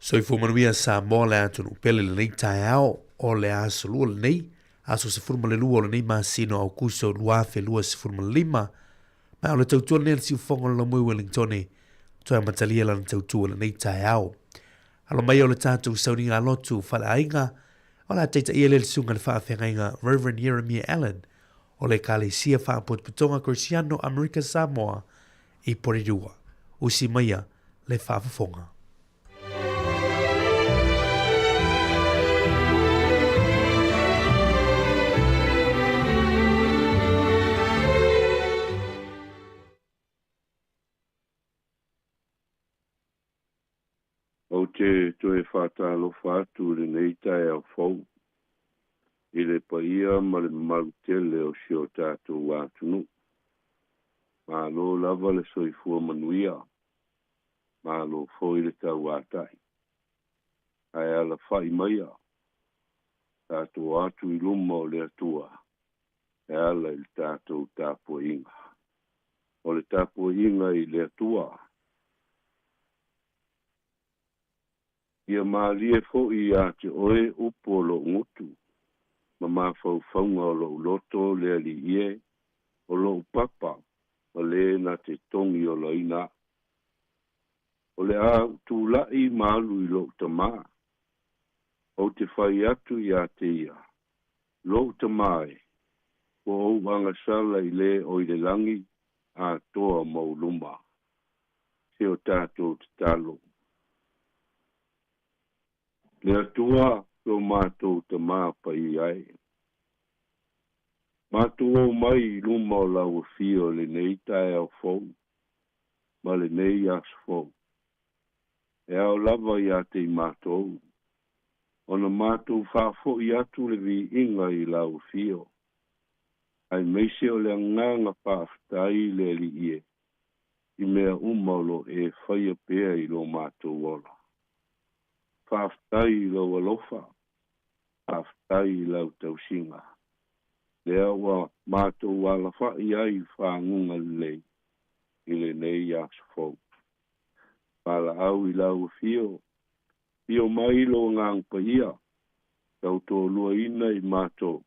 Soifua manuia Samoa le atunuu pele i lenei taeao o le aso lua lenei, aso 12 o lenei masina o Aukuso 2025. Ma o le tautua lenei a le siufofoga o le Laumui Wellingtone, toe amatalia lana tautua i lenei taeao. Alo mai o le tatou sauniga lotu faleaiga, o le a taitaia lea le susuga i le faafeagaiga Reverend Yeremia Allen o le Ekalesia Faapotopotoga Kerisiano Amerika Samoa i Porirua. Usi maia le faafofoga. Ou te toe faatalofa atu i lenei taeao fou i le paia ma le mamalu tele o si o tatou atunuu. Malo lava le soifua manuia, malo foi le tauatai. Ae alafa'i maia. Tatou atu i luma o le Atua e ala i le tatou tapuaiga. O le tapuaiga i le Atua. Ia malie foʻi iā te oe upu o loʻu gutu ma mafaufauga o loʻu loto le Alii e, o loʻu papa ma lē na te togi olaina aʻu. O le a ou tulaʻi ma alu i loʻu tamā. Ou te fai atu iā te ia, Loʻu tamā e, ua ou agasala i lē o i le lagi atoa ma ou luma. Se o tatou tatalo. Le Atua lo matou Tamā paia e. Matou o mai i luma o lau afio i lenei taeao fou ma lenei aso fou. E ao lava iā te i matou ona matou faafoʻi atu le viiga i lau afio, aemaise o le agaga faafetai i le Alii e i mea uma o lo o e faia pea i lo matou ola. Faafetai i lou alofa, faafetai i lau tausiga, lea ua matou alafaʻi ai i faguga lelei i lenei aso fou. Valaau i lau afio, afio mai lou Agaga Paia, tautoaluaina i matou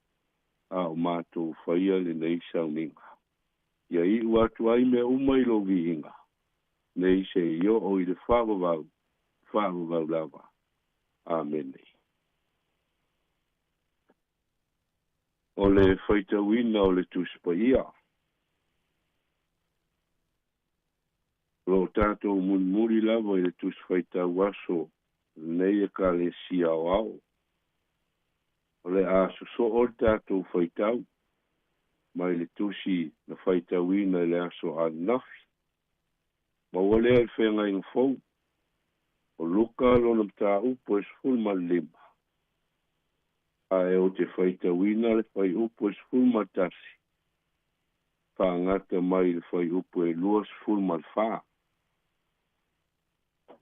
a o matou faia lenei sauniga. Ia iʻu atu ai mea uma i lou viiga, nei seia oo i le faavavau, faavavau lava. Amene. O le faitauina o le Tusi Paia. O lo o tatou mulimuli lava i le Tusi Faitau Aso lenei Ekalesia Aoao. O le a sosoo le tatou faitau mai le Tusi na faitauina i le aso ananafi. Maua lea i le Feagaiga Fou, o Luka lona mataupu e 15, ae ou te faitauina le fuaiupu e 11, faagata mai i le fuaiupu e 24.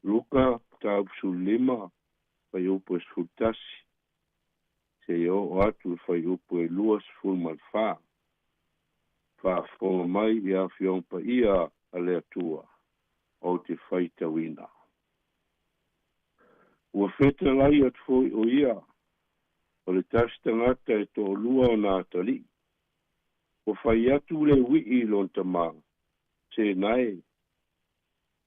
Luka, mataupu 15, fuaiupu e 11, seia oo atu i le fuaiupu e 24. Faafofoga mai i Afioga Paia a le Atua, ou te faitauina. Ua fetalai atu foi o ia, o le tasi tagata e toalua ona atalii. Ua fai atu le uii i lona tamā, Tēnā e,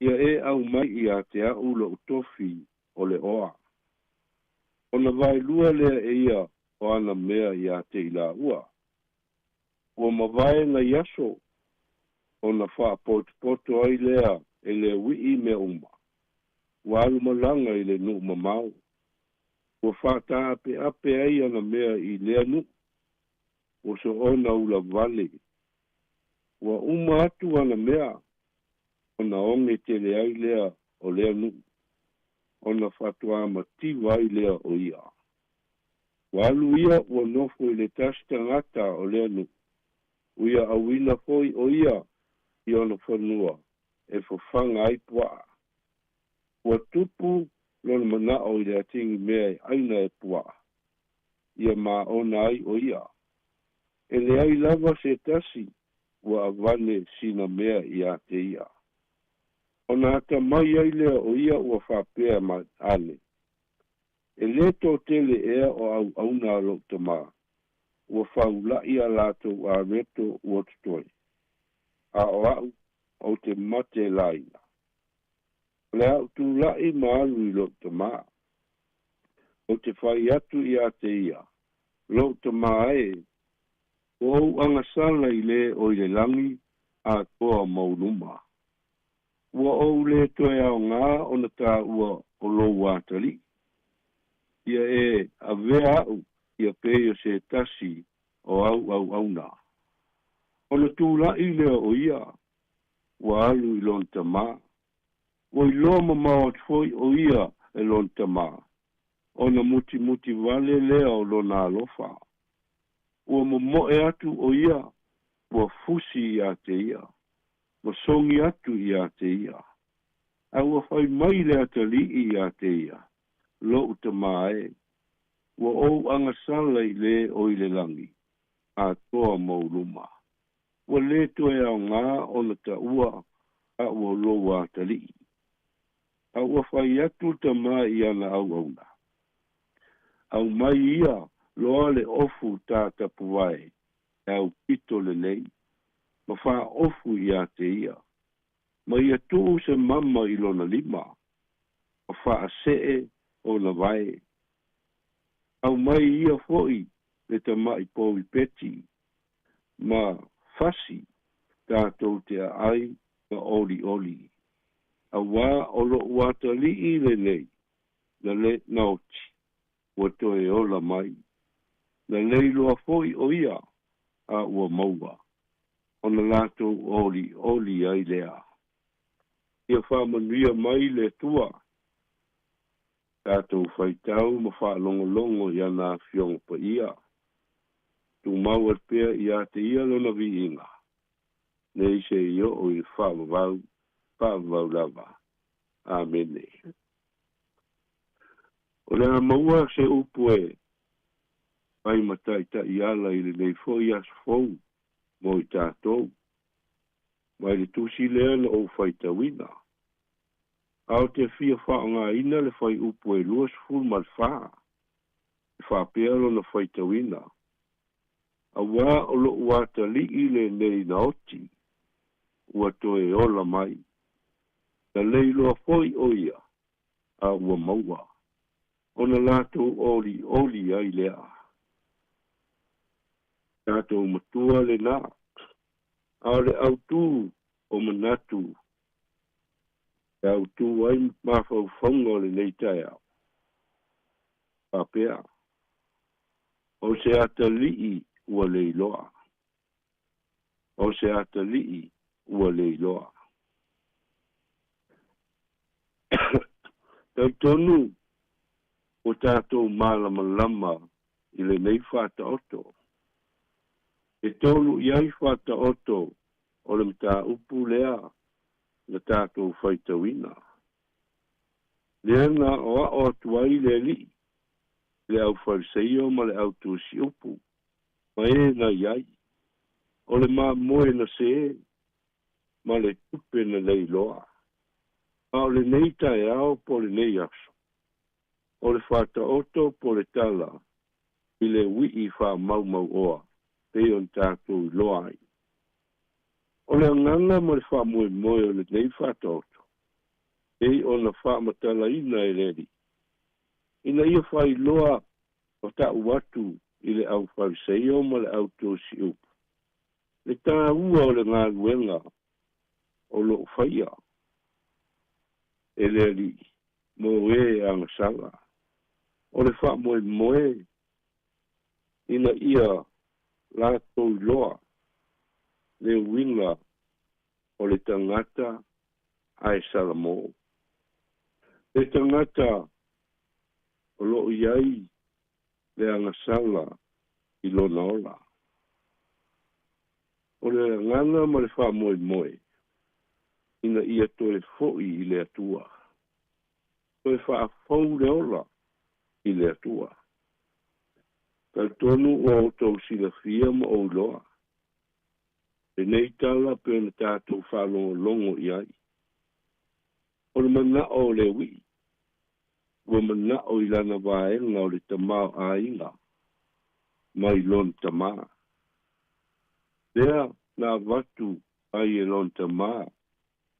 ia e aumai iā te aʻu loʻu tofi o le oa. Ona vaelua lea e ia o ana mea iā te i lāua. Ua mavae nai aso, ona faapotopoto ai lea e le uii mea uma. Ua alu malaga i le nuu mamao. Ua faataapeape ai ana mea i lea nuu. Ua soona ula vale. Ua uma atu ana mea, ona oge tele ai lea o lea nuu, ona faatoa mativa ai lea o ia. Ua alu ia ua nofo i le tasi tagata o lea nuu, ua ia auina foi o ia i ona fanua e fafaga ai puaa. Ua tupu lona manao i le atigi mea e aina e puaa, ia maona ai o ia. E leai lava se tasi ua avane sina mea iā te ia. Ona atamai ai lea o ia ua faapea mai ane, E lē toatele ea o auauna a loʻu tamā, ua faulaʻi a latou areto ua totoe, a o aʻu ou te mate laina. O le a ou tulaʻi ma alu i loʻu tamā. Ou te fai atu iā te ia, Loʻu tamā e, ua ou agasala i lē o i le lagi atoa ma ou luma. Ua ou lē toe aogā ona tāua o lou atalii. Ia e avea aʻu ia pei o se tasi o au auauna. Ona tulaʻi lea o ia, ua alu i lona tamā. Ua iloa mamao atu foi o ia e lona tamā, ona mutimuti vale lea o lona alofa. Ua momoe atu o ia, ua fusi iā te ia, ma sogi atu iā te ia. A ua fai mai le atalii iā te ia, Loʻu tamā e, Ua ou agasala i le o i le lagi, atoa ma ou luma. Ua lē toe aogā ona taʻua aʻu o lou atalii. A ua fai atu le tamā i ana auauna, Aumai ia loa le ofu tā tapuvae e aupito lelei, ma faaofu iā te ia, ma ia tuu se mama i lona lima, ma faasee ona vae. Aumai ia foʻi le tamaʻi povi peti ma fasi tatou te aai ma olioli, auā o loʻu atalii lenei na le naoti ua toe ola mai. Na leiloa foʻi ʻo ia a ua maua, ona latou olioli ai lea. Ia faamanuia mai le Atua. Tatou faitau ma faalogologo i ana Afioga Paia. Tumau atu pea iā te Ia Lona viiga, nei seia oo i le faavavau, faavavau lava. Amene. O le a maua se upu e fai ma taitaʻi ala i lenei foʻi aso fou mo i tatou, mai le tusi lea na ou faitauina. A ou te fia faaaogaina le fuaiupu e 24, e faapea lona faitauina, Auā o loʻu atalii lenei na oti, ua toe ola mai. Na leiloa foi ʻo ia, a ua maua, ona latou olioli ai lea. Tatou matua lenā, a o le autū o manatu e autū ai mafaufauga o lenei taeao, faapea, O se atalii ua leiloa. O se atalii ua leiloa. Talitonu ua tatou malamalama i lenei faataoto. E tolu i ai faataoto o le mataupu lea na tatou faitauina. Lea na aoao atu ai le Alii i le au Fariseio ma le au Tusiupu ma e na i ai, o le mamoe na sē ma le tupe na leiloa. A o lenei taeao po o lenei aso, o le faataoto po o le tala i le uii faamaumauoa pei ona tatou iloa ai. O le agaga ma le faamoemoe o lenei faataoto, pei ona faamatalaina e le Alii, ina ia faailoa ma tau atu i le au Fariseio ma le au Tusiupu, le tāua o le galuega o lo o faia e le Alii mo e agasala. O le faamoemoe ina ia latou iloa le uiga o le tagata ae Salamo. Le tagata o lo o i ai le agasala i lona ola. O le agaga ma le faamoemoe ina ia toe foʻi i le Atua, toe faafou le ola i le Atua. Talitonu ua outou silafia ma ou iloa lenei tala pei ona tatou faalogologo i ai. O le manaʻo o le uii, ua manaʻo i lana vaega o le tamaoaiga mai lona tamā. Lea na avatu ai e lona tamā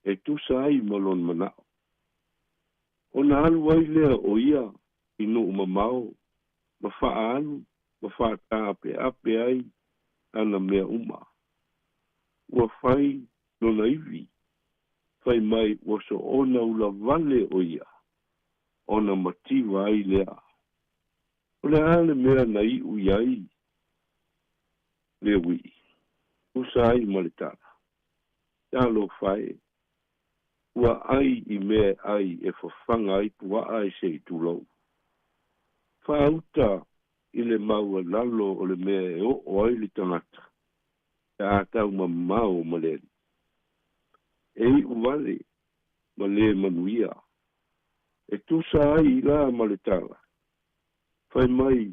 e tusa ai ma lona manaʻo. Ona alu ai lea o ia i nuu mamao ma faaalu ma faataapeape ai ana mea uma. Ua fai lona ivi, fai mai ua soona ulavale ʻo ia, ona mativa ai lea. O le a le mea na iʻu i ai le uii, tusa ai ma le tala, Talofa e, ua ʻai i mea e ʻai e fafaga ai puaa e se i tulou. Faauta i le maualalo o le mea e oo ai le tagata pe a taumamao ma le Alii. E iʻu wale ma lē manuia. E tusa ai la ma le tala, Fai mai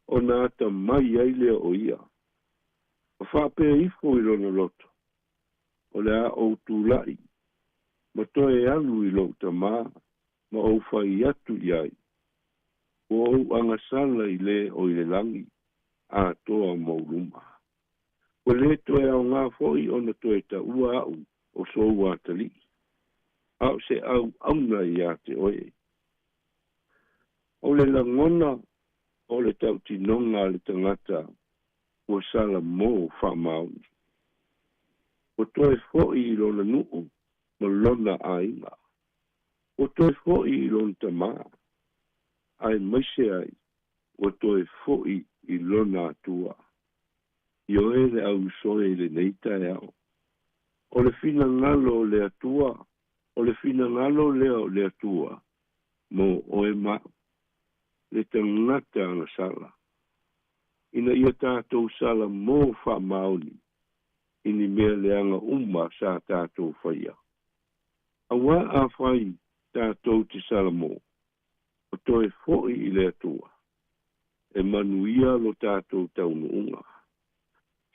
ona atamai ai lea o ia. Ma faapea ifo i lona loto, O le a ou tulai ma toe alu i lou tamā ma ou fai atu i ai, Ua ou agasala i le o i le lagi atoa ma ou luma. Ua lē toe aogā foi ona toe taua aʻu o sou atalii, a o se auauna iā te oe. O le lagona o le tautinoga a le tagata ua salamo faamaoni. Ua toe foi i lona nuu ma lona aiga. Ua toe foi i lona tamā, aemaise ai ua toe foi i lona Atua. Ioe le ausoe i lenei taeao. O le finagalo o le Atua, o le finagalo lea o le Atua mo oe ma au, le tagata agasala, ina ia tatou salamo faamaoni i ni mea leaga uma sa tatou faia. Auā afai tatou te salamo, ma toe foi i le Atua, e manuia lo tatou taunuuga.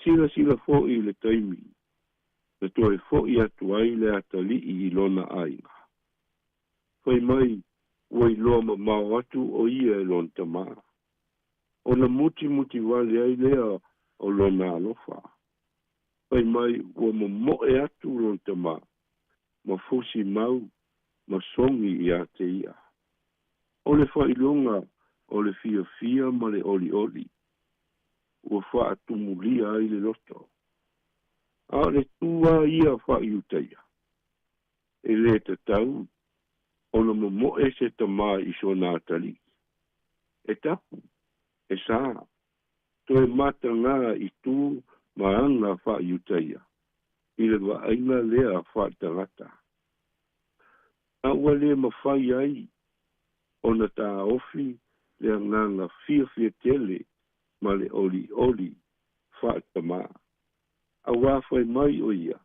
Silasila foi i le taimi na toe foi atu ai le atalii i lona aiga. Fai mai ua iloa mamao atu o ia e lona tamā, ona mutimuti wale ai lea o lona alofa. Fai mai ua momoe atu lona tamā, ma fusi mau ma sogi iā te ia. O le faailoga o le fiafia ma le olioli ua faatumulia ai le loto. A o le tū lava ia faa-Iutaia, e lē tatau ona momoe se tamā i sona atalii. E tapu, e sā, toe matagā i tū ma aga faa-Iutaia i le vaaiga lea faaletagata. A ua lē mafai ai ona taofi le agaga fiafia tele ma le olioli faatamā, auā fai mai o ia,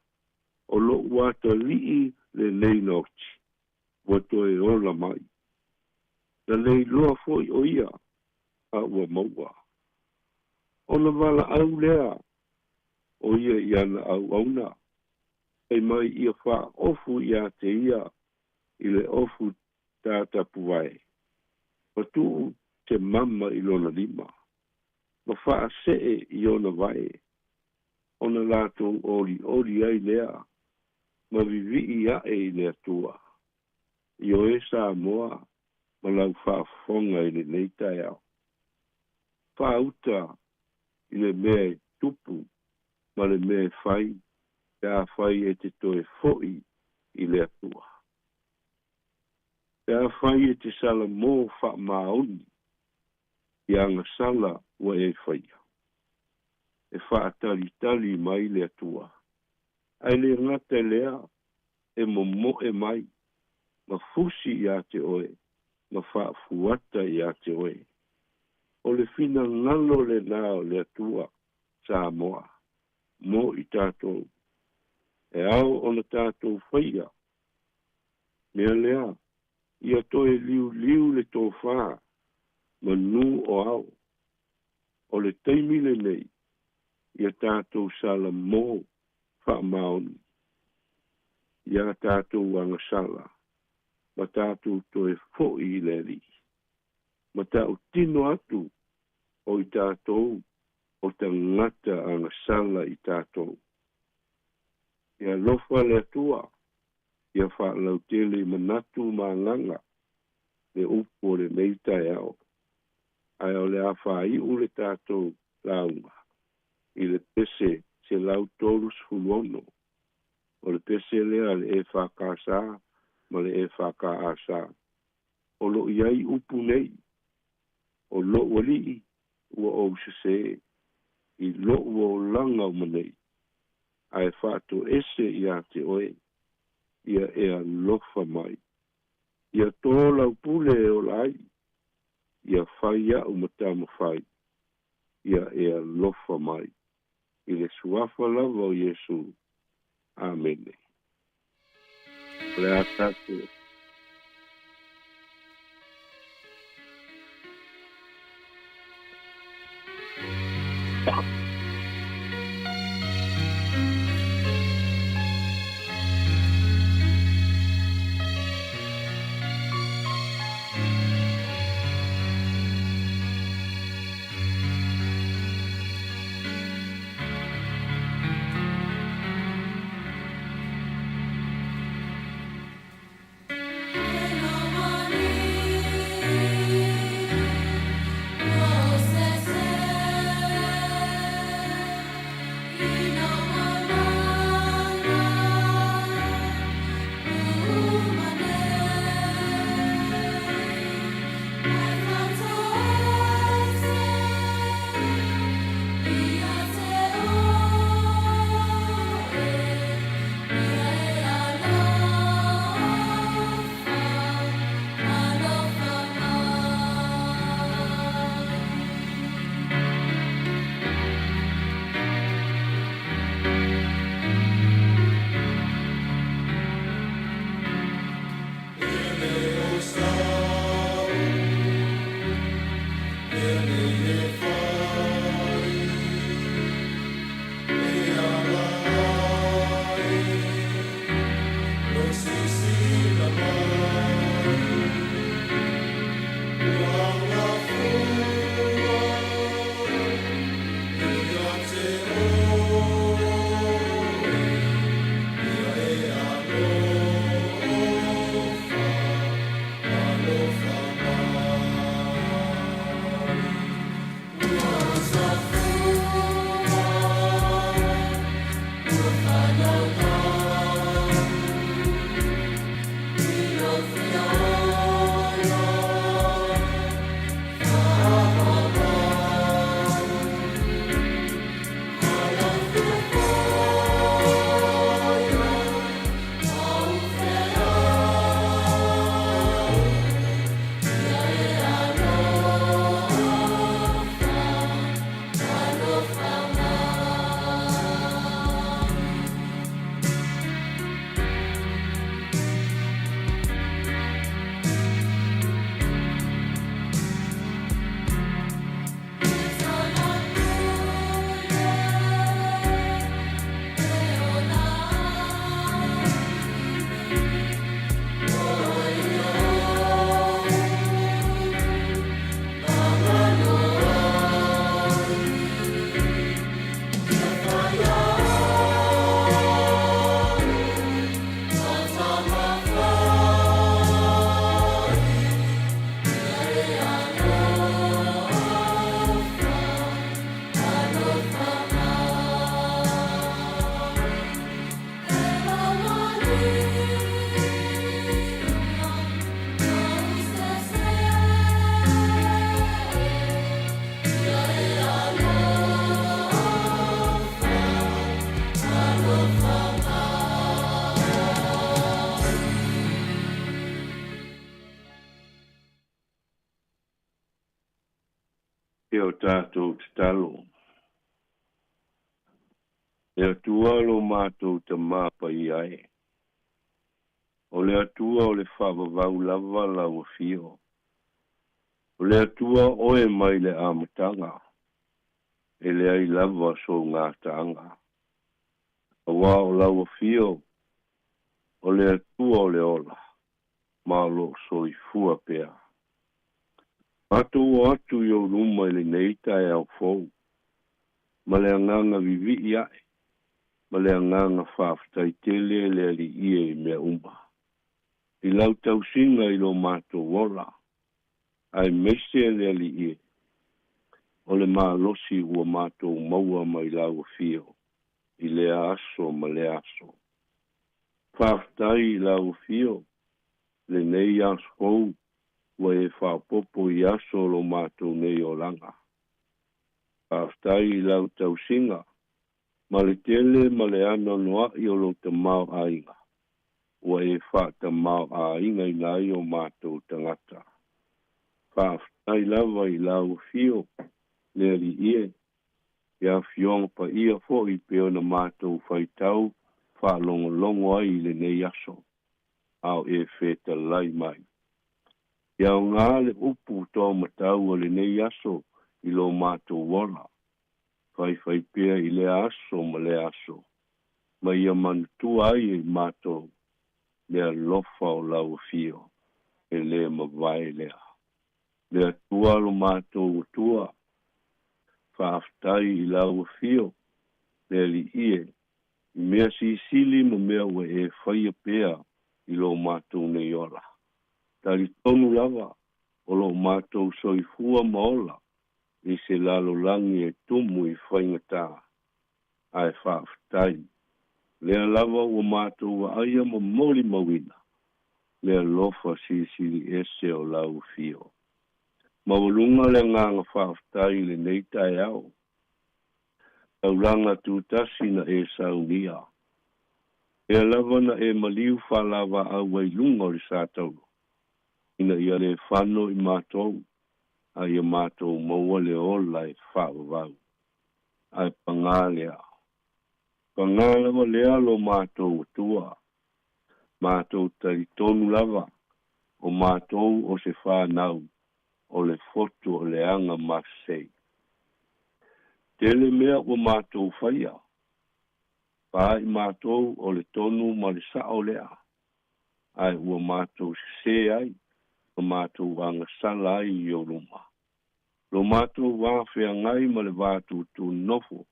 O loʻu atalii lenei na oti, ua toe ola mai. Na leiloa foi o ia, a ua maua. Ona valaau lea o ia i ana auauna, fai mai ia faaofu iā te ia i le ofu tatapuvae, ma tuu se mama i lona lima, ma faasee i ona vae, ona latou olioli ai lea ma vivii ae i le Atua. Ioe Samoa ma lau faafofoga i lenei taeao. Faauta i le mea e tupu ma le mea e fai pe afai e te toe foi i le Atua. Pe afai e te salamo faamaoni i agasala ua e faia, e faatalitali mai le Atua. Ae le gata i lea, e momoe mai ma fusi iā te oe ma faafuata iā te oe. O le finagalo lenā o le Atua Samoa mo i tatou. E ao ona tatou faia mea lea, ia toe liuliu le tofā manū o ao. O le taimi lenei, ia tatou salamo faamaoni iā tatou agasala ma tatou toe foi i le Alii, ma tautino atu o i tatou o tagata agasala i tatou. Ia alofa le Atua ia faalautele i manatu ma agaga le upu o lenei taeao, ae o le a faaiu le tatou lauga i le pese 136, o le pese lea a le EFKS ma le EFKAS. O lo o i ai upu nei, O lou alii ua ou sesē i lou olaga uma nei, ae faatoese iā te oe, ia e alofa mai. Ia tō lau pule e ola ai, ia fai aʻu ma taumafai, ia e alofa mai. I le Suafa lava o Iesū. Amene. O le a tatou. E o tātou tatalo. E Atua lo mātou ta mapa i ai. O le Atua o le whaavavau lava lau afio. O le Atua oe mai le amataga. E le ai lava so ngā taanga. Awa o lau afio. O le Atua o le ola. Ma lo soifua pea. Matou o atu i ou luma i lenei taeao fou. Ma le agaga vivii ae. Ma le agaga faafetai tele le Alii e i mea uma. I lau tausiga i lo matou ola. Aemaise le Alii e. O le malosi ua matou maua mai lau afio. I lea aso ma lea aso. Faafetai i lau afio. Lenei aso fou. Ua e faapopo i aso o lo matou nei olaga. Faafetai i lau tausiga. Ma le tele ma le anoanoa'i o lou tamaoaiga. Ua e faatamāo'aigaina ai o matou tagata. Faafetai lava i lau afio. Le Alii e. Ia afioga paia fo'i pe ona matou faitau faalogologo ai i lenei aso. A o e fetalai mai. Ia aogā le upu toamatau o lenei aso i lo matou ola. Faifai pea i lea aso ma lea aso, ma ia manatua ai e i matou le alofa o lau afio e lē mavae lea. Le Atua lo matou Atua, faafetai i lau afio, le Alii e, i mea silisili ma mea ua e faia pea i lo matou nei ola. Talitonu lava o loo matou soifua ma ola i se lalolagi e tumu i faigatā, ae faafetai lea lava ua matou vaaia ma molimauina le alofa silisili ese o lau afio. Maualuga le agaga faafetai i lenei taeao, taulaga tutasi na e saunia, lea lava na e maliu faalavaau ai luga o le satauro, ina ia lē fano i matou, a ia matou maua le ola e faavavau. Ae pagā lea, pagā lava lea lo matou Atua, matou talitonu lava o matou o se fanau o le fotu o le aga masei. Tele mea ua matou faia, pa i matou o le tonu ma le sao lea, ae ua matou sesē ai ma matou agasala ai i ou luma. Lo matou va feagai ma le va tutū nofo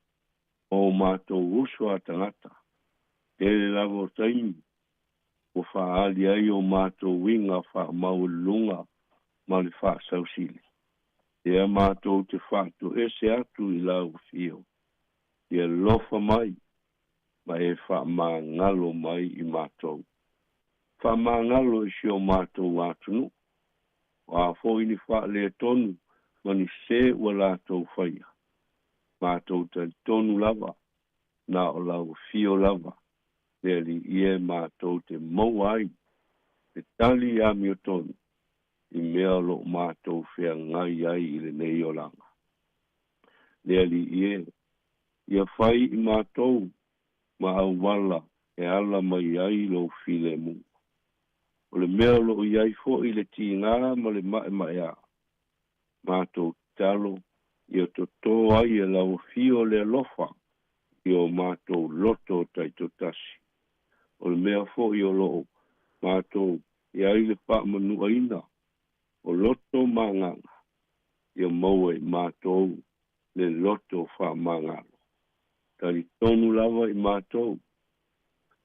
ma o matou uso a tagata, tele lava o taimi ua faaali ai o matou uiga faamaualuluga ma le faasausili, lea matou te faatoese atu i lau afio, ia alofa mai ma e faamagalo mai i matou. Faamagalo i si o matou atunuu, o a foi ni faaletonu ma ni sē ua latou faia, matou talitonu lava na o lau afio lava, le Alii e, matou te maua ai le tali amiotonu i mea o loo matou feagai ai i lenei olaga. Le Alii e, ia fai i matou ma auala e ala mai ai lou filemu. O le mea o loo i ai foʻi le tigā ma le maemaeā, matou tatalo ia totō ai e lau afio le alofa i o matou loto taitoatasi. O le mea foʻi o loo matou i ai le faamanuaina o loto ma agaga, ia maua i matou le loto faamagalo. Talitonu lava i matou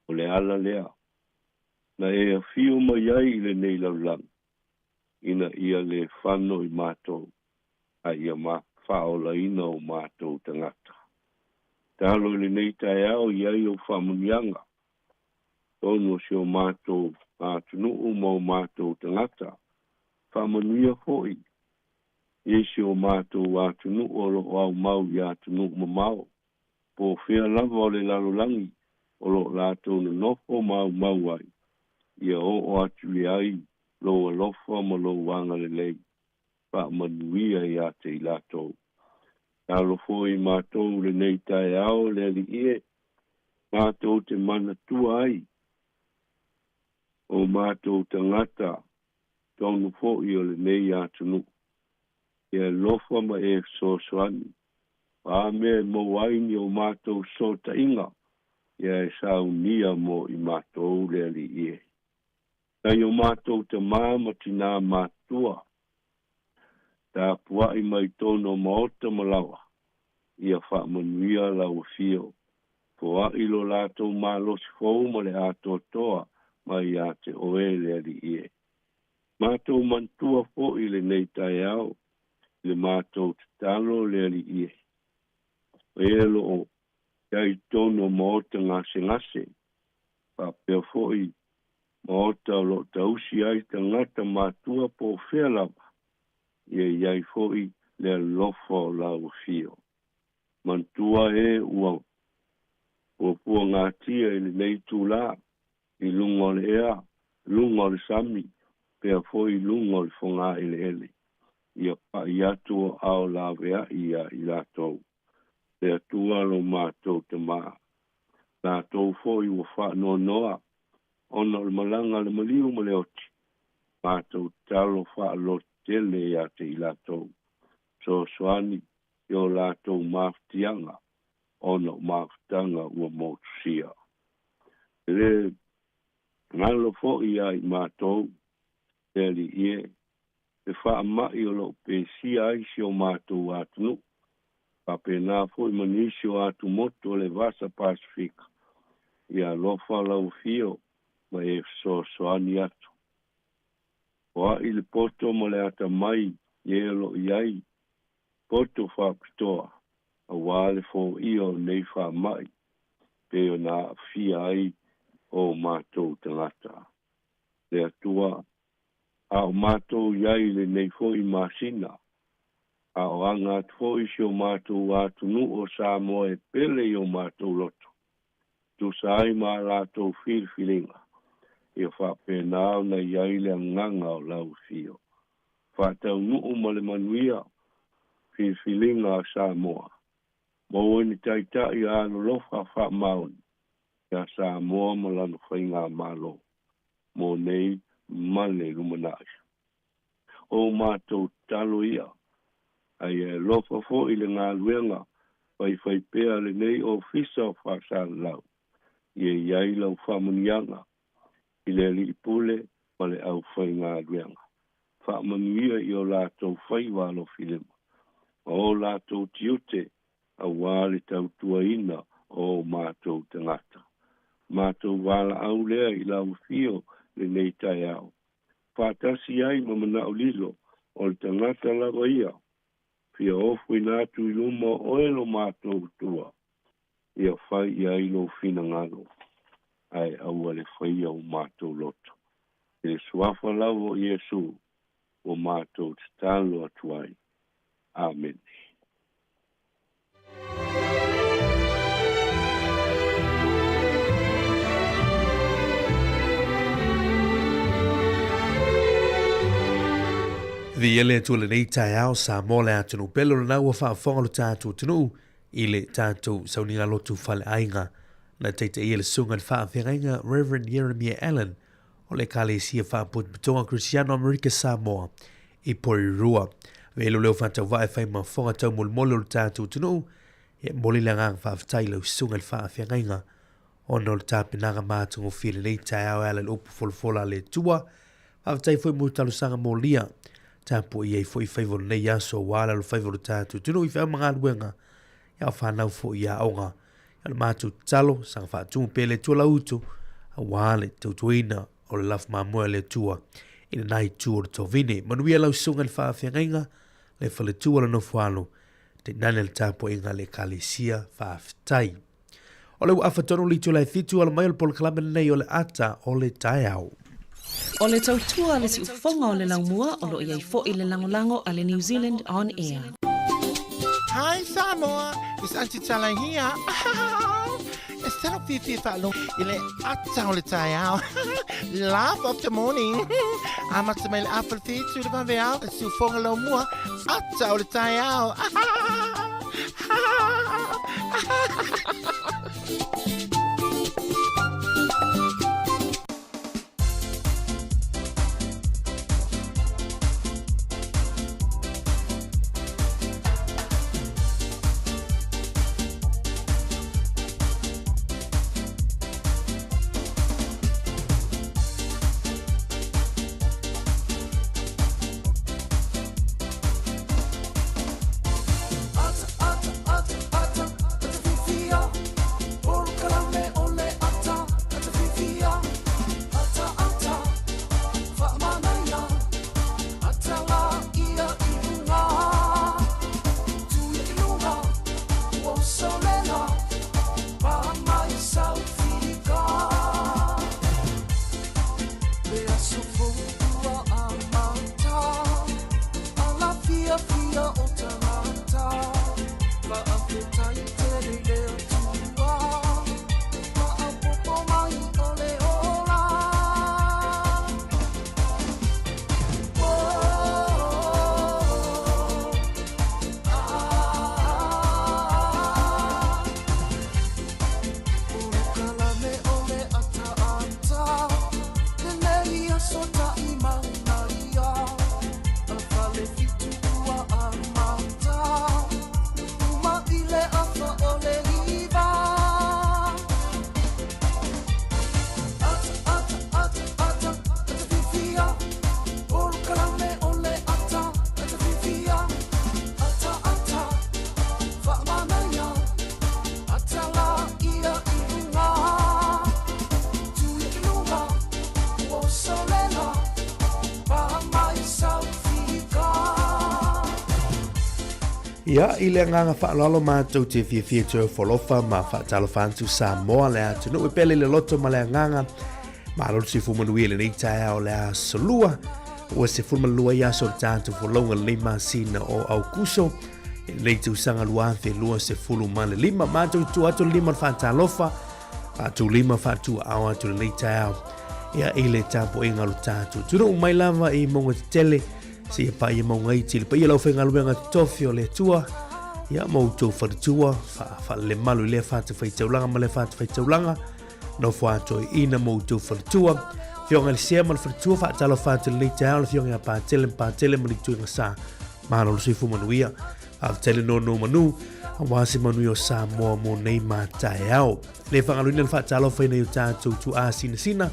o le ala lea na e afio mai ai i lenei lalolagi, ina ia lē fano i matou, a ia ma faaolaina o matou tagata. Talo i lenei taeao i ai ou faamanuiaga tonu o si o matou atunuu ma o matou tagata. Faamanuia foʻi i si o matou atunuu o loo aumau i atunuu mamao, po o fea lava o le lalolagi o loo latou nonofo ma aumau ai, ia oo atu i ai lou alofa ma lou agalelei faamanuia iā te i latou. Talo foi matou lenei taeao, le Alii e, matou te manatua ai o matou tagata tonu foʻi o lenei atunuu, ia alofa ma e fesoasoani o a mea e maua ai ni o matou sootaiga, ia e saunia mo i matou, le Alii e. Nai o matou tamā ma tinā matutua tapuaʻi mai tonu o maota ma laoa, ia faamanuia lau afio, foaʻi lo latou malosi fou ma le atoatoa mai iā te oe, le Alii e. Matou manatua foʻi lenei taeao i le matou tatalo, le Alii e, o e loo i ai tonu o maota gasegase faapea foʻi maota o loo tausi ai tagata matua po o fea lava, ia i ai foʻi le alofa o lau afio. Manatua e ua puapuagatia i lenei tulā i luga o le ea, luga o le sami, pea foʻi luga o le fogāeleele, ia paʻi atu o ao laveai iā i latou, le Atua lo matou Tamā. Latou foʻi ua faanoanoa ona o le malaga a le maliu ma le oti, matou tatalo faalototele iā te i latou, fesoasoani. i o latou mafatiaga ona o mafutaga ua motusia. E lē galo foʻi iā i matou, le Alii e, le faamaʻi o loo pesia ai si o matou atunuu, faapenā foʻi ma nisi o atumotu o le Vasa Pasifika. Ia alofa lau Afio ma e fesoasoani atu. O aʻi le poto ma le atamai i e o loo i ai poto faapitoa auā le foia o nei faamaʻi pei ona aafia ai o matou tagata. Le Atua, a o matou i ai i lenei foʻi masina, a o aga atu foʻi si o matou atunuu o Samoa e pele i o matou loto, tusa ai ma a latou filifiliga, ia faapenā ona i ai le agaga o lau Afio. Faataunuu ma le manuia filifiliga a Samoa. Maua ni taitai a alolofa faamaoni iā Samoa ma lana faigamalo mo nei ma le lumanai. O matou tatalo ia, a ia e alofa foʻi le galuega faifaipea a lenei Ofisa o Faasalalau, ia i ai lau faamanuiaga i le Alii Pule ma le aufaigaluega. Faamanuia i o latou faiva alofilima ma o latou tiute auā le tautuaina o o matou tagata. Matou valaau lea i lau Afio lenei taeao, faatasi ai ma manaʻo lilo o le tagata lava ia, fia ofoina atu i luma o oe lo matou Atua, ia fai i ai lou finagalo, ae aua le faia o matou loto. I le Suafa lava o Iesu ua matou tatalo atu ai. Amene. Viia le Atua i lenei taeao, Samoa le atunuu pele o lena ua faafofoga lo tatou atunuu i le tatou sauniga lotu faleaiga na taitaia le susuga i le faafeagaiga Reverend Jeremiah Allen o le Ekalesia Faapotopotoga Kerisiano Amerika Samoa i Porirua. Velo leo faatauvaa e fai ma fofoga taumolimoli o le tatou atunuu, e momoli le agaga faafetai i lau susuga i le faafeagaiga ona o le tapenaga matagofie lenei taeao e ala i le upu folafola a le Atua. Faafetai foi mo talosaga molia. Tapuai ai foi faiva o lenei aso aua le alofaiva o le tatou atunuu i feau ma galuega, ia o fanau foi i aoga. Ia o le matou tatalo, saga faatumu pea le Atua lau utu, aua le tautuaina o le lafo mamoe a le Atua i lena itu o le tovine. Manuia lau susuga i le faafeagaiga, le faletua o le nofoalo, tainane le tapuaiga a le Ekalesia. Faafetai. O le ua afa tonu le itula e 7 ala mai o le polokalame lenei o le ata o le taeao. O le tautua a le siufofoga o le laumua o lo o i ai foi le lagolago a le New Zealand On Air. Hi Samoa, it's Auntie Tala here. E tino fiafia faalogo i le ata o le taeao. Laugh of the morning. Amata mai le afa le 7 le vaveao, le siufofoga laumua, ata o le taeao. Ia, i le agaga faaaloalo matou te fiafia toe ofo alofa ma faatalofa atu Samoa le atunuu e pele i le loto ma le agaga. Malo le soifua manuia i lenei taeao o le aso lua. Ua 12 ai aso o le tatou folauga lenei masina o Aukuso i lenei tausaga 2025. Matou tua atu le lima o le faatalofa, faatulima faatuaao atu lenei taeao. Ia, i le tapuaiga o le tatou atunuu mai lava i mauga tetele seia paia mauga iti le paia lau faigaluega totofi o le Atua ia ma outou faletua faalelemalu i lea fatafaitaulaga ma lea fatafaitaulaga nofo atoeina ma outou faletua Afioga i le Sea ma le faletua faatalofa atu lenei taeao le Afioga ia Patele ma Patele ma le Ituaiga Sa malo le soifua manuia faafetai le nono manu aua se manuia o Samoa mo nei ma taeao le faagaloina le faatalofa ina i o tatou tuaa sinasina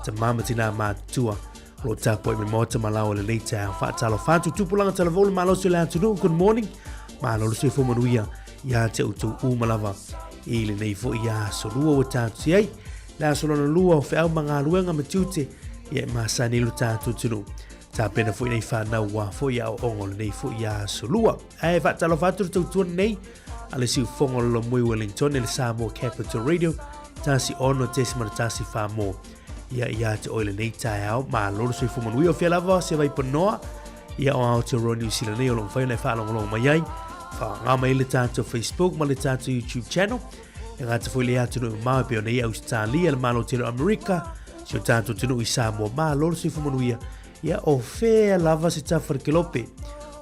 tama ma tinā matutua O lo o tapuai mai maota ma lao i lenei taeao. Faatalofa atu, tupulaga talavou le malosi o le atunuu. Good morning. Malo le soifua manuia ia te outou uma lava i lenei foi aso lua ua tatou i ai. Le aso lona lua o feau ma galuega ma tiute ia e masani lo tatou atunuu. Tapena foi nei whanau wā foi aoaoga o lenei foi aso lua. Ae faatalofa atu le tautua nei a le siufofoga o le Lomui Wellington i le Samoa Capital Radio 106.1 whamō. Ia ia te oe lenei taeao, malo le soifua manuia o fea lava se vaipanoa ia o Aotearoa New Zealand nei o lo o mafai ona e faalogologo mai ai. Whaanga mai le tātou Facebook ma le tātou YouTube channel. E gata foi le atunuu mamao e pei ona i Australia, le Malo Tele o Amerika, si o tātou atunuu i Samoa, malo le soifua manuia. Ia o fea lava se tafa le kelope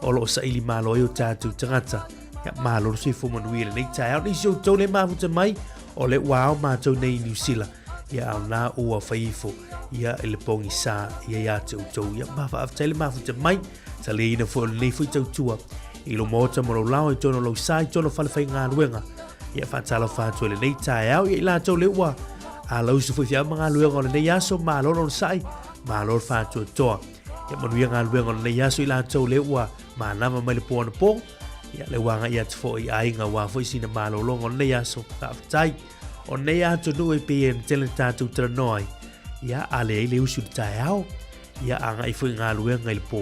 o lo o saili malo ai o tātou tagata. Ia malo le soifua manuia lenei taeao. Nisi o outou le mafuta mai o le ua ao mātou nei i New Zealand. Ia ao nā ua whai ifo ia i le pogisa ia ia te outou. Ia ma faafetai le mafuta mai. Sa le ina foi o lenei foi tautua i lo maota ma lou lao i tonu lou sa i tonu whale whai ngā Ia faatalofa atu i lenei taeao ia i latou le ua a lausu foi feau ma galuega o lenei aso malo le onosai malo le faatoatoa. Ia manuia galuega o lenei aso i latou le ua manava mai le po anapo. Ia le ua agai atu foi i aiga aua foi sina malologa o lenei aso. Faafetai. O nei atunuu e pei e tele tatou talanoa ai. Ia a leai le usu i le taeao. Ia agai foi galuega i le po.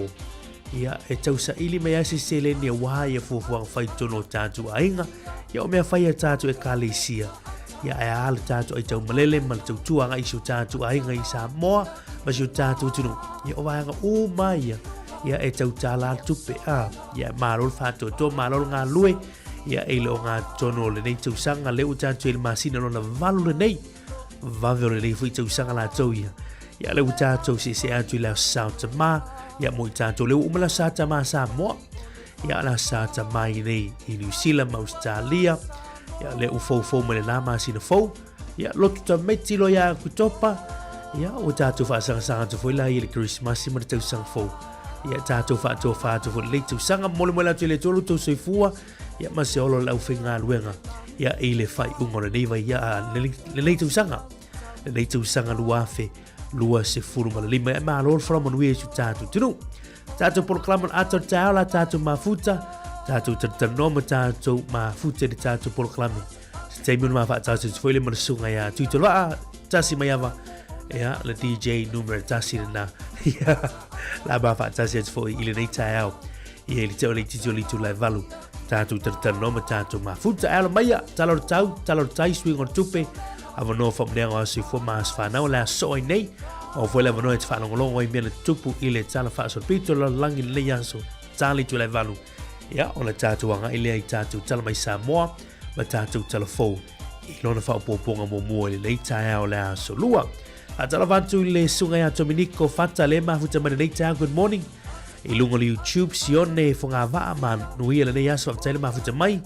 Ia, e tausaili mai ai se seleni aua ia fuafuaga fai totonu o tatou aiga. Ia, o mea fai a tatou ekalesia. Ia, ae a le tatou aitaumalele ma le tautua agai i si o tatou aiga i Samoa ma si o tatou atunuu. Ia, o vaega uma ia, ia e tautala le tupe. A, ia, malo le faatoatoa, malo le galulue. Ia, e le o gatonu o lenei tausaga, lea ua tatou i le masina lona 8 lenei. Vave o lenei foi tausaga latou ia. Ia le ua tatou seese atu i le aso Sa Tama, ia mo i tatou le ua uma le aso Sa Tama Samoa. Ia le aso Sa Tama i nei i New Zealand ma Australia. Ia le ua foufou mai lena masina fou. Ia lotu tamaiti loa ia Oketopa. Ia ua tatou faasagasanga atu foi la i le Kerisimasi ma le tausaga fou. Ia tatou faatofa atu foi lenei tausaga. Momoli mai atu i le Atua lo outou soifua. Ia ma se ola o le aufaigaluega ia i le faaiuga o lenei vai ia lenei tausaga lenei tausaga 2025. Ia malo le folau manuia i si o tatou atunuu. Tatou polokalame o le ata o le taeao la tatou mafuta, tatou talatalanoa ma tatou mafuta i le tatou polokalame. Se taimi ona mafaatasi atu foi le ma le susuga ia Tuitoloa Tasi Maiava, ia le DJ numera tasi lena. Ia la mafaatasi atu foi i lenei taeao. Ia i le teo le itiiti o le itula e valu. Tatou talatalanoa ma tatou mafuta. Ae alo maia, tala o le tau, tala o le tai, suiga o le tupe, avanoa faamanuiaga o aso soifua ma aso fanau o le a soo ai nei. Maua foi le avanoa e te faalogologo ai mea na tutupu i le tala faasolopito o le lalolagi i lenei aso, ta le itula e valu. Ia, ona tatou agai lea i tatou tala mai Samoa ma tatou tala fou i lona faaopoopoga muamua i lenei taeao o le aso lua. Faatalofa atu i le susuga ia Tominiko Fata le mafuta mai lenei taeao. Good morning. I luga o le YouTube, Sione Fogavaa, manuia lenei aso, faafetai le mafuta mai.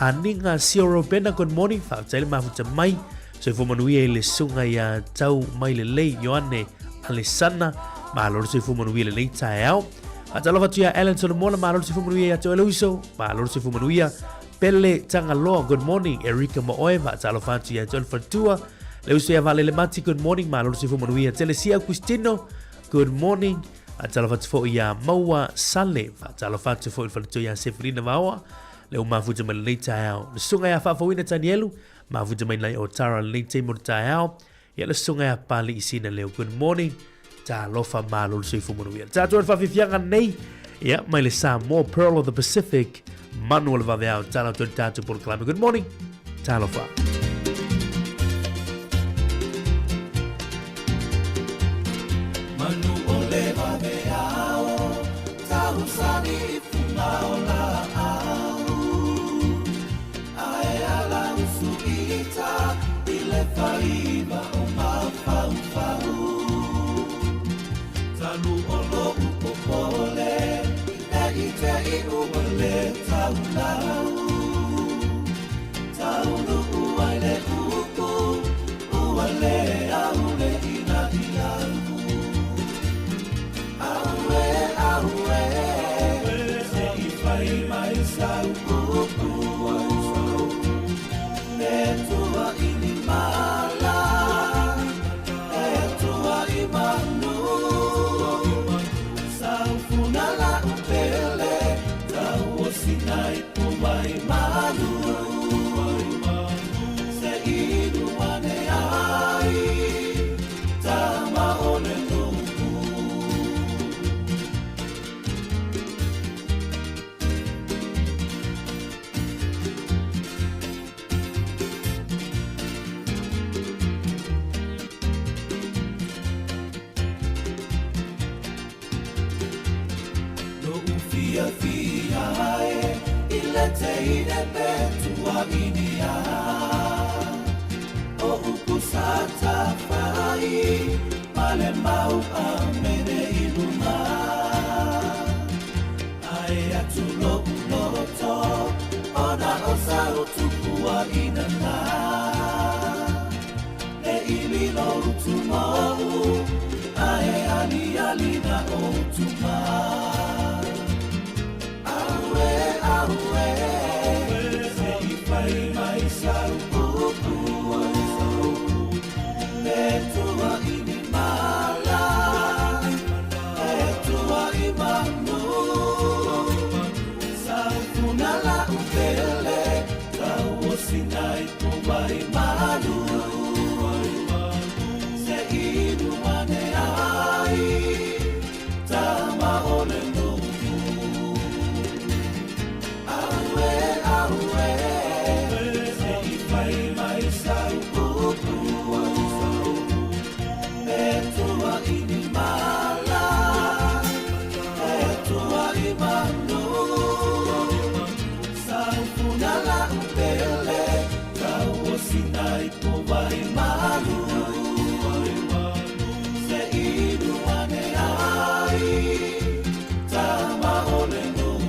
Aninga Sio Robena, good morning, faafetai le mafuta mai. Soifua manuia i le susuga ia Tau Mai Lelei Ioane Alesana, malo le soifua manuia lenei taeao. Faatalofa atu ia Alan Solomona, malo le soifua manuia ia te oe Luiso, malo le soifua manuia. Pele Tagaloa, good morning. Erika Maoe, faatalofa atu ia te oe le faletua. Le uso ia Valele Mati, good morning, malo le soifua manuia. Telesia Augustino, good morning. Faatalofa atu foi ia Maua Sale, faatalofa atu foi i le faletua ia Sefelina Vaoa, le ua mafuta mai lenei taeao. Le susuga ia Faafouina Tanielu, mafuta mai nai Otara lenei taimi o le taeao. Ia le susuga ia Pali Isina Leo, good morning. Talofa malo le soifua manuia. Tatou le faafiafiaga nei Ia, mai le Samoa, Pearl of the Pacific, manu o le vaveao, tala atu i le tatou polokalame. Good morning, talofa. Manu o le vaveao, tausani i fuga o laau. Ae ala usu ita i le faiva o mafaufau. Talu o lo'u popole, ne i te i ua le taulau. Taunuu ai le upu, ua le au le inagi au. Auē, auē, se i fai mai sau upu. E tua i ni mala, e tua i manu. Saufuna la'u pele, tauosina i powai malu. Se inu ane ai, tama o le nuu. Lo'u fiafia e i le teine pe tuaʻinia. O upu sa tafai ma le mau amene i luga. Ae atu lo'u loto ona o sau tupuaʻina na. Le ili lo utumau, ae aliali na utuma. Auē, auē, se i fai mai sau upu. E tua i ni mala, e tua i manu. Saufuna la'u pele, tauosina i powai malu. Se inu ane ai, tama o le nuu. Auē, auē, se i fai mai sau upu. E tua i ni mala, e tua i manu. Saufuna la'u pele, tauosina i powai malu. Se inu ane ai, tama o le nuu.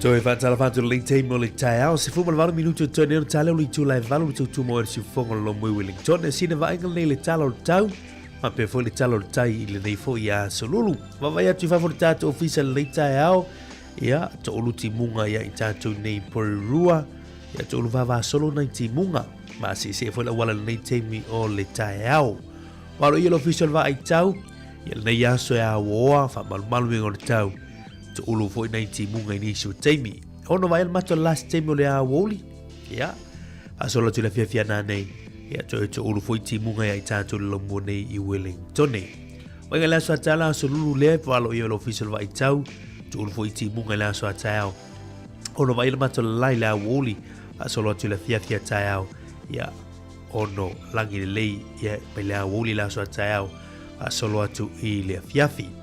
Toe faatalofa atu lenei taimi o le taeao, 18 minuti o toe nei ona tala o le itula e 8 le tautumo o le siufofoga o le Lomui Wellington. E sina vaaiga lenei i le tala o le tau, faapea foi le tala o le tai i lenei foi aso lulu. Vaavaai atu i fafo i le tatou ofisa i lenei taeao, ia, toulu timuga ia i tatou nei Porirua, ia toulu vavasolo nai timuga. Ma seesee foi le auala i lenei taimi o le taeao. Ua aloaia le ofisa o le vaai tau, ia lenei aso e auoa, faamalumalu i o le tau. Toulu foi nai timuga i nisi o taimi. Ono vaai le mato last taimi o le aouli, ia, faasolo atu i le afiafi ana nei, ia toe toulu foi timuga ia i tatou le laumua nei i Wellington. Waiga le aso a taeao, le aso lulu lea, ua aloaia le ofisa o le vaai tau, toulu foi timuga i le aso a taeao. Ono vaai le mato lalai le aouli, faasolo atu i le afiafi a taeao, ia, ono lagi lelei ia mai le aouli le aso a taeao, faasolo atu i le afiafi.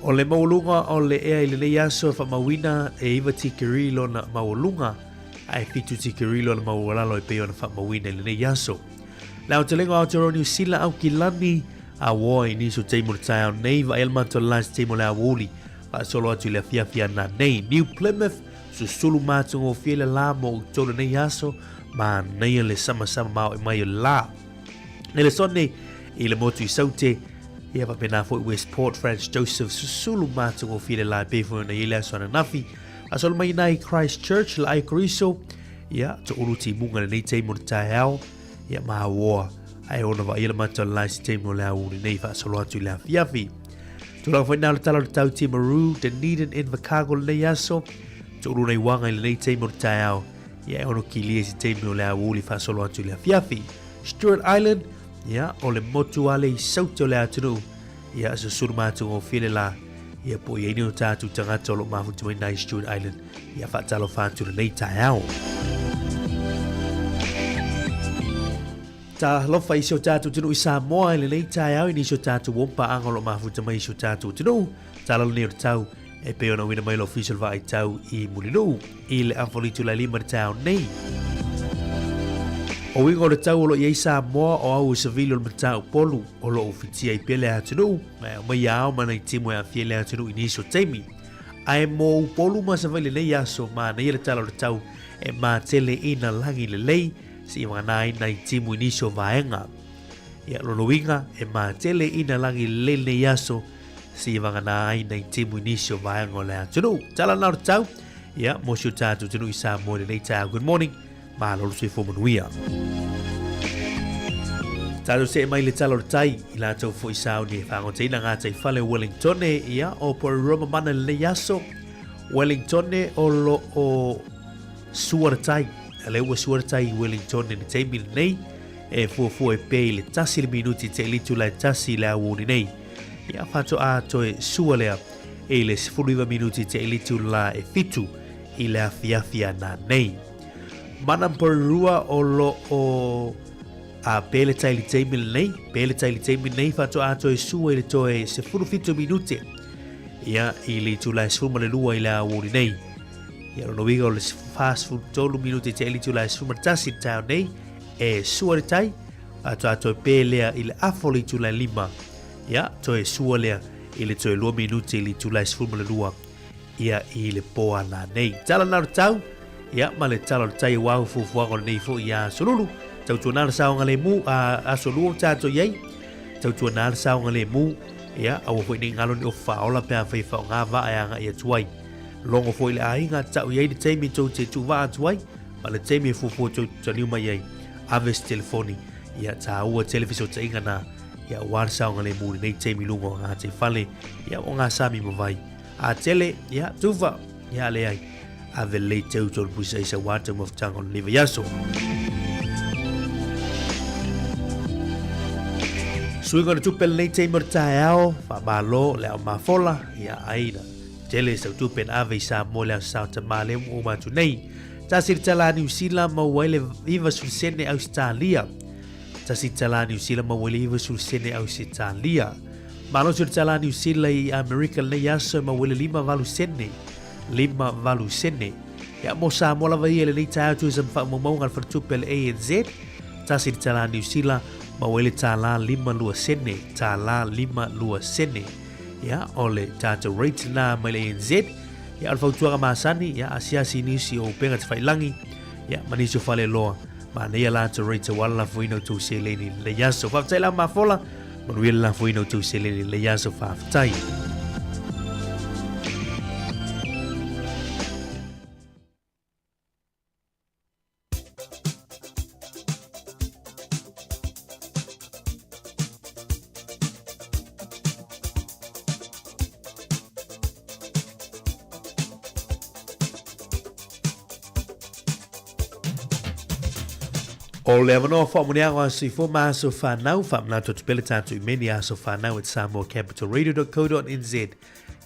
O le maualuga o le ea i lenei aso e faamauina e 9 tikeri lona maualuga, ae 7 tikeri lona maualalo e pei ona faamauina i lenei aso. Le aotelega o Aotearoa Niu Sila Aukilani a uoa i nisi o taimi o le taeao nei, vaai le matou last taimi o le aoauli faasolo atu i le afiafi ana nei. New Plymouth, susulu matagofie le la mo outou lenei aso, manaia le samasama maoae mai o le la. Nelesone i le motu i Saute, ia faapena foi Westport, Franz Joseph, susulu matagofie le la e pei foi ona i ai le aso ananafi. Faasolo mai ina i Christchurch, Laai Koriso, ia toulu timuga lenei taimi o le taeao, ia maoa Ae ona vaaia le mata o le la i se taimi o le aoauli nei faasolo atu i le afiafi. Tulaga foi na o le tala o le tau Timaru, Dunedin, Invercargill lenei aso, toalua nai uaga i lenei taimi o le taeao, ia e ono kilia i se taimi o le aoauli faasolo atu i le afiafi. Stewart Island, ia, o le motu ale i saute o le atunuu, ia, susulu matagofie le la, ia po o i ai ni o tātou tagata o lo o mafuta mai nai Stewart Island, ia faatalofa atu lenei taeao. Talofa i si o tātou atunuu i Samoa i lenei taeao i nisi o tātou uompaaga o lo o mafuta mai i si o tātou atunuu. Tala lenei o le tau e pei ona uina mai le Ofisa o le Vaai Tau i Mulinuu i le afa o le itula e 5 i le taeao nei. O uiga o le tau o lo o i ai Samoa o au i savili o le matau-polu o lo o ufitia ai pea le atunuu, ma e aumai ao ma nai timu e aafia ai le atunuu i nisi o taimi. Ae mo Upolu ma Savaii lenei aso, manaia le tala o le tau e matele ina lagi lelei, se i vagana ai nai timu i nisi o vaega. Ia, lona uiga, e matele ina lagi lelei lenei aso, se i vagana ai nai timu i nisi o vaega o le atunuu. Tala na o le tau, ia, mo si o tātou atunuu i Samoa i lenei taeao. Good morning, malo le soifua manuia. Tātou see mai le tala o le tai, i lātou foi sauni e whangoteina ngā tai whale o Wellingtone, ia, o Porirua mamana lenei aso. Wellingtone o lo o sua le tai. A lea ua sua le tai i Wellingtone i le taimi lenei, e fuafua e pē i le 1 le minuti te litu la e 1 i le aoauli nei. Ia, faatoa toe sua lea i le 19 minuti te litu la e 7 i le afiafi ana nei. Mana Porirua o lo o a pē le tai i le taimi lenei, pē le tai i le taimi lenei, faatoa toe sua i le toe 17 minute. Ia, i le itula e 12 i le aoauli nei. Ia, lona uiga o le 43 minute te itula e 11 i le taeao nei, e sua le tai, faatoa toe pē lea i le afa o le itula e 5. Ia, toe sua lea i le toe 2 minute i le itula e 12 ia i le pō ana nei. Tala na o le tau, ia, ma le tala o le tai aua fuafuaga o lenei foi aso lulu. Tautuana le saogalemu, a aso lua o tātou i ai, tautuana le saogalemu, ia, aua foi nei galo ni ofu faaola pe afai e faaaoga vaa e agai atu ai. Logo foi le aiga, tau i ai le taimi tou te tuuvaa atu ai, ma le taimi e fuafua tou te taliu mai ai, ave se telefoni, ia, tāua tele fesootaiga na, ia, aua le saogalemu i lenei taimi i luga o ngā teifale, ia, o ngā sami ma vai. A tele, ia, tufa, ia, leai, ave lelei teu tolu puisa isa aua taumafataga o lenei vaiaso. Suiga o le tupe lenei taimi o le taeao, faamalo le ao mafola, ia aina. Tele sau tupe na ave i Samoa i le aso Sao Tamā lea ua uma atu nei. Tasi le tala a Niu Sila maua ai le 90 sene Ausetalia. Tasi le tala a Niu Sila maua ai le 90 sene Ausetalia. Malosi o le tala a Niu Sila i Amerika lenei aso e maua ai le 58 sene. 58 sene. Ia mo Samoa lava ia i lenei taeao tuisa ma faamaumauga a le faletupe a le ANZ. Tasi le tala a Niu Sila maua ai le tala 52 sene. Tala 52 sene. Ia, o le tātou rate lena mai le ANZ. Ia, o le fautuaga masani, ia, asiasi i nisi o upega tafailangi, ia, ma nisi o faleloa. Manaia latou rate aua le lafoina o tou seleni i lenei aso. Faafetai la Mafola, manuia le lafoina o tou seleni i lenei aso. Faafetai. O le avanoa faamuniaga o aso ifo ma aso whanau, whaamanatu atu pea le tātou imeni aso whanau at samoacapitalradio.co.nz.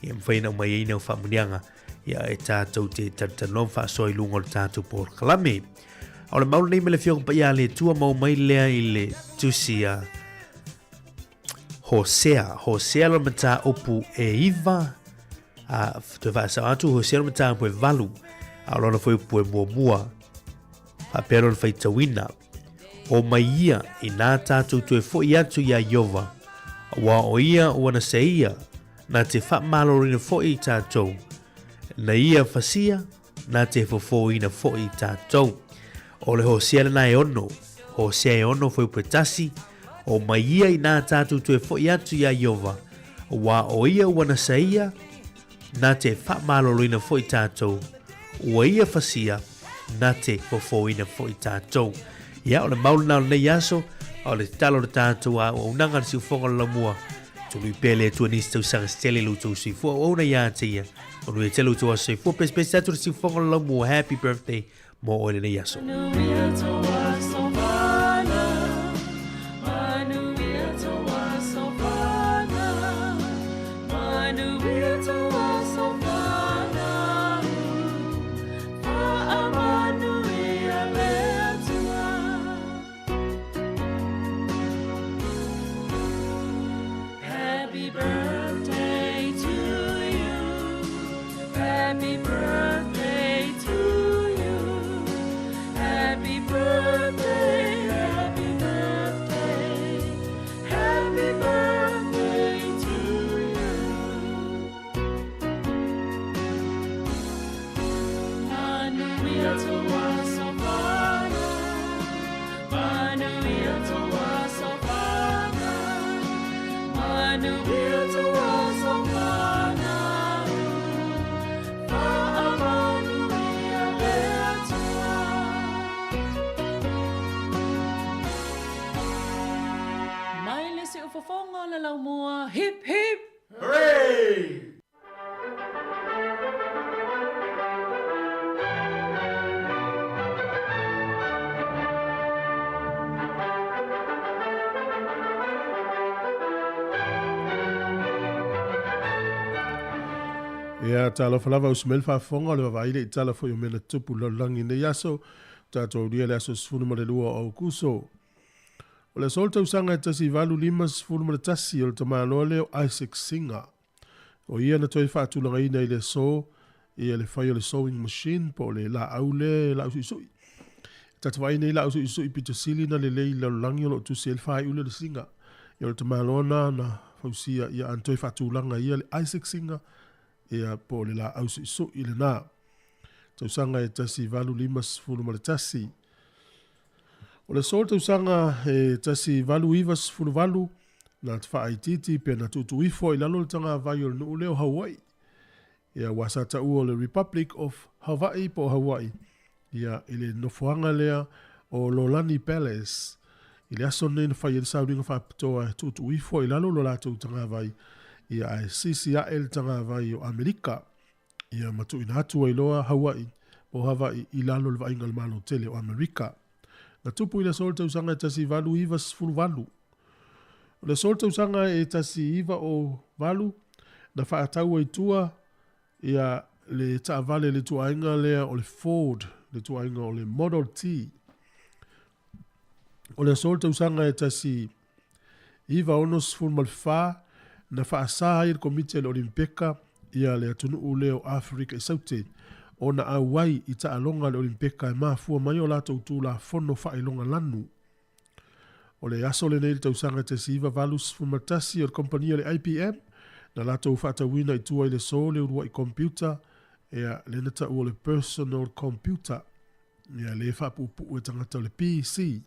Ia mawhai na umai ai nau faamuniaga ia e tātou te talanoa ma faasoa i luga o le tātou polokalame. O le mauli nei me le Afioga Paia a le Atua mau mai lea i le tusi a Hosea. Hosea lona mataupu e 9, a toe faasao atu Hosea lona mataupu e 8, a o lona fuaiupu e muamua, faapea lona faitauina, O mai ia inā tātou toe foʻi atu iā Ieova, auā o ia ua na seia, na te faamaloloina foʻi i tātou, na ia fasia, na te fofōina foʻi i tātou. O le Hosea lena e ono, Hosea e ono fuaiupu e 1, O mai ia inā tātou toe foʻi atu iā Ieova, auā o ia ua na seia, na te faamaloloina foʻi tātou, ua ia fasia, na te fofōina foʻi tātou. Ia, o le mau lena o lenei aso, A o le tatalo o le tatou auaunaga le siufofoga o le laumua, tului pea le Atua nisi tausaga se tele i lo outou soifua auauna ia te ia. Manuia tele lo outou aso soifua, pesepese atu le siufofoga o le laumua. Happy birthday mo oe lenei aso. Happy birthday to you. Happy birthday to you. Happy birthday, happy birthday. Happy birthday to you. Manuia tou aso fanau. Manuia tou aso fanau. Manuia tou aso fanau. Faamanuia le Atua. Mai le siufofoga o le laumua, hip hip! Hooray! Ia, talofa lava uso mai le faafofoga o le vaavaai le i tala foi o mea na tutupu i le lalolagi i lenei aso, tatou aulia le aso 12 o Aukuso. O le aso o le tausaga e 1851 o le tamaloa lea o Isaac Singer. O ia na toe faatulagaina i le aso ia le fai o le sewing machine po o le laau lea e laausuisui. E ta te vaai nei laausuisui pito sili na lelei i le lalolagi o lo o tusi ai le faaiule o le Singer. Ia o le tamaloa na na fausia ia ana toe faatulaga ia le Isaac Singer ia po o le laau suisui lena. Tausaga e 1851. O le aso o le tausaga e 1898, na faaitiiti pe na tuutuu ifo ai i lalo le tagavai o le nuu lea o Hawaii. Ia, aua sa taua o le Republic of Hawaii po o Hawaii, ia, i le nofoaga lea o Lolani Palace. I le aso lenei na fai ai le sauniga faapitoa e tuutuu ifo ai i lalo lo latou tagavai, ia, ae sisi ae le tagavai o Amerika. Ia ma tuuina atu ai loa Hawaii po Havaʻi i lalo o le vaaiga a le Malo tele o Amerika. Na tupu i le aso o le tausaga e 1898. O le aso o le tausaga e 1908 na faatau ai tua ia le taavale le ituaiga lea o le Ford, le ituaiga o le Model T. O le aso o le tausaga e 1964 na faasa ai e le Komiti a le Olimpeka ia le atunuu lea o Aferika i Saute ona auai i taaloga a le Olimpeka e mafua mai o latou tulafono faailoga lanu. O le aso lenei i le tausaga 1981 o le kompania le IBM na latou faatauina i tua i le aso le uluai computer ea lea na taua o le personal computer. Ia le faapuupuu e tagata o le PC.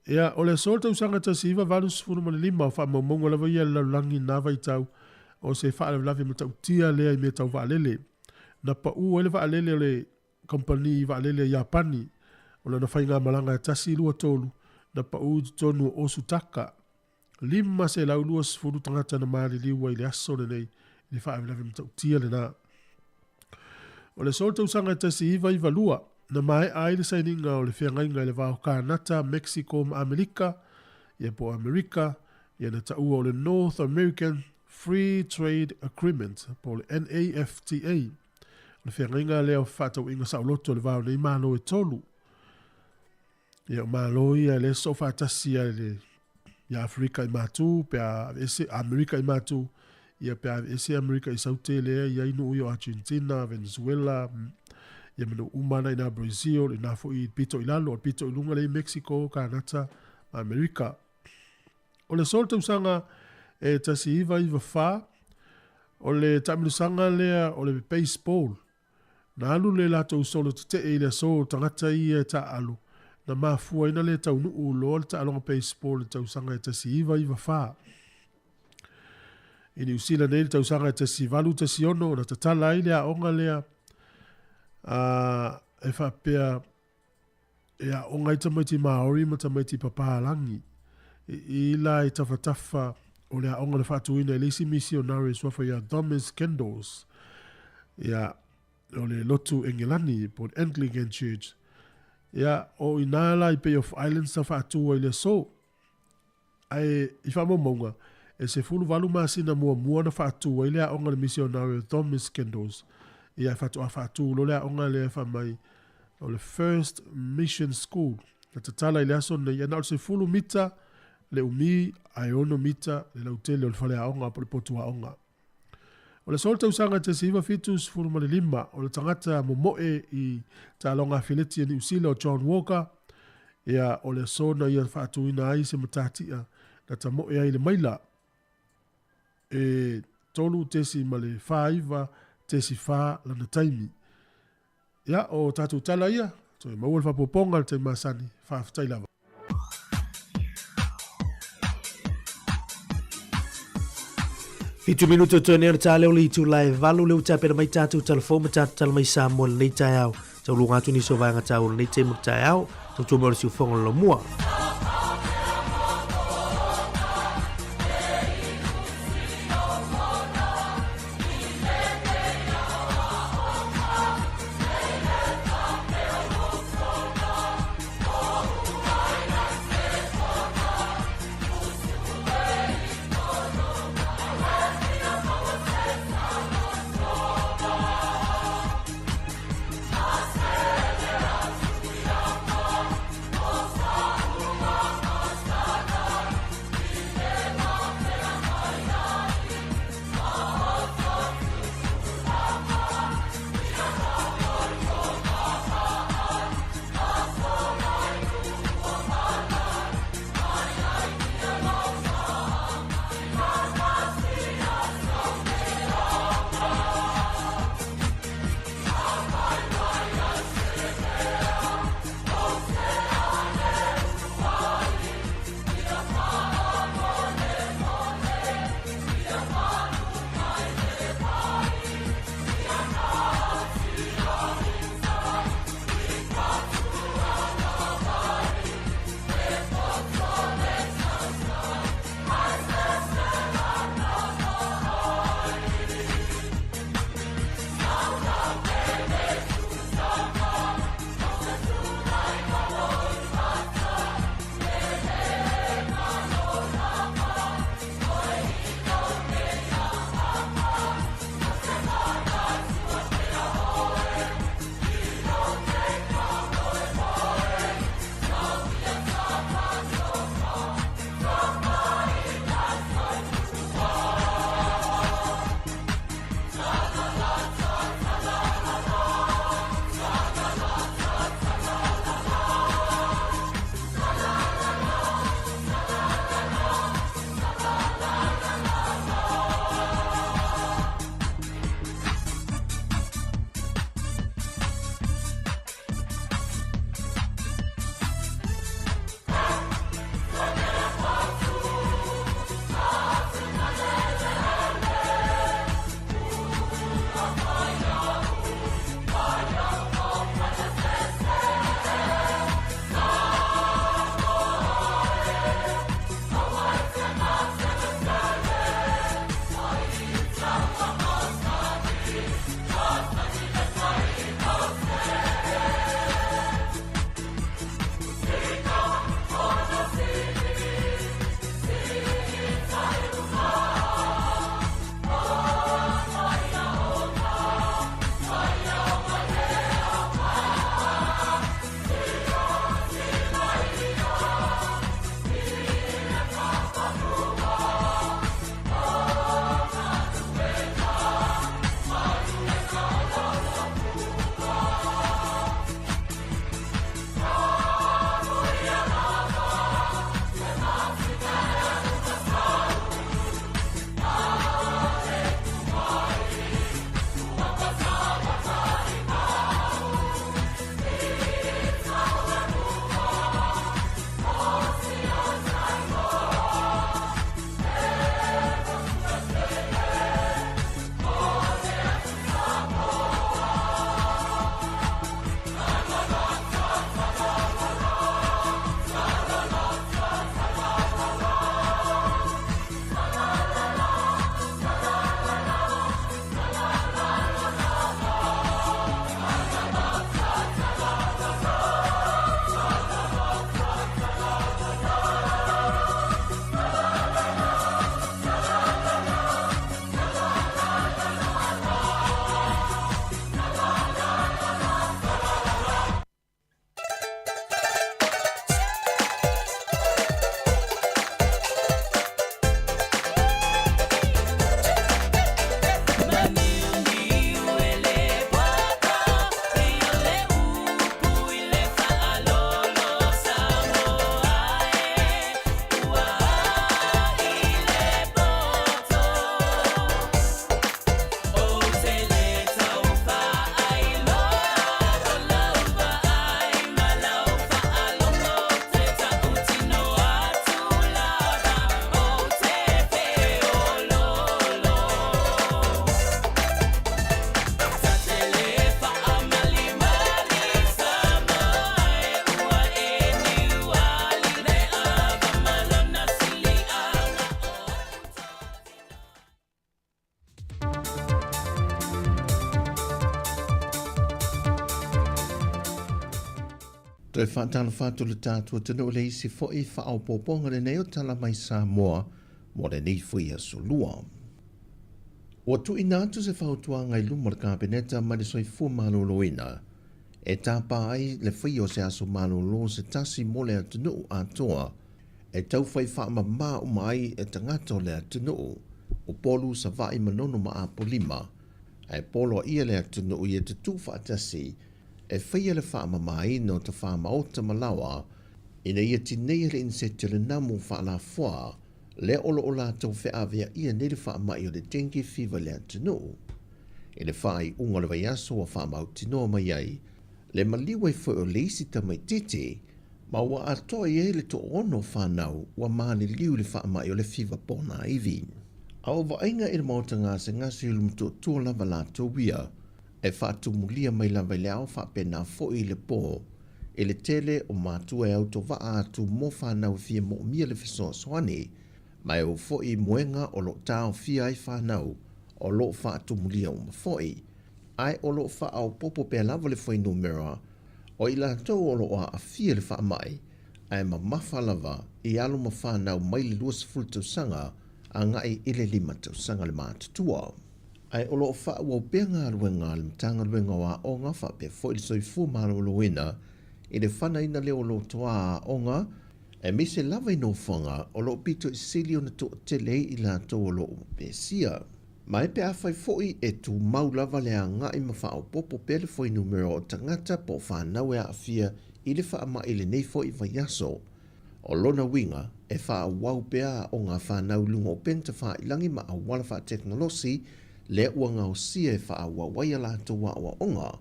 Ia, o le aso o le tausaga 1985, o faamaumauga lava ia a le lalolagi i na vaitau, o se faalavelave matautia lea i mea tau vaalele. Na pau ai le vaalele o le kamupani vaalele a Iapani, o lana faigamalaga e 1, 2, 3, na pau i totonu o Osutaka. 520 tagata na maliliu ai i le aso lenei i le faalavelave matautia lena. O le aso o le tausaga e 1992, na maea ai le sainiga o le feagaiga i le va o Kānata, Mexico ma Amerika, ia po o Amerika, ia na taua o le North American Free Trade Agreement, po o le NAFTA. O le feagaiga lea o fefaatauaiga saoloto i le va o nei Malo e tolu. Ia o Malo ia e le soo faatasi ia le ia Afrika i matu pe a ese Amerika i matu ia pe a ese Amerika i saute lea i ai nuu ia o Argentina, Venezuela, ia ma nuu uma ana ina Brazil, ina foi i pito i lalo, o le pito i luga lea i Mexico, Kanata ma Amerika. O le aso o le tausaga e 1994, o le taamilosaga lea o le baseball Na alu le latou solo tetee i le aso o tagata ia e taaalo, na mafua ai na le taunuu loa le taaloga baseball i le tausaga e 1994. I Niu Sila nei i le tausaga e 1816 na tatala ai le aoga lea a e faapea. E aoga ai tamaiti Māori ma tamaiti papalagi. I i la i tafatafa o le aoga na faatuina e le isi misionare suafa ia Thomas Kendalls. Ia, o le lotu Engelani po o le Anglican Church. Ia, o i nā la i Bay of Islands sa faatu ai le aso. Ae i faamaumauga, e 18 masina muamua na faatu ai le aoga a le misionare o Thomas Kendalls. Ia, e faatoa faatu loa le aoga lea e fai mai o le First Mission School. Na tatala i le aso lenei, ia na o le 10 mita le umi ae 6 mita le lautele o le faleaoga po o le potu aoga. O le aso o le tausaga 1975, o le tagata momoe i taaloga afeleti a Niu Sila o John Walker, ia, o le aso na ia faatuina ai se matatia na tamoe ai le maila e 3.49.4 lana taimi. Ia, o tatou tala ia, toe maua le faaopoopoga i le taimi masani. Faafetai lava. Fitu minutu o toe nei o le tā leo le itula e valu le ua tapena mai tātou talafou ma tātou tala mai Samoa lenei taeao. Tauluga atu nisi o vaega taua o lenei taimi o le taeao. Tautua mai o le siufofoga o le Lomua. Toe faatalofa atu le tatou atunuu i le isi foi faaopoopoga lenei o Tala Mai Samoa mo lenei foi aso lua. Ua tuuina atu se fautuaga i luma o le Kapeneta mai le Soifua Maloloina e tapa ai le faia o se aso malolo se tasi mo le atunuu atoa e taufai faamama uma ai e tagata o le atunuu, Upolu, Savaii, Manono ma Apolima, ae poloaia le atunuu ia tutū faatasi e faia le faamamaina o tafā maota ma laoa ina ia tineia le insete o le namu faalafoa lea o lo o latou feaveaia nei le faamai o le dengue fever i le atunuu. I le faaiuga o le vaiaso ua faamautinoa mai ai le maliu ai foi o le isi tamaitiiti ma ua atoa i ai le toaono o fanau ua maliliu i le faamai o le fiva ponaivi. A o vaaiga i le maota gasegase i Ulumotootua lava latou ia e faatumulia mai lava i le ao faapena foi i le po i le tele o matua e autovaa atu mo fanau e fia moomia le fesoasoani, ma e oo foi i moega o lo o taofia ai fanau o lo o faatumulia uma foi, ae o lo o faaopoopo pea lava le fuainumera o i latou o lo o aafia i le faamai, ae mamafa lava i alo ma fanau mai le 20 tausaga agai i le 5 tausaga le matutua. Ae o lo o faaauau pea galuega a le Matagaluega o Aoga faapea foi le Soifua Maloloina i le fanaina lea o lotoa aoga, aemaise lava i nofoaga o lo o pito i sili ona toatele ai i latou o lo o pesia. Ma e pe afai foi e tumau lava le agai ma faaopoopo pea le fuainumera o tagata po o fanau e aafia i le faamai i lenei foi vaiaso, O lona uiga, e faaauau pea aoga a fanau i luga o upega tafailangi ma auala faatekonolosi lea ua gaosia e faaauau ai a latou aoaoga,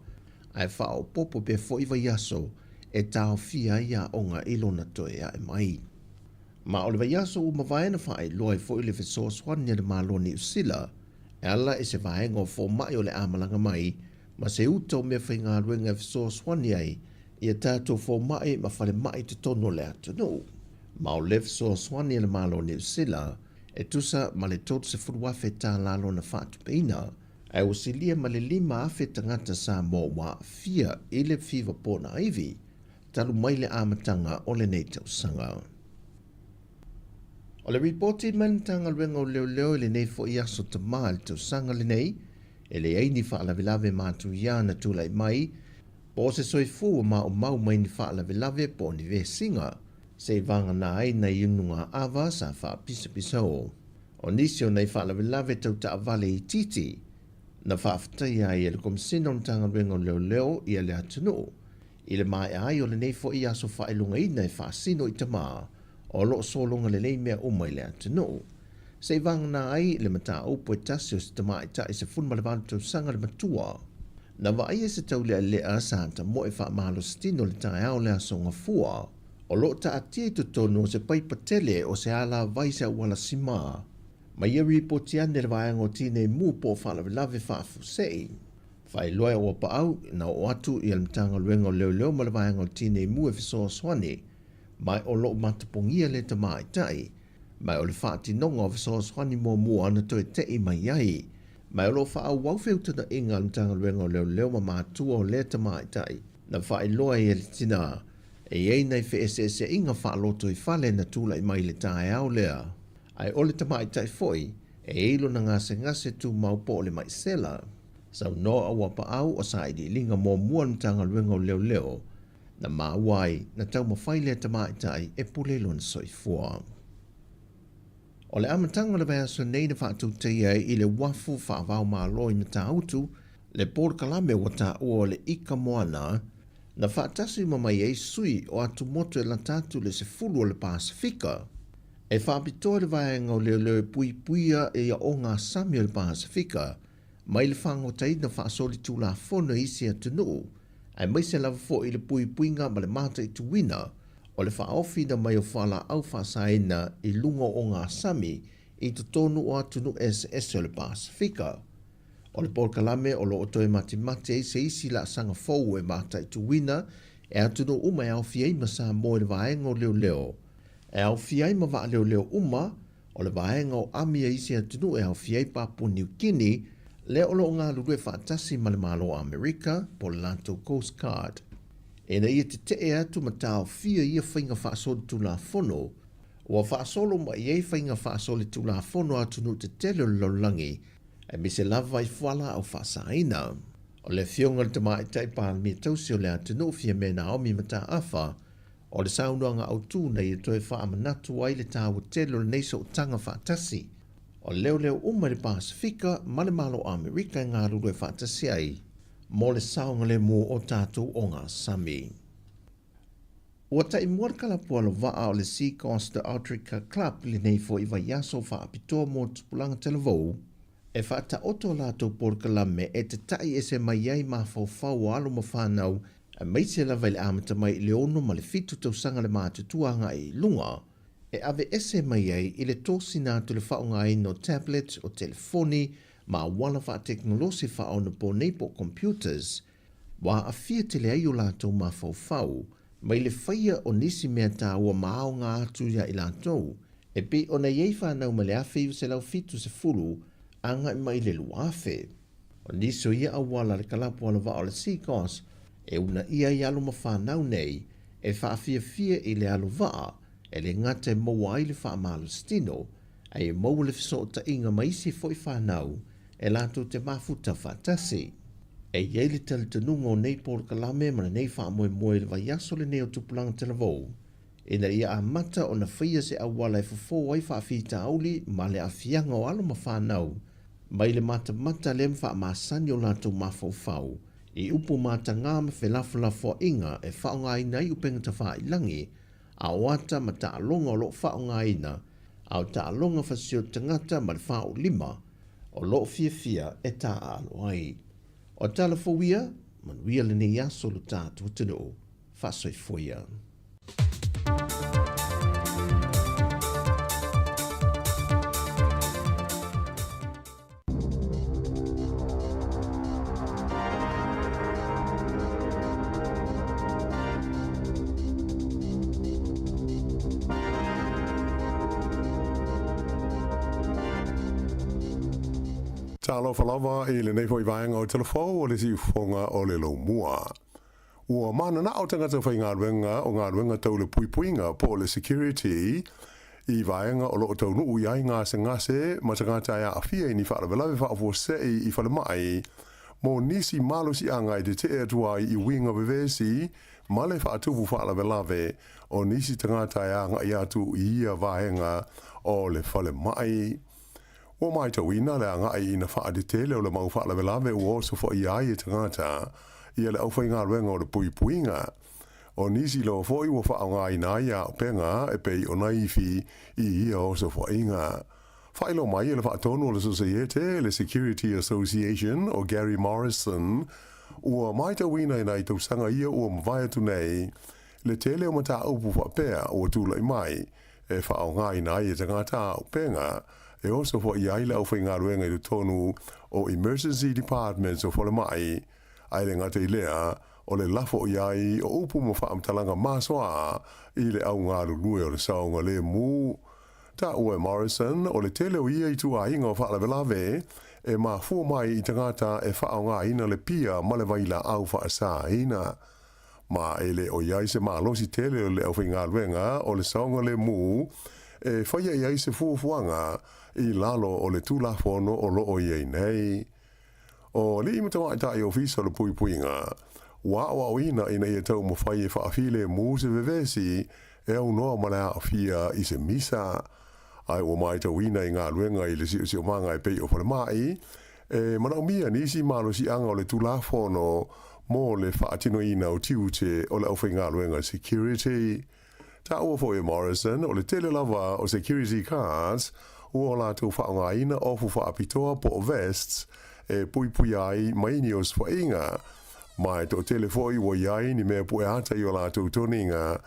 ae faaopoopo pea foi vaiaso e taofia ai aoga i lona toe ae mai. Ma o le vaiaso ua mavae na faailoa ai foi le fesoasoani a le Malo o Niu Sila e ala i se vaega o fomai o le a malaga mai ma se uta o meafaigaluega e fesoasoani ai i a tatou fomai ma falemai i totonu o le atunuu. Ma o le fesoasoani a le Malo o Niu Sila e tusa ma le $30,000 tālā lona faatupeina, ae ua silia ma le 5,000 tagata Samoa ua aafia i le fiva ponaivi talu mai le amataga o lenei tausaga. O le ripoti mai le Matagaluega o Leoleo i lenei foi aso Tamā i le tausaga lenei, e leai ni faalavelave matuia na tulai mai, po o se soifua ua maumau mai ni faalavelave po o ni vesiga, se i vagana ai nai unuga-ava sa faapisapisao. O nisi o nai faalavelave tau taavale itiiti na faafetaia ai e le Komesina o Matagaluega o Leoleo ia le atunuu i le maea ai o lenei foi aso faailogaina e faasino i tamā o lo o sologa lelei mea uma i le atunuu. Se i vagana ai le mataupu e tasi o se tamaitai 18 tausaga le matua. Na vaaia se taulealea sa tamoe faamalositino i le taeao o le Aso Gafua, o lo o taatia i totonu o se paipa tele o se alavai se auala simā. Ma ia ripoti ane le vaega o Tinei Mu po o Faalavelave Faafuasei. Faailoa e Auapaau na oo atu i le Matagaluega o Leoleo ma le vaega o Tinei Mu e fesoasoani mai o lo o matapogia le tamaitai mai o le faatinoga o fesoasoani muamua na toe te'i mai ai mai o lo o faaauau feutagaiga a le Matagaluega o Leoleo ma matua o lea tamaitai na faailoa ai e le tinā e i ai nai feeseeseaiga faalotoifale na tulai mai i le taeao lea ae o le tamaitai foi e i ai lona gasegase tumau po o le mai sela. Saunoa Auapaau o sailiiliga muamua a le Matagaluega o Leoleo na maua ai na taumafai lea tamaitai e pule i lona soifua. O le amataga o le vaiaso nei na faatautaia ai i le uafu faava-o-Malo i Matautu le polokalame ua taua o le Ika Moana, na faatasi uma mai ai sui o atumotu e lata atu i le 10 o le Pasefika. E faapitoa le vaega o leoleo e puipuia i ogasami o le Pasefika mai le fagotaina faasolitulafono i isi atunuu, aemaise lava foi i le puipuiga ma le mataituina o le faaofiina mai o fualaau faasaina i luga o ogasami i totonu o atunuu eseese o le Pasefika. O le polokalame o lo o toe matimati ai se isi laasaga fou e mataituina e atunuu uma e aofia ai ma Samoa i le vaega o leoleo, e aofia ai ma vaaleoleo uma o le vaega o ami a isi atunuu e aofia ai Papua Niu Kini, lea o lo o galulue faatasi ma le Malo o Amerika po o le latou Coast Guard. Ina ia tete'e atu ma taofia ia faiga faasolitulafono, ua faasolo mai i ai faiga faasolitulafono a atunuu tetele o le lalolagi, aemaise lava i fualaau faasaina. O le Afioga i le Tamaitai Palemia tausi o le atunuu Fiamē Naomi Mataafa, o le saunoaga autu na ia toe faamanatu ai le taua tele o lenei sootaga faatasi o leoleo uma i le Pasefika ma le Malo o Amerika e galulue faatasi ai mo le saogalemu o tatou ogasami. Ua taimua le kalapu alovaa o le Sea Coast Outrigger Club i lenei foi vaiaso faapitoa mo tupulaga talavou e faataoto a latou polokalame e tata'i ese mai ai mafaufau o alo ma fanau aemaise lava i le amata mai i le 6 ma le 7 tausaga le matutua agai i luga e aveese mai ai i le tosina atu le faaaogaina o tablet, o telefoni ma auala faatekonolosi faaonaponei po o computers, ua aafia tele ai o latou mafaufau mai le faia o nisi mea taua ma aoga atu iā i latou, e pei ona i ai fanau mai le 1970 agai mai i le 2000. O nisi o ia auala a le kalapu alovaa o le CCOS e uunaia ai alo ma fanau nei e faafiafia i le alovaa e le gata e maua ai le faamalositino, ae maua le fesootaiga ma isi foi fanau e latou te mafuta faatasi. E i ai le talitonuga o nei polokalame ma lenei faamoemoe i le vaiaso lenei o Tupulaga Talavou, ina ia amata ona faia se auala e fofo ai faafitauli ma le aafiaga o alo ma fanau mai le matamata lea ma faamasani o latou mafaufau i upu matagā ma felafolafoaiga e faaaogaina ai upega tafailagi a o ata ma taaloga o lo o faaaogaina, a o taaloga fasioti tagata ma le faaulima o lo o fiafia e taaalo ai. O tala fou ia, manuia lenei aso lo tatou atunuu. Faasoifua ia. Talofa lava i lenei foi vaega o Talafou o le Siufofoga o le Laumua. Ua mananao tagata faigaluega o galuega tau le puipuiga po o le security i vaega o lo o taunuu i ai gasegase ma tagata e aafia i ni faalavelave faafuasei i falemai mo nisi malosiaga e tetee atu ai i uiga vevesi ma le faatupu faalavelave o nisi tagata e agai atu i ia vaega o le falemai. Ua matauina le agai ina faatetele o le mau faalavelave ua osofaia ai e tagata ia le aufaigaluega o le puipuiga. O nisi loa foi ua faaaogaina ai auupega e pei o naifi i ia osofaiga. Faailoa mai e le faatonu o le Sosaiete, le Security Association o Gary Morrison, ua matauina i nai tausaga ia ua mavae atu nei le tele o mataupu faapea ua tulai mai e faaaogaina ai e tagata auupega e osofaia ai le aufaigaluega i totonu o emergency departments o falemai, ae le gata i lea, o le lafo i ai o upu ma faamatalaga masoa i le augalulue o le saogalemu. Taua e Morrison, o le tele o ia ituaiga o faalavelave e mafua mai i tagata e faaaogaina le pia ma le vailaau faasaina. Ma e le o i ai se malosi tele o le aufaigaluega o le saogalemu e faia i ai se fuafuaga i lalo o le Tulafono o lo o i ai nei. O alii ma tamaitai ofisa o le puipuiga, ua aoaoina ina ia taumafai e faafilemu se vevesi e aunoa ma le aafia i se misa. Ae ua matauina i galuega i le siosiomaga e pei o falemai, e manaomia nisi malosiaga o le Tulafono mo le faatinoina o tiute o le aufaigaluega security. Taua foi e Morrison, o le tele lava o security cards ua latou faaaogaina ofu faapitoa po o vests e puipuia ai mai ni osofaiga, ma e toatele foi ua i ai ni mea pue ata i o latou toniga,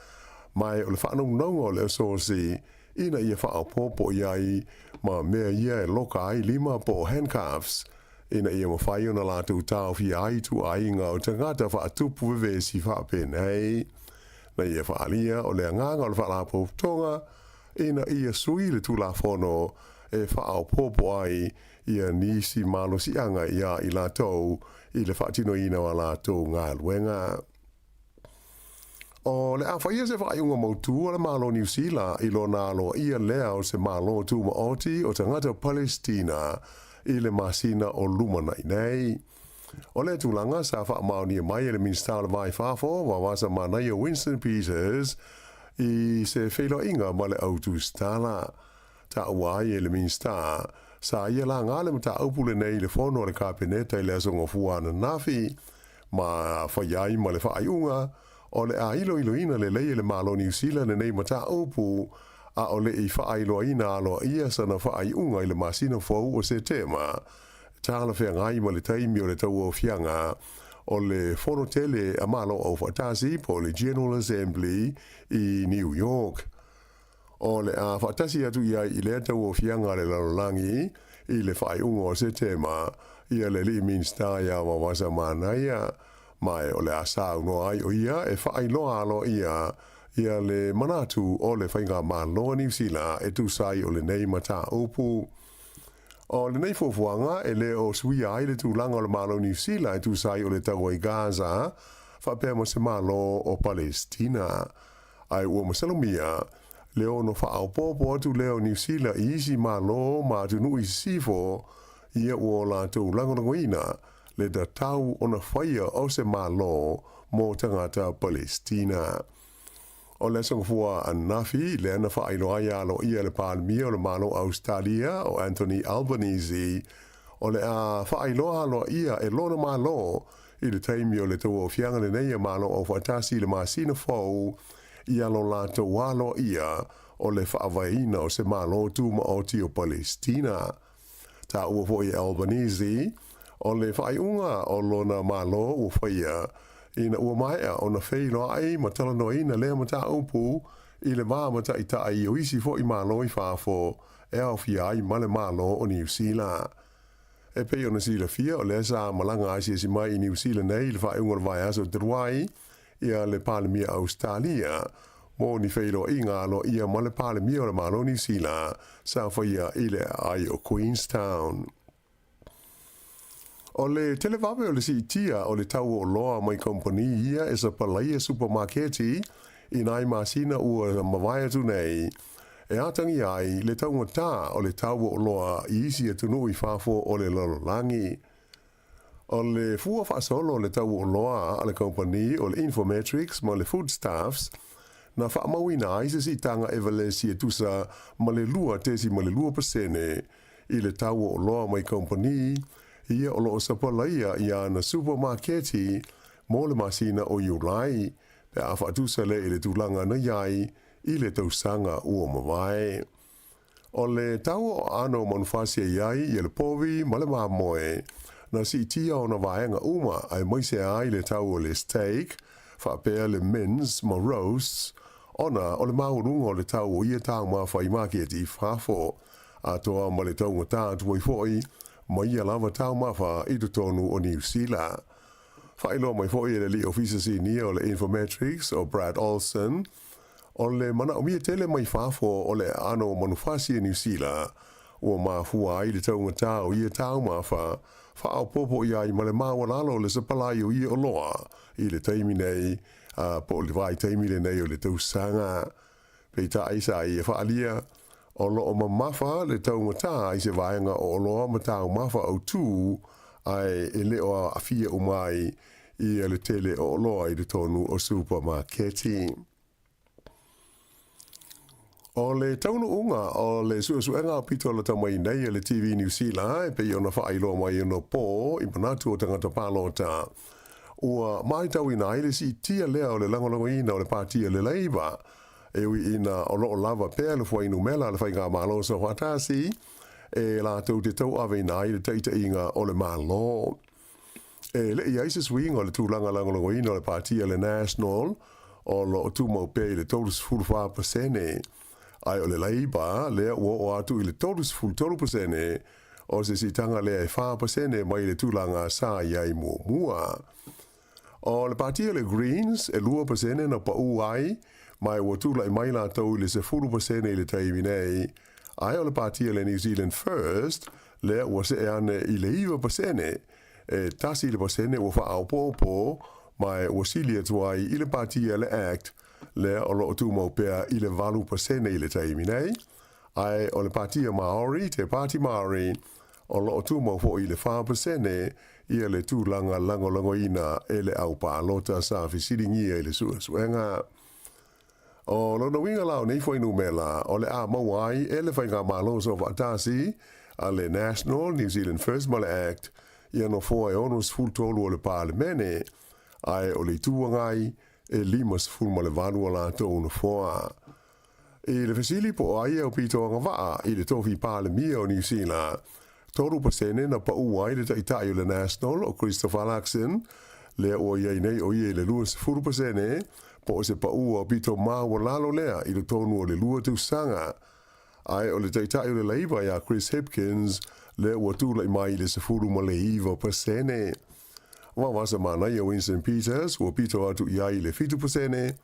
ma e o le faanaunauga o le asosi ina ia faaopoopo i ai ma mea ia e loka ai lima po o handcuffs, ina ia mafai ona latou taofia ai ituaiga o tagata faatupu vevesi faapenei. Na ia faaalia o le agaga o le faalapotopotoga ina ia sui le Tulafono e faaopoopo ai ia nisi malosiaga iā i latou i le faatinoina o a latou galuega. O le a faia se faaiuga mautū a le Malo o Niu Sila i lona aloaia lea o se Malo Tumaoti o tagata Palestina i le masina o lumanai nei. O lea tulaga sa faamaonia mai e le Minisita o le Va i Fafo, Vavasa Manaia Winston Peters i se feiloaiga ma le au tusitala. Taua ai e le Minisita, sa ia laga le mataupu lenei i le fono a le Kapeneta i le Aso Gafua ananafi, ma faia ai ma le faaiuga, o le a iloiloina lelei e le Malo o Niu Sila lenei mataupu, a o le i faailoaina aloaia sana faaiuga i le masina fou o Setema, talafeagai ma le taimi o le tauaofiaga o le Fono Tele a Malo Aufaatasi po o le General Assembly i New York. O le a faatasi atu i ai i lea tauaofiaga a le lalolagi i le faaiuga o Setema ia le alii Minisita ia Vavasa Manaia, ma o le a saunoa ai o ia e faailoa aloaia ia le manatu o le Faigamalo a Niu Sila e tusa ai o lenei mataupu. O lenei fuafuaga e le o suia ai le tulaga o le Malo o Niu Sila e tusa ai o le taua i Gaza faapea ma se Malo o Palestina. Ae ua masalomia le ono faaopoopo atu lea o Niu Sila i isi Malo ma atunuu i sisifo ia ua o latou lagolagoina le tatau ona faia o se Malo mo tagata Palestina. O le Aso Gafua ananafi lea na faailoa ai aloaia e le Palemia o le Malo o Ausetalia o Anthony Albanese o le a faailoa aloaia e lona Malo i le taimi o le tauaofiaga lenei a Malo Aufaatasi i le masina fou ia lo latou aloaia o le faavaeina o se Malo Tumaoti o Palestina. Taua foi e Albanese, o le faaiuga o lona Malo ua faia ina ua maea ona feiloai ma talanoaina lea mataupu i le va ma taitai o isi foi Malo i fafo e aofia ai ma le Malo o Niu Sila. E pei ona silafia, o lea sa malaga asiasi mai i Niu Sila nei i le faaiuga o le vaiaso talu ai ia le Palemia Ausetalia mo ni feiloaiga aloaia ma le Palemia o le Malo o Niu Sila sa faia i le aai o Queenstown. O le televave o le siitia o le tau o oloa mai kamupani ia e sapalaia supamaketi i nai masina ua mavae atu nei, e atagia ai le taugatā o le tau o oloa i isi atunuu i fafo o le lalolagi. O le fua faasolo o le tau o oloa a le kamupani o le Infometrics ma le Foodstuffs, na faamauina ai se siitaga Everlesi e tusa ma le 2.2% i le tau o oloa mai kamupani ia o lo o sapalaia i ana supamaketi mo le masina o Iulai, pe a faatusa lea i le tulaga na i ai i le tausaga ua mavae. O le tau o aano manufasi e i ai ia le povi ma le mamoe, na siitia ona vaega uma aemaise ai le tau o le steak, faapea le mince ma roasts, ona o le maualuga o le tau o ia taumafa i maketi i fafo, atoa ma le taugata atu ai foi ma ia lava taumafa i totonu o Niu Sila. Faailoa mai foi e le alii ofisa sinia o le Infometrics o Brad Olsen, O le manaomia tele mai fafo o le aano o manufasi a Niu Sila, ua mafua ai le taugatā o ia taumafa, faaopoopo i ai ma le maualalo o le sapalai o ia oloa i le taimi nei, a po o le vaitaimi lenei o le tausaga. Peitai sa ia faaalia, o lo o mamafa le taugatā i se vaega o oloa ma taumafa autū, ae e le o aafia uma ai ia le tele o oloa i totonu o supamaketi. O le taunuuga o le suesuega aupito lata mai nei a le TV Niu Sila e pei ona faailoa mai anapo i manatu o tagata palota, ua matauina ai le siitia lea o le lagolagoina o le Pati a le Leipa, e ui ina o lo o lava pea le fuainumera a le Faigamalo Soofaatasi e latou te tauaveina ai le taitaiga o le Malo. E le i ai se suiga o le tulaga lagolagoina o le Pati a le National o lo o tumau pea i le 34%, ae o le Labour lea ua oo atu i le 33%, o se siitaga lea e 4% mai le tulaga sa i ai muamua. O le Pati a le Greens e 2% na paū ai, ma ua tulai mai latou i le 10% i le taimi nei, ae o le Pati a le New Zealand First lea ua see ane i le 9%, e 1% ua faaopoopo Ma e ua sili atu ai i le pāti a le act lea o lo o tumau pea i le 8% i le taimi nei, ae o le pāti a Māori, Te Pāti Māori, o lo o tumau foi i le 4% ia le tulaga lagolagoina e le au palota sa fesiligia i le suesuega. O lona uiga la o nei fuainumera o le a maua ai e le Faigamalo Soofaatasi a le National, New Zealand First ma le Act ia nofoa e 63 o le Palemene, ae o le Itu Agai e 58 a latou nofoa. I le fesili po o ai e aupito agavaa i le tofi Palemia o Niu Sila, 3% na paʻu ai le Taitai o le National o Christopher Luxon, lea ua i ai nei o ia i le 20%, po o se paʻu aupito maualalo lea i totonu o le lua tausaga. Ae o le Taitai o le Labour ia Chris Hipkins lea ua tulai mai i le 19%. Vavasa manaia Winston Peters ua pito atu i ai i le 7%,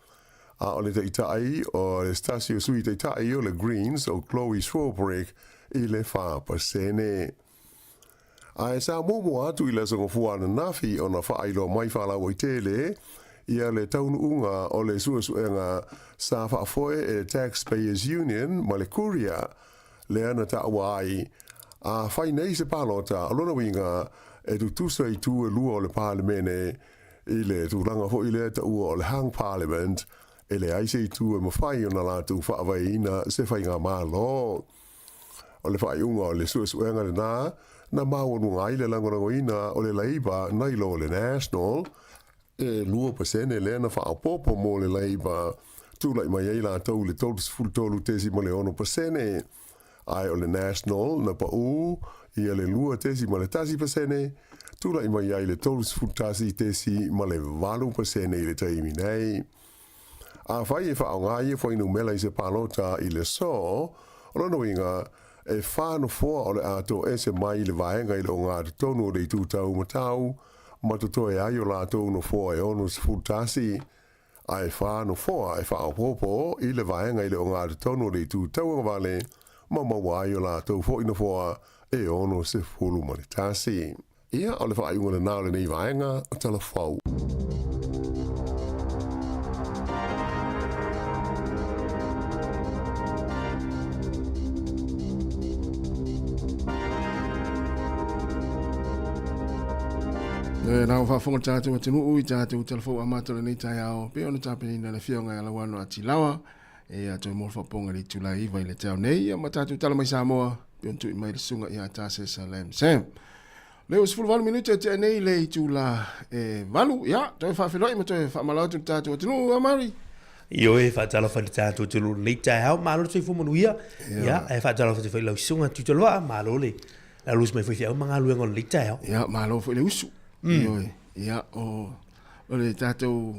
a o le Taitai o le se tasi o Sui Taitai o le Greens o Chloe Swarbrick i le 4%. Ae sa muamua atu i le Aso Gafua ananafi ona faailoa mai faalauaitele ia le taunuuga o le suesuega sa faafoe e le Taxpayers Union ma le Courier lea na taua ai a fai nei se palota o lona uiga e tutusa itu e lua o le Palemene I le tulaga foi lea taua o le Hung Parliament, e leai se itu e mafai ona latou faavaeina se faigamalo. O le faaiuga o le suesuega lena na maualuga ai le lagolagoina o le Labour nai lo le National, e 2% lea na faaopoopo mo le Labour, tulai mai ai latou i le 33.6%. Ae o le National na pau ia le 2.1%, tulai mai ai le 31.8% i le taimi nei. Afai e faaaoga ia fuainumera i se palota i le aso, o lona uiga, e fa nofoa o le a toese mai i le vaega i le ogatotonu o le itu taumatau ma totoe ai o latou nofoa e 61. Ae fa nofoa e faaopoopo i le vaega i le ogatotonu o le itu tauagavale ma maua ai o latou foi nofoa e 61. Ia, o le faaiuga lena o lenei vaega o Tala Fou. E nā o faafofoga tātou atunuu i tātou talafou amata o lenei taeao, pe ona tapenaina le afioga ia Lauano Atilawa, e a toe mo le faapopoga i le itula e 9 i le taeao nei, ia ma tātou tala mai Samoa, pe ona tui mai le susuga ia Tasesa Lam Sam. Le ua 18 minute e tea nei le itula e 8, ia, toe faafeiloai ma toe faamalalo atu le tātou atunuu, a Mari. Ioe, faatalofa i le tātou atunuu i lenei taeao, malo le soifua manuia. Ia, e faatalofa atu foi i lau susuga Tuitolovaa, malo le alu usu mai foi feau ma galuega o lenei taeao. Ia, malo foi le usu. Ioe, ia, o, o le tātou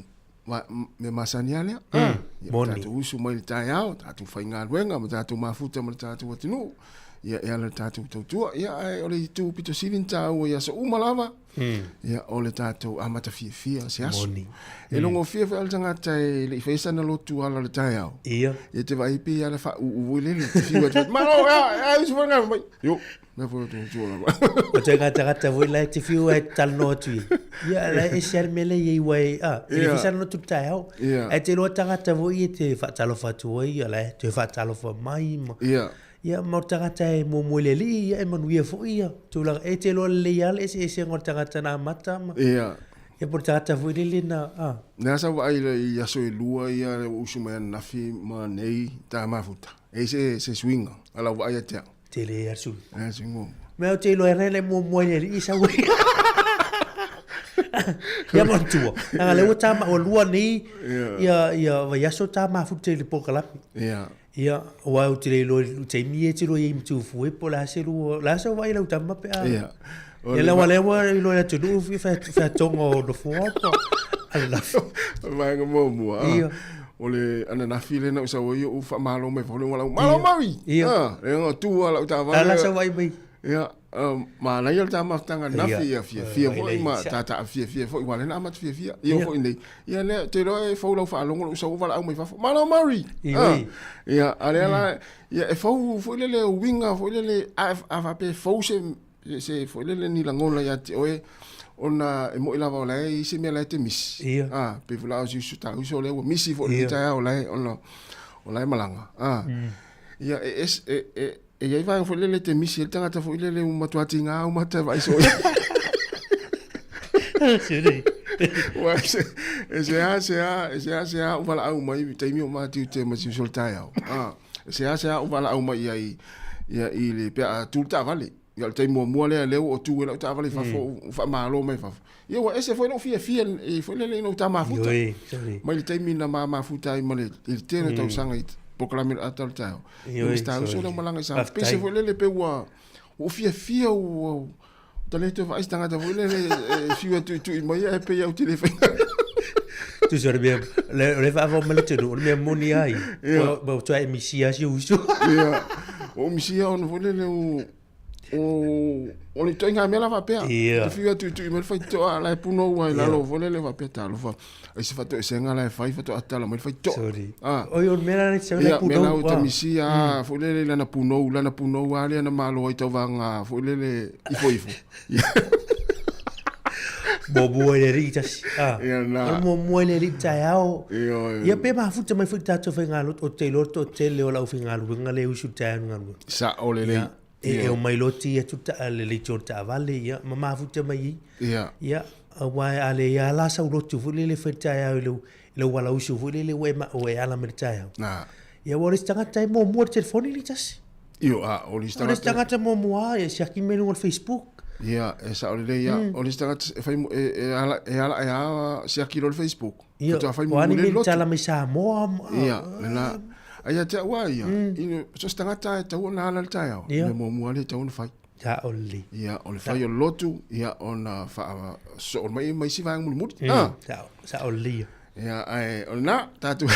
mea masani lava lea. Ia, Moni. tātou usu mai le taeao, tātou faigaluega ma tātou mafuta ma le tātou atunuu. Ia, e ala le tātou tautua. Ia, ae o le itu pito sili na tāua i aso uma lava. Ia, o le tātou amata fiafia o se aso. Moni. E logofia foi le tagata e le i faia sana lotu ala o le taeao. Ia. Ia te vaai pei ala faauu foi lele. Te fiu atu, malo, ia, ia, usu foi ngā mai. Io, mea foi o tō tua lava. O te ngā tagata foi la e te whiu e talanoa atu i. Ia, la e ese ale mea lea i ai a, e le fisa lotu le taeao. Ia. Ae te loa tagata foi e te whaatalofa atu ai, ia la e te whaatalofa mai. Ma, Ia. Ia, ma o le tagata e muamua i le alii, ia e manuia foi ia. Tulaga, e te loa lelei lava le eseese o le tagata na amata ma. Ia. Ia po o le tagata foi lele na, a. Nea sa vaai le i aso e lua ia le ua usu mai ananafi ma nei ta mafuta. E i se, se suiga, a lau vaai ia te au. Tele ia le suiga. E suiga muamua. Mea ou te iloa e le muamua i le alii sau ai. Ia manatua, leaga lea ua ta ma, ua lua nei ia, ia vaiaso ta mafuta i le polokalame. Ia. Ia, aua ou te le iloa i le taimi ia e te iloa i ai ma Tufu po o le a se lua, o le a sau vaai lau tama pe a. Ia. Ia la ua lea ua iloa i le atunuu featoga o nofoa po ananafi. O le vaega muamua. Ia. O le ananafi lea na ou sau ai ou faamalo mai foi le lau malo Mari. Ia. Ah, le nga tu ala ou taavale. A la sau vaai mai. Ia, manaia le ta mafutaga ananafi ia fiafia foi ma taataa fiafia foi aua o lea na amata fiafia. Ia oo foi nei. Ia lea, ou te iloa e fou lau faalogo lou sau valaau mai fafo. Malo Mari! Ioe. Ia, a lea la, ia e fou foi lele uiga foi lele, a faapea e fou se, se foi lele ni lagona ia te oe, Ona e mo'i lava o la e i ai se mea la e te misi. Ia. A, pei foi la o si uso ta uso lea ua misi foi i lenei Ia. taeao la e ona o la e malaga. A. Ia e ese e e e i ai vaega foi lele e te misi ai le tagata foi lele ua matua tiga uma ata e vaai soo i ai. Ua e se e seasea e seasea ou valaau mai i taimi o matiute ma si uso i le taeao. A, e seasea ou valaau mai i ai ia i le pe a tu le taavale. Ia o le taimi muamua lea lea ua ou tu ai lau taavale i fafo ua faamalo mai fafo. Ia ua ese foi lou fiafia e foi lele ina ua ta mafuta. Mai le taimi na ma mafuta ai ma le i le tele o tausaga i polokalame o le ata o le taeao. Ia Mr. Uso lea ua malaga i Samoa. Pei se foi lele pei ua ua ou fiafia ua ua ta le toe vaai se tagata foi lele e fiu e tuitui mai ae pei ou te le faigaluega. Tusa o le mea, le, o le faavao mai le atunuu, o le mea moni ai. Ia. Ua ua e misia si uso. Ia, ua ou misia ona foi lele o, o, o le ituaiga mea la faapea. Ia. Te fiu e tuitui mai le faitotoa, la e punou ai lalo foi lele faapea, talofa, ai se faatoesega la e fai, faatoa tatala mai le faitotoa. Sorry. Ah. Oi, o le mea la e sau la Ia, mea la punou. ua ta misia foi lele i lana punou, lana punou lava lea na malo ai tauvaga foi lele ifoifo. Ia. Muamua i le alii tasi. Ah. Ia na. O le muamua i le alii taeao. Ioe. Ia pe mafuta mai foi tatou faigalotu, ou te iloa le toatele o le aufaigaluega lea e usu i le taeao i galuega. Sao lelei. Ia, e, e omai loa ti atu ta, le leitio o le taavale, ia, ma mafuta mai i. Ia. Ia, aua a le ia la sau lotu foi lele fai le taeao i lou, i lou alausu foi lele ua e, ma, ua e ala mai le taeao. Na. Ia, ua o le isi tagata e muamua i le telefoni le tasi. Io, a, o le isi O le isi tagata. tagata muamua e siaki mai i luga o le Facebook. Ia, e sao lelei ia. O le isi tagata e fai e, e ala e ala e a siaki loa le Facebook. Ia, Faatoa fai o a ni mulimuli mea le i lotu. tala mai Samoa. Ia, lena. A ia te au a ia, i so se tagata e tatau ona ala i le taeao, Ia. mea muamua lea e tatau ona fai. Sao lelei. Ia, o le fai o le lotu, ia, ona faasoo mai ma isi vaega mulimuli. Ah. Sao, sao lelei ia. Ia, ae o lena, tatou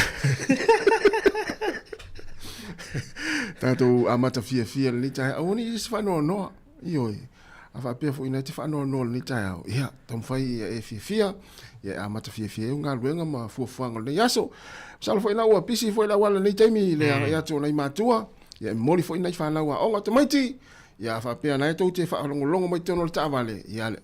tatou amata fiafia lenei taeao. Aua ne i se faanoanoa, ioe. A faapea foi ina te faanoanoa lenei taeao, ia, taumafai ia e fiafia, ia e amata fiafia ai au galuega ma fuafuaga o lenei aso. Masalo foi ina ua pisi foi le auala lenei taimi i le agai atu o nai matua, ia e momoli foi nai fanau aoga tamaiti, ia a faapea na e tou te faalogologo mai totonu o le taavale, ia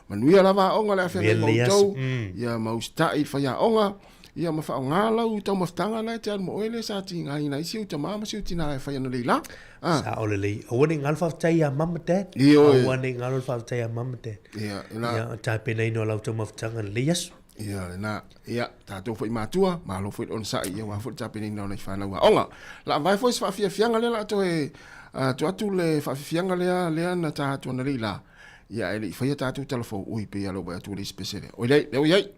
manuia lava aoga le a feagai ma outou, ia ma usitai i le faiaoga, ia ma faaaoga lau taumafataga na e te alu ma oe lea sa tigaina ai si ou tama ma si ou tina e fai ana lei la. Ah. Sao lelei. Aua ne i galo faafetai ia mama dad. Ioe. Aua ne i galo le faafetai ia mama dad. Ia, ina. Ia, tapenaina o lau taumafataga lelei aso. Ia, lena. Ia, tatou foi matua, malo foi le onosai, ia aua foi le tapenaina o nai fanau aoga. La vae foi se faafiafiaga lea la a toe tuu atu le faafiafiaga lea lea na ta atu ana lei la. Ia ae le i faia tatou tala fou, ui pei lava ua atu ua leai se pese lea. Oi leai, lea ua i ai.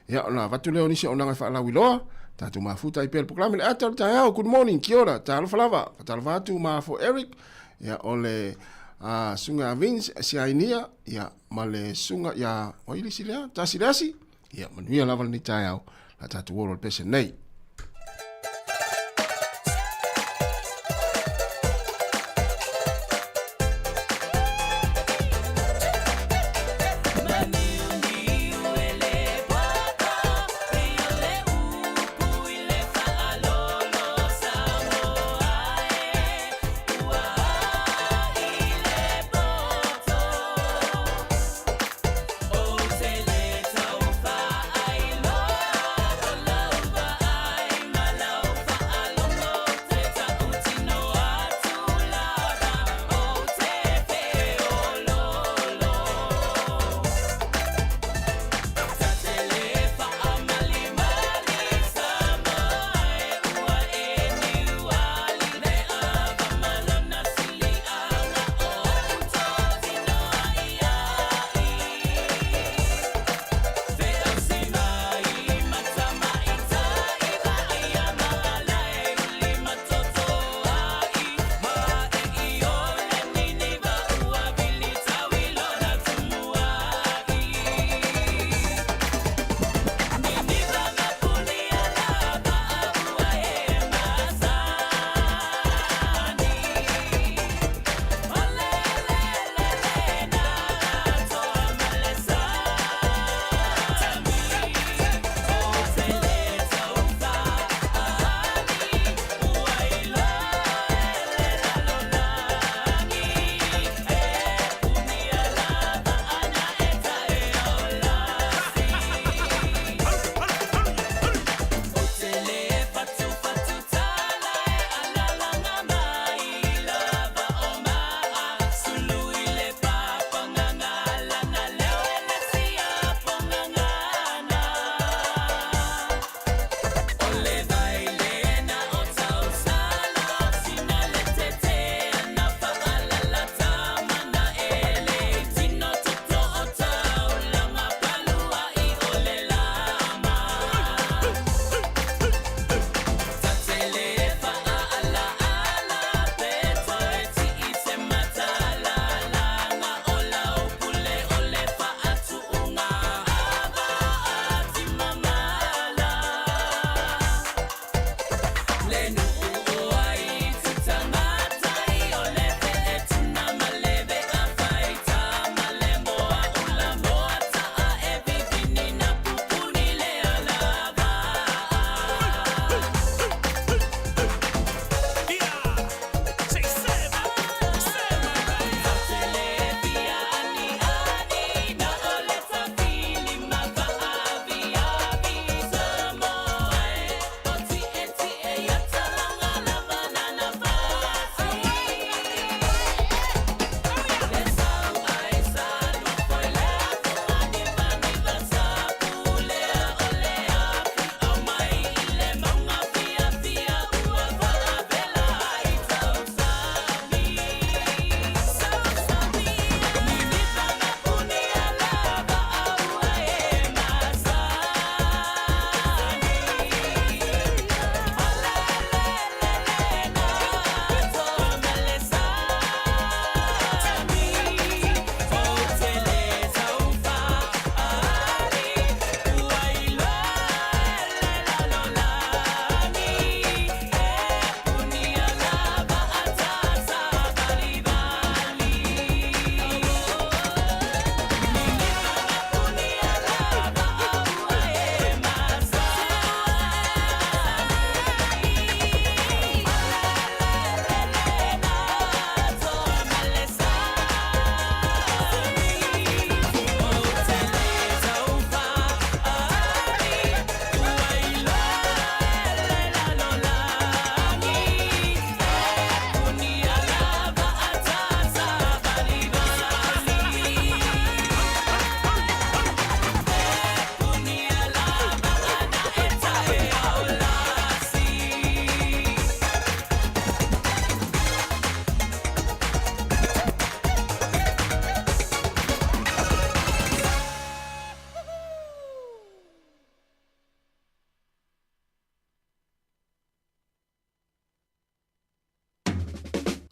Ia ona avatu lea o nisi auaunaga e faalauiloa, tatou mafuta ai pea le polokalame le ata o le taeao. Good morning, kia ora, talofa lava. Faatalofa atu ma for Eric, ia o le susuga ia Vince Siainia, ia ma le susuga ia, o ai le isi lea? Tasi Leasi. Ia manuia lava lenei taeao, la tatou olo le pese nei.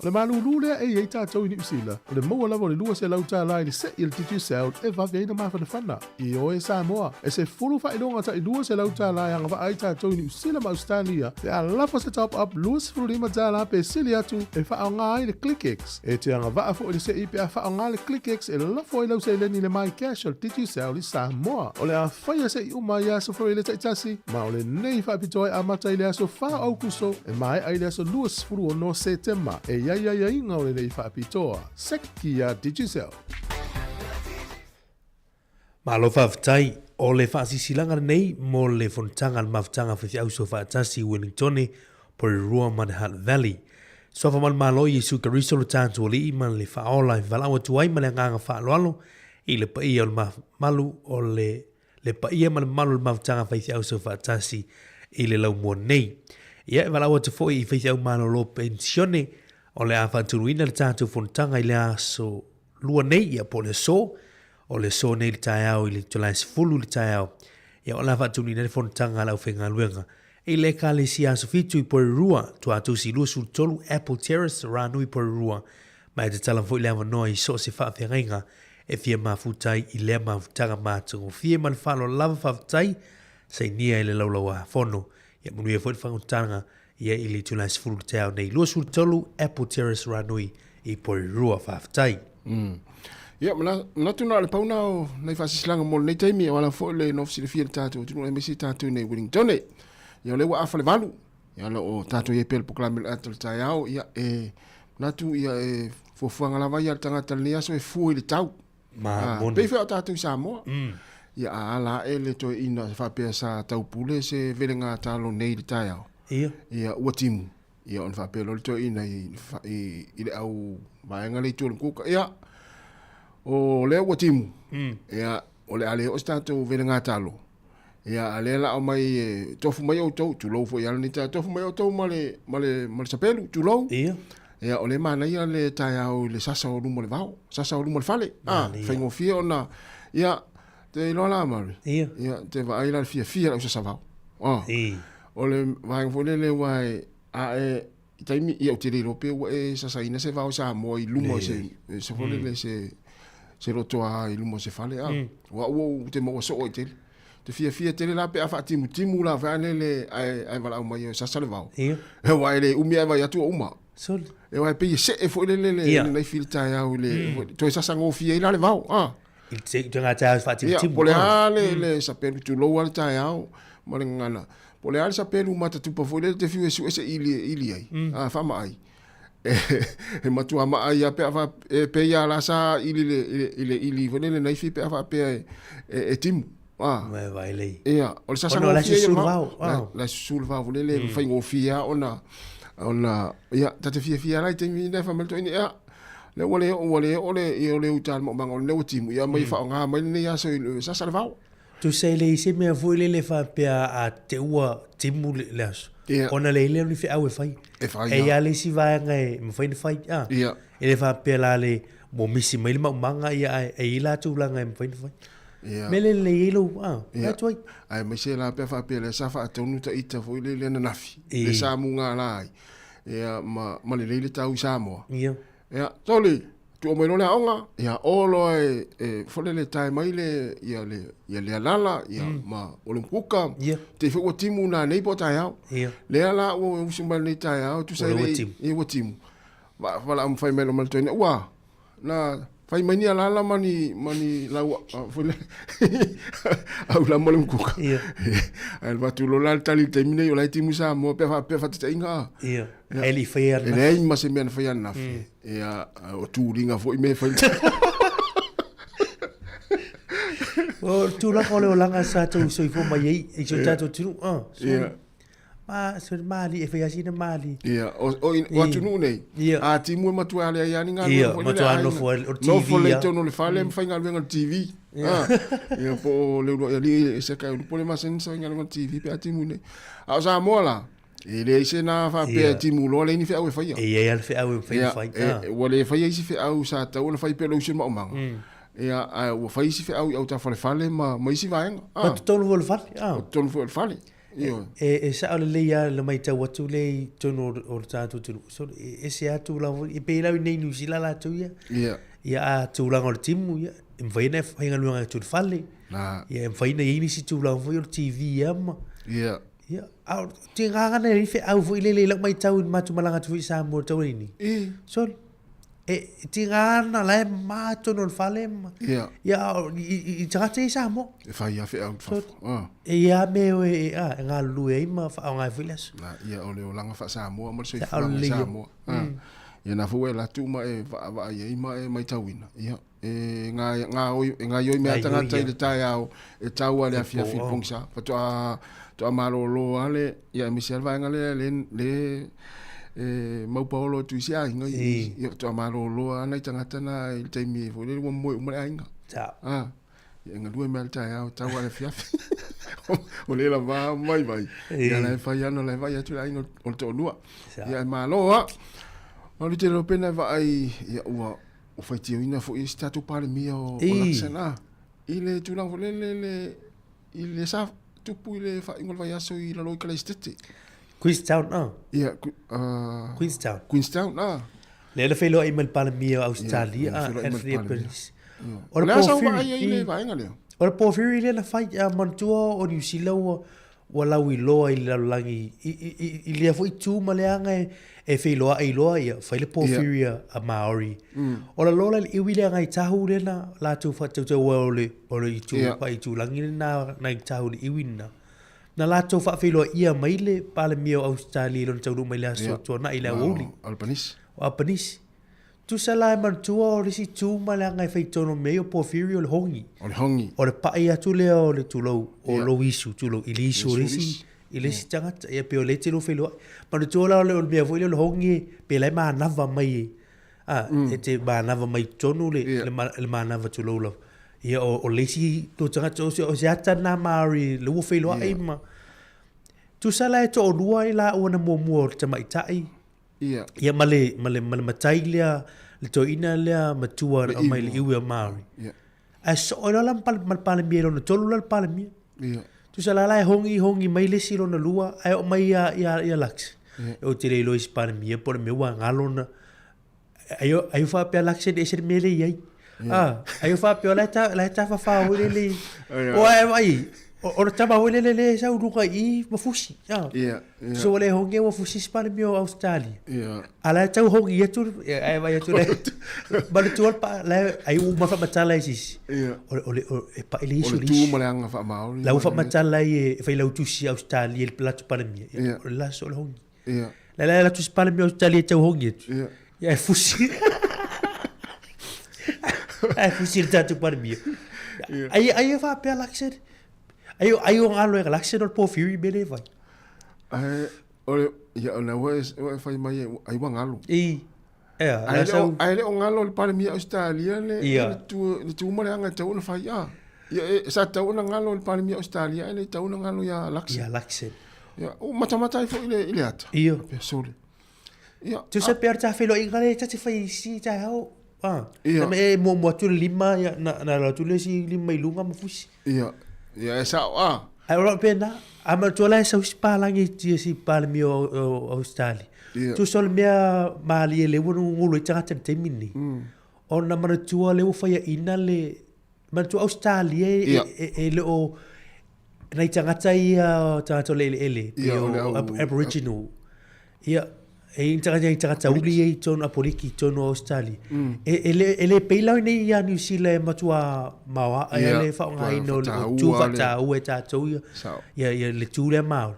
O le malūlū lea e i ai tatou i Niu Sila, o le maua lava o le $200 i le se'i a le Digicel e vave ai ona mafanafana. Ioe Samoa, e 10 faailoga tai $200 e agavaa ai tatou i Niu Sila ma Ausetalia pe a lafo se top up $25 pe sili atu e faaaoga ai le ClickX. E te agavaa foi le se'i pe a faaaoga le ClickX e lafo ai lau seleni i le MyCash o le Digicel i Samoa. O le a faia se'i uma i aso Faraile taitasi, ma o lenei faapitoa e amata i le aso 4 o Aukuso e maea i le aso 26 Setema. E i ai aiaiga o lenei faapitoa. Seki a Digicel. Malo faafetai. O le faasisilaga lenei mo le fonotaga a le Mafutaga Faifeau Soofaatasi i Wellingtone, Porirua ma le Hutt Valley. Suafa ma le Malo Iesu Keriso lo tatou Alii ma le Faaola e valaau atu ai ma le agaga faaaloalo i le paia o le malu o le le paia ma le mamalu o le Mafutaga Faifeau Soofaatasi i le laumua nei. Ia e valaau atu foi i faifeau malolo penisione o le a faatunuina le tatou fonotaga i le aso Lua nei, ia po o le aso, o le aso nei i le taeao i le Julae 10 i le taeao, ia o le a faatunuina ai le fonotaga a le aufaigaluega i le Ekalesia Aso Fitu i Porirua, Tuatusi 23, Apple Terrace, Ranui Porirua, ma e tatala foi le avanoa i so o se faafeagaiga e fia mafuta ai i lea mafutaga matagofie ma le faaaloalo lava faafetai sainia i le Laulau-a-Fono. Ia manuia foi le fagutaga ia i le itula e 10 i le taeao nei. 23 Apple Terrace Ranui i Porirua. Faafetai. Ia, manatu na o le pau na o nai faasisilaga mo lenei taimi, o ala foi le nofo silafia i le tatou atunuu aemaise i tatou nei Wellington. Ia, o lea ua afa le valu, ia, o lo o tatou i ai pea le polokalame o le ata o le taeao, ia, e manatu, ia, e fuafuaga lava ia a le tagata i lenei aso e fua i le tau. Ma moni. Pei foi o tatou i Samoa. Ia a ala ae le toeaina faapea sa taupule se velega talo nei i le taeao. Ia. Ia ua timu. Ia ona faapea loa le toeaina i, i, i le au vaega le itu o le kuka. Ia, o lea ua timu. Ia, o le a le oo se tatou velega talo. Ia, a lea la aumai e tofu mai outou, tulou foi ala nei taeao, tofu mai outou ma le, ma le, ma le sapelu, tulou. Ia. Ia, o lea manaia le taeao i le sasa o luma o le vao, sasa o luma o le fale. Ah, faigofie ona, ia, te iloa la Mary. Ia. Ia, te vaai la le fiafia lau sasa vao. Ah. I. O le vaega foi lele ua e, a e, i taimi, ia, ou te le iloa pe ua e sasaina se vao i Samoa i luma o se, se foi lele se, se lotoa i luma o se fale, ah. Ua au ou te maua soo ai tele. Te fiafia tele la pe a faatimutimu la fai ane le ae ae valaau mai e sasa le vao. Ia. E wa e le umi ae vai atu o uma. Soli. E wa e pei e see foi le le le Ia. le naifi le taeao i le mm. toe sasa gofie ai la le vao. Ah. I te te ngā taeao Ia, faatimutimu. po le a le, le sapelu tulou a le taeao ma le gagana. Po le a le sapelu matatupa foi le te fiu e sue se ili, ili ai. Mm. Ah, faamaai. E matua maai ia pe a fa, e pe ia la sa ili le, i le, i le ili foi le naifi pe a faapea e, e, e timu. Ah. Mai vai lei. Ia, o le sasa Ona o la gofie ia susu le le vao. vao, La, ah. la susu le vao foi lele mm. faigofie a ona, ona, ia, ta te fiafia la i taimi nei fa mai le toeaina, ia, le ua le oo, ua le oo le, ia o le uta le maumanga o le ua timu, ia mai mm. whaonga mai lenei aso i le sasa le vao. Tusa e leai se mea foi lele faapea a te ua timu le, le aso. Ia. Ona le lea o ni feau e fai. E fai, E ia. ia le isi vaega e mafai ona fai. Ah. Ia. E le faapea la le mo misi mai le maumaga ia ae e i la tulaga e mafai ona fai. Ia. Mea le lelei ai lou, ah, Ia. atu ai. Aemaise la pea faapea lea sa faatonu ta ita foi le le ananafi. E. Le sa muga la ai. Ia ma, ma lelei le tau i Samoa. Ia. Ia, toli, tuu mai loa le aoga, ia o loa e, e foi lele tae mai le, ia le, ia le alala, ia ma o le mukuka. Ia. Te foi ua timu nā nei po taeao. Ia. Lea la ua usu mai lenei taeao, tusa Ua i ua le, timu. ia ua timu. Va, vala am fai mai lo ma le toeaina, ua, na fai mai ni alala ma ni, ma ni lau, foi le, au la mo le mukuka. Ia. Ai le vatu lola le tali i le taimi nei, o la e timu Samoa, pea faapea faataitaiga. Ia. E le i faia E ananafi. leai ma se mea na faia ananafi. Ia, o tuliga foi mea e fai. O tulaga o le olaga sa tou soifua mai ai i si o tatou atunuu. Ah, so, Ia. ma, so mali, e fai lava sina mali. Ia, o, o, o atunuu nei, Ia. a timu e matua ale ai ani galuega Ia, foi lele matua a aiga. nofo ai- o le TV Nofo lea i ia. totonu o le fale ma faigaluega i le TV. Ah, ia, po o le uluai alii e seka e ulupo le masani sa faigaluega i le TV pe a timu nei. A o Samoa la, e leai se na faapea Ia. e timu loa leai ni feau e faia. E i ai lava le feau e mafai ona Ia, fai. e, Ah. e, ua le faia isi feau sa tatau ona fai pea le usi o le maumaga. Ia, ae ua fai isi feau i autafalefale ma, ma isi vaega. Ma Ah, totonu foi o le fale. Ah. totonu foi o le fale. Ioe. E, e sao lelei lava le matau atu lea i totonu o le tatou atunuu. So, e ese lava tulaga foi, e pei la i inei i Niu Sila latou ia. Ia. Ia, a tulaga o le timu, ia, e mafai ona e faigaluega atu i le fale. Na. Ia, e mafai ona i ai nisi tulaga foi o le TV lava ma... Ia. Ia, a o tiga na i ai feau foi lele i lau matau i le matou malaga atu foi i Samoa i le taulaga nei. So, e tiga na la e mama totonu o le fale ma... Ia. Ia, a o i tagata ia i Samoa. E fai lava feau i fafo. E i ai lava mea e, a, e galulue ai ma faaaoga ai foi le aso. Na, ia, o le olaga faa-Samoa ma le soifuaga i Samoa. Ia na foi ua e alu atu ma e vaavaai ai ma e matauina, ia, e gaoioi mai lava tagata i le taeao e tau lava i le afiafi i le pogisa. Faatoa faatoa malolo lava le, ia aemaise lava le vaega lea le e maupaolo atu i isi aiga ia faatoa malolo lava nai tagata na i le taimi foi lele ua moe uma le aiga. Ah, ia e galue mai lava i le taeao e tau lava i le afiafi. O lea lava vaivai, ia la e fai lava ona la e vaai atu le aiga o le toalua. Ia e malo lava. Malu tele o pena e vaai, ia ua ua faitioina foi e si tatou Palemia o Luxon a i le tulaga foi lele le i le sa tupu i le faaiuga o le vaiaso i lalo i Kalaisitete. Queenstown a? Ia, Queenstown. Queenstown a. Lea na feiloai ma le Palemia o Australia a Anthony Albanese. O le sa vaai ai i le vaega lea? O le pōwhiri lea na fai a manatua o Niu Sila ua ua lauiloa i le lalolagi i, i, i, i lea foi itu ma le aga e, e feiloai loa ia fai le pōwhiri yeah. a, a Māori. Mm. O la lola le iwi le Ngāi Tahu lea na latou faatautaua o le, o le itu, yeah. pa itulagi le na Ngāi Tahu le iwi na. Na latou faafeiloaia mai le Palemia o Ausetalia i lona taunuu mai le aso yeah. tuanai i le aoauli. Albanese. O Albanese. Tusa la e manatua o le isi itu ma le aga e fai tonu mea ai o pōwhiri o le hongi. O le hongi. O le paʻi atu lea o le tulou, o lou isu, tulou, i le isu o le isi, i le isi tagata. Ia pei o lea e te lua feiloai. Manatua la o le mea foi lea o le hongi pe la e manava mai e, a, e te manava mai totonu le, le manava tulou lava. Ia o, o le isi tou tagata, o se, o se ata lena Māori le ua feiloai ma... Tusa la e toalua i laua na muamua o le tamaitai, Ia. Ia ma le, ma le, ma le matai lea, le toeaina lea matua na aumai le iwi o Māori. Ia. Ae soo ai loa la ma le Palemia i lona tolu la le Palemia. Ia. Tusa la la e hongi hongi mai le isi lona lua ae oo mai ia, ia, ia Lux. Ia. Ou te le iloa i se Palemia po o le mea ua galo na, ai o, ai o faapea Lux e ese le mea lea e i ai. Ah, ai o faapea o la e ta, la e tafafao foi lele i, o ae vaai, o le tama foi lele lea e sau i luga i i ma fusi. Ah. Ia, ia. So ua le hongi ua fusi se Palemia o Australia. Ia. A la e tau hongi atu, ae vaai atu le, manatua le pa, la e, ai ua uma faamatala e sisi. Ia. O le, o le, o, e pai le isu O le tu ma le aga faamaoni. La ua faamatala ai e failautusi Australia i le latou Palemia. Ia. O le la so o le hongi. Ia. La la latou Palemia o Australia e tau hongi atu. Ia. Ia e fusi. Ae fusi le tatou Palemia. Ia. Ai, ai e faapea Luxon. Ai, ai o galo e Luxon o le pōwhiri mea lea e fai. Ae, o le, ia, o lea ua e, ua e fai mai e, ai ua galo. I, ea, Ae la le o, sau. ae le o galo le Palemia Australia le, Ia. le tu, le tu ma le aga e tatau ona fai, a. Ia, e, sa tatau ona galo le Palemia Australia, ae le tatau ona galo ia Luxon. Ia Luxon. Ia, o matamata ai foi i le, i le ata. Ia. Pea sole. Ia, Tusa pea o le tafeiloaiga lea ta te fai i isi taeao. Ah, Ia. na me e muamua atu le lima, ia, na, na alu atu le isi lima i luga ma fusi. Ia, ia e sao, a. Ae o lau pena, a manatua la e sau isi palagi i tia si Palemia o, o Australia. Ia. Tusa o le mea malie lea ua gugulu ai tagata i le taimi lenei. Ona manatua lea ua faiaina le, manatua Australia e, Ia. e, e, e le o, nai tagata ia, tagata o le eleele, Ia, pei o le o au- Aboriginal. Ia, e i ai tagata, i tagata uli ia i totonu, Apoliki i totonu o Australia. E, e le, e le pei la nei ia Niu Sila e matua maoaʻa Ia, ia le faaaogaina o le o tu faataua le- faataua e tatou ia, Sao. ia, ia le tu lea Māori.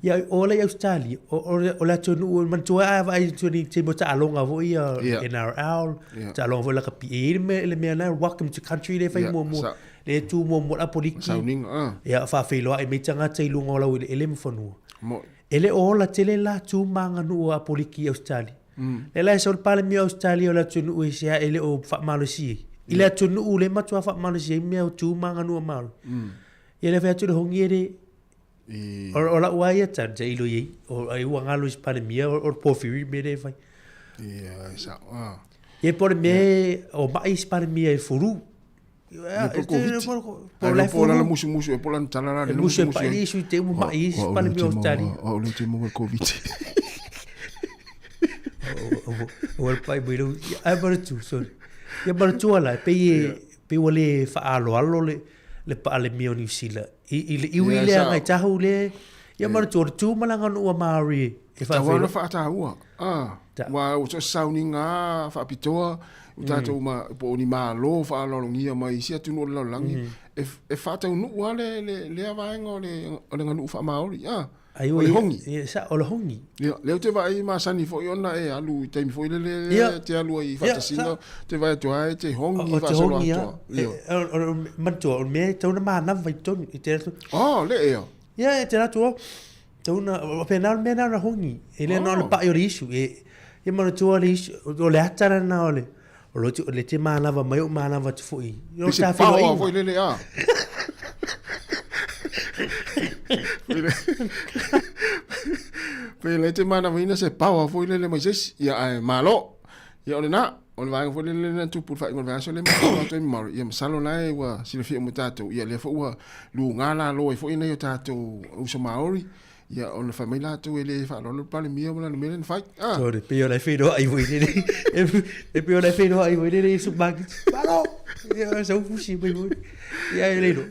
Ia, o la i Australia, o, o, le- o le atunuu, manatua a vaai atu ni taimi o taaloga foi ia Ia. NRL, Ia. taaloga foi lakapi. E i ai le mea, le mea na, welcome to country lea e fai Ia, muamua. sao. Lea e tu muamua le Apoliki. Sauniga, a. Ia, faafeiloai mai tagata i luga o lau eleele ma fanua. Moi. E le o ola tele la tu ma aganuu a Apoliki i Australia. Lea la e sau le Palemia o Australia o le atunuu e sea e le o faamalosi ai. I le atunuu le matua faamalosi ai mea o tu ma aganuu a Māori. Ia le fai atu le hongi e le I... O, o lau a ia tanu sa ilo i ai. O ai ua galo i se Palemia o, o le pōwhiri mea lea e fai. Ia, e sao, a. Ia po o le mea o mai i se Palemia e fulu. Ia po Koviti. Po la po la musu musu e po la tala la le musu musu. E isu te umu mai isu pale mi Australia. O le te mo Koviti. O le pai mai lau ai mara tu sorry. Ia mara tu ala pe pe wale faaloalo le le palemia o Niu Sila i le iwi lea ngai tahu le ia mara tu o le tu malanga no ua Maori e whaawhero. Whaataua. Ah, wa o so sauninga whaapitoa o tātou ma po o ni malo whaalolongia mai isi atu o le lalolagi e e whaataunuu a le le le vaenga o le o le nganuu wha-Maori. Ah, Ai o le hongi. Ia, sa, o le hongi. Ia, lea ou te vaai masani foi ona e alu i taimi foi lele e te alu ai i faatasina, te vaai atu ai te hongi O te hongi, ia. O manatua, o le mea e tatau ona manava i totonu, i te atu. Oh, le ea. Ia, e te atu o, tatau ona, o pēnā o le mea na ona hongi. E le na o le pa'i o le isu. E, ia manatua le isu, o le ata lena o le, o lo te, le te manava mai o manava atu foi. O le ta whenua foi lele a. Pe le te manava ina se paoa foi lele mai se isi. Ia ae malo. Ia o lena, o le vaega foi lele na tupu le faaiuga o le vaiaso lea ma atu atu ai ma Maori. Ia masalo la e ua silafia uma e tatou. Ia lea foi ua luga lalo ai foi nai o tatou uso Maori. Ia, ona fai mai latou e le faaaloalo le Palemia ma lana mea lea na fai. Ah. Sorry, pei o le whenua ai foi lele. E pei o le whenua ai foi lele i supermarket. Malo! Ia, sau fusi mai foi. Ia, e leilo,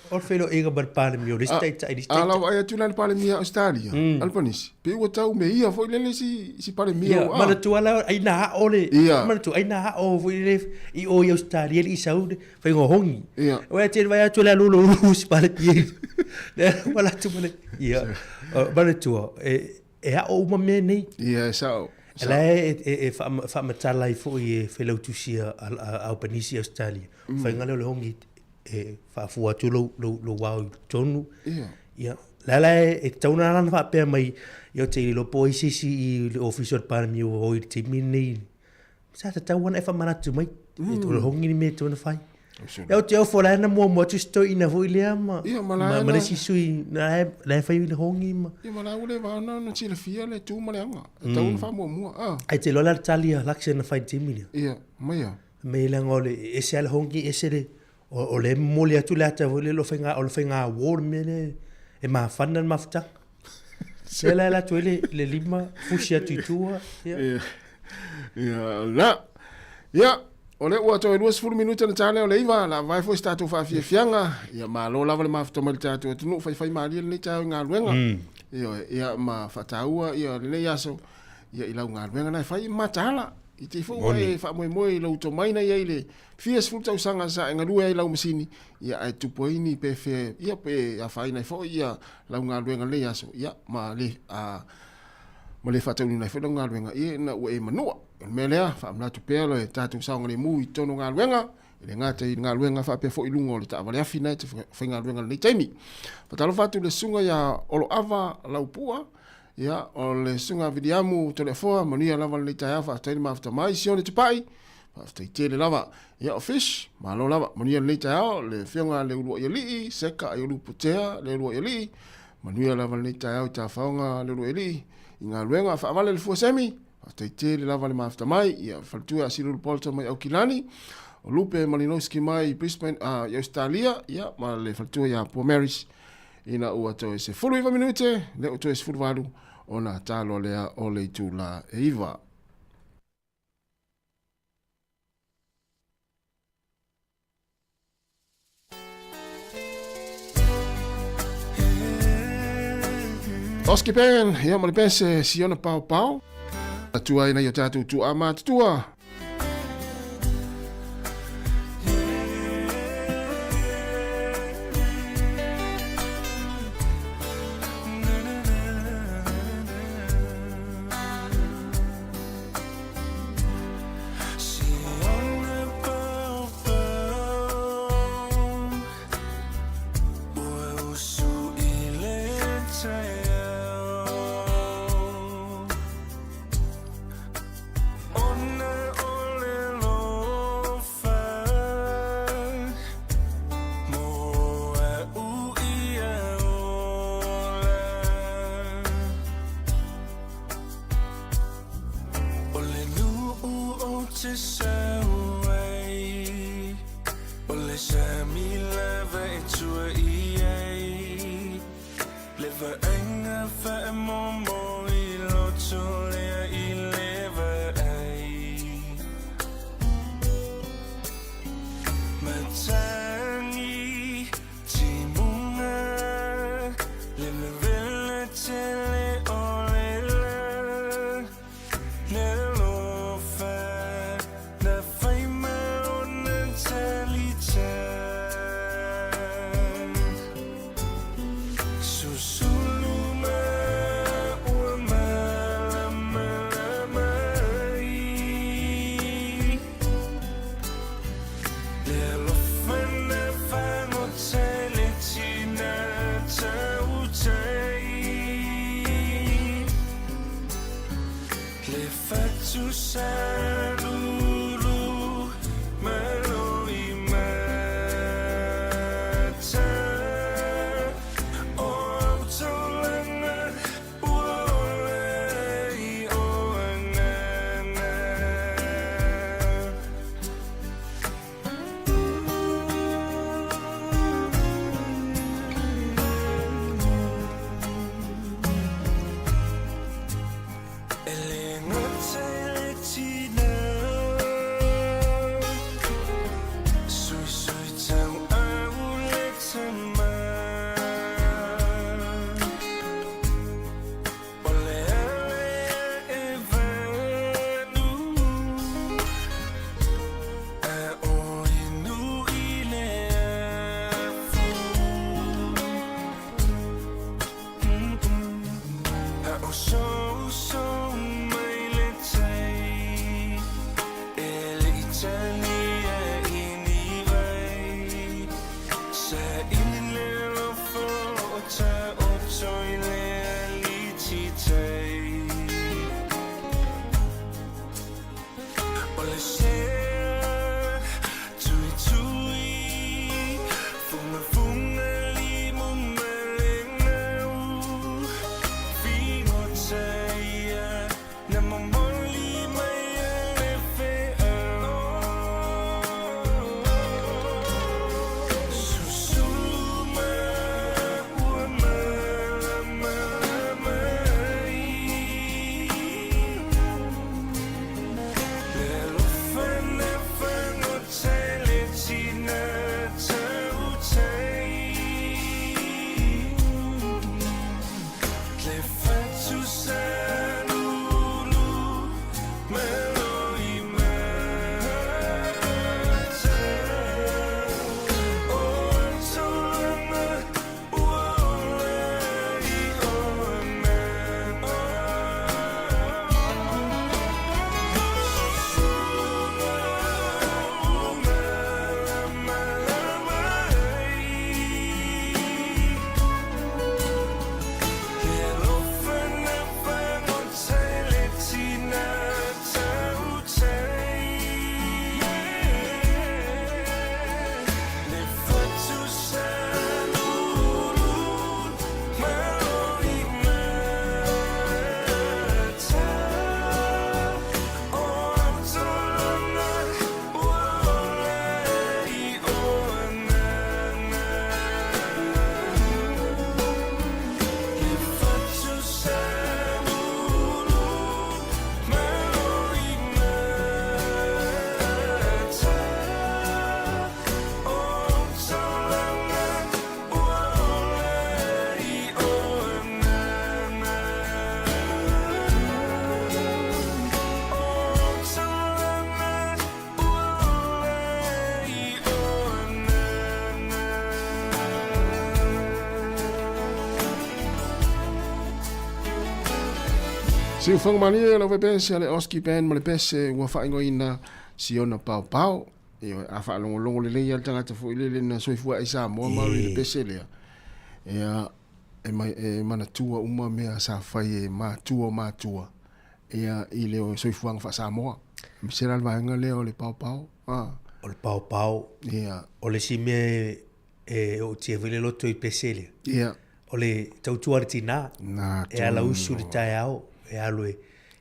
o le whenua inga ma le Palemia, o le isi taitai, le isi taitai. A lau ai atu la le Palemia Australia, Albanese, pei ua tau me ia foi lele si, si Palemia. Ia, manatua la, ai na ao le, manatua, ai na ao foi lele i o i Australia, i sau, Whainga hongi. Ia. Wai te vai atu le lolo ulu si pale pie. Le wala tu male. Ia. Male tua e e ao uma me nei. Ia e sao. E la e e wha matala i fo i e whelautusia a Albanese Australia. Whainga leo le hongi e whaafua atu lo lo lo wao i tonu. Ia. Ia. La la e tauna lana whaapea mai i o te ilo po i sisi i le office o le Palemia o i te taimi nei. Sa tatau ana e whamanatu mai, e tōna hongi ni me tōna whai. E o te ofo la na mua mua tu sto ina foi lea ma ia ma la ma le sisui na la e whai le hongi ma. Ia ma la ule va na na tila fia le tu ma le anga. E tau na wha mua mua. Ah. Ai te lola tali a lakse na whai timi lea. Ia, mai ia. Me le ngo le ese ale hongi ese le o le moli atu le ata foi le lo whainga o le whainga ward me le e mawhana le mafutanga. Se la la tu le le lima fusi atu i tua. Ia. Ia. Ia la. Ia, o le ua toe 20 minute na tālea o le iva, la vae foi se tātou whaafiafianga. Ia, malo lava le mafuta mai le tātou atunuu, whaiwhai mālie lenei tāu i ngā luenga. Ia, ia, ma whataua, ia, lenei aso, ia, i lau ngā luenga na e whai mataala. I te fo ua e whaamoemoe i lau tomaina ia i le fia sefulu tausaga sa e galue ai lau masini, ia ae tupu ai ni pefea, ia pe afaina ai foi ia lau galuega lenei aso, ia ma le a ma le faataunuuina ai foi lau galuega, ia ina ua e manua. O le mea lea, faamanatu pea le tatou saogalemu i totonu o galuega, e le gata i le galuega faapea foi i luga o le taavale afi na e te faigaluega i lenei taimi. Faatalofa atu i le susuga ia Oloava Laupua, ia o le susuga Viliamu Toleafoa, manuia lava lenei taeao, faafetai le mafuta mai, Sione Tupai, Faafetai tele lava. Ia o Fish, malo lava. Manuia lenei taeao, le afioga a le Uluai Alii, Seka Aiolu Putea, le Uluai Alii. Manuia lava lenei taeao i Tafaoga le Uluai Alii. I galuega faavale le fua semi. Faafetai tele lava le mafuta mai. Ia faletua ia Silulu Bolton mai Aukilani. O Lupe Malinowski mai Brisbane, i Australia. Ia ma le faletua ia Pua Marys. Ina ua toe 19 minute, le ua toe 18 ona taloa lea o le itula e 9. Oski Pen, ia ma le pese Siona Pao Pao. Atua ina i o tātou tū a mātutua. Siufoga malie lau pese a le Oski Band ma le pese ua faaigoaina Siona Paopao. Ioe, a faalogologo lelei lava le tagata foi lele na soifua ai Samoa ma alu i le pese lea, ia, e, mai, e manatua uma mea sa fai e matua o matua, ia, i le soifuaga faa-Samoa. Aemaise la le vaega lea o le paopao. Ah. O le paopao. Ia. O le isi mea e ootia foi le loto i pese lea. Ia. O le tautua a le tinā. Na, E ala usu le taeao, e alu e,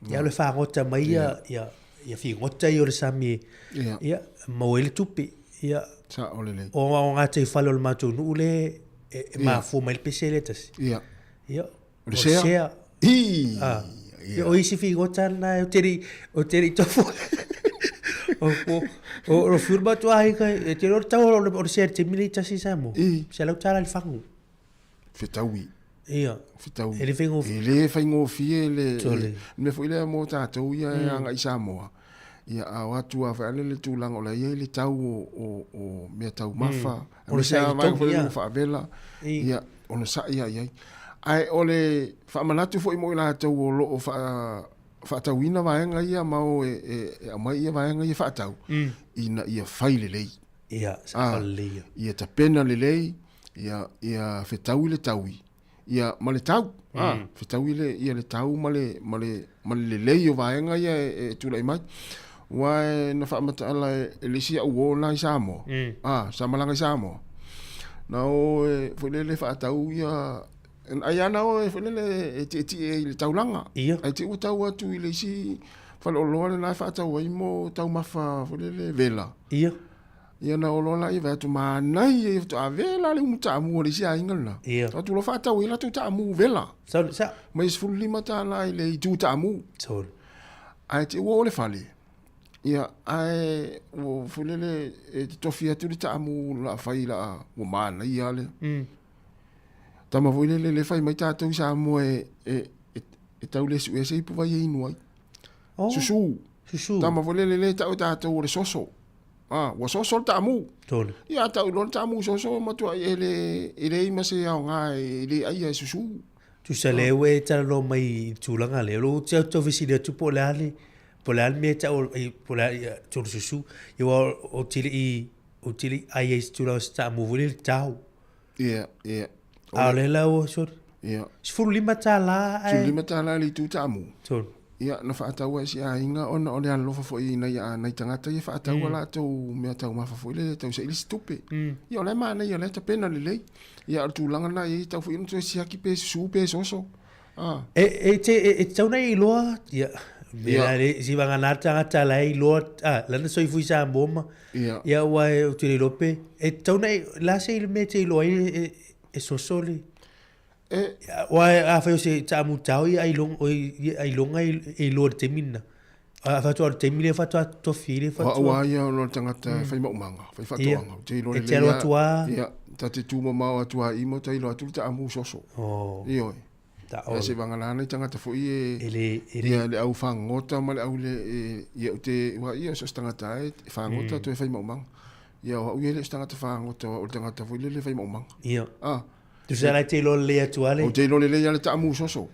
e alu e fagota mai ia, ia, ia figota ia o le sami e, Ia. ia, maua ai le tupe. Ia. Sao lelei. O, o gatai fale o le matou nuu le e, e Ia. mafua mai le pese lea tasi. Ia. Ia. O le sea? sea. Ii! Ah. Ia, o isi figota na o te ri, o te ri tofu. O, o, o, o fiu matua ai kai, e te ro tau o le, o le sea te mili tasi sa mo. I. Se lau tala le fangu. Fetaui. Ia. Fetaui. E le faigofie. E le faigofie le, Tole. le mea foi lea mo tatou ia e agai i Samoa. Ia, a o atu lava foi ale le tulaga o la e i ai le tau o, o, o mea taumafa. O le Aemaise lava saili vaega foi togi, lea ia. mo faavela. I. Ia, ona sa'i lava i ai. Ae o le faamanatu foi mo i latou o lo o faa, faatauina vaega ia ma o e, e, e aumai ia vaega ia faatau, ina ia fai lelei. Ia, sa falelei ia. Ia tapena lelei, ia, ia fetaui le taui, ia ma le tau. Ah, fetaui le, ia le tau ma le, ma le, ma le lelei o vaega ia e, e tulai mai. Aua e na faamataala e, e le isi au uo na i Samoa. Ah, sa malaga i Samoa. Na o e, foi lele faatau ia, ai ana o e foi lele e tietie i le taulaga. Ia. Ai te ua tau atu i le isi faleoloa lena e faatau ai mo taumafa foi lele vela. Ia. Ia na oloa la ia vaai atu manaia ia faatoa vela le umu taamu a le isi aiga lena. Ia. Atu loa faatau ai latou taamu vela. Sa, sa. Mai $15 i le itu taamu. Tolu. Ae te ua o le fale. Ia, ae ua foi lele e totofi atu le taamu la fai la ua manaia le. Tama foi lele le fai mai tatou i Samoa e, e, e, e tau le suea se ipu vai e inu ai. Oh. Susu. Susu. Tama foi lele le tau e tatou o le soso. Ah, ua soso le taamu. Tolu. Ia, tau iloa le taamu soso matua e le, e leai ma se aoga e le aia e susu. Tusa le ue e talanoa mai i le tulaga lea. O lou te au tau fesili atu po o le a le, po o le a le mea e tau ai, po o le a, ia, tolu susu. Ia aua o te le i, o te le i ai ai i se tulaga o se taamu foi lea le tau. Ia, ia. A o lea la ua sori. Ia. $15 ae. $15 le itu taamu. Tolu. Ia, na faataua e si aiga ona o le alolofa foi i nai, a, nai tagata ia faataua latou mea taumafa foi lele tau saili se tupe. Ia, o la e manaia, o la e tapena lelei. Ia, o le tulaga lena e i ai tau foi ona toe siaki pe susu pe soso. Ah. E, e te, e, e tatau ona e iloa, ia, Ia. mea le, si vagana le tagata la e iloa, ah, lana soifua i Samoa ma, Ia. ia, ua e, ou te le iloa pe, e tatau ona e, la se i le mea e te iloa ai e, e, e soso le, E, Aua afai o se taamutao ia ailoga, oi, ia ailoga e iloa i le taimi lena. A faatoa o le taimi lea faatoa tofi ai le o au faatoa. lava ia ona o le tagata e fai maumaga, fai faatoaga. Ou te iloa E lelei te alu lava- atu lava. Ia, ta te tumamao atu lava i ma ta iloa atu le taamu soso. Oh, Ioe. ta Ia o. se vagana nai tagata foi e, E le, e le, ia le au fagota ma le au le, e, ia ou te, ua ia o so se tagata e fagota toe fai maumaga. Ia o au ia e le o se tagata fagota, o le tagata foi lele fai maumaga. ia. Ah, Tusa la e te iloa lelei atu lava le. ou te iloa lelei lava le taamu soso.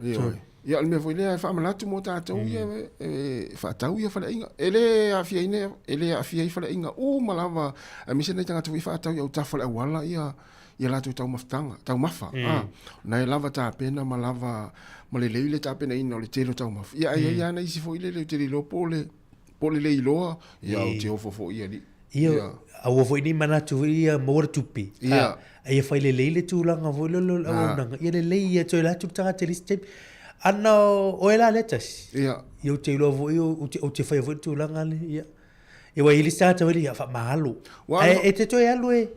Ioe. Ia o le mea foi lea e faamanatu mo tatou ia e, e faatau ia faleaiga. E le aafiaina, e le aafia ai faleaiga uma lava, aemaise nai tagata foi faatau i autafa o le auala ia ia latou taumafataga, taumafa. Ah, na e lava tapena ma lava ma lelei le tapenaina o le tele o taumafa. Ia ai ai lava nai isi foi lele ou te le iloa po o le po o le le iloa, ia ou te ofo foi i alii. Ia, Ia. aua foi nei manatu foi ia maua le tupe. Ia. A ia fai lelei le tulaga foi lele o le auaunaga. Ia lelei ia toe la atu le tagata i le isi taimi. Ana o oe la lea tasi. Ia. Ia ou te iloa foi ou te, ou te faia foi le tulaga le, ia. Ia ua i ai le isi tagata foi lea, ia faamagalo. Ua Ae alo- e te toe alu e.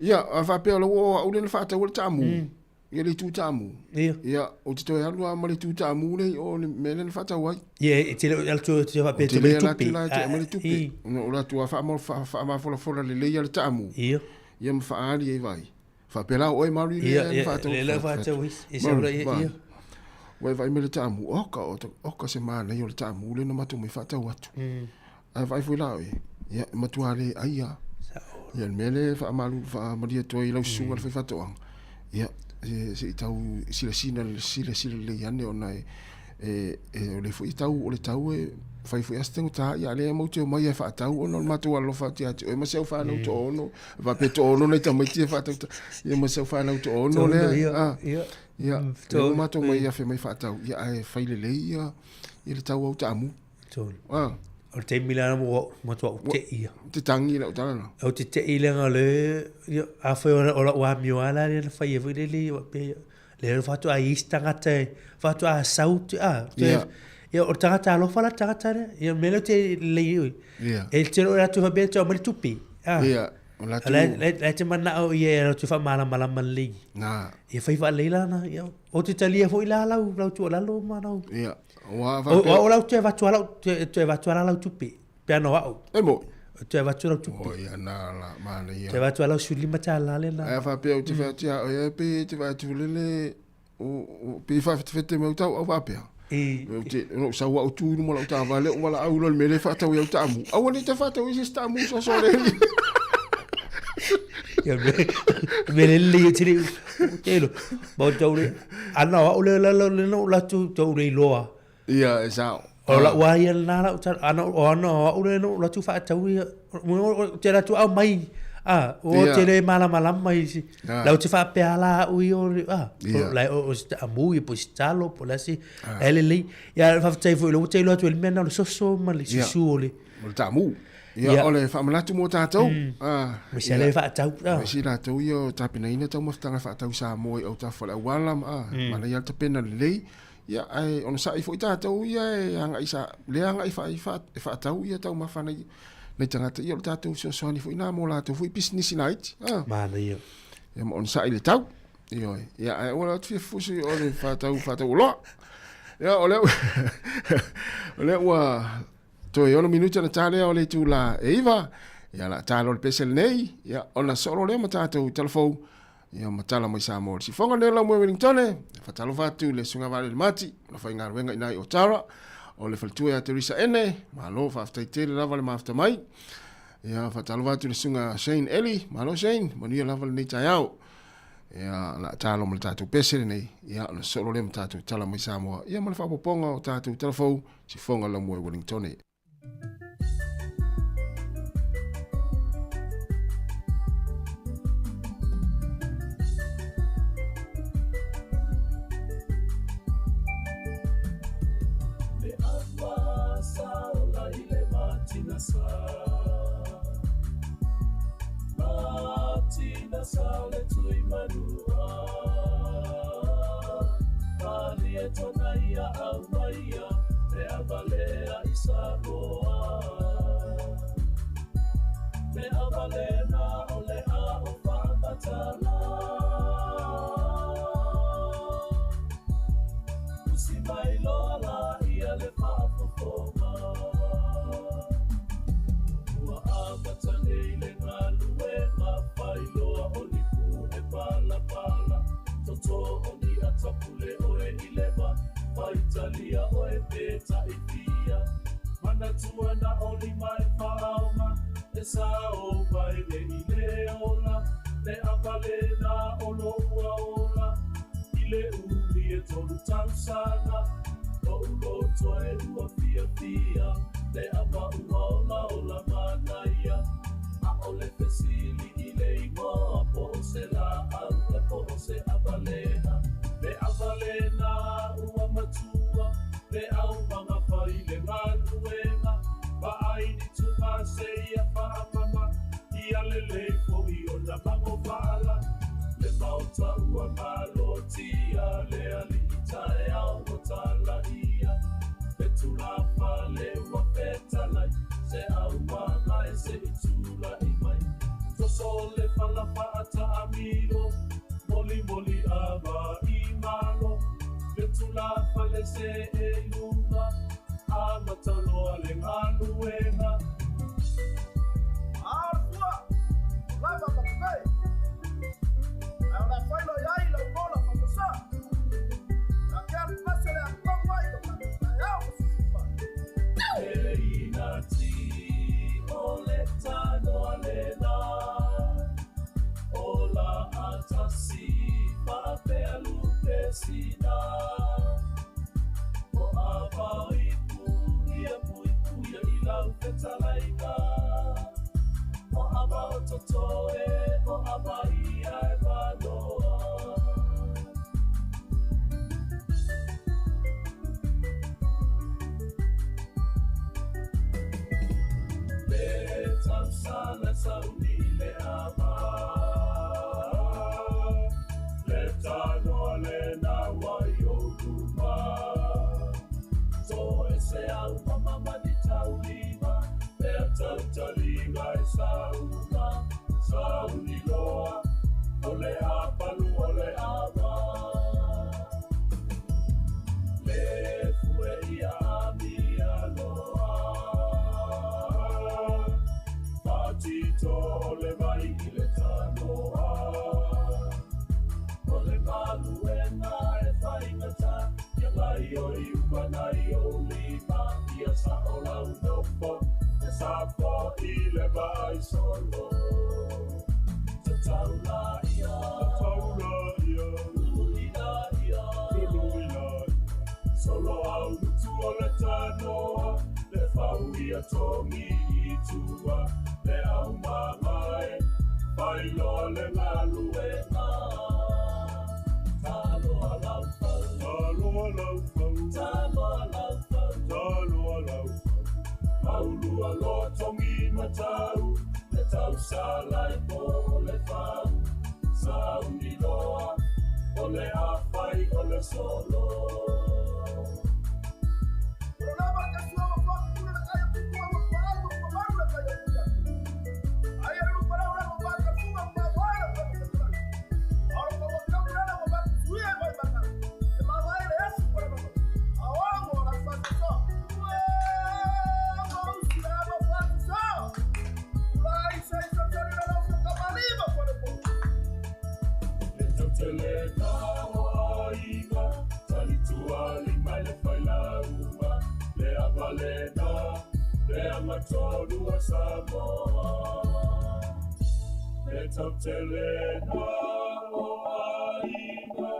Ia, a faapea o la ua o au lea na faataua le taamu. Ia le itu taamu. Ia. Ia, ou te toe alu lava ma le itu taamu lea i o le mea lea na faatau ai. Ia, e te le o alu toe te faapea Ou te te mai le ala tupe. atu la e toe aumai le tupe. I. Ona o latou lava faamafolafola lelei ia le taamu. Ia. Ia ma faaali ai vai. Faapea la oe malu i Ia, lea na ia, faatau. lea la faatau ai. E sau la, ia, Malu, ia. Ua e vaai mai le taamu, oka, oka se manaia o le taamu lea na matou mai faatau atu. Ae vaai foi la oe, ia, e matua le ai lava. Ia, le mea lea e faamalu, faamalie atu ai i lau susuga le faifaatoaga. Ia, se i tau silasila, silasila lelei ane ona e, E, e o le foi tau, o le tau e fai foi ase taugata, ia lea matou te omai e faatau ona o le matou alolofa atu ia te oe ma si au fanau toaono, faapea toaono nai tamaiti e faatau, ia ma si au fanau toaono lea, ia, ia, lea ua matou omai ia fai mai faatau, ia ae fai lelei ia, ia le tau au taamu. Ah. O le taimi lea ua matua ou tei ia. Te tangi lau tala na. Ou te tei leaga o le, ia, afai o lau amio lava la lea na fai ai foi lele, ia, pe, lea e faatoa i ai se tagata e faatoa sau te, a, te, Ia. ia, o le tagata alofa la le tagata lea. Ia, o le mea lea ou te lelei ai oe. Ia. E te o latou faapea e tau mai le tupe. A. Ia, o latou- La, la, la te manao ia e latou faamalamalama lelei. Na. Ia fai faalelei la na, ia, ou te talia foi la lau, lau tuualalo ma lau. Ia, ua O, faapea- o, o lau toe avatu a lau, toe, toe avatu a la lau tupe. Pe ana o au. E moi. Toe avatu lau tupe. O ia, na la, manaia. Toe avatu a lau $15 lea na. Ae faapea ou te fai atu ia oe, pe te vaai atu lele, pe faafetefete mai au tau au faapea. Ou te, ou sau au tu i luma o lau taavale, ou valaau loa i le mea lea e faatau ai au taamu. Aua ne i toe faatau ai se isi taamu soso le. Ia me, me le le te le, te lo. Ma tau le, ana o au le la la le no la tu tau le iloa. Ia, e sao. O lau a ia lena lau tala, ana o ana o au le no la tu faatau ia, o te la tu au mai, a, o te le malamalama i si, lau te faapea la au i o, a, la o o se taamu ia po se talo po le asi, e lelei. Ia faafetai foi o lea ua te iloa atu ai le mea lena o le soso ma le susu o le. O le taamu. Ia, o le faamanatu mo tatou. Ma se le faatau. Ma isi latou ia o tapenaina taumafataga e faatau i Samoa i autafa o le auala, a, manaia le tapena lelei. Ia, ae onosai foi tatou ia e agai sa, lea agai fa, fa, e faatau ia taumafa nai, nai tagata, ia o le tatou fesoasoani foi na mo latou foi pisinisi laiti. Ah. Manaia. Ia ma onosai le tau. Ioe. Ia, ae ua atu fia fusi o le faatau, faatau oloa. Ia, o lea, o lea ua toe 6 minuti ona ta lea o le itula e 9. Ia, la talo le pese lenei. Ia, ona solo lea ma tatou talafou. Ia ma tala mai Samoa. Le sifoga lea lau moe Wellingtone, e whatalofa atu le sunga vale le mati, o la whaingaluenga ina i Otara, o le faletua ia Teresa Ene, malo whaafetai tele lava le mafta mai. Ia whatalofa atu le sunga Shane Eli, malo Shane, manuia lava lenei taeao. Ia la talo ma le tatou pese lenei, ia ona solo lea ma tatou tala mai Samoa, ia ma le faaopoopoga o tatou talafou, sifoga lau moe Wellingtone. Le aua saola i le matina sa. Matina sa le tui manua. Palie tona ia au maia, le avalea i Samoa. Le avalena o le a o whaamatala. Usi mai loa la ia le whaafofoga. Ua amata nei le galuega, failoa o ni pu e palapala. Toto o ni atapule oe i leva, faitalia oe pe taifia. Manatua na o lima e faaoga, e sao mai le i le ola. Le avalena o loua ola, i le umi e tolu tausaga. Lo'u loto e ua fiafia, le ava ua ola ola manaia. A'ole fesili i le igoa, po o se la'au e po o se avalea. Le avalena ua matua, le aumaga fai le galuega. Vaai ni tuga se ia faamama, ia lelei fo'i ona magovala. Le maota ua malotia, le alii taeao ua talaia. Le tulafale ua fetalai, se aumaga e se i tula'i mai. Toso le fala faataamilo, molimoli ava i malo. Le tulafale se e i luga, amata loa le galuega. Alfua, o lava ma pei. Ae o le a failo i ai lau mola faasoesa. A ke alu pasi o le a pau ai o tatou taeao ma sisifa. E inati o le tanoa lena, o la atasi faapea lupe sina. O Toto e o avaia e maloa. Le tausala sauni le ava, le tanoa le nawa i o luma. To e se au mama ni taulima, le tautaliga e sauma, sauni loa, o le apalu o le ava. Le fue ia amia loa, patito o le vai i le tanoa. O le maluenga e whaingata, ia ngai o i umana i o lima, ia sa o lau nofo, e sa po i le vai solo. Te taula ia, te taula ia, luluina ia, luluina ia. Solo au mutu o le tanoa, le fau ia tongi i tua, le au mamae, whailoa le galuega. Taloa lau fau, taloa lau fau, taloa lau fau, taloa lau fau. Maulua loa tongi matau, le tausala e po le fau. Sauni loa, o le awhai o le solo. Le tautelena o aiga,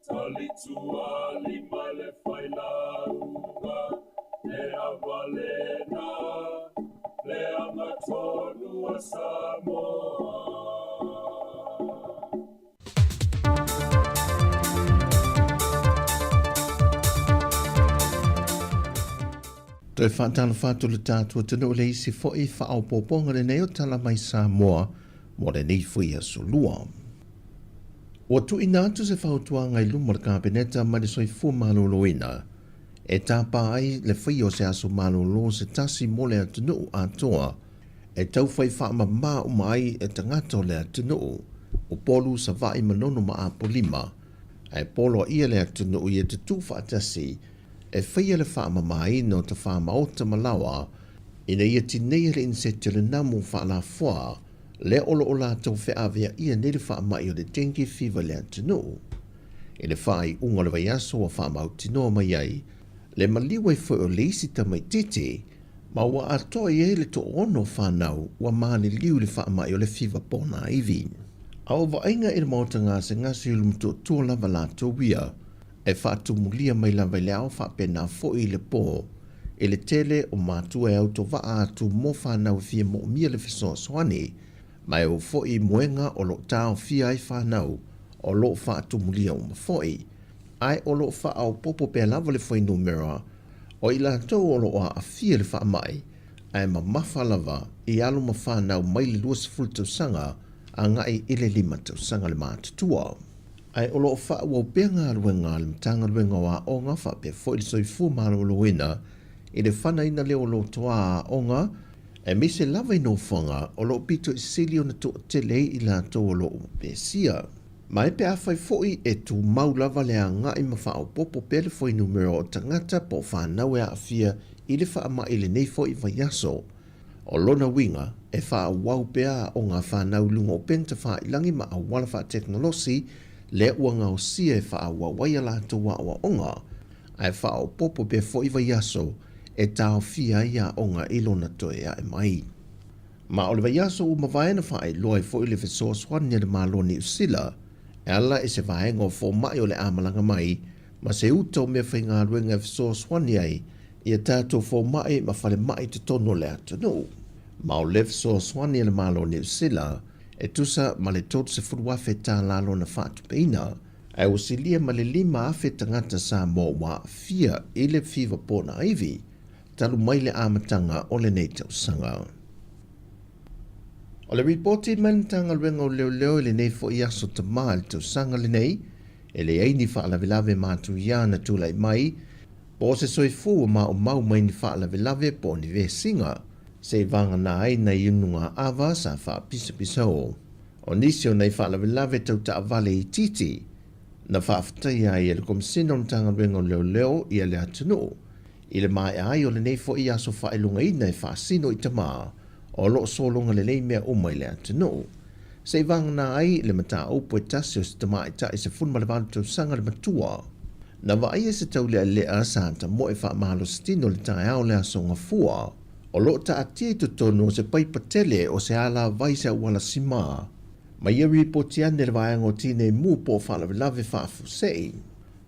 talitua lima le failauga, le avalena, le amatonu a Samoa. Toe whaatalo whātu le tātua tanu le isi foi whaopoponga le nei o tala mai Samoa mo le nei fui aso lua. Ua tuuina atu se fautuaga i luma o le Kapeneta ma le soifua malōlōina e tāpā ai le faia o se aso malōlō se tasi mo le atunuu atoa e taufai faamamā uma ai e tagata o le atunuu Upolu, Savaʻi, Manono ma Apolima ae poloaia le atunuu ia tutū faatasi e faia le faamamāina o tafāmaota ma laoa ina ia tineia le inisete o le namu faalafoa lea o loo latou feaveaʻia nei le faamaʻi o le dengue fever le atunuu. I le faaiuga o le vaiaso ua faamautinoa mai ai le maliu ai foi o le isi tamaititi ma ua atoa i ai le 60 whanau ua maliliu le faamaʻi o le fiva pona ivi. A o vaaiga i le maota gasegase i lumatuatua lava latou ia e faatumulia mai lava i le ao faapena foʻi i le pō i le tele o matua e autovaa atu mo whanau e fia moomia le fesoasoani ma e o foʻi moega o loo taofia ai whanau o loo faatumulia uma foʻi ae o loo faaopopo pea lava le fuainumera o i latou o loo aafia le faamaʻi ae mamafa lava i alo ma whanau mai le 20 tausaga agai i le 5 tausaga le matutua. Ae o loo faaauau pea galuega a le Matagaluega o Aoga faapea foʻi le Soifua Malōlōina i le fanaina lea o lotoā aoga e mise lava i nofoaga o loo pito i sili ona toʻatele ai i latou o loo pesia. Ma e pe afai foʻi e tumau lava le agaʻi ma faaopopo pea le fuainumera o tagata po o whanau e aafia i le faamaʻi lenei foʻi vaiaso. O lona uiga e faaauau pea aoga a whanau i luga o upega tafailagi ma auala faatekonolosi lea ua gaosia e faaauau ai a latou aoaoga ae faaopopo pea foʻi vaiaso e taofia ai aoga i lona toe ae mai. Ma o le vaiaso ua mavae na faailoa ai foʻi le fesoasoani a le Malo o Niusila e ala i se vaega o fomaʻi o le amalaga mai ma se uta o mea faigaluega e fesoasoani ai ia tatou fomaʻi ma falemaʻi totonu o le atunuu. Ma o le fesoasoani a le Malo o Niu Sila e tusa ma le $30,000 tālā lona faatupeina, ae ua silia ma le 5,000 tagata Samoa ua aafia i le fiva ponaivi talu mai le amataga o lenei tausaga. O le ripoti mai le Matagaluega o Leoleo i lenei foi aso Tamā i le tausaga lenei, e leai ni faalavelave matuia na tulai mai, po o se soifua ua maumau mai ni faalavelave po o ni vesiga, seiavagana ai nai unugaava sa faapisapisao. O nisi o nai faalavelave tau taavale itiiti, na faafetaia ai e le Komesina o le Matagaluega o Leoleo ia le atunuu i le maea ai o lenei foi aso faailogaina e faasino i tamā o lo o sologa lelei mea uma i le atunuu. Seiavagana ai le mataupu e tasi o se tamaitai 18 tausaga le matua. Na vaaia se taulealea sa tamoe faamalositino i le taeao o le aso Gafua, o lo o taatia i totonu o se paipa tele o se alavai se auala simā. Ma ia ripoti ane le vaega o Tinei Mu po o Faalavelave Faafuasei.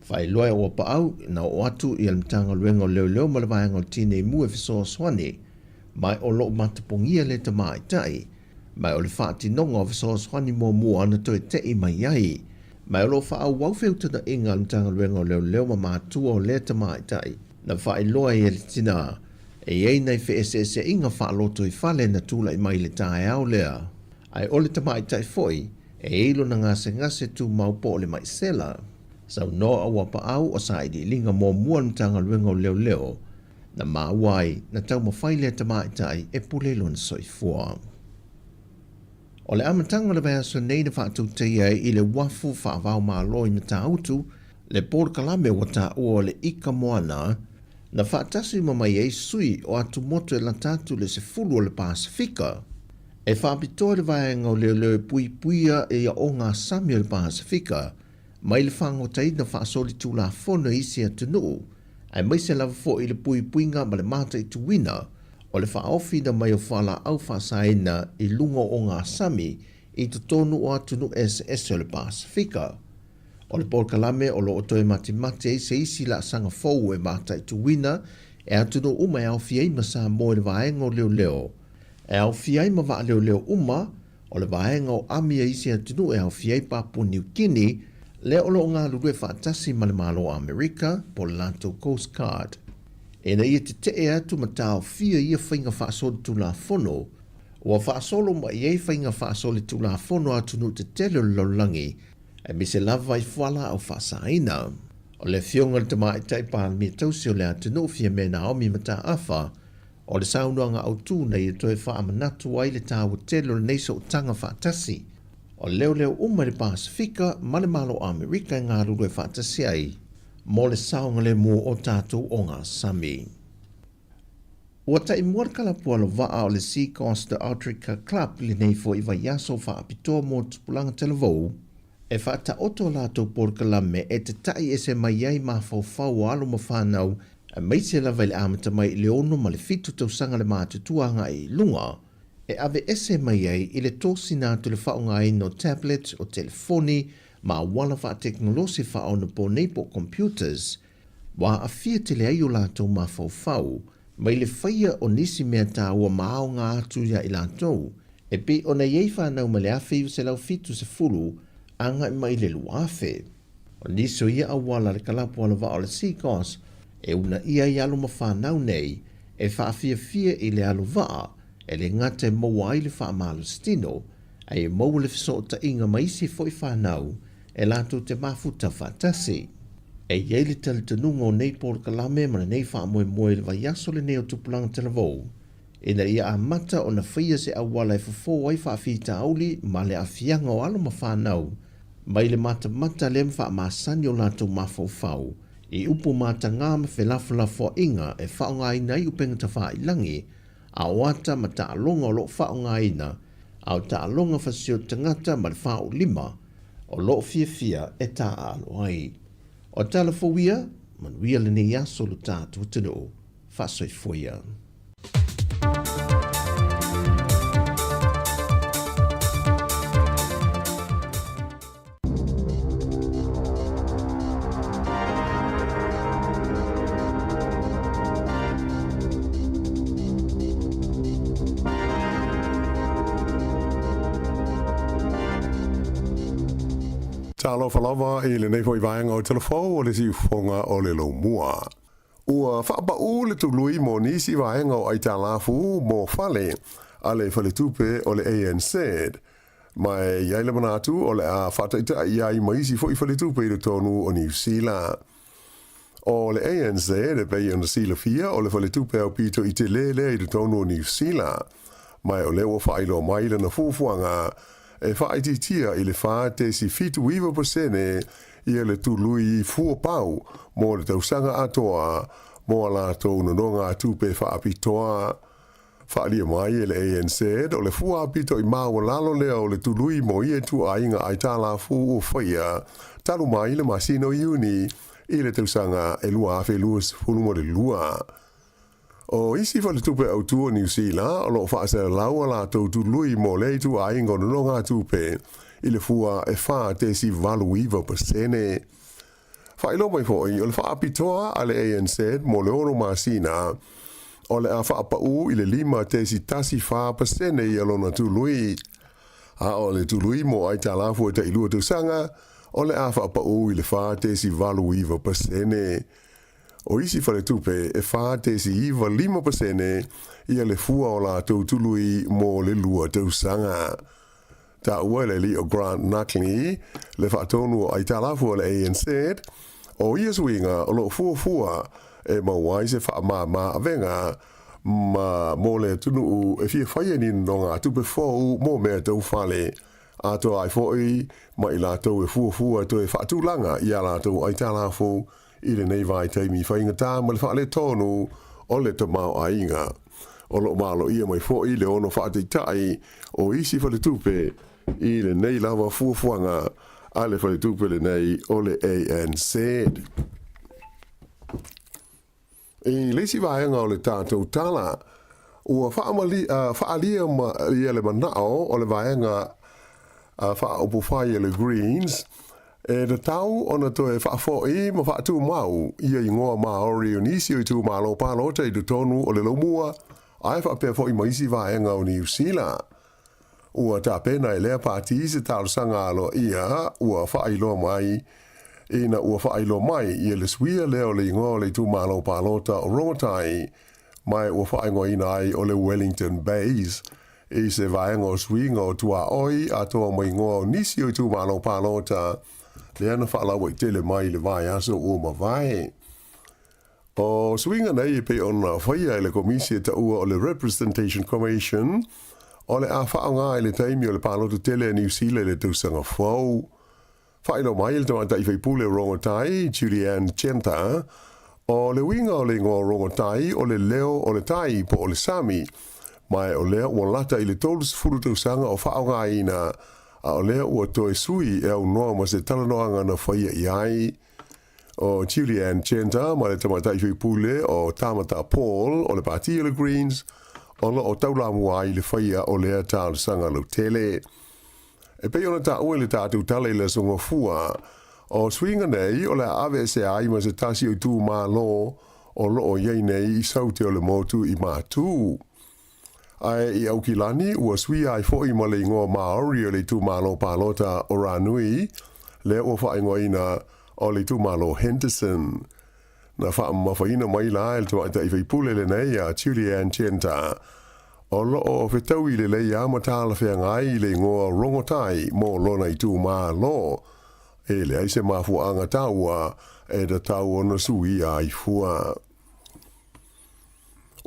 Faailoa e Auapaau na oo atu i le Matagaluega o Leoleo ma le vaega o Tinei Mu e fesoasoani mai o lo o matapogia le tamaitai, mai o le faatinoga o fesoasoani muamua na toe te'i mai ai, mai o lo o faaauau feutagaiga a le Matagaluega o Leoleo ma matua o lea tamaitai. Na faailoa ai e le tinā, e i ai nai feeseeseaiga faalotoifale na tulai mai i le taeao lea, ae o le tamaitai foi e i ai lona gasegase tumau po o le maisela. Saunoa Auapaau o sailiiliga muamua a le Matagaluega o Leoleo na maua ai na taumafai lea tamaitai e pule i lona soifua. O le amataga o le vaiaso nei na faatautaia ai i le uafu faava-o-Malo i Matautu le polokalame ua taua o le Ika Moana, na faatasi uma mai ai sui o atumotu e lata atu le 10 o le Pasefika. E faapitoa le vaega o leoleo e puipuia i aoga sami o le Pasefika mai le fagotaina faasolitulafono i isi atunuu, aemaise lava foi i le puipuiga ma le mataituina o le faaofiina mai o fualaau faasaina i luga o ogasami i totonu o atunuu eseese o le Pasefika. O le polokalame o lo o toe matimati ai se isi laasaga fou e mataituina e atunuu uma e aofia ai ma Samoa i le vaega o leoleo, e aofia ai ma vaaleoleo uma o le vaega o ami a isi atunuu e aofia ai Papua New Guinea, lea o lo o galulue faatasi ma le Malo o Amerika po o le latou Coast Guard. Ina ia tetee atu ma taofia ia faiga faasolitulafono, ua faasolo mai ai faiga faasolitulafono a atunuu tetele o le lalolagi, aemaise lava i fualaau faasaina. O le Afioga i le Tamaitai Palemia tausi o le atunuu Fiamē Naomi Mataafa, O le saunoaga autu na ia toe faamanatu ai le taua tele o lenei sootaga faatasi, o leoleo uma i le Pasefika ma le Malo o Amerika e galulue faatasi ai mo le saogalemu o tatou ogasami. Ua taimua le kalapu alovaa o le Sea Coast Outrigger Club i lenei foi vaiaso faapitoa mo tupulaga talavou e faataoto a latou polokalame e tata'i ese mai ai mafaufau o alo ma fanau aemaise lava i le amata mai i le 6 ma le 7 tausaga le matutua agai i luga, e aveese mai ai i le tosina atu le faaaogaina o tablet, o telefoni ma auala faatekonolosi faaonaponei po o computers, ua aafia tele ai o latou mafaufau mai le faia o nisi mea taua ma aoga atu iā i latou, e pei ona i ai fanau mai le 1970 agai mai i le 2000. O nisi o ia auala le kalapu alovaa o le Seagoss e uunaia ai alo ma fanau nei e faafiafia i le alovaa e le gata e maua ai le faamalositino, ae e maua le fesootaiga ma isi foi fanau e latou te mafuta faatasi. E i ai le talitonuga o nei polokalame ma lenei faamoemoe i le vaiaso lenei o Tupulaga Talavou, ina ia amata ona faia se auala e fofo ai faafitauli ma le aafiaga o alo ma fanau mai le matamata lea ma faamasani o latou mafaufau i upu matagā ma felafolafoaiga e faaaogaina ai upega tafailagi, a o ata ma taaloga o lo o faaaogaina, a o taaloga fasio tagata ma le faaulima o lo o fiafia e taaalo ai. O tala fou ia, manuia lenei aso lo tatou atunuu. Faasoifua ia. Talofa lava i lenei foi vaega o Talafou o le siufofoga o le Laumua. Ua faapaū le tului mo nisi vaega o aitalafu mo fale a le faletupe o le ANZ, ma e i ai le manatu o le a faataitai ai ma isi foi faletupe i totonu o Niu Sila. O le ANZ e pei ona silafia o le faletupe aupito i telē lea i totonu o Niu Sila, ma o lea ua faailoa mai lana fuafuaga e faaitiitia i le 4.79% ia le tului fua pau mo le tausaga atoa mo a latou nonogatupe faapitoa. Faaalia mai e le ANZ o le fua apito i maualalo lea o le tului mo ia ituaiga aitalafu ua faia talu mai le masina o Iuni i le tausaga e 2022. O isi faletupe autū o Niu Sila o loo faasalalau a latou tului mo lea ituaiga o nonogatupe i le fua e 4.89%. Faailoa mai foi o le faapitoa a le ANZ mo le 6 masina o le a faapaū i le 5.14% ia lona tului. A o le tului mo aitalafu e tailua tausaga o le a faapaū i le 4.89%. O isi faletupe e 4.95% ia le fua o latou tului mo le 2 tausaga. Taua e le alii o Grant Nuckley le faatonu o aitalafu a le ANZ, o ia suiga o loo fuafua e maua ai se faamāmā avega ma mo le atunuu e fia faia ni nonogatupe fou mo mea tau fale, atoa ai foi ma i latou e fuafua toe faatulaga ia latou aitalafu i lenei vaitaimi faigata ma le faaletonu o le tamaoaiga. O loo maloia mai foi le ono faataitai o isi faletupe i lenei lava fuafuaga a le faletupe lenei o le ANZ. I le isi vaega o le tatou tala, ua faaalia ia le manao o le vaega faaupufai a le Greens e tatau ona toe faafo'i ma faatumau ia igoa Maori o nisi o itumalo palota i totonu o le Laumua ae faapea foi ma isi vaega o Niu Sila. Ua tapena e lea pati se talosaga aloaia ua faailoa mai ina ua faailoa mai ia le suia lea o le igoa o le itumalo palota o Rongotai ma ua faaigoaina ai o le Wellington Bays i se vaega o suiga o tuaoi atoa ma igoa o nisi o itumalo palota lea na faalauaitele mai i le vaiaso ua mavae. O suiga nei e pei ona faia e le Komisi e taua o le Representation Commission o le a faaaoga i le taimi o le palota tele a Niu Sila i le tausaga fou. Faailoa mai e le tamaitai faipule o Rongotai, Julianne Genter, o le uiga o le igoa o Rongotai o le leo o le tai po o le sami, ma o lea ua lata i le 30 tausaga o faaaogaina, a o lea ua toe sui e aunoa ma se talanoaga na faia i ai. O Julianne Genter ma le tamaitai faipule o Tamata Paul o le pati o le Greens o loo taulamua ai le faia o lea talosaga lautele. E pei ona taua i le tatou tala i le aso Gafua, o suiga nei o le a aveesea ai ma se tasi o itumalo o loo i ai nei i saute o le motu i Matū. Ae i Aukilani ua suia ai foi ma le igoa Maori o le itumalo palota o Ranui, lea ua faaigoaina o le itumalo Henderson. Na faamamafaina mai la e le tamaitai faipule lenei a Julianne Genter, o loo fetaui lelei lava ma talafeagai i le igoa Rongotai mo lona itumalo, e leai se mafuaaga taua e tatau ona suia ai fua.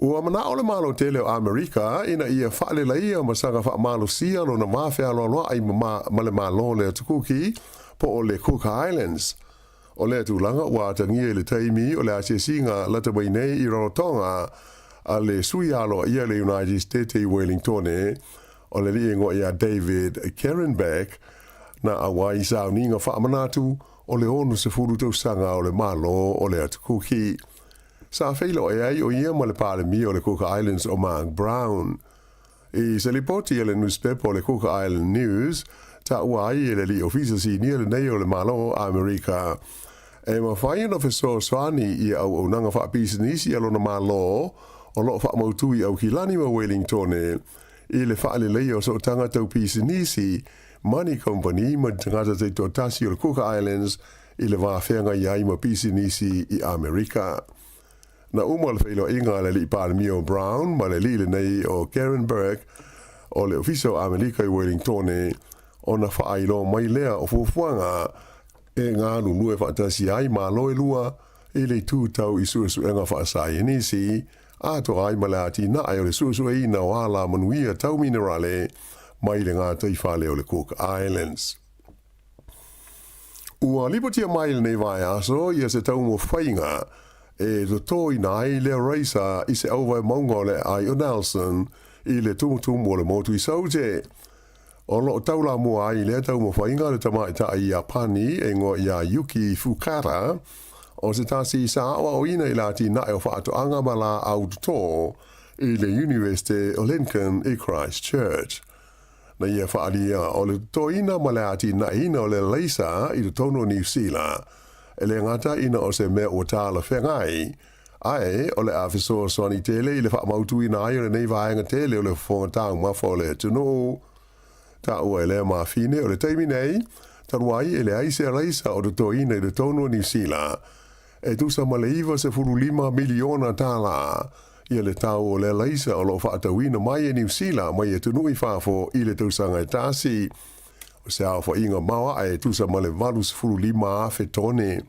Ua manao le Malo tele o Amerika ina ia faaleleia ma saga faamalosia lona va fealoaloai ma le Malo o le Atu Kuki po o le Cook Islands. O lea tulaga ua atagia i le taimi o le asiasiga lata mai nei i Rarotonga a le sui aloaia o le United States i Wellingtone, o le alii igoa ia David Carenbeck, na auai i sauniga faamanatu o le 60 tausaga o le Malo o le Atu Kuki. Sa feiloai ai o ia ma le Palemia o le Cook Islands o Mark Brown. I se lipoti a le newspaper o le Cook Island News, taua ai e le alii ofisa sinia lenei o le Malo o Amerika e mafai ona fesoasoani i auaunaga faapisinisi a lona Malo o loo faamautū i Aukilani ma Wellingtone i le faaleleia o sootaga tau pisinisi ma ni kamupani ma ni tagata taitoatasi o le Cook Islands i le va feagai ai ma pisinisi i Amerika. Na uma le feiloaiga a le Alii Palemia o Brown ma le alii lenei o Karen Burke o le Ofisa o Amerika i Welingtone ona faailoa mai lea o fuafuaga e galulue faatasi ai Malo e lua i le itu tau i suesuega faasaienisi atoa ai ma le atinae o le suesueina o alamanuia tau minerale mai le gataifale o le Cook Islands. Ua lipotia mai i lenei vaiaso ia se taumafaiga e totoina ai le raisa i se auvaemauga o le aai o Nelson i le tumutumu o le motu i Saute. O lo o taulamua ai i lea taumafaiga le tamaitai Iapani e igoa ia Yuki Fukada, o se tasi sa aoaoina i le atinae o faatoaga ma laau toto i le Iunivesite o Lincoln i Christchurch. Na ia faaalia o le totoina ma le atinaeina o le laisa i totonu o Niu Sila, e le gata ina o se mea ua talafeagai, ae o le a fesoasoani tele i le faamautuina ai o lenei vaega tele o le fofoga taumafa o le atunuu. Taua e lea mafine o le taimi nei, talu ai e leai se alaisa o totoina i totonu o Niu Sila, e tusa ma le $95 miliona tālā ia le tau o le alaisa o lo o faatauina mai e Niu Sila mai atunuu i fafo i le tausaga e tasi. O se aofaiga maoae e tusa ma le 85,000 tone.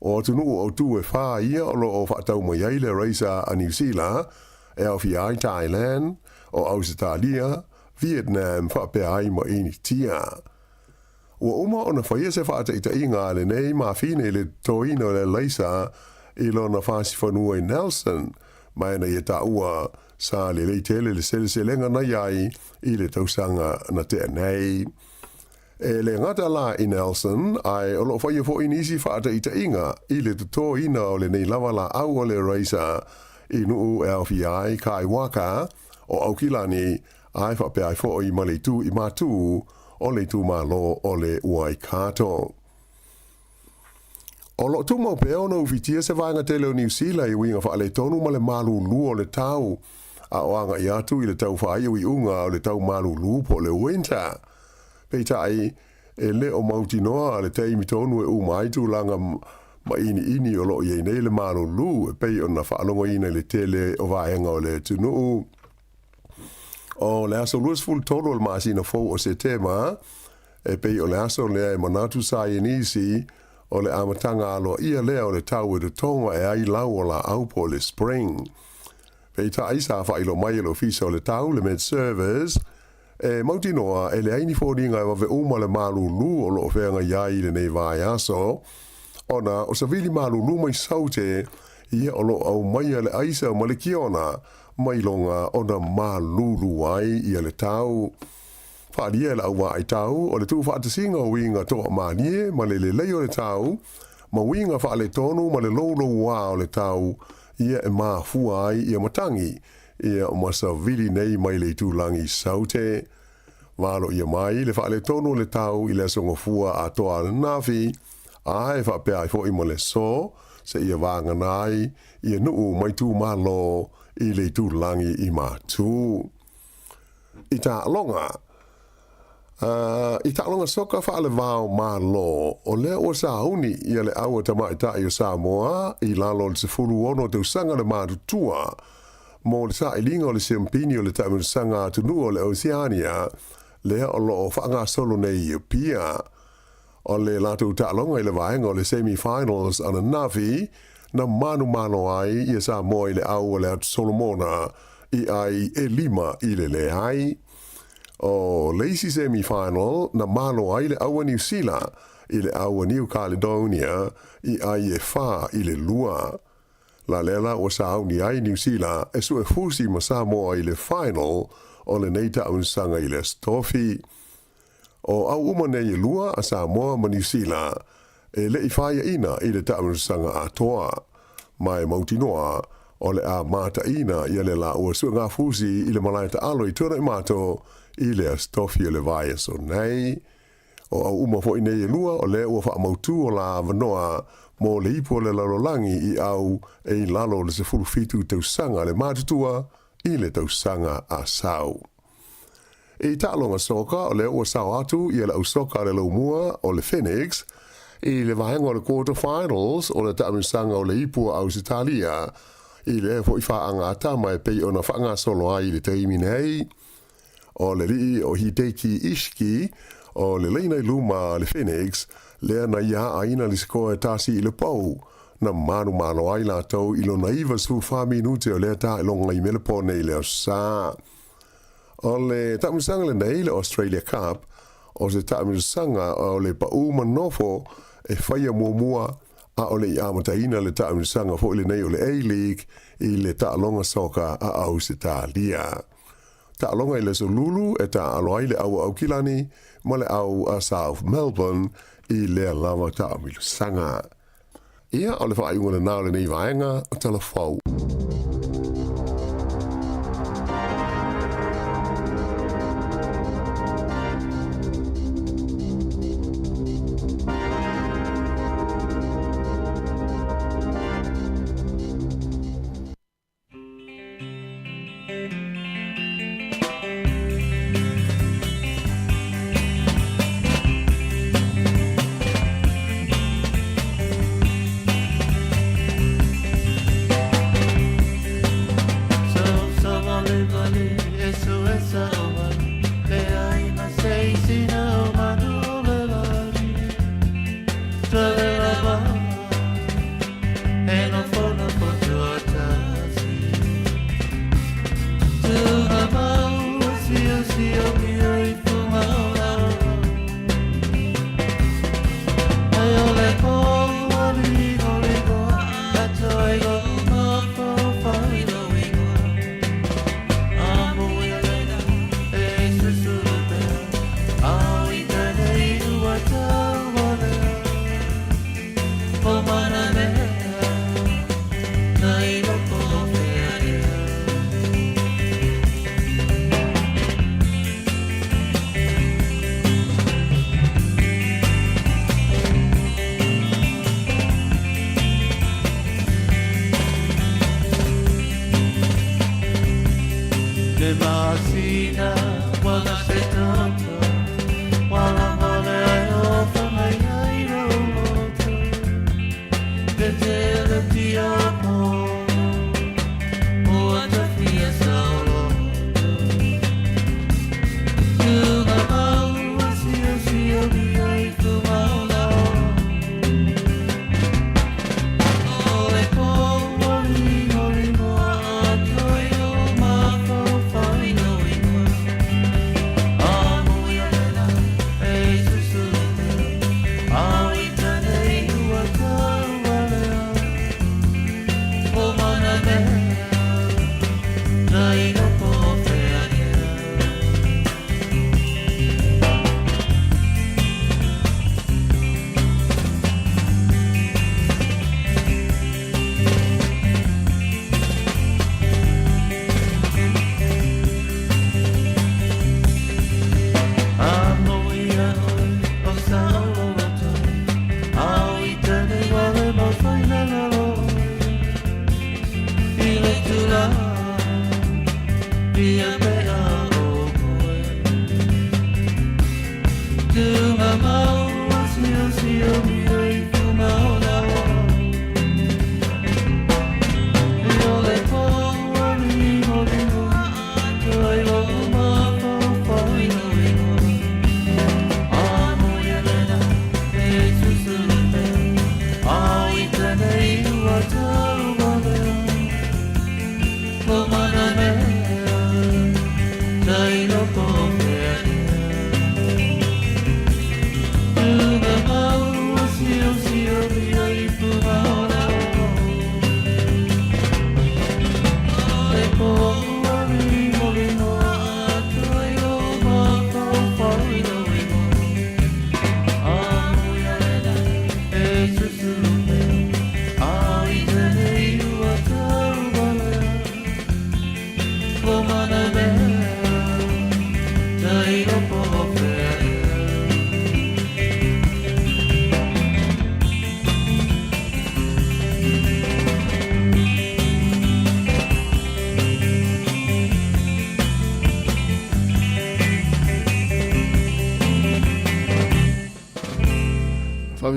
O atunuu autū e whā ia o lo o whaatau mai ai le raisa a Niu Sila, e aofia ai Thailand, o Ausetalia, Vietnam faapea ai ma Initia. Ua uma ona faia se faataitaiga a lenei mafine i le totoina o le alaisa i lona fasifanua i Nelson, ma ina ia taua sa lelei tele le seleselega na i ai i le tausaga na tea nei. E le gata la i Nelson, ae o lo o faia foi nisi faataitaiga i le totoina o lenei lava laau o le raisa i nuu e aofia ai Kaiwaka, o Aukilani, ae faapea ai foi ma le itu i Matū o le itumalo o le Waikato. O lo o tumau pea ona ufitia se vaega tele o Niu Sila i uiga faaletonu ma le malulu o le tau, a o agai atu i le tau faaiuiuga o le tau malulu po o le winter. Peitai, e le o mautinoa le taimi tonu e uma ai tulaga maʻiniʻini o lo o i ai nei le malulu e pei ona faalogoina i le tele o vaega o le atunuu. O le aso 23 o le masina fou o Setema, e pei o le aso lea e manatu saienisi o le amataga aloaia lea o le tau e totoga e ai lau o laau po o le spring. Peitai, sa faailoa mai e le Ofisa o le Tau, le Met Service, e mautinoa e leai ni foliga e vave uma le malulu o lo o feagai ai i lenei vaiaso, ona o savili malulu mai Saute ia o lo o aumaia le aisa ma le kiona mai loga ona malulu ai ia le tau. Faaalia e le auvaai tau o le tuufaatasiga o uiga toamalie ma le lelei o le tau, ma uiga faaletonu ma le loulouā o le tau ia e mafua ai ia matagi ia ma savili nei mai le itulagi Saute. Valoia mai le faaletonu o le tau i le aso Gafua atoa ananafi, ae faapea ai foi ma le aso seia vagana ai ia nuu mai itumalo i le itulagi i Matū. I taaloga, I taaloga soka faalevao Malo, o lea ua sauni ia le au a tamaitai o Samoa i lalo o le 16 tausaga le matutua mo le sailiga o le siampini o le taamilosaga atunuu o le Oceania lea o lo o faagasolo nei i Apia. O le latou taaloga i le vaega o le semi-finals ananafi na manumalo ai ia Samoa i le au o le Atu Solomona i ai e 5-0. O le isi semi-final na malo ai le au a Niu Sila i le au a New Caledonia i ai e 4-2. La lea la ua sauni ai Niu Sila e suefusi ma Samoa i le final o lenei taamilosaga i le Aso Tofi. O au uma nei e lua a Samoa ma Niu Sila e le i faiaina i le taamilosaga atoa. Ma e mautinoa o le a mataina ia le laua suegafusi i le malae taalo i Tuanaimato i le Aso Tofi o le vaiaso nei. O au uma foi nei e lua o lea ua faamautu o la avanoa mo le ipu o le lalolagi i au e i lalo o le 17 tausaga le matutua i le tausaga a sau. I taaloga soka, o lea ua sao atu ia le au soka a le Laumua o le Phoenix i le vaega o le quarter finals o le taamilosaga o le Ipu o Ausetalia i lea foi faagatama e pei ona faagasolo ai i le taimi nei. O le alii o Hideki Ishiki o le laina i luma a le Phoenix lea na ia aaina le sikoa e 1-0 na manumalo ai latou i lona 94 minute o lea taailoga i Melepone i le Aso Sa. O le taamilosaga lenei, le Australia Cup, o se taamilosaga o le paū ma nofo e faia muamua a o le i amataina le taamilosaga foi lenei o le A-League i le taaloga soka a Ausetalia. Taaloga i le Aso Lulu e taaalo ai le au a Aukilani ma le au a South Melbourne i lea lava taamilosaga. Ia, o le faaiuga lena o lenei vaega o Tala Fou.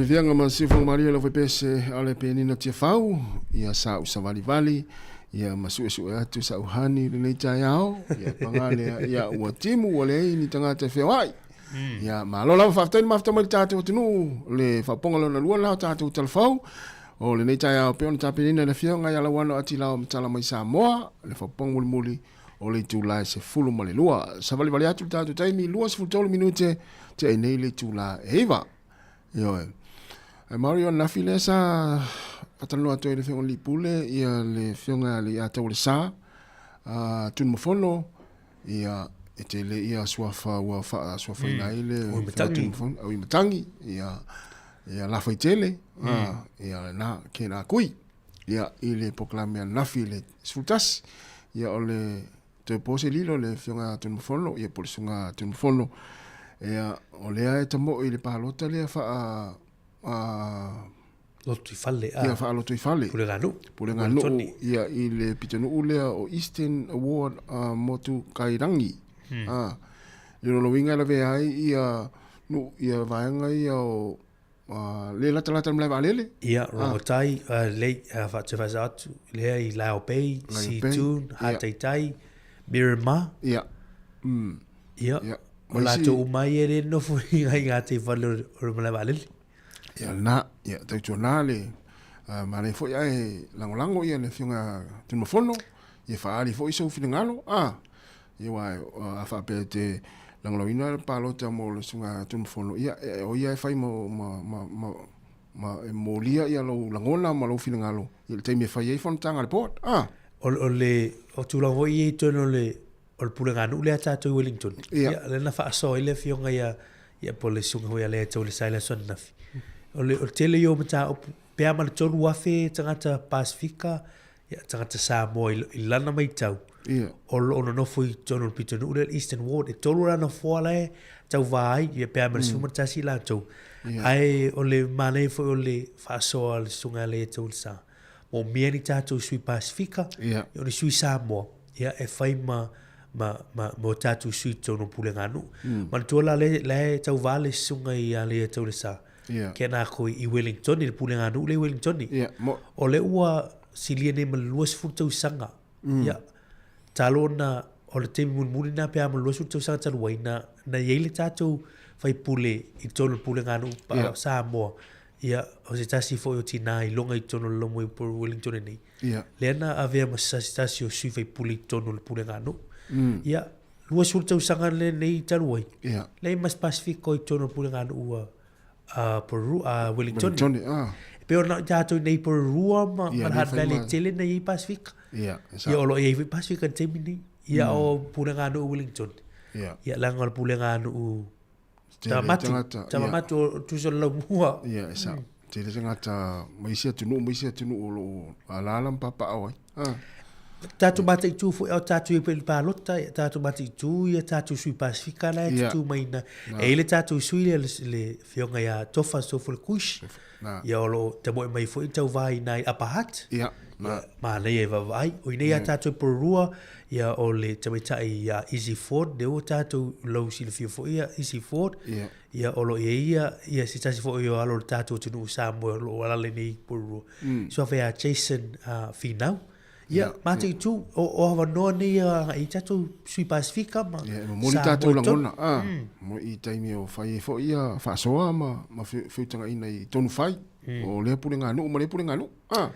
Fiafiaga ma Siufogomalie lau faipese a le penina Tiafau, ia sa ou savalivali, ia ma suesue atu sa'u hani i lenei taeao, ia paga lea, ia ua timu ua leai ni tagata e feoai. Ia malo lava faafetai le mafuta mai le tatou atunuu, le faapopoga lona lua lena o tatou talafou o lenei taeao pei ona tapenaina e le Afioga ia Lauano Atilao Matala mai Samoa, le faapopoga mulimuli o le itula e 12. Savalivali atu le tatou taimi, 23 minute tea i nei le itula e 9. Ioe. Ae Maori o ananafi lea sa faatalanoa atu ai le Afioga i le Pule, ia le Afioga ia Taualesa, Tunumafono, ia e tele ia suafa ua faasuafaina ai le Tunumafono, au i Matangi, ia ia Lafaitele, ia na kena kui. Ia i le polokalame ananafi i le 11, ia o le toe po se lilo le Afioga ia Tunumafono, ia po o le Susuga Tunumafono, ia o lea e tamoe i le palota lea faa Lotoifale, a. Ia faa-Lotoifale. Puleganuu. Puleganuu, ia i le pitonuu lea o Eastern Award Motu Kairangi. I lona uiga e lavea ai ia nuu, ia vaega ia o le latalata i le malae vaalele. Ia, Rongotai, lei, faatefasa atu, lea i Lyall Bay, Seatoun, Hataitai, Miramar. Ia. Ia. O latou uma ia e le nofo i ngā teifale o le malae vaalele. Ia lena, ia tautuana le manaia foi ae lagolago ia le Afioga Tunumafono, ia faaali foi sou finagalo, a, ia aua a faapea e te lagolagoina le palota mo le Susuga Tunumafono, ia o ia e fai ma, ma, ma, ma, ma e molia ia lou lagona ma lou finagalo i le taimi e fai ai fonotaga a le board, a. O, o le o tulaga foi ia i totonu o le o le puleganuu lea a tatou i Wellington. Ia. Ia, lea na faasoa ai le afioga ia, ia po o le susuga foi ia Lea Taulesa i le aso ananafi. O le, o le tele ia o mataupu, pe a ma le 3,000 tagata Pasefika, ia, tagata Samoa i, i lana maitau, Ia. o lo o nonofo i totonu o le pitonuu lea, le Eastern Ward, e tolu la nofoa la e tauvā ai, ia pe a ma le 11 latou. Ia. Ae o le manaia foi o le faasoa a le susuga ia Lea Taulesa, moomia ni tatou sui Pasefika, Ia. o ni sui Samoa, ia e fai ma ma ma ma o tatou sui i totonu o puleganuu. Mm. Manatua la le la e tauvā le susuga ia Leia Taulesa. Ia. Kena ko i Wellington i le puleganuu le i Wellington. Ia, mo. O le ua silia nei ma le 20 tausaga. Ia, talo na o le taimi mulimuli na pe a ma le 20 tausaga talu ai na na i ai le tatou faipule i totonu o le puleganuu pa Ia. Samoa. Ia, o se tasi foi o tinā i loga i totonu o le lomo i Wellington nei. Ia. Lea na avea ma se tasi o sui faipule i totonu o le puleganuu. Ia, 20 tausaga lenei talu ai. Ia. Leai ma se Pasifika i totonu o le puleganuu a a Porirua, a Wellington. Wellington, ah. E pei ona tatou nei Porirua ma, Ia, ma le lea Hutt fai Valley ma- tele na i ai Pasifika. Ia, e Ia, o lo o i ai foi Pasifika i le taimi nei. Ia, o puleganuu Wellington. Ia. Ia, leaga o le puleganuu Tele Tamamatu, tagata, ia. Tamamatu o tusa o le laumua. Ia, e sao. Tele tagata mai isi atunuu ma isi atunuu o lo o alaala ma papaao ai. Ah. Tatou mataitu foi ao tatou i pei le palota, ia tatou mataitu ia tatou sui Pasifika la e Ia. tutu mai na. E i le tatou sui le, le afioga ia Tofa Sofolakuish. Na. Ia o lo o tamoe mai foi tauvā i nai Upper Hutt. Ia, na. Manaia e vaavaai. O i nei a tatou i Porirua, ia o le tamaitai ia Izzy Ford, lea ua tatou lau silafia foi ia Izzy Ford. Ia. Ia o lo o i ai ia, ia se tasi foi o alo o le tatou atunuu Samoa o lo o alaala nei i Porirua. Suafa ia Jason Finau. Ia, mataitu, o, o avanoa nei a i tatou sui Pasifika ma Ia, e momoli Samoa tatou i totonu. lagona, ah, mo i taimi o fai ai foi ia faasoa ma, ma feutagaina i tonu fai, o lea puleganuu ma lea puleganuu, ah.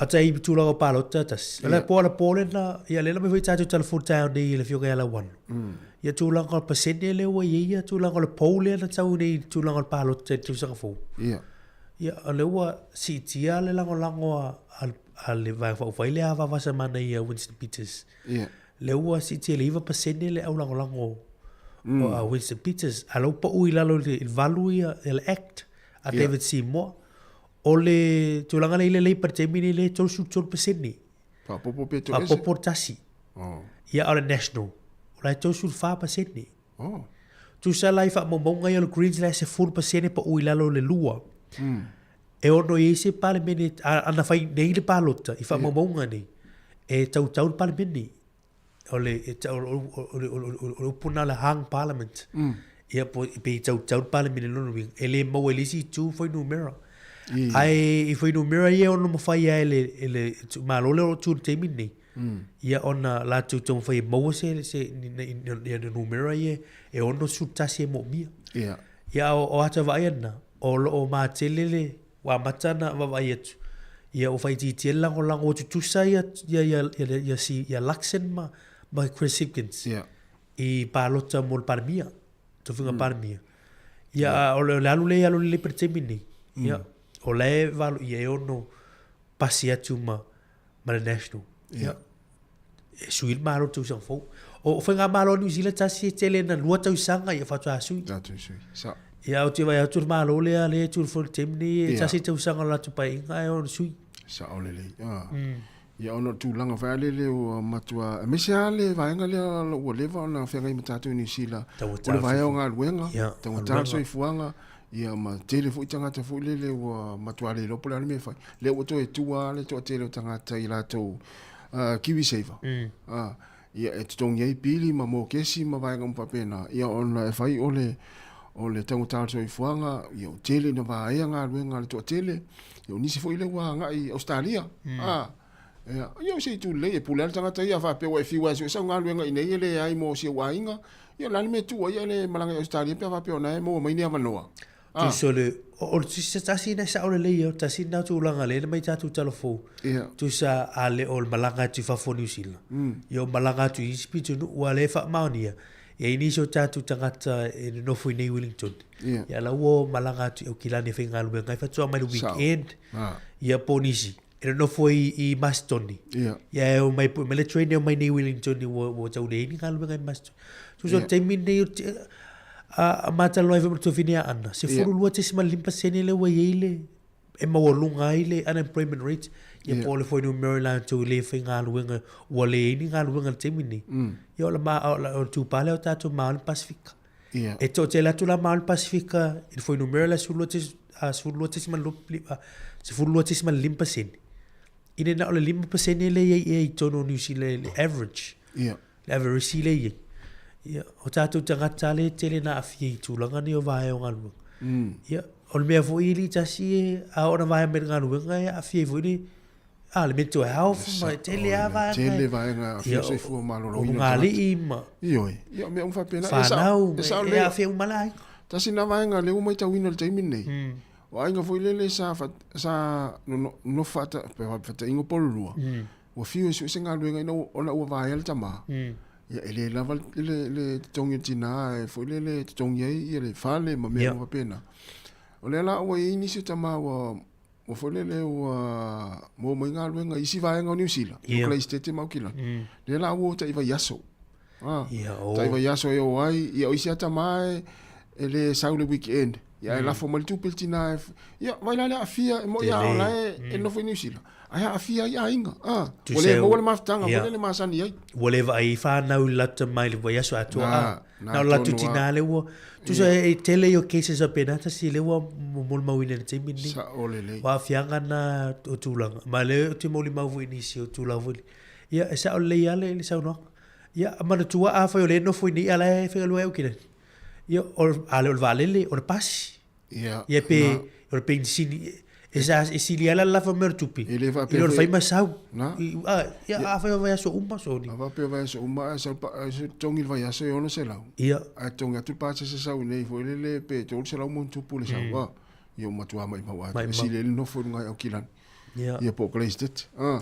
A tai tulaga o palota tasi. O le po ala po le na, ia le na mai foi tatou telefoni taeao nei i le afioga ia Lauano. Ia tulaga o le pasene lea ua i ai ia tulaga o le poll lea na tau nei i le tulaga o le palota i le tausaga fou. Ia. Ia, o lea ua siitia le lagolago a, a, a le Vaega Faaupufai lea a Vaavasamana ia Winston Peters. Ia. Lea ua siitia i le 9% le aulagolago o a Winston Peters. A la ua pau i lalo i le 8 ia, ia le Act a David Seymour. O le tulaga lea i le Labour i le taimi nei lea e 33%. Faaopoopo pe toese? Faaopoopo le tasi. Oh. Ia, o le National, o la e 34%. Oh. Tusa la i faamaumauga ia o le Greens la e 10% pau i lalo o le lua. E ono i ai se Palemene, a na fai nei le palota i faamaumauga nei, e tautau le Palemene. O le, e o, o, o, o, o, o, o le upu lena o le hung parliament. Ia po pe i tautau le Palemene lona uiga, e le maua i le isi itu fuainumera. Ae i fuainumera ia e ono mafai lava e le, e le Malo lea o lo o tu i le taimi lenei, ia ona latou taumafai e maua se, se, ia numera ia e 61 e moomia. Ia. Ia a o ata vaaia lena, o lo o matele le, ua amata ona vaavaai atu, ia ua faaitiitia le lagolago ua tutusa ia, ia, ia, ia, ia, ia Luxon ma, ma Chris Hipkins. Ia. I palota mo le Palemia, tofiga Palemia. Ia, a o le, o le alu lea i alu lelei pa le taimi lenei. Ia, o la e valo ia e ono pasi atu ma, ma le National. Ia, e sui le Malo i le tausaga fou. O, o faigamalo a Niu Sila tasi e tele na lua tausaga ia faatoa sui. Tatou sui. Sa. Ia, ou te vaai atu le Malo lea, lea e tu i le taimi lenei, e tasi tausaga o le latou paeaiga ae ono sui. Sao lelei. Ah. Ia ona o le tulaga foi lea le ua matua aemaise lava le vaega lea ua leva ona feagai ma tatou i Niu Sila, o le vaea o galuega, taugata le soifuaga, ia ma tele foi tagata foi lele ua matua le iloa po o le a le mea e fai. Lea ua toe tua lava le toatele o tagata i latou KiwiSaver. Ia e totogi ai pili ma mokesi ma vaega uma faapena, ia ona e fai o le o le taugata o le soifuaga, ia ua tele ina vaea galuega a le toatele, ia o nisi foi lea ua agai i Ausetalia, a, ia, ia o se itu lelei, e pule lava le tagata ia, a faapea ua e fiu lava e sue sau galuega i inei e leai mo si ou aiga, ia o le a le mea e tuu ai ae le malaga i Ausetalia pe a faapea o lena e maua mai ni avanoa. Ah. Tusa o le, o le se tasi na sao lelei ia, tasi na tulaga lea na mai tatou talafou. Yeah. Tusa a le o le malaga atu i fafo o Niu Sila. Ia o malaga atu i isi pitonuu, ua le faamaonia. Ia i nisi o tatou tagata e nonofo i nei Wellington. Yeah. Ia la ua malaga atu i Aukilani e faigaluega ai faatoa mai le weekend. Ah. Ia po o nisi e nonofo i, i Masterton. Yeah. Ia e omai pue mai le train e omai nei Wellington ua, ua tau leai ni galuega i Masterton. Tusa o le Yeah. taimi lenei o te, a, a matalo ai foi ma le tuafine a Ana, 12.5% lea ua i ai le, e maualuga ai le unemployment rate, ia Yeah. po o le fuainumera i latou e le faigaluega, ua leai ni galuega i le taimi lenei. Ia o le ma, o le, o le tupā lea o tatou ma o le Pasifika. Yeah. E toatele atu la ma o le Pasifika i le fuainumera lea 12.2, 12.5%. Ina na o le 5% lea i ai ea i totonu o Niu Sila le average. Yeah. Le average lea i ai. Ia, o tatou tagata lea e tele na aafia i tulaga nei o vaea o galuega. Ia, o le mea foi e le tasi e, a oo ina vaea mai le galuega e aafia ai foi le, a, le mental health ma e tele lava vaega. Tele vaega e aafia Ia, le soifua o maloloina o le lugalii ma Ioe, ia o mea uma faapena. E sao, fanau, e sao e lelei. aafia uma la aiga. Tasi lena vaega lea ua matauina i le taimi lenei. O aiga foi lele sa fa, sa nonofo faata, faataiga po o le lua, ua fiu e sue se galuega ina ua, ona ua vaea le tama. Ia e le lava le, le, le totogi o le tina e foi lele e totogi ai ia le fale ma mea uma faapena. O lea la ua i ai nisi o tama ua, ua foi lele ua maua mai galuega i isi vaega o Niu Sila, i Okalaisetete ma Aukilani. Lea la ua o tai vaiaso. Ah, tai vaiaso e o ai, ia o isi lava tama e, e le sau le weekend. Ia ae lafo mai le tupe i le tina e, ia vai la le aafia, e moi lava o la e, e nofo i Niu Sila, ae aafia ai aiga. Ah, ua le maua le mafutaga foi lele masani ai. Ua le vaai fanau i le latou tama i le vaiaso atoa Na, a. na Na o le latou tonu lava. tina lea ua, tusa e tele ia o cases faapena tasi lea ua molimauina i le taimi lenei. Sao lelei. O aafiaga na o tulaga, ma lea ou te molimau foi i nisi o tulaga foi lea. Ia e sao lelei lava le saunoaga. Ia manatua afai o lea e nofo i nei a o la e faigaluega i Aukilani. Ia, o, a le o le vaalele, o le pasi. Ia, Ia pe, na. o le penisini. E, sa, e sili ala le lafa mai o le tupe. E le faapea I lo le foi- fai ma sau. Na. I, a, ia, a fai o vaiaso uma, soni. A faapea o vaiaso uma, ae sau pa- ae sau totogi le vaiaso e 600. Ia. Ae totogi atu le pasese sau i nei foi lele pe 300 ma ona tupu le sau, a. Ia ua matua maimau atu. Maimau. E sili ai le nofo i luga i Aukilani. Ia. Ia po o Kalaisitete. A.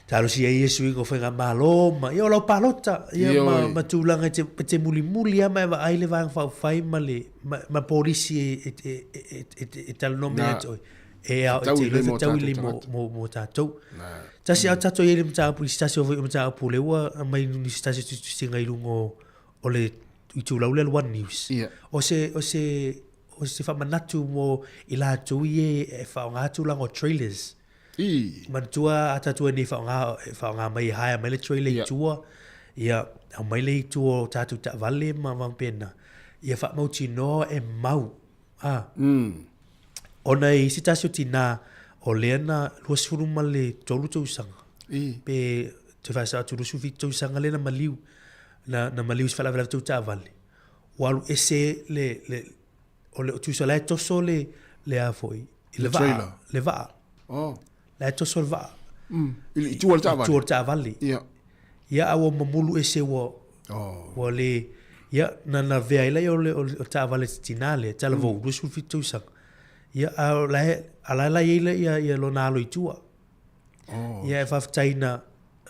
Talosia ai ia suiga o faigamalo ma ia o lau palota ia Ioe. ma, ma tulaga e te, e te mulimuli lava ma e vaai le vaega faaupufai ma le ma, ma polisi e, e, e, e, e, e, e talanoa mai Na. ia te oe. E ao, e Fetaui te iloa lelei mo fetaui tatou lelei mo, tagata. mo, mo tatou. Na. Tasi a tatou i ai le mataupu i se tasi o foi o mataupu lea ua aumai i se tasi o tusitusiga i luga o, o le itulau lea o le One News. Ia. O se, o se, o se faamanatu mo i latou ia e faaaoga tulaga o trailers. I. Manatua a tatou nei faaaoga, e faaaoga mai e hire mai le trailer i Ia. tua, ia aumai lea i tua o tatou taavale ma faapena. Ia faamautinoa e mau. A. Ona e i se tasi o tinā o lea na 23 tausaga. I. Pe te faasao atu 27 tausaga lea na maliu, na, na maliu i se faalavelave tau taavale. ua alu ese le, le, o le tusa la e toso le, le a foi, i le vaa, le vaa. Oh. La e toso le vaa. I le tua o le taavale. I tua o le taavale. Ia. Ia, a ua mamulu ese ua, oh. ua le, ia, na na vea ai laia o le, o le taavale tinā lea, talavou, 27 tausaga. Ia, a o la e, a la e la i ai ia, ia lona alo i tua. Oh. Ia, e faafetai na,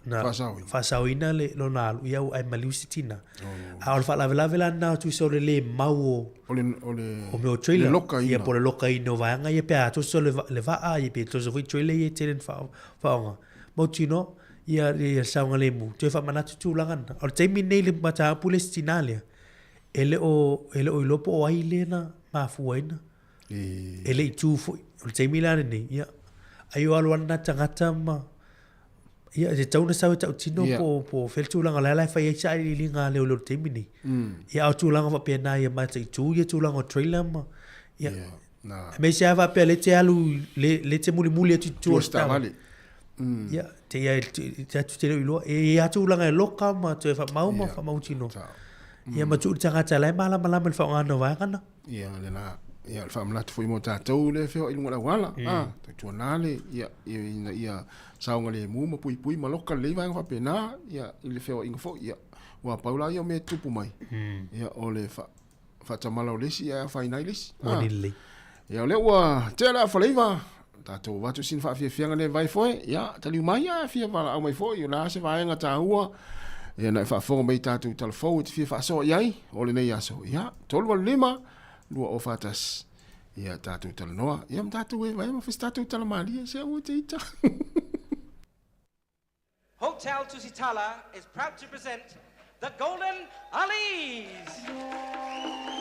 na Faasaoina. faasaoina le lona alu, ia ua ae maliu se tina. Oh. A o le faalavelave la lena tusa o le lē mau o, O le, o le, o mea o trailer. Le lokaina. Ia, po o le lokaina o vaega ia pe a toso le, le vaa, ia pe toso foi trailer ia e tele na faaaoga. Mautinoa, ia, ia saogalemu, toe faamanatu tulaga na. O le taimi lenei i le mataupu le isi tinā lea, e le o, e le o iloa po o ai lea na mafuaina. E le i tu foi. O le taimi la lenei, ia, ai o alo ana tagata ma, ia, e tatau ona sau e tautino po, po o fea le tulaga o la e la e fai ai sailiiliga a leoleo i le taimi nei. Ia, a o tulaga faapena ia mataitu ia tulaga o trailer ma, ia, aemaise lava faapea lea e te alu, lea e te mulimuli atu i tua o le taavale. Ia, te ia, te atu te le o iloa. E i ai lava tulaga e loka ma toe faamau ma faamautinoa. Ia, ma tuu i le tagata la e malamalama i le faaaogaina o vaega na. Ia, le la, ia, o le faamanatu foi mo tatou lea e feoai i luga o le auala, a, tautuana le, ia, ina ia saogalemu ma puipui ma loka lelei vaega faapena, ia, i le feoaiga foi, ia, aua pau la ia o mea e tutupu mai, ia, o le faatamala o le isi ae afaina ai le isi. A, Moni lelei. ia, o lea ua tea le afaleiva, tatou avatu sina faafiafiaga lea e vai foe, ia, taliu mai a fia valaau mai foi, o le a se vaega taua, ia, na e faafofoga mai i tatou tala fou e te fia faasoa i ai, o lenei aso, ia, 385 241, ia, tatou talanoa, ia, ma tatou e vai ma fai se tatou tala malie, se aua e te ita. Hotel Tusitala is proud to present the Golden Alis!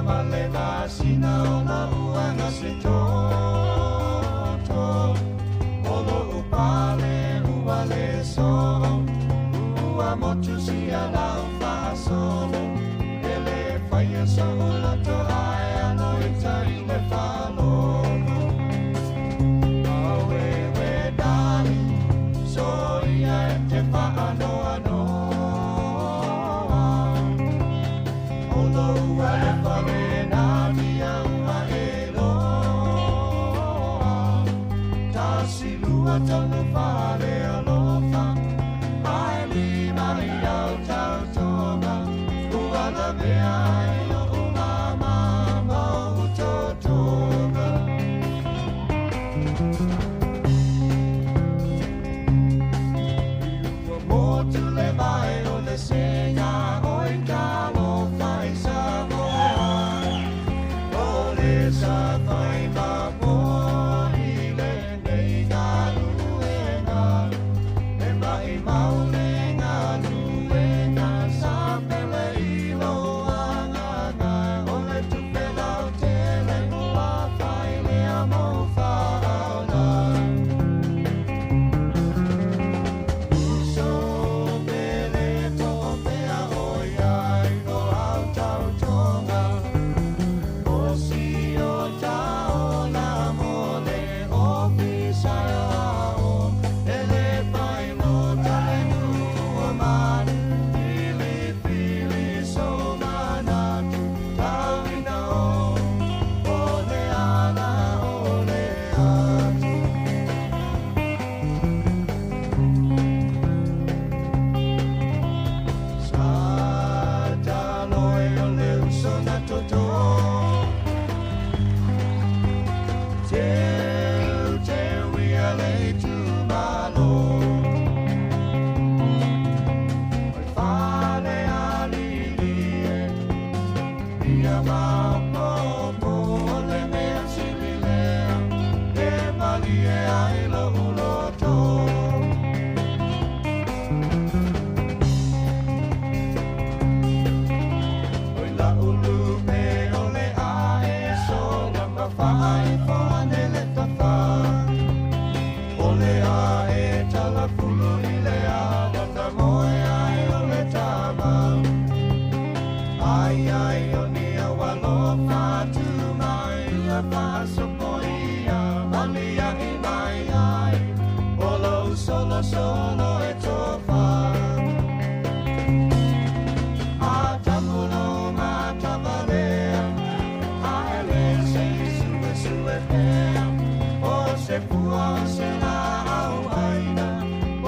ma le masina ona ua gase toto. O lo'u pale ua le soo, ua motu sia lau faasolo. E lē faia so'u loto ae alo i tai le faalogo. Aueue darling, soia e te faanoanoa. O lou alofa lena tia ua e loa. Tasi lua tolu fā le alofa, ae lima i au tautoga. Ua lavea ai o'u mama ma o'u totoga. Ua motu le vae o le sega oi talofa i Samoa. O le safai mamoa i lenei galuega. E mai mau le galuega sa pele i lou agaga. O le tupe lautele ua fai lea mou faaola. Uso pele po o fea oi ai o au tautoga. O si o taola mo le ofisa ao. E le fai lota le nuu o manu. Filifili so manatu tauina o. O le ala o le atu. Sa taloe o le uso na toto. Teu teu ia le itumalo. O fale alili e ia maopopo o le mea sili lea e malie ai lou loto. Oi lau lupe o le ae sola ma faaifo ane le tafa. O le ae talafulu i le ala na moe ai o le tama. Ai ai o ni au alofa tu mai ia faasopoia malia i mai ai. O lou solosolo e tofa. A tamulo matavalea, ae le se i suesue pea. O se pua o se laau aina,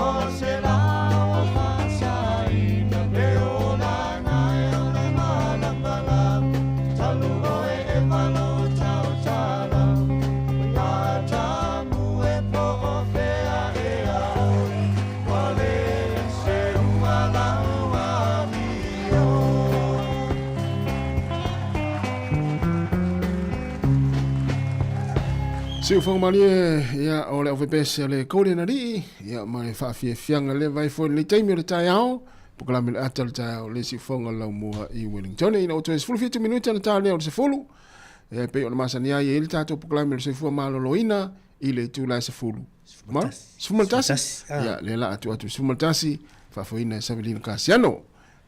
o se lao faasaina. Le olaga e o le malamalama, talu oe e malo tautala. Ia tamu e po o fea ea oe, ua le se ua lau amio. Siufoga malie ia o le aufepese a le Golden Alii ia ma le faafiafiaga le vai foi lenei taimi o le taeao polokalame le ata o le taeao le siufoga laumua i Wellington ina ua toe 17 minute na ta lea o le 10 ia e pei ona masani ai e i ai le tatou polokalame o le soifua maloloina i le itula e 10 ma 11 ia lea la atu atu 11 faafoeina e Savelina Kasiano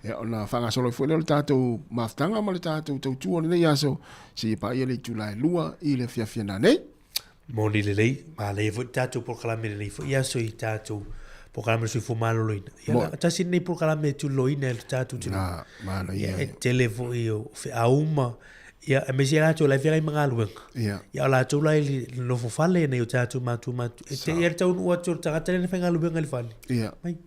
Ia, ona faagasolo ai foi lea o le tatou mafutaga ma le tatou tautua o lenei aso, seia paia le itula e 2 i le afiafi ana nei. Moni lelei, manaia foi le tatou polokalame i lenei foi aso i tatou polokalame o le soifua maloloina. Ia, Mo- na- tasi lenei polokalame e tuliloaina e le tatou atunuu. Na, manaia. Ia, e tele foi o feauma, ia, aemaise latou la e feagai ma galuega. Ia. Ia, o latou la i le nofo fale nei o tatou matua matua. E te ia le taunuu atu o le tagata lea na faigaluega i le fale. Ia. Mai.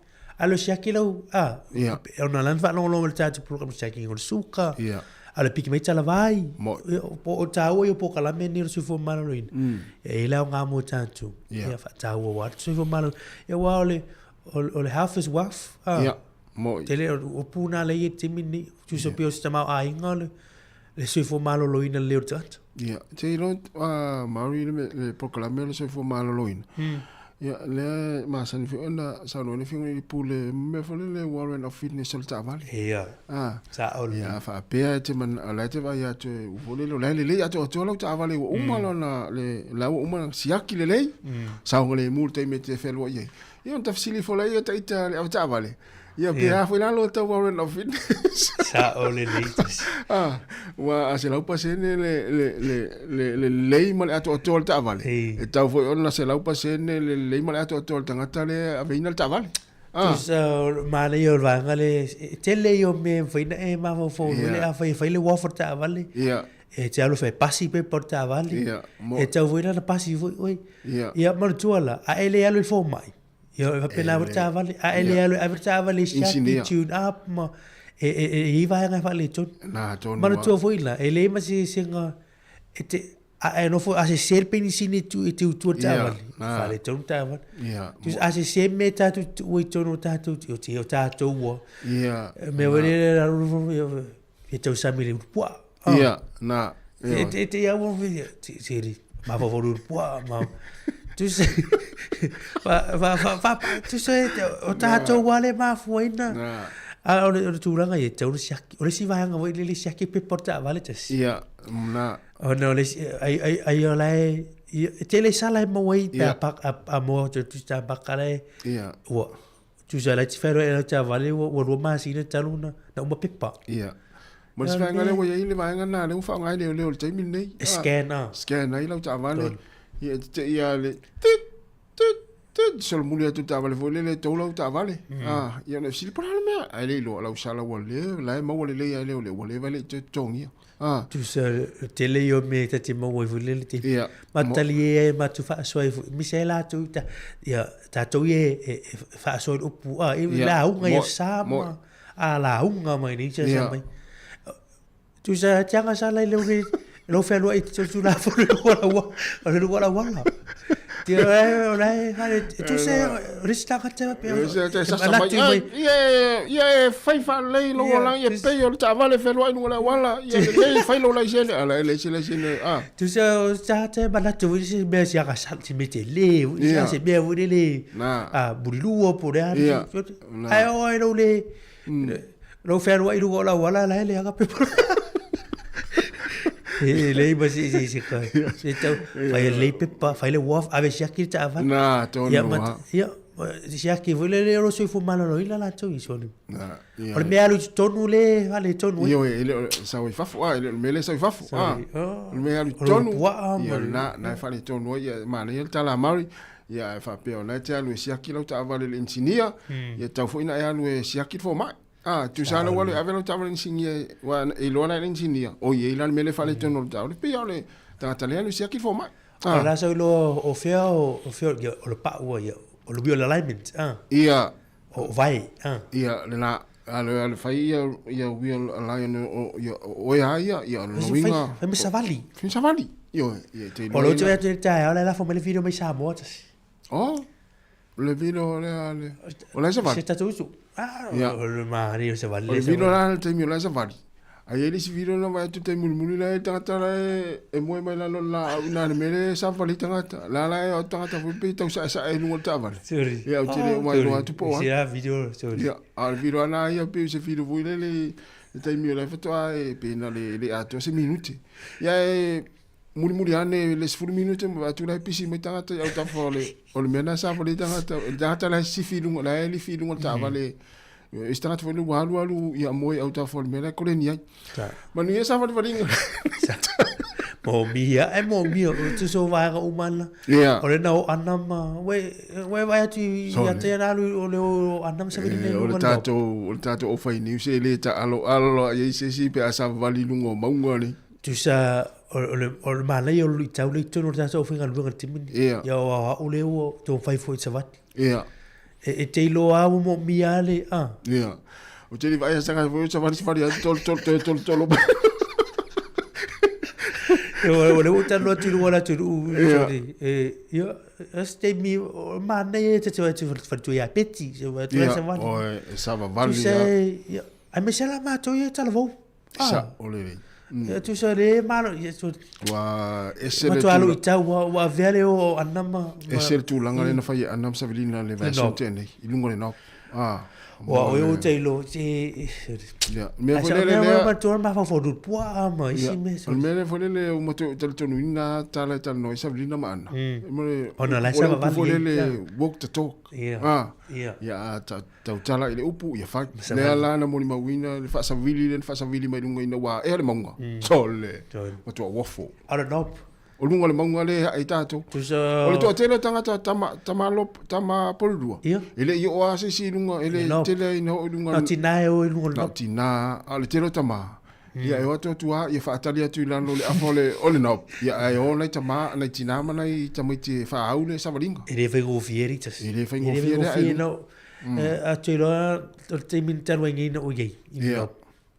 Alo siaki lau, a, Ia. ona lana faalogologo i le tatou polokalame siaki o le suka. Ia. A le piki mai talavai. Mo- Ia, o tāua i o polokalame nei o le soifua maloloina. Ia, e i ai le aoga mo tatou. Ia. Ia, faataua aua le soifua maloloina. Ia, aua o le, o le health is wealth. A. Ia, mo'i. Tele, o puna lea i e taimi lenei. Tusa pei o se tamaoaiga o le, le soifua maloloina lelei o le tagata. Ia, te iloa, Maori, le polokalame o le soifua maloloina. Ia, lea e masani foi ona saunoa ai le Afioga i le Pule, mea foi lele warrant of fitness o le taavale. Ia. Ah. Sao lelei. Ia, a faapea e te mana, o la e te vaai atu e foi lele, o la e lelei atoatoa lau taavale ua uma lona, le, la ua uma ona siaki lelei, saogalemu i le taimi e te fealuai ai. Ia ona tafesili ifo lea ia ita le avetaavale, ia pe a foi la lo tau warrant of fitness. Sao lelei tasi. Ah, ua a 100% le, le, le, le, le lelei ma le atoatoa o le taavale, e tau foi ona 100% le lelei ma le atoatoa o le tagata lea e aveina le taavale. Ah. Tusa o le manaia o le vaega lea, e tele ia o mea e mafai ona e mafaufau ai le afai e fai le uafu o le taavale, e te alu e fai pasi pepa o le taavale, e tatau foi la ona pasi foi oe. Ia manatua la, a e le alu i le fomai, ia e faapena foi le taavale, a e le alu e ave le taavale i siaki, tune up ma e i ai vaega e faaletonu. Manatua foi la, e leai ma se eseesega e te A e nofo, a sese le penisini e tu, e te utua le taavale, faaletonu le taavale. Tusa, a sese mea tātou te tuua i totonu o tātou, o te o tātou ua. Mea wele le raro, e tausami le urupua. Ia, nā. E te, te ia ua, te, te ri, mafaufau le urupua, ma, tusa, fa, fa, fa, fa, tusa, o tātou ua le mafuaina. A o le, o le tulaga ia, e tatau ona siaki. O le isi vaega foi lele siaki pepa o le taavale tasi. Ia, nā. Ona o le isi, ai, ai, ai o la e, e tele sala e maua ai pe a, a, a moa o te tusa baka la e, ua, tusa la te whaeroa e lau taavale ua, ua 2 masina talu na, na uma pepa. Ia. Ma le isi vaega lea ua i ai le vaega lena lea ua faaaoga ai leoleo i le taimi lenei. E scan a. Scan ai lau taavale. Ia, e te ia le tit, tit, tit, solomuli atu le taavale foi lele e tou lau taavale. Ah, ia ona fesili, po o le a le mea? Ae le iloa, lau sala ua leva, la e maua lelei lava e leoleo, ua leva e le i toe totogia. Ah. Tusa, tele ia o mea ta te maua ai foi lele te. Ia. Ma talie ai matou faasoa ai foi. Misa e latou ta, ia, tatou ia e, e, e faasoa i le upu, ah, e lauga ia sa ma, a lauga mai nei sa sa mai. Tusa, te anga sa lai leo nei, lou whenua i te tulafono i lua laua, o le lua lauala. Te o la e hale, tusa, o le isi tagata pe o. E sasa mai, ia ia e fai faalelei lou olaga, ia pei o le taavale e fealuai i luga o le auala, ia lelei fai lou laisene, ala e leai se laisene, a. Tusa o tagata e manatu foi se mea se agasala, se mea tele foi, se mea foi lele, a mulilua po o le a. Ae oo ai lou le, lou fealuai i luga o le auala, la e leaga pepa. E leai ma se se se ka. Se tau fai lelei pepa, fai le uafu, ave siaki le taavale. Na, tonu Ia, ma, ia, siaki foi lele o lo soifua maloloina latou i soli. Na, ia. O le mea alu i totonu le faaletonu ai. Ioe, e le o sau i fafo, a, e le o le mea lea e sau i fafo, a. O le mea alu i totonu. Ia, na, na e faaletonu ai, ia, manaia le tala a Murray, ia, e faapea o la e te alu e siaki lau taavale i le inisinia, ia tatau foi ona e alu e siaki le fomai. A, tusa lava ua ave lau taavale i le inisinia, aua e iloa la e le inisinia, oi e i ai la le mea lea e faaletonu o le taavale, pei lava o le tagata lea e alu e siaki le fomai. A. O la sa iloa o fea o fea o le pau ia, o le wheel alignment, a. Ia. O vai, a. Ia, le la, a le fai ia, ia wheel alignment o, ia, o oe a ia, ia, o lona uiga. Fai ma savali. Fai ma savali. Ioe, ia, e te iloa. O lou te atu i le taeao, la e lafo mai le video mai Samoa tasi. Oh. Le vino lea le o la e savali. Se tatou uso. Ah, o le manaia o savali. O le vino la le taimi o la e savali. Ai e le isi vino na vaai atu taimi mulimuli la e tagata la e e moe mai lalo le laau i na le mea lea e savali tagata. La la e o tagata foi pei tau saesae i luga o le taavale. Sorry. Ia ou te le o mailoa atu po o ai. Isi la video, sorry. Ia, a o le vino ana ia pei o se vino foi lele i le taimi o la e faatoa e pei na le le atoa se minute. Ia e Mulimuli ane le 10 minute ma vaai atu la e pisi mai tagata i autafa o le o le mea lena sa savali ai tagata. O le tagata la e sisifi i luga, la e lifi i luga o le taavale. E isi tagata foi lea ua alualu ia moe i autafa o le mea la e koleni ai. Manuia savalivaliga. Moomia, e moomia, o tusa o vaega uma la. Yeah. O le na o ana ma, we, we vai atu i a te ana alu o le o ana ma savali nei O le tātou, o le tātou o whai niu se le ta alo alo i se si pe a savali lunga o maunga nei. Tusa, o, o le, o le manaia o le luitau lea i totonu o le tatou aufaigaluega i le taimi lenei. Ia. Ia o au lea ua taumafai foi i savali. Ia. E, e te iloa lava ua moomia lava le, a. Ia. Ou te le vaai a sanga foi o savali savali atu tolo tolo toe tolo tolo mai. E, o lea ua talanoa atu i luga o le atunuu, sorry. E, ia, o se taimi, o le manaia ia ta te vaai atu i le faletua ia Peti, se vaai atu la Ia, savali. o e savavali Tusa, lava. ia, aemaise la matou ia e talavou. Sa, o lelei. Ia tusa le malo ia tu. Ua ese le Matua alu i tau ua ua avea le o Anna ma ese le tulaga lea na fai e Anna ma Savelina le vaiaso tea nei i luga o le knob. Ah. Ua o e te ilo te Ia, mea foi lele lea. Ma tu ma fa du pua ma isi mea. O le mea lea foi lele ua matua talitonuina tala e talanoa ai Savelina ma Anna. Ona la sa vavali. Foi lele walk the talk. Ia. Ah. Ia. Ia tautala i le upu ia fai. Lea la na molimauina le faasavili lea na faasavili mai luga ina ua aea le mauga. Sole. Matua uafo. O le knob. O luga o le mauga lea e hae ai tatou. Tusa. O le toatele o tagata tama tama lo tama polulua. Ia. E le i oo lava se isi i luga, e le tele ai ina oo i luga. Na o tina e o i luga o le Na o tina, a o le tele o tama. Ia e o atu atu lava, ia faatali atu i lalo o le afa o le o le knob. Ia ae o nai tama, nai tina ma nai tamaiti e faaau le savaliga. E le faigofie le tasi. E le faigofie le ae. A te iloa o le taimi na talu ai nei na ou i ai i le knob.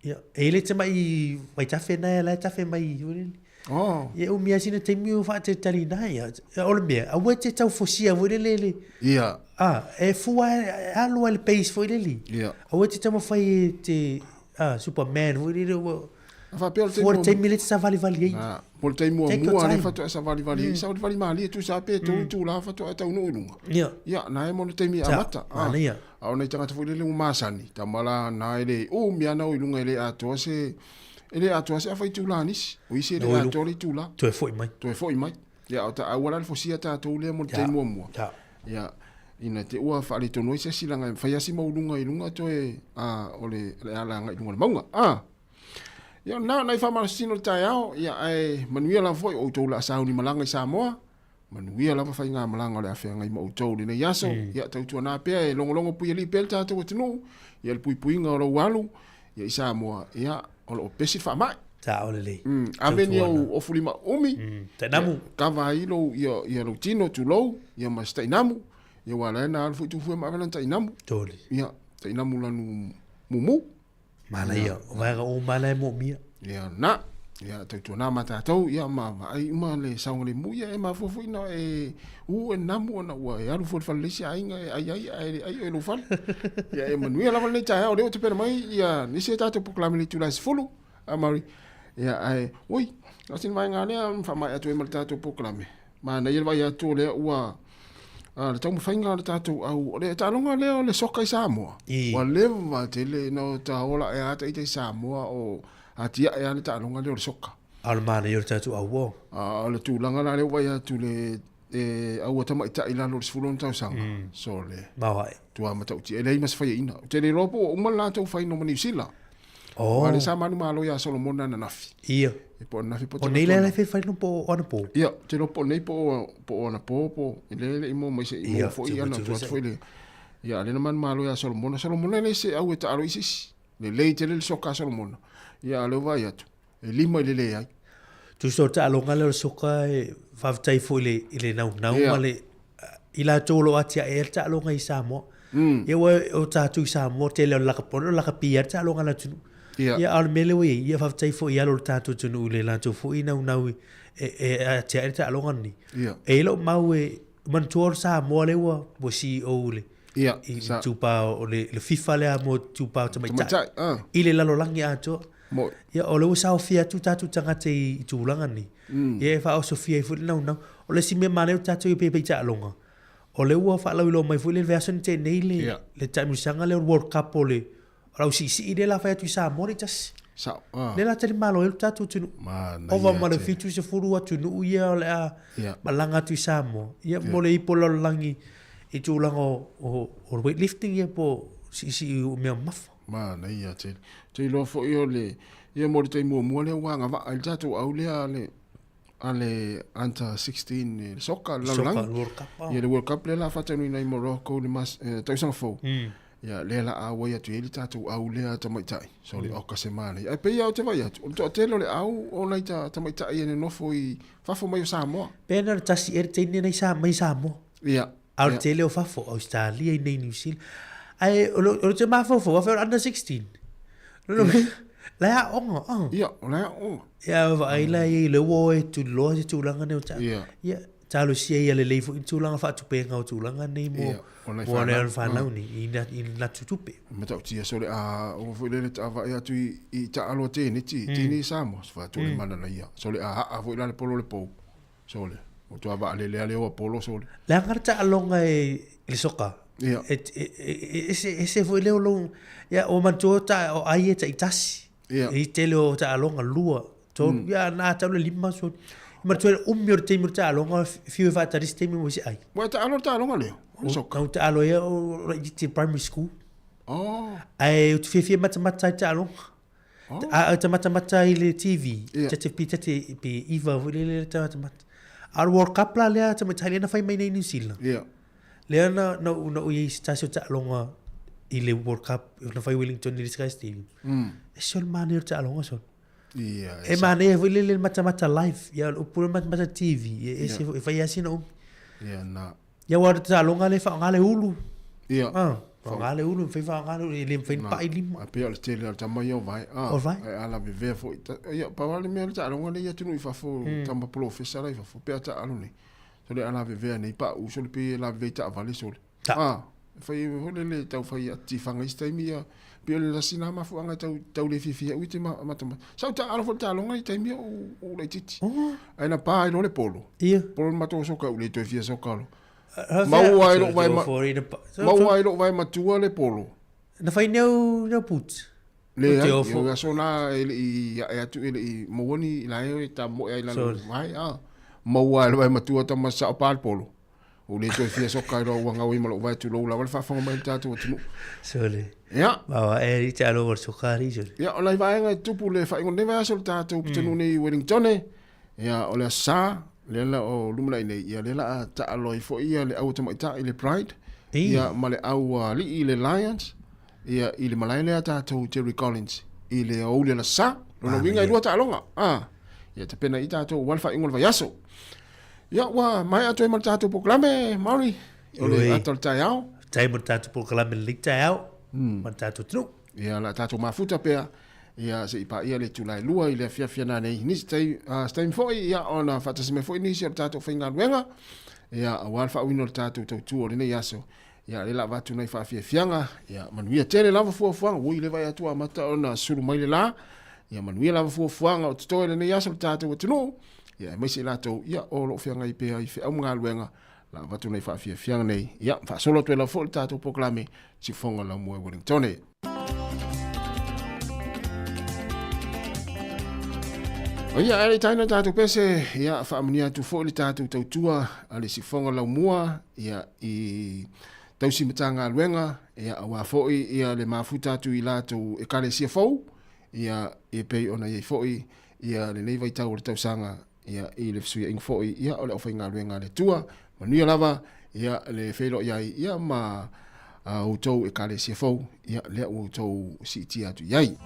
Ia, e i ai le tamai vaitafe na la e tafe mai foi lele. Oh. Ia e umi lava sina taimi o faatalitali i ina, ia. O le mea, aua e te tau fosia foi lele le... Ia. Ah, e fua e alu ai le pace foi lele. Ia. Aua e te taumafai e te ah, Superman foi lele ua... A faapea o le taimi Fua le taimi lea e te savalivali ai. Ah, po o le taimi muamua lea faatoa savalivali ai, savalivali malie tusa pe tolu itula faatoa e taunuu i luga. Ia. Ia, na e mo le taimi e amata. Ah. Manaia. A o nai tagata foi lele ua masani, tama la na e le umi ana o i luga e le atoa se e le atoa se afa itula a nisi. O isi e le atoa le itula. Toe foi mai. Toe foi mai. Ia, o ta aua la le fosia tatou lea mo le taimi muamua. Ia. Ia, ina te ua faaletonu ai se isi laga e fai lava si maualuga i luga toe a o le le ala agai i luga o le mauga. A. Ia, na nai faamalositino o le taeao, ia ae manuia lava foi o outou o le a sauni malaga i Samoa. Manuia lava faigamalaga o le a feagai ma outou i lenei aso. Ia tautuana pea e logologo puialii pea le tatou atunuu, ia le puipuiga o lou alu ia i Samoa, ia o lo o pesi le faamai. Sao lelei. Ave ni ou ofulima umi. Tainamu. Ia, kava ai lou, ia, ia lou tino, tulou, ia ma se tainamu. Ia aua la e na alu foi Tufue ma ave lana tainamu. Toli. Ia, tainamu lanu mumu. Manaia, o vaega uma la e moomia. Ia, na. Ia, tautuana ma tatou, ia, ma vaai uma le saogalemu, ia, e mafua foi na e u e namu ona ua e alu foi i le fale le isi aiga e ai ai, ae le ai oe i lou fale. Ia, e manuia lava lenei taeao, o lea ua tapena mai, ia, nisi a tatou polokalame i le itula e 10, a Marie. Ia, ae, oi, na o sina vaega lea ma faamaea atu ai ma le tatou polokalame. Manaia le vaai atu o lea ua a, le taumafaiga a le tatou au, o le taaloga lea o le soka i Samoa, ua leva tele ina o ta ola ae a ita i Samoa o atiae lava le taaloga lea o le soka. A o le manaia o le tatou au o. A o le tulaga la lea ua vaai atu le e au a tamaitai i lalo o le 16 tausaga, sole. Maoae. Tua matautia, e leai ma se faiaina. Ou te le iloa po ua uma le latou faino ma Niu Sila. Oh. Aua lea sa manumalo ia Solomona ananafi. Ia. E po o ananafi po o O nei la e fai po o anapo. Ia, ou te iloa po o nei po o po o anapo po e le le i mo mai se i mo foi ana tu atu foi le. Ia, lea na manumalo ia Solomona. Solomona e le se au e taalo i se isi. Lelei tele le soka a Solomona. Ia, a lea ua vaai atu, e lima i le leai. Tusa o le taaloga lea o le soka e faafetai foi i le, i le naunau ma le, i latou o lo o atiae ai le taaloga i Samoa. Ia ua o tatou i Samoa, tele o le lakapi, o le lakapi lava le taaloga a le atunuu. Ia, a o le mea lea ua i ai, ia faafetai foi i alo o le tatou atunuu i le latou foi naunau e, e atiae le taaloga lenei. E i ai lou mau e manatua o le Samoa lea ua, ua CEO i le, i le itupa o le, le FIFA lea mo itupa o tamaitai i le lalolagi atoa. Ia, o lea ua saofia atu tatou tagata i tulaga nei. Ia e faaosofia ai foi le naunau. O le isi mea manaia o tatou i pei taaloga, o lea ua faalauiloa mai foi le vaiaso na tea nei le, le taamilosaga lea o le World Cup o le o le ausiisii lea o le a fai atu i Samoa le tasi. Sao. Ah. Lea o le a talimalo ai lo tatou atunuu. Manaia Ova ma le tele. 70 atunuu ia o le a malaga atu i Samoa. Ia mo le ipu o le lalolagi i tulaga o, o, o le weightlifting ia po o siisii o mea mamafa. Manaia tele. Ou te iloa foi o le, ia mo le taimi muamua lea ua agavaa ai le tatou au lea a le, a le under 16 le soka, le Soka, lalolagi. le World Cup, ah. Ia le World Cup lea la faataunuina i Morocco le mas, eh, tausaga fou. Ia lea la auai atu ai le tatou au lea tamaitai. So le oka se manaia. Ae pei lava ou te vaai atu, o le toatele o le au o nai ta, tamaitai e nonofo i fafo mai o Samoa. Pe na o le tasi ea le teine nei sa mai Samoa. Ia. A o le tele o fafo, Australia i nei New Zealand. Ae o le, o le te mafaufau, afe o le under 16. Lona uiga, la e aoga, ah. Ia, o la e aoga. Ia, vaai la i ai, lea ua o e tuliloa se tulaga nei o ta. Ia. Ia, talosia ia lelei foi tulaga faatupega o tulaga nei mo mo le fanau nei i i natu tupe. Matautia sole a o foi lele taavaai atu i taalo a teneti, teine i Samoa, se faatu le mana na ia. Sole a haa foi la le polo le pou. Sole. O tua vaalele a leo a polo sole. Leaga le taaloga e le soka. Ia. E e ese ese foi leo lou ia o manatua ta o ai e taitasi. Ia. E tele o taaloga lua, tolu, ia na tau le lima so. Manatua le umi o le taimi o le taaloga fiu e faatali se taimi mo se ai. Ua e taalo le taaloga leo. O le soka. Kau taalo ia o laitiiti primary school. Oh. Ae ou te fiafia matamata i taaloga. Oh. A ta matamata i le TV, Ia. ta te pi ta te pi iva foi lele ta matamata. A o le World Cup la lea tamaitai lea na fai mai nei New Zealand. Ia. Lea na na na ou i ai se tasi o taaloga i le World Cup na fai Wellington i le Sky Stadium. E se o le manaia o le taaloga sona. Ia. E manaia foi lele le matamata live, ia o le upu le matamata TV, e ese foi, e fai lava sina umi. Ia na. Ia aua o le taaloga lea e faaaoga le ulu. Ia. Ah, faaaoga le ulu, mafai faaaoga le ulu, e le mafai ona pai lima. A pei o le tele o le tama ia o Vae. O Vae. Ae a lavevea foi. Ia, pau lava le mea o le taaloga lea i atunuu i fafo, tama polofesa la i fafo, pe a taalo nei. Sole a lavevea nei pauu sole pei e lavevea i taavale sole. Ah, e fai foi lele tau fai atifaga isi taimi ia pei o le lasi na mafuaaga tau tau le fiafia ai ua te matamata. Sa ou taalo foi i le taaloga i taimi o ou laitiiti. Ae na pa ai loa le polo. Ia. Polo le matou soka ua le toe fia soka loa. Maua ai lou vae maua ai lou vae matua le polo. Na fai nei au nei au boots. Leai, o le aso la e le i ae atu e le i maua ni la e tamoe ai lalo vae a. Maua ai le vae matua tama sao pa le polo. Ua le toe fia soka ai loa ua gau ai ma lou vae tulou lava le faafofoga mai o le tatou atunuu. Sole. Ia. Maua e i te alo o le soka ali sole. Ia, o nai vaega e tupu le faaiuga o lenei vaiaso i le tatou pitonuu nei i Wellington. Ia, o le Aso Sa, lea la o lumanai nei, ia lea la a taalo ai foi ia le au tamaitai i le Pride, ia ma le au alii i le Lions, ia i le malae lea tatou Jerry Collins i le aoauli o le Aso Sa. Lona uiga e lua taaloga. A, ia tapena i tatou aua le faaiuga o le vaiaso. Ia, ua maea atu ai ma le tatou polokalame, Maori, o le ata o le taeao. Faafetai mo le tatou polokalame i lenei taeao ma le tatou atunuu. Ia, o le a tatou mafuta pea, ia, se i paia le itula e lua i le afiafi ana nei. Nisi tai, se taimi foi, ia, ona faatasi mai foi nisi o le tatou faigaluega, ia, aua le faauiina o le tatou tautua o lenei aso. Ia, lea o le a avatu nai faafiafiaga, ia, manuia tele lava fuafuaga, ui le vaai atu ua amata ona sulu mai le la, ia, manuia lava fuafuaga o totoe lenei aso i le tatou atunuu. Ia, aemaise i latou, ia, o lo o feagai pea i feau ma galuega, la avatu nai faafiafiaga nei, ia, faasolo atu ai lava foi le tatou polokalame, Siufofoga Laumua i Wellingtone. O ia, ae le i taina le tatou pese, ia, faamanuia atu foi le tatou tautua a le Siufofoga Laumua, ia, i tausi Matagaluega, ia, aua foi, ia, le mafuta atu i latou Ekalesia fou, ia, e pei ona i ai foi, ia, lenei vaitau o le tausaga, ia, i le fesuiaiga foi, ia, o le aufaigaluega a le Atua. Manuia lava, ia, le feiloai ai, ia, ma a outou Ekalesia fou, ia, lea ua outou siitia atu i ai.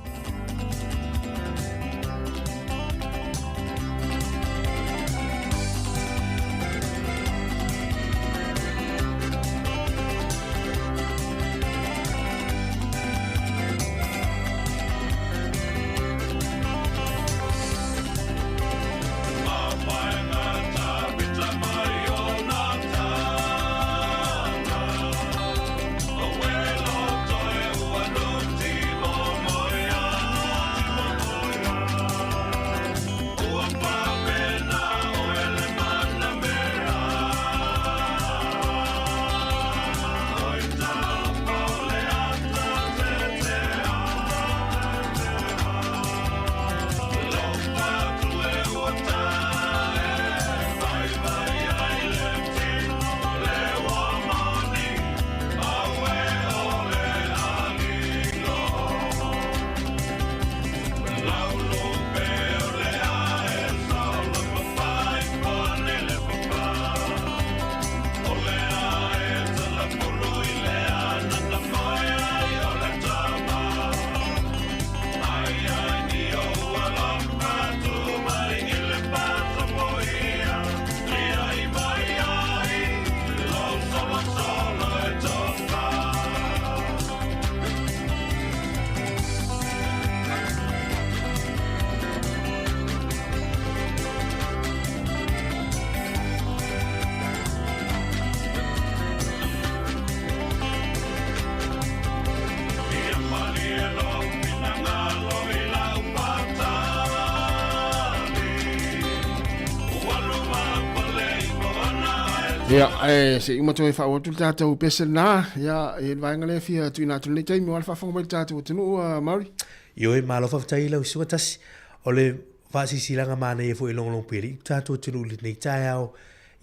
Ia, ae se i uma toe faaauau atu le tatou pese lena, ia, i le vaega lea e fia tuuina atu i lenei taimi, aua le faafofoga mai le tatou atunuu, Mauri. Ioe, malo faafetai i lau susuga Tasi. O le faasilasilaga manaia foi e logologo pea i le tatou atunuu i lenei taeao,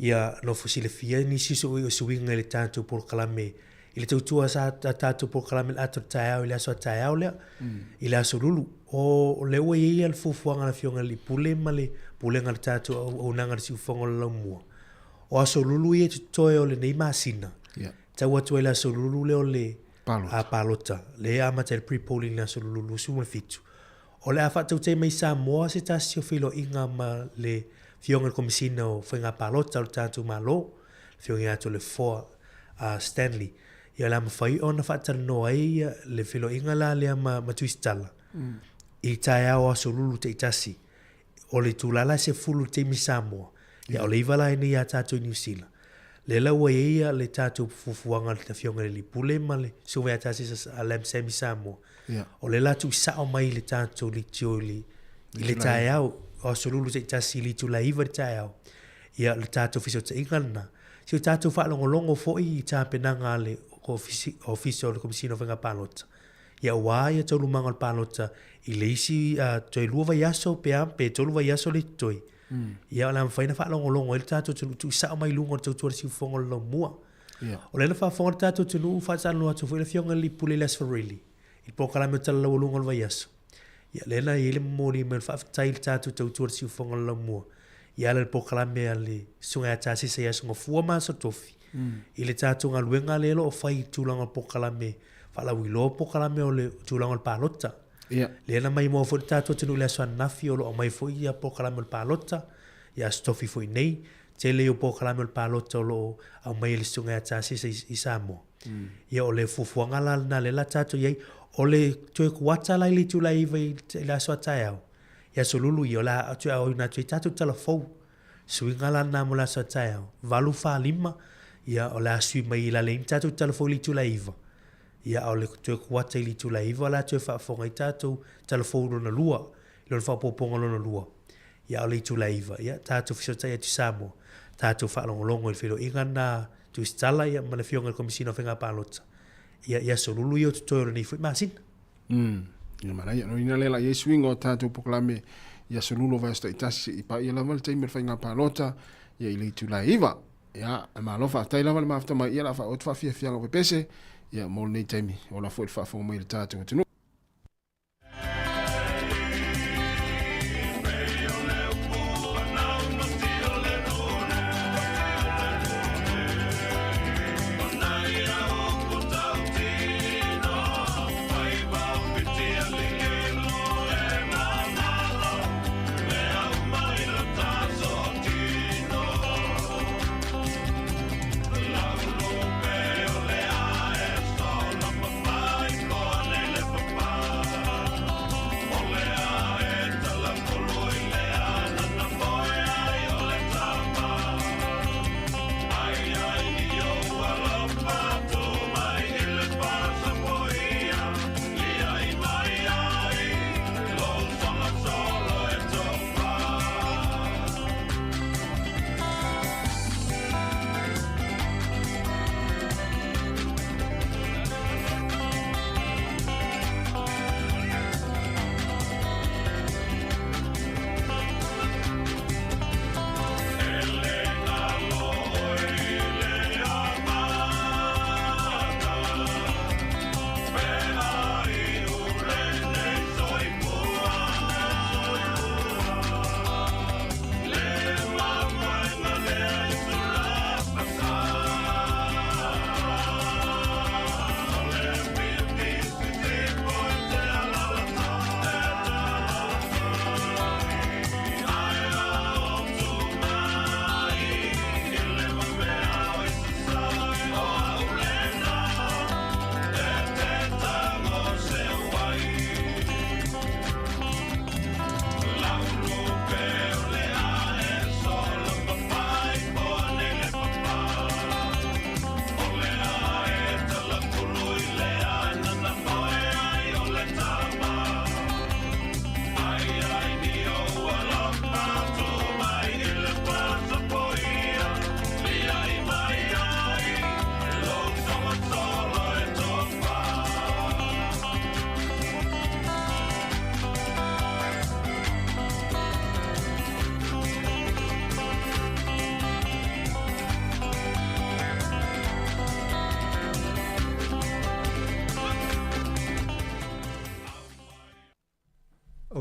ia nofo silafia nisi o suiga i le tatou polokalame i le tautua sa tatou polokalame i le ata o le taeao i le aso a taeao lea, i le aso Lulu. O lea ua i ai le fuafuaga a le Afioga i le Alii Pule ma le Pulega a le tatou auaunaga i le siufofoga o le Laumua. O aso Lulu ia e totoe o lenei masina, tau atu ai le aso Lulu lea o le palota, lea e amata ai le pre-polling i le aso Lulu 27. O le a faatautai mai i Samoa se tasi o feiloaiga ma le Afioga i le Komesina o Faiga Palota o le tatou Malo, le Afioga ia Toleafoa Stanley. Ia o le a mafai ona faatalanoa ai le feiloaiga la lea ma Tusitala i taeao aso Lulu taitasi. O le itula la e 10 i le taimi Samoa, ia o le 9 la iinei ia tatou i Niu Sila. Lea la ua i ai le tatou fuafuaga a le Afioga i le Alii Pule ma le Susuga ia Tasesa a Lam Sammy Samoa. O lea la tuusao mai le tatou leitio i le taeao o aso Lulu taitasi i le itula e 9 i le taeao. Ia le tatou fesootaiga lena. Si o tatou faalogologo foi i tapenaga a le Ofisa o le Komesina o Faiga Palota. Ia aua ia taualumaga o le palota i le isi toe 2 vaiaso pe a pe 3 vaiaso le totoe. Ia o le a mafai ona faalogologo ai le tatou atunuu tuusao mai luga o le tautua a le siufofoga o le laumua. O lea na faafofoga le tatou atunuu faatalanoa atu foi le Afioga i le Alii Pule i le Aso Faraile i le polokalame o Tala Laualuga o le vaiaso. Ia lea na i ai le momoli mai o le faafetai i le tatou tautua i le siufofoga o le laumua i ala i le polokalame a le Susuga ia Tasesa i Aso Gafua ma Aso Tofi i le tatou galuega lea o lo o fai i tulaga o polokalame faalauiloa polokalame o le tulaga o le palota. Lea na maimoa foi le tatou atunuu i le aso ananafi o lo o aumai foi ia polokalame o le palota, ia Aso Tofi foi nei. Tele ia o polokalame o le palota o lo o aumai e le Susuga ia Tasesa i Samoa. Ia o le fuafuaga la lena lea la tatou i ai. O le toe kuata la i le itula e 9 i le aso a taeao, i aso Lulu ia, o le a toe aoina atu ai tatou tala fou. Suiga la lena mo le aso a taeao, 8:45, ia o le a sui mai i lale ai ni tatou tala fou i le itula e 9. Ia a o le toe kuata i le itula e 9 o le a toe faafofoga ai tatou tala fou lona lua, i lona faaopoopoga lona lua. Ia a o le itula e 9, ia tatou fesootai atu i Samoa, tatou faalogologo i le feiloaiga lena Tusitala ia ma le Afioga i le Komesina o Faiga Palota, ia i aso Lulu ia o totoe o lenei foi masina. Ia manaia. No ina lea la i ai suiga o tatou polokalame i aso Lulu o vaiaso taitasi se'i paia lava le taimi o le faiga palota ia i le itula e 9. Ia, e malo faafetai lava le mafuta mai ia la faaoo atu faafiafiaga o pepese ia mo lenei taimi. Ola foi le faafofoga mai i le tatou atunuu.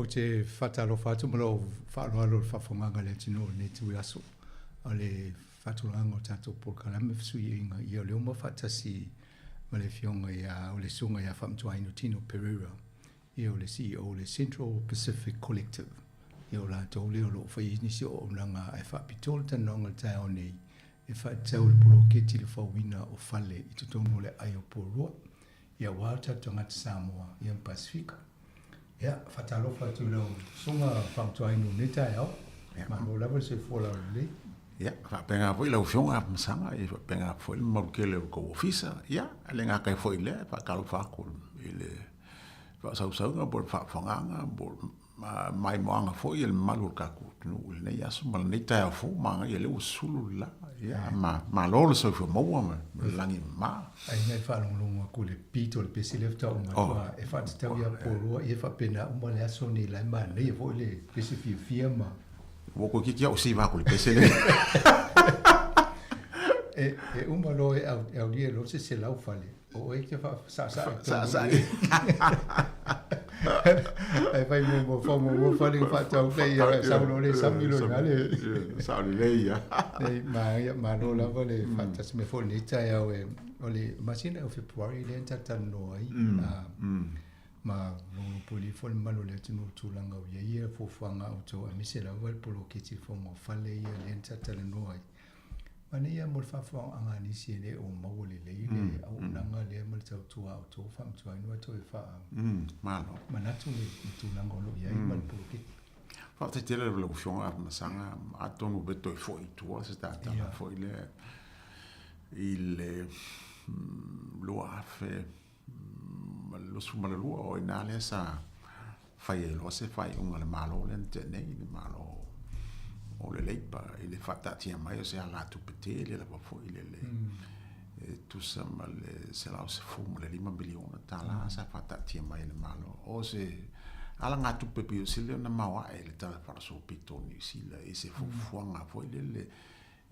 Ou te faatalofa atu ma lou faaaloalo i le faafofogaaga a le atunuu i lenei tuiaso o le faatulagaga o tatou polokalame fesuiaiga ia o lea ua maua faatasi ma le Afioga ia o le Susuga ia Faamatuainu Tino Pereira ia o le CEO o le Central Pacific Collective ia o latou lea o lo o faia nisi o auaunaga ae faapitoa le talanoaga i le taeao nei e faatatau i le poloketi le fauina o fale i totonu o le aai o Porirua ia aua o tatou tagata Samoa ia ma Pasefika. Ia, faatalofa atu i lau Susuga Faamatuainu i lenei taeao. Malo lava le soifua laulelei. Ia, faapena foi lau Afioga Afamasaga, ia faapena foi le mamalu tele o le tou ofisa. Ia, e le gata ai foi i lea, e faatalofa atu i le faasausauga po o le faafofogaaga po o maimoaga foi a le mamalu o le tatou atunuu i lenei aso ma lenei taeao fou, manaia lea ua sulu le la. Ia, malo le soifua maua ma le lagi mama. Ai nai faalogologo atu i le pito o le pese lea faatoa uma atu a e faatatau ia Porirua ia faapena uma le aso nei la e manaia foi le pese fiafia ma Ua toeitiiti au siva atu i le pese lea. E e uma loa e au e aulia loa se 100 fale o oe e te faasaasaa i totonu i Ae fai muamua fau muamua fale ona faatau lea ia sau loa le sami loa i ina le Sao lelei ia. Nei manaia malo lava le faatasi mai foi i lenei taeao e o le masina o Fepuari lea na talatalanoa ai ma logolopolia foi le mamalu o le atunuu i tulaga o i ai ia fuafuaga a outou aemaise lava le poloketi fauga o fale ia lea na talatalanoa ai. Manaia mo le faafofogaaga a nisi e le o maua lelei le auaunaga lea ma le tautua a outou faamatuainu ae toe faa Malo. manatu le tulaga o lo o i ai ma le poloketi. Faafetai tele i lau Afioga Afamasaga, atonu pe toe foi i tua se tatala foi lea i le 2022, o i ina lea sa fai ai loa se faaiuga a le Malo lea na tea nei, le Malo o le Labour, i le faataatia mai o se alatupe tele lava foi le le e tusa ma le $115 miliona tala sa faataatia mai e le Malo. O se alagatupe pei o sili ona maoae i le Tala Faaosopito o Niu Sila i se fuafuaga foi lele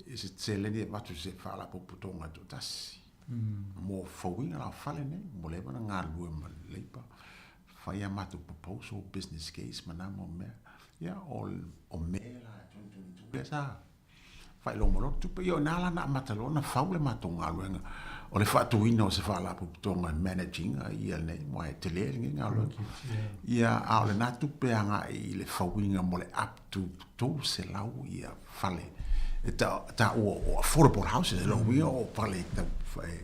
i se seleni e avatu i se faalapotopotoga toatasi mo fauina la o fale nei, ua leva ona galulue ma le Labour, fai a matou proposal, business case ma na mau mea. Ia, o Me la 2022 lea sa faailoa mai loa le tupe. Ia o i ina la na amata loa ona fau le matou galuega o le faatuina o se faalapotopotoga e manage ina ia lenei, aua e tele lenei galuega. Ia, a o lena tupe e agai i le fauina mo le up to 300 ia fale e taua o affordable houses, e lou uiga o fale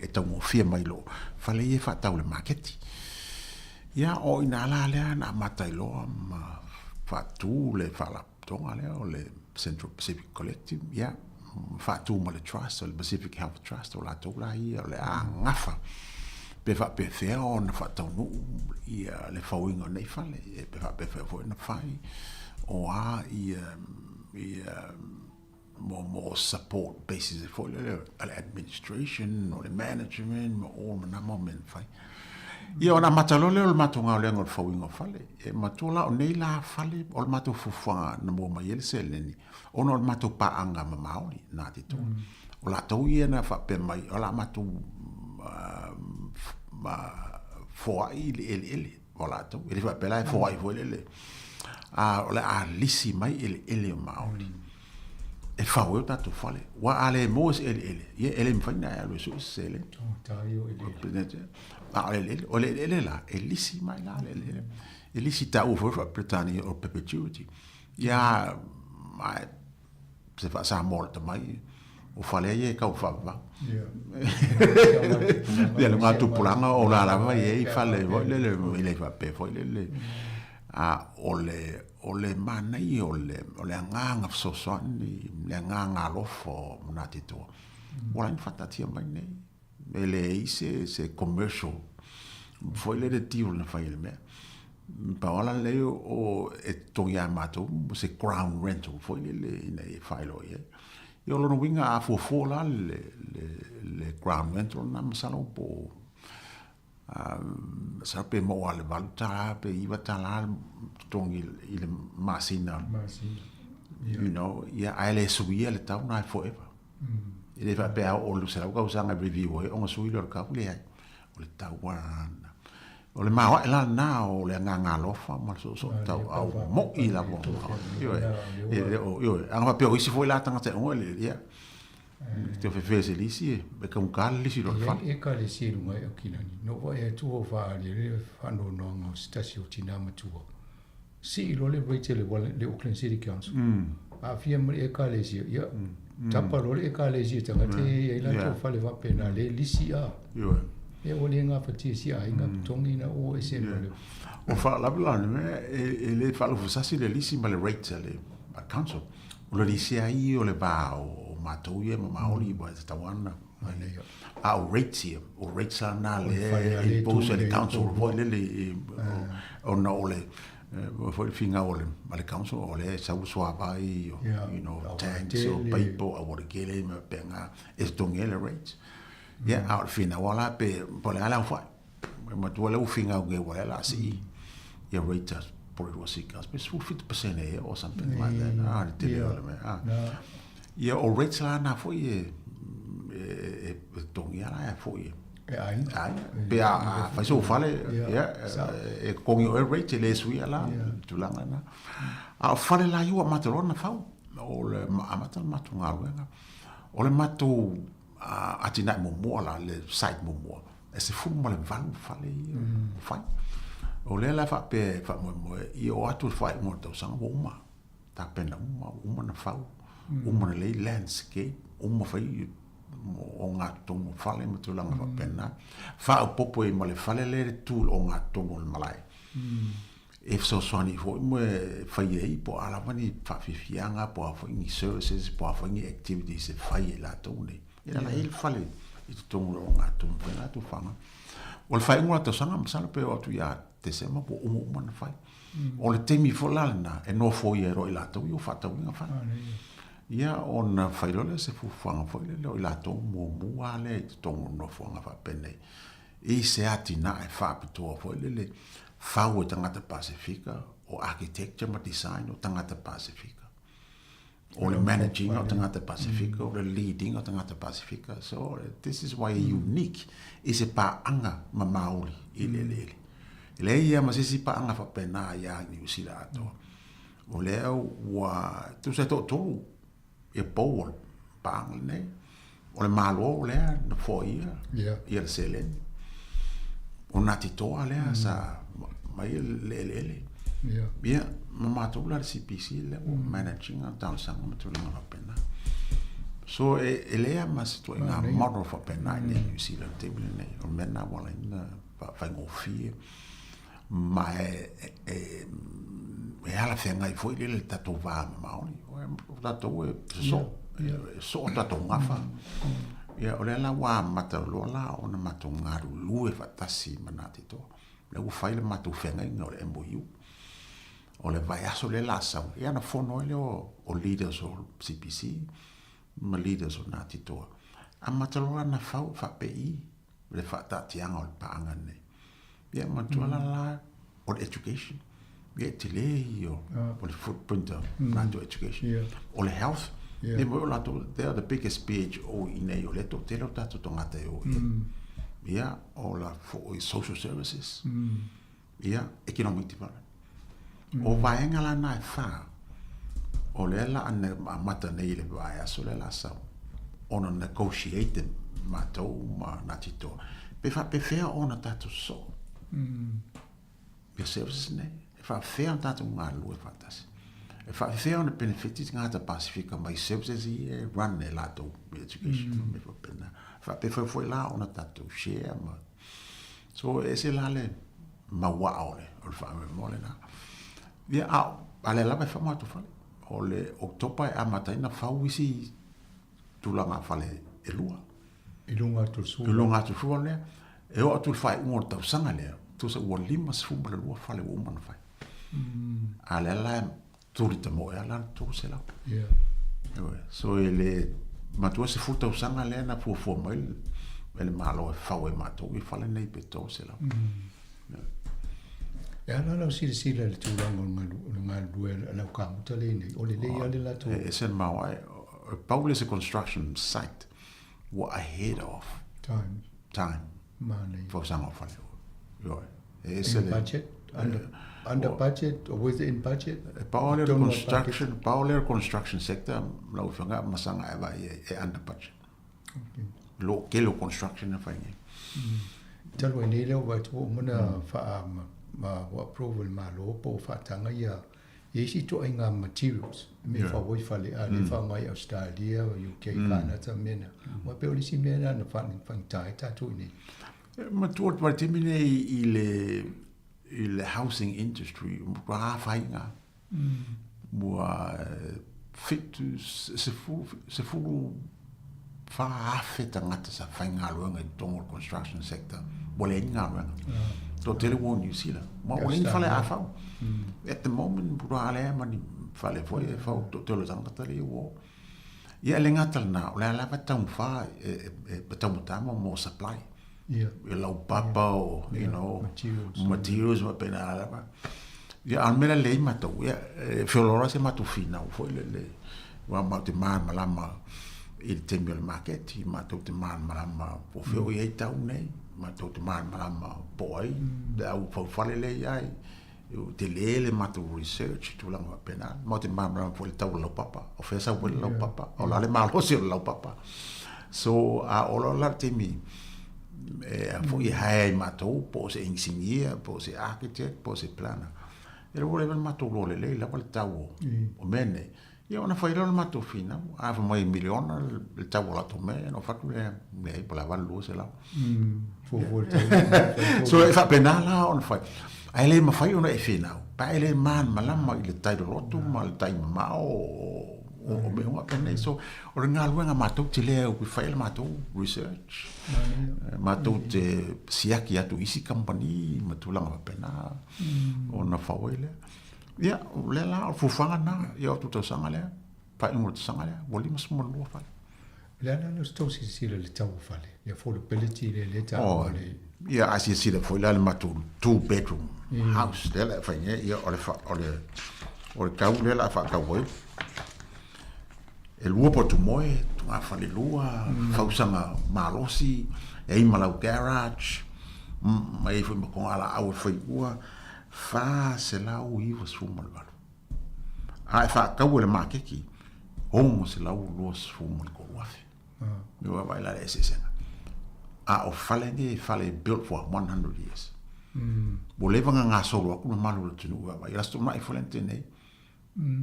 e taugofie mai lo fale ia e faatau i le maketi. Ia, o i ina la lea na amata ai loa ma faatu le faalapotopotoga lea o le Central Pacific Collective, ia, faatu ma le trust, o le Pacific Health Trust, o latou la ia o le a gafa pe faapefea ona faataunuu ia le fauina o nei fale, pe faapefea foi ona fai, o a ia ia mo support basis foi lele a le administration, o le management, ma o ma nā mau mea na fai. Ia ona amata loa lea o le matou galuega o le fauina o fale. E matua la o nei la fale o le matou fuafuaga na maua mai ai le seleni, ona o le matou paaga ma Māori, Ngāti Toa. O latou ia na faapea mai, o la matou foai i le eleele o latou. E le faapea la e foai foi lele, a o le a lisi mai eleele o Māori. E fau ai o tatou fale. Ua a le maua se eleele, ia e le mafai ona e alu e sue se seleni. A o le eleele, o le eleele la, e lisi mai la le eleele. E lisi taua foi faa-Peretania o perpetuity. Ia, ma se faa-Samoa lata mai, o fale ia e tau faavavau. Ia le ngā tupulaga o la lava i ai fale foi lele, e le faapea foi lele. A o le, o le manaia o le, o le agaga fesoasoani, le agaga alofa o Ngāti Toa, ua laina faataatia mai nei. E leai se, se commercial foi lele deal na fai i le mea. Pau lava la lelei o e totogi ia matou se ground rental foi lele ina ia faailoa i ai. Ia o lona uiga a fuafua la le, le, le ground rental lena masalo po o masalo pe maua i le $8 pe $9 totogi i le masina. Masina. You know, ia ae le suia le tau lena forever. E le faapea a oo i le 100 tausaga e review ai ona sui lea o le tau, leai. O le tau lava lena. O le maoaʻe la lena o le agaga alofa ma le soosootauau moʻi lava o maoli. Ioe, e le o, ioe, a na faapea o isi foi la tagata e oga eleele, ia, e te ofefe e se lisi e, e taugata le lisi i lo le fale. E iai ekalesia i luga i Aukilani, na ou vaai atu ua faaali ai le faanoanoaga o se tasi o tinā matua. Sii loa le rate a le Auckland City Council, aafia ma le ekalesia, ia, tapa loa le ekalesia i tagata ia e i ai latou fale faapena, le lisi a. Ia ua le gafatia si aiga totogi ina ua ese ma le. O faalavelave la o le mea, e le faalufusasi le lisi ma le rate a le council. O le lisi lava ia o le va o matou ia ma Maori ua e tatau lava ona. A o rates ia, o rates la na lea e impose e le council foi lele ona o le foi le finau o le council o lea e sau le suavai, you know, tanks o paipa o aualakele ma faapena e totogi ai le rates. Ia, a o le finau lava la pe po o le a le aofai. Matua lea ua finau nei ua lea o le a sii ia rates po o le 20 pe 17% ea or something like that. Ah, le tele o le mea. Ah. Ia, o rates la na foi e e totogia la e foi e. E aiga. Aiga. Pe a fai sou fale, ia, e totogi e oe rates e le suia la, tulaga na. A o fale la ia ua amata loa ona fau. O le amata le matou galuega. O le matou atinae muamua la, le site muamua, e 18 fale ia ua fai. O lea la e faapea e faamoemoe ia oo atu i le faaiuga o le tausaga ua uma, tapena uma, ua uma ona fau, uma ona lelei landscape, uma fai ogatotonu o fale ma tulaga faapena. Faaopoopo i ai ma le fale lea e tu i le ogatotonu o le malae. E fesoasoani foi mo e fai ai po o a lava ni faafiafiaga po o a foi ni services po o a foi ni activities e fai e latou nei. Ia la e i ai le fale i totonu o le ogatotonu e fai latou faga. O le faaiuga o le tausaga masalo pe oo atu ia Tesema ua uma uma ona fai. O le taimi foi la lena e nofoia ai loa i latou ia ua faatauina fale. Ia ona fai loa lea o se fuafuaga foi lele o i latou muamua lea i totonu o le nofoaga faapenei i se atinae faapitoa foi lele fau e tagata Pasefika, o architecture ma design o tagata Pasefika. O le managing o tagata Pasefika, o le leading o tagata Pasefika. So this is why unique i se paaga ma Māori i le eleele. E leai ia ma se isi paaga faapena ia Niu Sila atoa. O lea ua tusa e toatolu ia pou o le paaga lenei. O le Malo lea na foaia ia le seleni. O Ngāti Toa lea sa mai le eleele. Ia, ma matou la le CPC lea ua manage ina talosaga ma tulaga faapena. So e leai lava ma se ituaiga model faapena i New Zealand i le taimi lenei. O le mea lena ua ala ai ona faafaigofie ma e alafeagai foi lele le tatou va ma Maori. O tatou e sosoo, e soo tatou gafa. Ia, o lea la ua amata loa la ona matou galulue faatasi ma Ngāti Toa. Lea ua fai le matou feagaiga o le MOU. O le vaiaso lea la sau, ia ona fono ai lea o leaders o CPC ma leaders o Ngāti Toa. Amata loa ona fau faapei le faataatiaga o le paaga lenei. Ia manatua la la o le education. Ia e tele ia o le footprint o latou education. O le health, ia mo latou, they are the biggest PHO i nei, o lea toatele o tatou tagata e o i ai. Ia, o la foi social services. Ia, economic development. O vaega la na e whā, o lea la ana amata nei i le vaiaso lea la sau, ona negotiate matou ma Ngāti Toa, pe faapefea ona tatou sosoo. Ia services nei, e faapefea ona tatou galulue faatasi. E faapefea ona benefit tagata Pasifika mai services ia e run e latou education ma mea faapena. E faapefea foi la ona tatou share ma So e ese la le mauaa o le o le faamoemoe lena. Ia a a lea lava e fau matou fale. O le October e amata ai ona fau isi tulaga fale e lua. I luga atu o le sua. I luga atu o le sua lea. E oo atu i le faaiuga o le tausaga lea, tusa ua 52 fale ua uma ona fai. A lea la e tuli tamoe lava la le 300. Yeah. So e le matua 10 tausaga lea na fuafua mai e le Malo e fau ai matou i fale nei pe 300. E ala lau silasila i le tulaga o le galulue a lau kamuta lea nei, o lelei lava le latou. E ese le maoae. Pau lea o se construction site ua ahead of time. Time. Manaia. Fausaga o fale. Ioe. E ese In budget, under, under budget or within budget? E pao lea o le construction, pao lea o le construction sector, lau afioga masaga e vaai e under budget. Okay. Lo tele o construction e fai nei. Talu ai nei lea ua vaai atu ua uma ona faa ma ua approve e le Malo po ua faataga ia ia isi ituaiga materials mea e fau ai fale a lea e faaaoga i Australia, UK, Canada mea na. Aua pei o le isi mea lena na faigata ai tatou i inei. E matua atu mai le taimi lenei i le i le housing industry ua matua afaina. Ua 70 14,000 tagata sa faigaluega i totonu o le construction sector ua leai ni galuega. Toatele ua o New Zealand. Ma ua leai ni fale a fau. At the moment, ua leai ma ni fale foi e fau toatele o tagata lea ua o. Ia e le gata lena, o le a lava e taumafā e taumata mo supply. Ia laupapa o, you know, materials faapena lava. Ia a o le mea la lelei matou, ia e feoloolo lava si a matou finau foi lele, aua matou te malamalama i le taimi o le maketi, matou te malamalama po o fea o i ai tau nei, matou te malamalama po o ai le au faufale lea e i ai, tele le matou research i tulaga faapena. Matou te malamalama foi i le tau o le laupapa, o fea e sau ai le laupapa, o le a le malosi o le laupapa. So, a oo loa la le taimi e a foi e hire ai matou, po o se inisinia, po o se architect, po o se planner, e ua leva ona matou iloa lelei lava le tau o mea nei. Ia ona fai lea o le matou finau, a fai mai e miliona le tau o latou mea, ia ona ou fai atu lea, leai, po o le a $800. So e faapena la ona fai. Ae le mafai ona e finau, pe a e le malamalama i le tai loloto ma le tai mamao o mea uma penei. So o le galuega matou te le au e fai le matou research. Matou te siaki atu i isi kamupani ma tulaga faapena ona fau ai lea. Ia, o lea la, o le fuafuaga lena, ia o atu tausaga lea, faaiuga o le tausaga lea, ua 52 fale. O le a la le tou silasila i le tau o fale, le affordability lea lea e taua le... Ia, a silasila foi la i le matou two bedroom house lea la e fai nei, ia o le o le o le tau lea la a faatau ai, e lua potu moe, tugafale lua, fausaga malosi, e ai ma lau garage, ma i ai foi ma togalaau e fai ua, 498. A e faatau e le maketi, $623,000. Me ua vaai la le eseesega. A o fale nei e fale built for 100 years. Ua leva ona gasolo atu le mamalu o le atunuu e vaavaai. O le Aso Toonai foi lea na tea nei,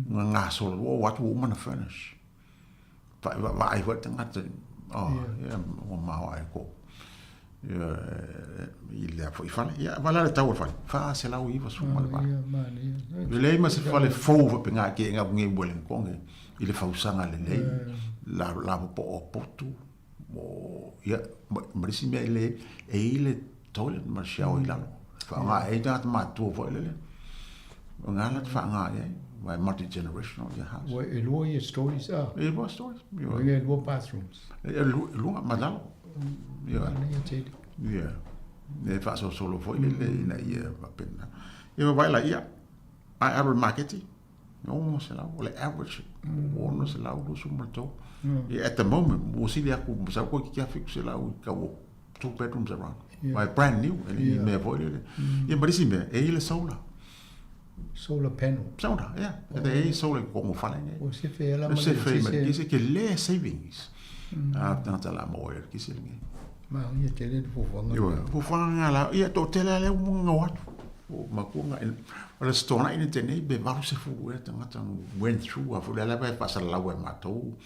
na gasolo, ua oo atu ua uma ona furnish. Vaai foi le tagata, oh, ia, ua maoae ko. Ia, i lea foi fale. Ia, vaai la le tau o le fale, $498. E leai ma se fale fou faapena e te ngau nei Wellington i le fausaga lelei, la la popo o potu, o, ia, ma le isi mea e le, e i le toilet ma le shower i lalo. Faaaoga ai tagata matutua foi lele. O ngā la te faaaoga i ai, vai multi-generational ia house. Ua e lua ia stories a? E lua stories. Ua e lua bathrooms. E lua, ma lalo. Ia. Ia tele. Ia. E faasolosolo foi lele ina ia faapena. Ia vai la ia, ai alu i le maketi, 600, o le average, 623. Ia at the moment, ua sili atu, masalo toeitiiti 700 i tau o two bedrooms around. Yeah. Mai brand new, e le yeah. mea foi lele. Ia ma le isi mea, e i le solar. Solar panel. Solar, yeah. Oh. E i solar i totonu o fale nei. O se fe la ma le kise. Se kise ke le savings. A tangata la mo e kise lenei. Ma ia tele le fuafuaga. Ioe, fuafuaga nga la, ia toatele lava lea ua ngau atu. O matua nga, o le Aso Toonai nei tenei pe 80 ea tagata went through a foi lea lava e faasalalau e matou.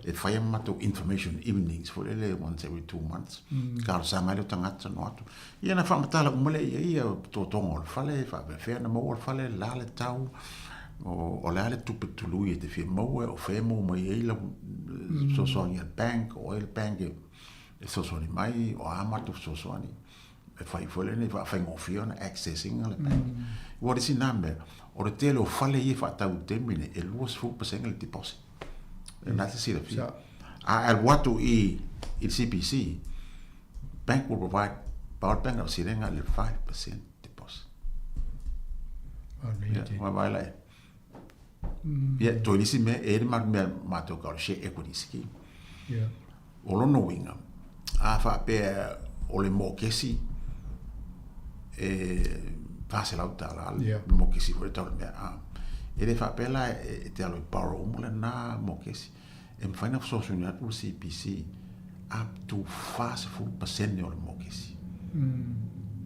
E fai a matou information evenings foi lele once every 2 months. Talosaga ai lea o tagata no atu. Ia na faamatala uma lea i ai ia totoga o le fale, faapefea ona maua le fale, la le tau, o le a le tupe tului e te fia maua, o fea e maua mai ai lau fesoasoani a le bank, o ai le bank e fesoasoani mai, o a matou fesoasoani e fai foi lea ina faafaigofie ona access ina le bank. Aua o le isi lena mea, o le tele o fale ia e faatau i le taimi lenei, e 20% le deposit. E lena e te silafia. A e alu atu i le CBC, bank will provide, pau le bank na silega le 5% deposit. Ia, vaai la e. Ia, toe le isi mea, e i ai le mea matou tau o le share equity scheme. O lona uiga, a faapea o le mokesi E $400 le mokesi foi le tau o le mea a. E le faapea la e te alu e borrow uma lena mokesi. E mafai ona fesoasoani atu le CBC up to 40% o le mokesi.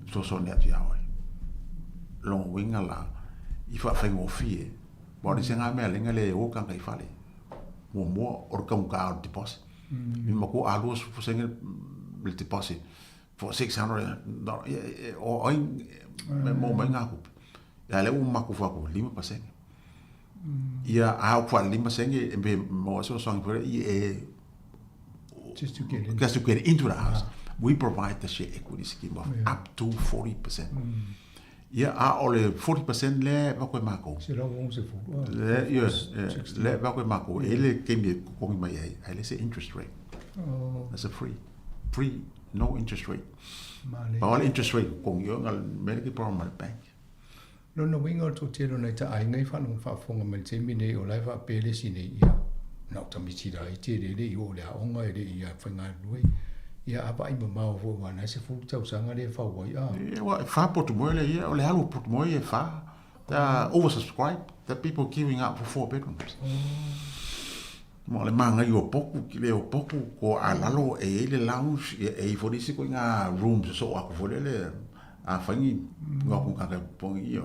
Fesoasoani atu ia oe. Lona uiga la, i faafaigofie, aua o le isi lena mea lenga le o tagata i fale. Muamua o le taugata o le deposit. Mm. Ma ko a 20% le deposit for $600 o ai mo mai ngā kupe. Ia le u maku fa ku 5%. Ia a o fa 5% e me mo so so i e just to get in. Just to get into the house. We provide the share equity scheme of yeah. up to 40%. Mm. Ia a o le 40% le va koe mākou. Se lau se fu. Le, yes, le va koe mākou. E le keimi e kokongi mai ai, ai le se interest rate. Oh. That's a free. Free, no interest rate. Male. Pa o le interest rate kokongi o ngal mele ki problem al bank. Lona uiga o le toatele o nai taaiga i faalogo faafofoga mai i le taimi lenei o la e faapea le isi nei, ia, na o tamaiti laiti e le le i oo i le aoga e le i faigalue, ia a vaai mamao foi aua o lena e 10 tausaga lea e fau ai, a. Ia, ua e fa potu moe le ia, o le alu o potu moe e fa. They are oversubscribed, the people queuing up for four bedrooms. Ma o le magai o poku, ki le o poku, ko a lalo e i le lounge, e i foi isi ko ngā rooms so aku foi le a whangi, ngā ku kaka pongi,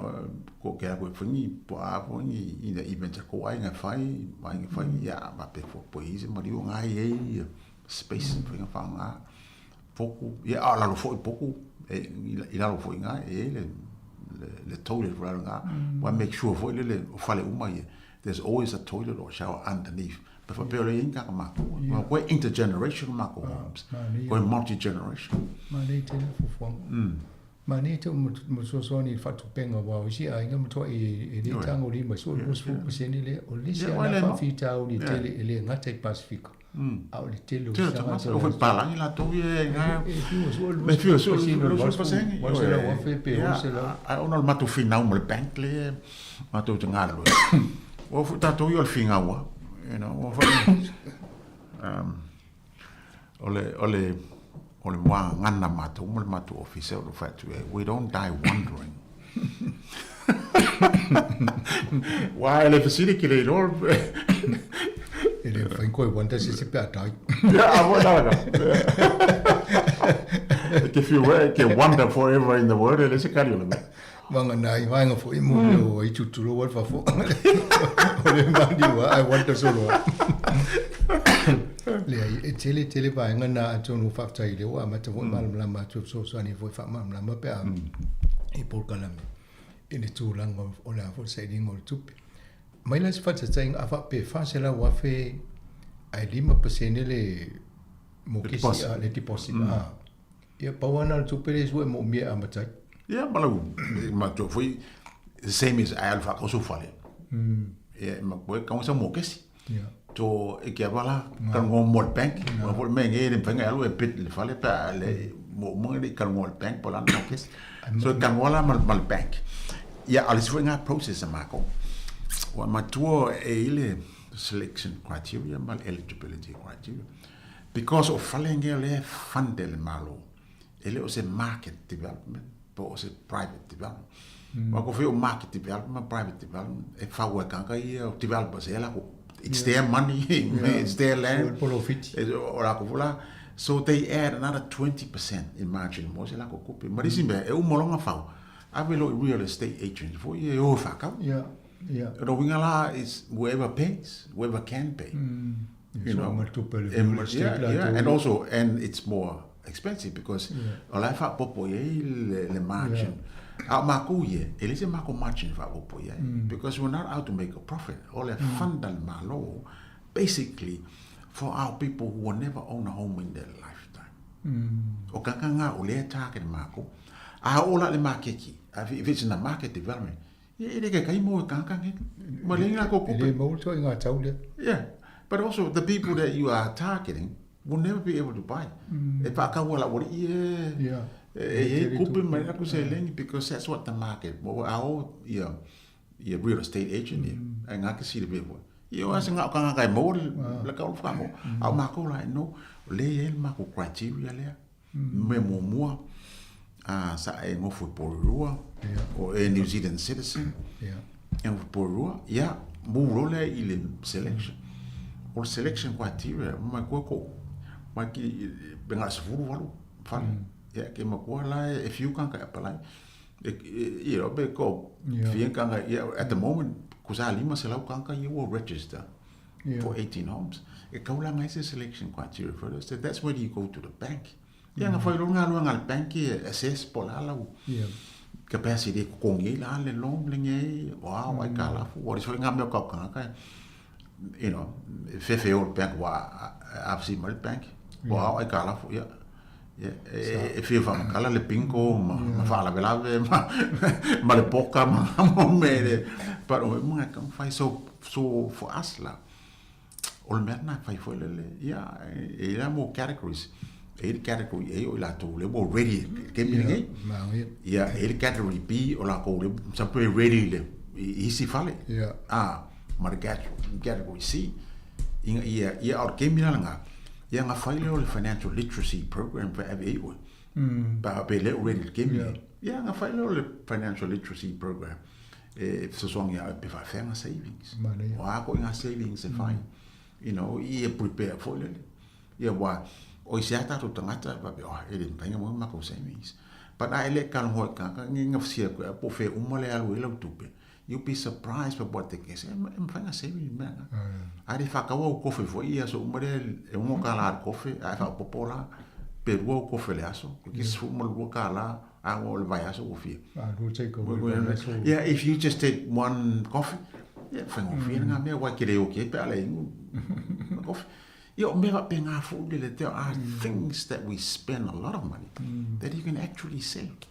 ko ke aku e whangi, po a whangi, i na event a ko ai ngā whai, mai ngā whangi, ia, ma pe fo po i se mariu ngā i e, space, whangi wha ngā, poku, ia, a lalo foi poku, e, i lalo foi ngā, e le, le toilet foi lalo ngā, wa make sure foi le le whale uma ia, There's always a toilet or shower underneath. Pe whapea ole inga ka mākou. Yeah. Koe intergenerational mākou ah, homes. Koe multi-generational. Ma nei tēnā fufuanga. Ma nei te mo soasoani i faatupenga wa o isi aiga matoa e e le tago lima so le 20% le o le isi ana faafitauli e tele e le gata i Pasifika. A o le tele o isi tagata. O foi palangi latou ia e ngā... E fiu sua le 20%. $800,000 pe $600,000. Ai ona o le matou finau ma le bank le matou te galulue. Ua foi tatou ia o le finau you know, ua foi o le o le o le muagagana matou ma le matou ofisa o le fai atu ai, we don't die wondering. Ua e le fesili ki le iloa E le whai koe wonder se se pe a tai. Ia, a mo nā Ke fiu e, ke wonder forever in the world, e le se kari o le mea. Vanga nai vaega foi mo mea o ai tuturo wa le fafo. O le mani wa, I wonder solo. Leai, e tele tele vaega na atonu faafetai i lea ua amata foi malamalama atu e fesoasoani foi faamalamalama pe a i polokalame i le tulaga o le a foi le sailiga o le tupe. Mai la se faataitaiga a faapea e $400,000 ae 5% le mokesi a le deposit a. Ia, pau lava na o le tupe lea e sue e moomia e amata ai. Ia, ma lau, ma tua foi, the same as ai alu whaakauso whale. Ia, ma koe kaunga sa mokesi. Ia. To, e kia wala, ka ngo mo le bank, ma foi me nge le whenga alu e bit le whale, pa le, mo mo le ka ngo le bank, po lana mokesi. So, ka ngo la ma le bank. Ia, ale si foi ngā process a mako. Wa matua e ile selection criteria ma le eligibility criteria. Because o fale nge o lea e fund e le Malo, e le o se market development, po o se private development. Mm. Wa ko o market development, private development, e whau e kanga ia o developers e la ko, it's their money, yeah. it's their land. O la ko fula. So they add another 20% in margin mo se la ko kupe. Ma risi mea, e umolonga whau. Ave lo real estate agent fo ia e o whakau. Yeah. Yeah. Ro winga la is whoever pays, whoever can pay. Mm. You know, yeah, yeah, and also, and it's more expensive because yeah. o la e faapopo i ai le, le margin. Yeah. A o mākou ia, e le se mākou margin faapopo i ai. Because we're not out to make a profit. O le fund a le Malo, basically, for our people who will never own a home in their lifetime. O ka ngā o lea target mākou. A o la le makeki, if it's in the market development, Ia e le kai mo e kanga nge. Ma le ngā ko E le mau to i ngā tau lea. Yeah. But also the people that you are targeting will never be able to buy. E whakaua la wari ie. Yeah. E e kupe mai aku se lengi because that's what the market. Mo a o ia ia real estate agent ia. Ai ngā ke siri be mo. Ia o ase ngā kanga kai mo le ka whaka mo. Au mako la no le e le mako criteria lea. Me mo mua. A sa e ngofo i Porirua, o e New Zealand citizen, e ngofo i Porirua, ia, mu loa lea i le selection. O le selection criteria, mai koe ko, mai ki, pe na o le 18 fale. Ia, ke makua la e fiu kānaka e apalai. E, you know, pe ko, fia kānaka, ia, at the moment, kusa 500 kānaka ia ua register for 18 homes. E kau la ngai se selection criteria for this. That's where you go to the bank. Ia nga fai loa galuega a le bank e assess po o le a lau capacity e totogi ai la le loan lenei o a o aitalafu. Ua leai foi nga mea o tatou tagata you know, e fefe o le bank ua afisi mai le bank o a o aitalafu ia e fia faamatala le bingo ma faalavelave ma le poka ma mea le but o mea uma e taumafai. So for us la, O le mea lena e fai foi lele, ia, e i ai mo categories. E i ai le category A o i latou lea ua ready i le taimi lenei. Ia, e i ai le category B o latou lea masalo pe ready i le i isi fale. A, ma le category C. Ina ia, ia, o le taimi la lena, ia ona fai lea o le financial literacy program pe ave ai oe. Pe a pe le o ready i le taimi lenei. Ia, ona fai lea o le financial literacy program. E fesoasoani ia oe pe faafefea ngā savings. O a koe ngā savings e whai. You know, i e prepare foi lele. Ia wa, o i se a tātou tangata, pa pe, oh, e le mpainga mo mako savings. But a ele ka longo e kaka, ngi nga fsia koe, po fe uma le alu e lau tupe. You'll be surprised by what they can say. E mawhai ngā savings mea nga. A re whakawa o kofe foi, ia so uma le, e ungo ka la kofe, a e whaopopo la, pe rua o kofe le aso, ko ki se uma rua ka la, a o le vaiaso ua fia. Ah, go take away. Yeah, if you just take one coffee, yeah, whaingofie mm. ngā mea, wai kere o ke pe ala ingu coffee. Ia, o mea whape ngā fūlele, there are mm. things that we spend a lot of money that you can actually save.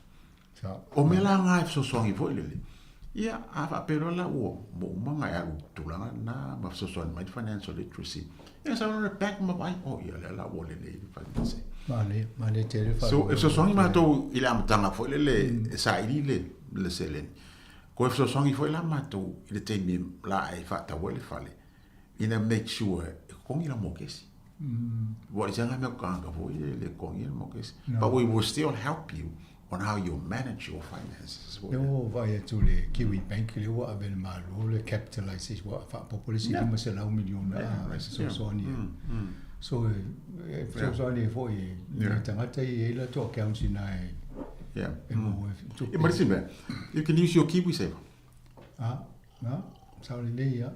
O mea la ngā e fesoasoani foi lele. Ia, a whaapero la ua, mo uma ngā e alu tulaga na, ma fesoasoani mai financial literacy. Ia, sa le bank ma vai, oh, ia lea la ua lelei le finance. Mane, mane te re So, e fesoasoani mātou i le amataga foi lele e saili le, le seleni. Ko e fesoasoani foi la mātou i le taimi la e whaatau ai le fale, ina make sure e kokongi la mokesi. Ua i ngā mea kānga foi le, le kokongi le mokesi. But we will still help you on how you manage your finances. Lea ua ou vaai atu i le Kiwi Bank lea ua ave e le Malo le capitalization ua faaopoopo le isi 500 miliona e fesoasoani ai. So e fesoasoani ai foi i nai tagata ia e i ai latou accounts i ina e maua ai tupe. Ma le isi mea, you can use your Kiwi Saver. Ah, ah, sao lelei lava.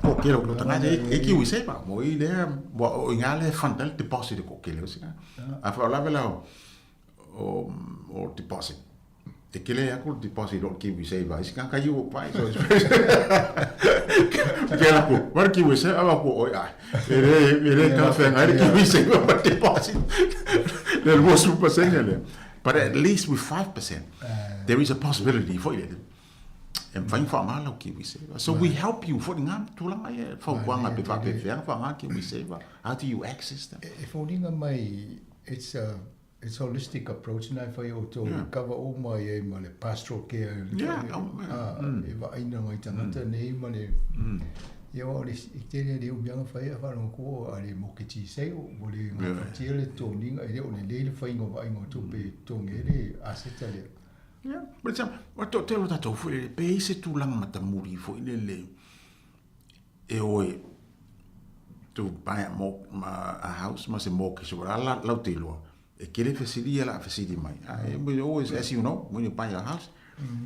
Ko kele o tagata e Kiwi Saver, mo i lea, o i ngā lea e fund ai le deposit e ko kele o sina. A whaolawe la o o deposit. E kele aku le deposit o Kiwi Saver. Isi ka kai o pai so. Ke la ku, war Kiwi Saver awa ku oi ai. E re ka fe ngai Kiwi Saver pa deposit. Le lo super senya le. But at least with 5% there is a possibility for you. E mawhai wha ngā lau Kiwi Saver. So we help you for ngā tūranga e whaukuanga pe whapewhea wha ngā Kiwi Saver. How do you access them? E fōringa mai, it's a It's holistic approach na e whai o tō yeah. cover o mai ai ma le pastoral care yeah, oh, mm. e vaaina ngai tangata nei ma le ia wa le i tele le umianga whai a whanau ko a le moketi sei o mo le ngā whatia le tōninga e le o le le le whainga vaainga o tō pe tōnge le aseta le. Yeah, but it's a tō tēlo tātou fo le pe i se tūlanga matamuri fo i le le e oe to buy a, mo, a house ma se mortgage o la lau te iloa e kele fesili ia la fesili mai we always as you know when you buy a house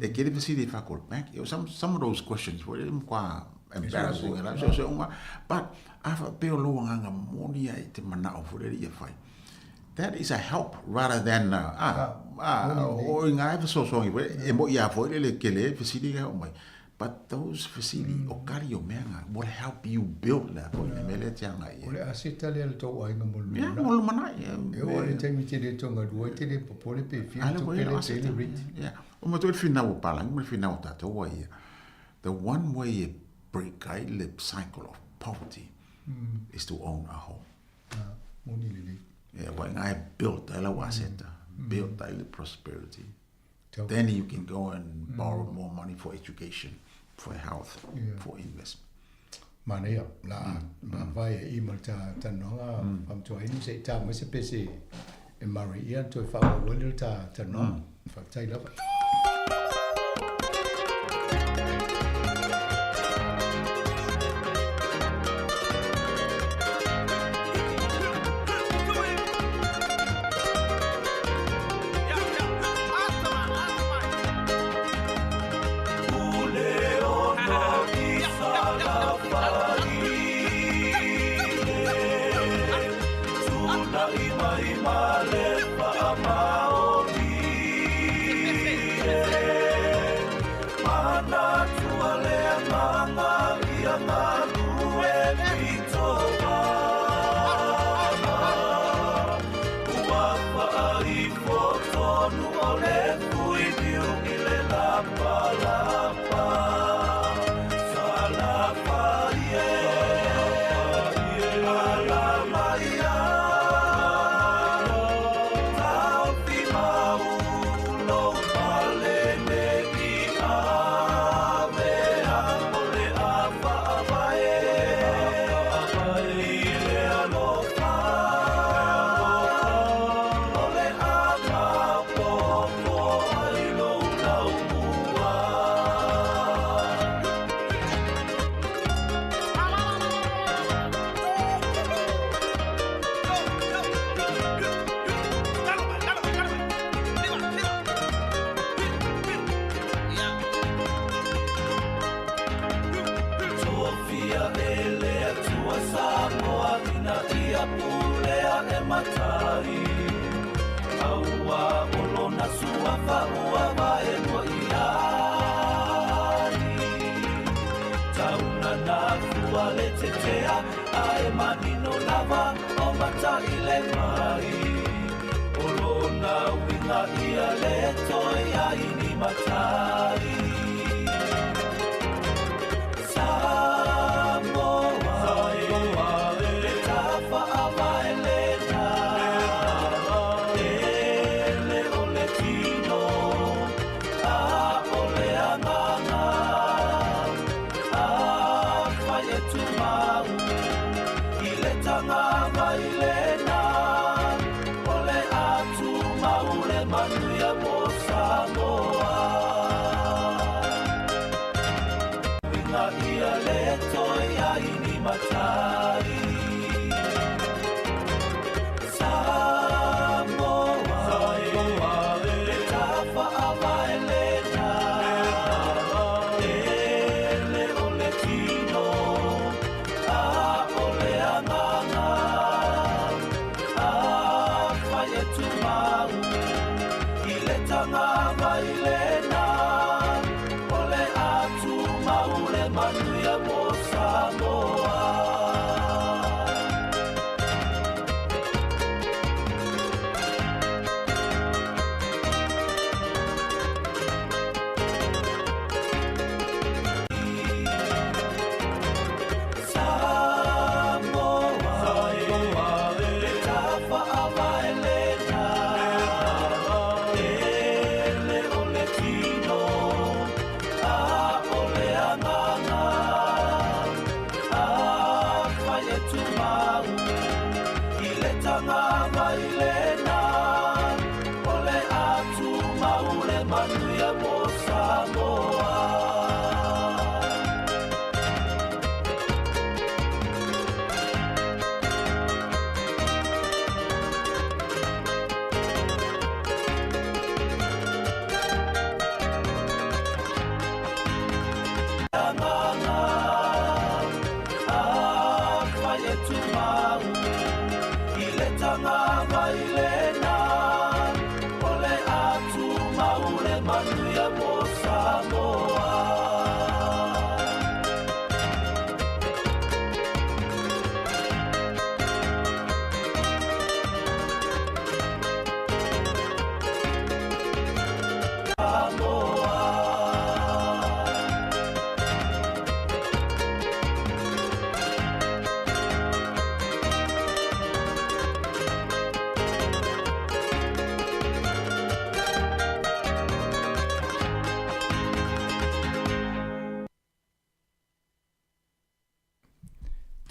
e kele fesili fa call bank some of those questions were kwa embarrassing la so so uma but a fa pe o lo nganga moni ai te mana o fure ia fai that is a help rather than ah ah o inga e so so e mo ia fo le kele fesili ia o mai. But those fesili mm. o kari o mea ngā will help you build la ko le mele te anga ia. O le aseta lea le tau aiga mo le Yeah, mo le manai. E o le taimi te le tonga lua te le popole pe fia tu pele pe le rent. Yeah. O mo te whina o palangi mo le whina o tātou wa ia. The one way e break ai le cycle of poverty mm. is to own a home. Ah, moni lelei. Yeah, wa ngai build ai lau aseta, build ai le prosperity. Then you can go and mm. borrow more money for education, for health, yeah. for investment. Manaia, la mm. ma vai e i ma ta ta noanga mm. whamtua inu se ta ma se pese e Murray ia toe faaauau ai le ta talanoaga. Faafetai lava.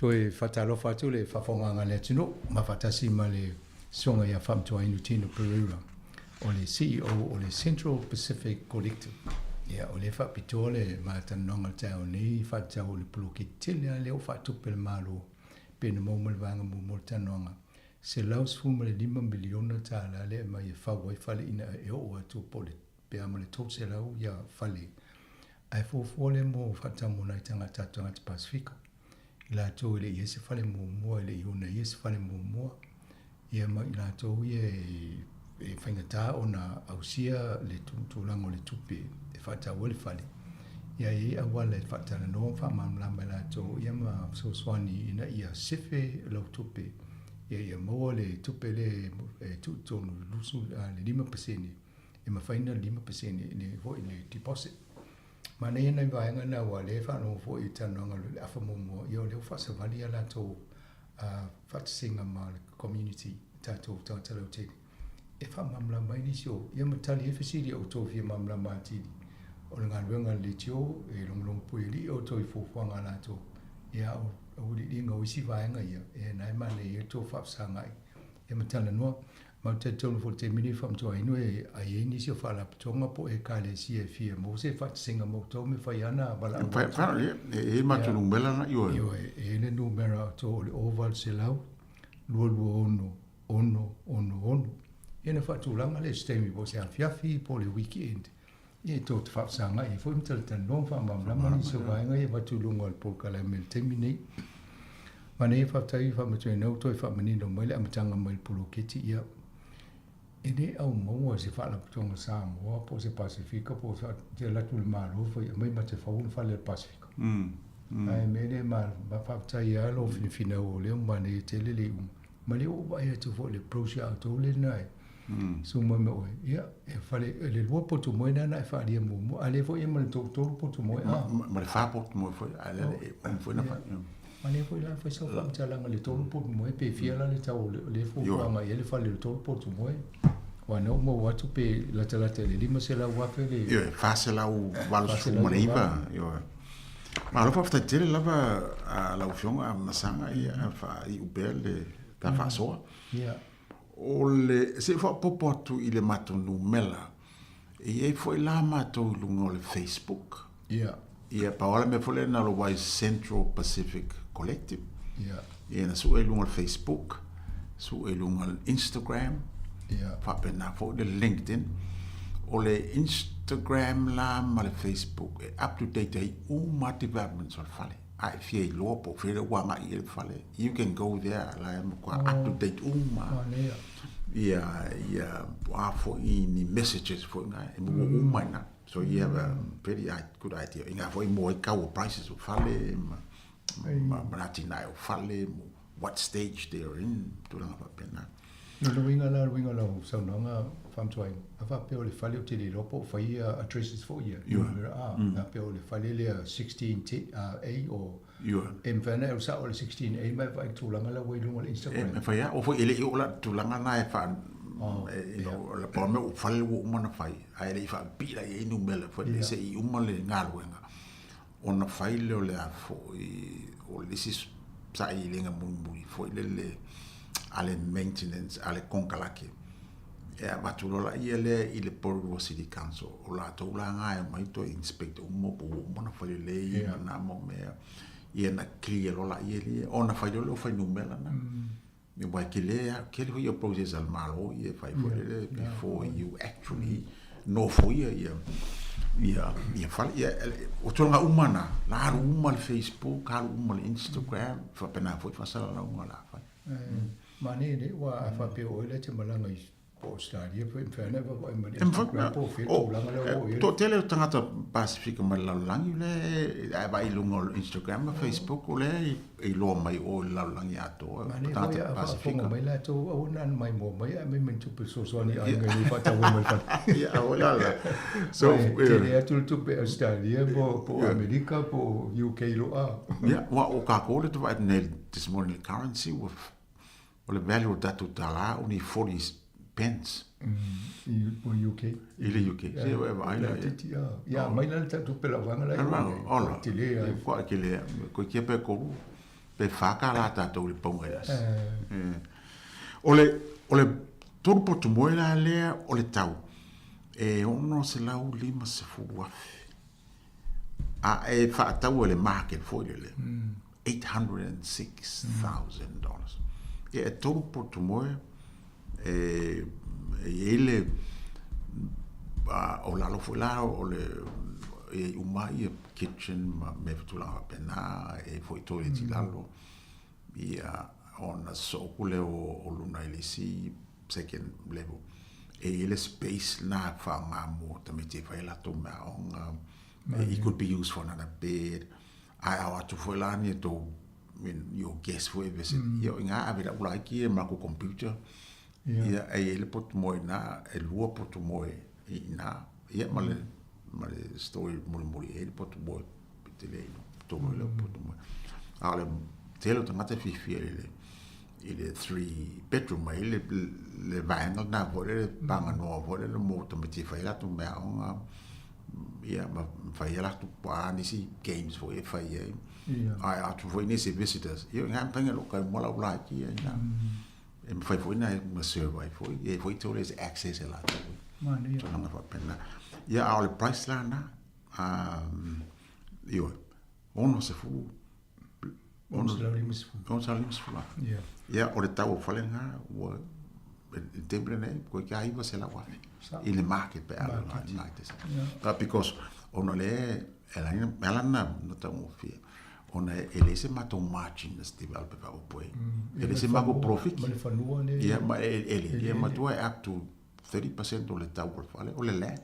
Toe faatalofa atu le faafofogaga a le atunuu ma faatasi ma le Susuga ia Faamatuainu Tino Pereira, o le CEO o le Central Pacific Collective. Ia, o lea e faapitoa le ma talanoaga i le taeao nei i faatatau o le poloketi tele lava lea ua faatupe e le Malo pei ona maua mai le vaega muamua o le talanoaga, $115 miliona tala lea e aumai e fau ai fale ina e oo atu po o le pe a ma le 300 ia fale ae fuafua lea mo faatatau mo nai tagata tagata Pasefika i latou e le i i ai se fale muamua e le i ona ia se fale muamua ia ma i latou ia e faigata ona ausia le tulaga o le tupe e faatau ai le fale ia e i ai auala e faatalanoa ma faamalamalama e latou ia ma fesoasoani ina ia sefe lau tupe ia ia maua le tupe lea e tuu i totonu le 5% e mafai ona 5% le foi le deposit. Manaia nai vaega na aua o lea e faalogo foi i talanoaga o le afa muamua, ia o lea ua faasavali a latou faatasiga ma le community, tatou tagata lautele, e faamalamalama ai nisi o, ia ma tali ai fesili a outou e fia malamalama atili. O le galuega a le leitio e logologo puialii outou i fuafuaga a latou, ia a o auiliiliga o isi vaega ia, ia na e manaia ai le tou faafesagai ia ma talanoa. Ma ou te talitonu foi i le taimi lenei Faamatuainu e ai ai nisi o faalapotopotoga po o ekalesia e fia maua se faatasiga ma outou me fai lava na valaau atu. Fai, ia, e i ai matou numera na, ioe. Ioe, e i ai le numera a outou o le 0800 226 666. Ia ona faatulaga lea i se taimi po o se afiafi po o le weekend, ia e tou te faafesagai ai foi ma talatalanoa ma faamalamalama nisi o vaega ia e avatu i luga o le polokalame i le taimi nei. Manaia faafetai Faamatuaina ua toe faamanino mai le amataga mai le poloketi ia e le au maua se faalapotopotoga Samoa po o se Pasefika po o se te alu atu i le Malo fai aumai ma te fau le fale o le Pasefika. Ae mea lea ma faafetai lava lou finafinau o lea ua manaia tele le iuga. Ma lea ua ou vaai atu foi i le brochure a outou lena e suma mai oe, ia, e fale, e le lua potu moe lena na e faaalia muamua, a lea foi e ma le tolu potu moe, a. Ma le fa potu moe foi, a lea e uma foi na fai. Ma lea foi la fai sau faamatalaga i le tolu potu moe, pe fia la le tau o le fuafuaga i ai le fale o le tolu potu moe. Aua na ou maua atu pe latalata i le $500,000 le... Ioe, 489, ioe. Malo faafetai tele lava a lau Afioga Masaga, ia faaiu pea le ta faasoa. Ia. O le, se i faaopoopo atu i le matou numera, e i ai foi la matou i luga o le Facebook. Ia. Ia, pau lava le mea foi lea na o le Wise Central Pacific Collective. Ia. Ia, na sue i luga o le Facebook, sue i luga o le Instagram, Ia. faapena foi le LinkedIn. O le Instagram la ma le Facebook e up to date ai uma lava developments o le fale. A e fia iloa po o fea lea ua agai i ai le fale, you can go there, la e matua up to date uma Manaia. ia, ia, po o a foi ni messages foi na, e maua uma i ina. So you have a pretty good idea. I ngā foi mo ai kau o prices o fale, ma, ma, ma atinae o fale, mo what stage they are in, tulaga faapena. No le uiga la, le uiga o lau saunoaga Faamatuaina, a faapea o le fale ou te le iloa po o fai ia addresses foi ia, numera a, a faapea o le fale lea 16A o e mafai ona e alu sao i le 16A ma e vaai i le tulaga la ua i luga o le Instagram. E mafai lava, aua foi e le i oo la i le tulaga lena e faa, you know, pau le mea ua fale ua uma ona fai, ae le i faapipii la i ai numera foi lea se i uma le galuega ona fai lea o le a foi o le isi sailiiliga mulimuli foi lele a le maintenance a le konekarate e avatu loa laia lea i le Porirua City Council o latou la na e omai toe inspect uma po ua uma ona fai lelei ma na mau mea ia na clear loa laia lea ona fai loa lea o fuainumera na. Aua e tele lava, tele foi ia process a le Malo ia e fai foi lele before you actually nofoia ia ia ia fale. Ia o tulaga uma na, la alu uma le Facebook, alu uma le Instagram, faapena foi faasalalauga o le a fai. Manaia nei, aua a faapea o oe la e te malaga i po o Australia po o mafai ona e vaavaai mai le Instagram po o fea tulaga lea ua oo i ai. Toatele o tagata Pasefika mai le lalolagi lea e vaai i luga o Instagram ma Facebook o lea e iloa mai o i le lalolagi atoa. Manaia foi a faafofoga mai latou aua na maimoa mai ae aumai ma ni tupe fesoasoani i aiga i faatau ai ma le fale. Ia aua la la. So tele atu le tupe Australia po o Amerika po o UK loa. Ia aua o tatou lea e vaai nei this morning currency ua O le value o le tatou tala o ni 40 pence. I o UK. I le UK. Se e vaai la. Titi a. Ia mai la le tatou tupe lauvaga la. Ola. Tele a. Kua tele a. Ko kia pe koru pe whaka la tatou le paunga i asi. O le. O le tolu poto moe la lea o le tau e 650,000. A e faatau e le market foi lele. $806,000. Ia e tolu poto moe e i ai le o lalo foi la o le e uma ia kitchen ma mea tulaga faapena e foi toilet i lalo. Ia ona sosoo lea o luna i le isi second level. E i ai le space na faaaoga mo tamaiti e fai a latou meaaoga. It could be used for another bed. Ae ao atu foi la ni tou your guest foi e visit. Ia o i ina ave lau laiti ia ma latou computer. Ia e i ai le poto moe i ina, e lua poto moe i ina. Ia ma le ma le story mulimuli e i ai le poto moe pe tele ai totonu i lau poto moe. A o le tele o tagata e fiafia i le i le three bedroom ai le le vaega lena foi lele paganoa foi lele mo tamaiti e fai ai latou meaaoga ia ma fai ai latou po o a nisi games foi e fai ai. Ae a atu foi nisi visitors, ia o ina e mafai ona loka ai uma lau laiti ia i ina. E mafai foi ona serve ai foi, e i ai foi toilet access e latou. Tulaga faapena. Ia a o le price la lena, ioe, 60 650,000. Ia, o le tau o fale lena, ua, i le taimi lenei, toeitiiti lava 900,000 i le market pe a alu i le market. But because, ona o lea, e ala ona taugofie, ona e leai se matou margin na develop e faaopoopo ai. E leai se matou profit. Ma le fanua le. Ia, ma e ele, ia matua e up to 30% o le tau o le fale, o le land.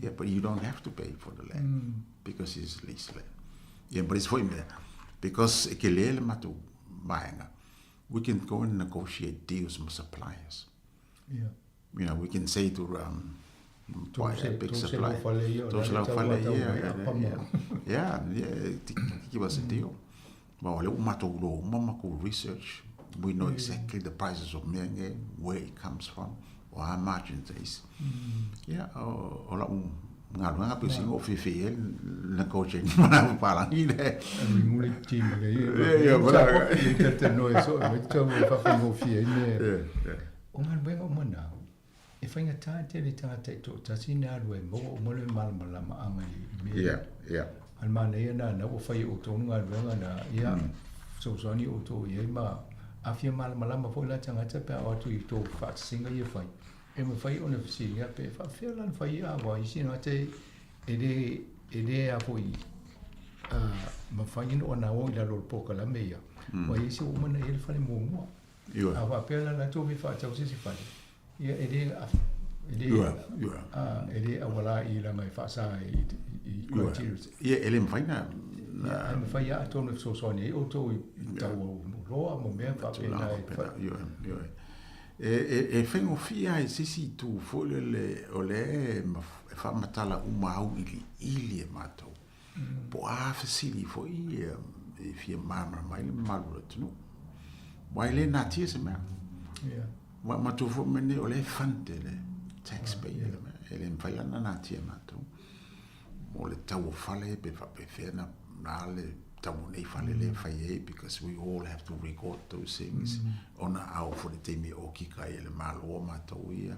Yeah, but you don't have to pay for the land because it's lease land. Yeah, but it's foi mea, because e kele le matou vaega, we can go and negotiate deals ma suppliers. Yeah. You know, we can say to buy a big supply. 300 fale ia, yeah, yeah, give us a deal. Well, o lea ua matou iloa uma matou research. We know exactly the prices of mea nei, where it comes from, o a margins e isi. Ia, o lau galuega pei o sina ou fiafia i ai le negotiate ma le papalagi le. Alu i ti ma le ia. Ia, ia, ia, talanoa soo mai tau e faafaigofie ai mea. O galuega uma na, e faigata tele tagata e toatasi na alu ai maua uma le malamalamaaga i mea. Ia, ia. A o le manaia lena na ua fai e outou le galuega na, ia, fesoasoani outou i ai ma a fia malamalama foi la tagata pe a o atu i tou faatasiga ia fai, e mafai ona fesiligia pe faapefea la ona fai a aua isi tagata e le e le a foi mafai ona o i lalo o le polokalame ia, aua e i ai se ua uma ona i ai le fale muamua. A faapea la latou fia faatau se isi fale, ia e le e le e le auala i laga e faasa i criteria. Ia e le mafai na ia ae mafai lava atonu e fesoasoani ai outou i tau o oloa ma mea faapena e. E faigofie lava i se isi itu foi lele o lea e faamatala uma auiliili e matou. Po o a fesili foi e fia malamalama ai le mamalu o le atunuu. Aua e le natia se mea. Aua matou foi mea nei o lea e fund e le taxpayer le mea. E le mafai la ona natia e matou. O le tau o fale pe faapefea na le tau o nei fale lea e fai ai because we all have to record those things. Ona a oo foi i le taimi e okika ai e le Malo matou ia.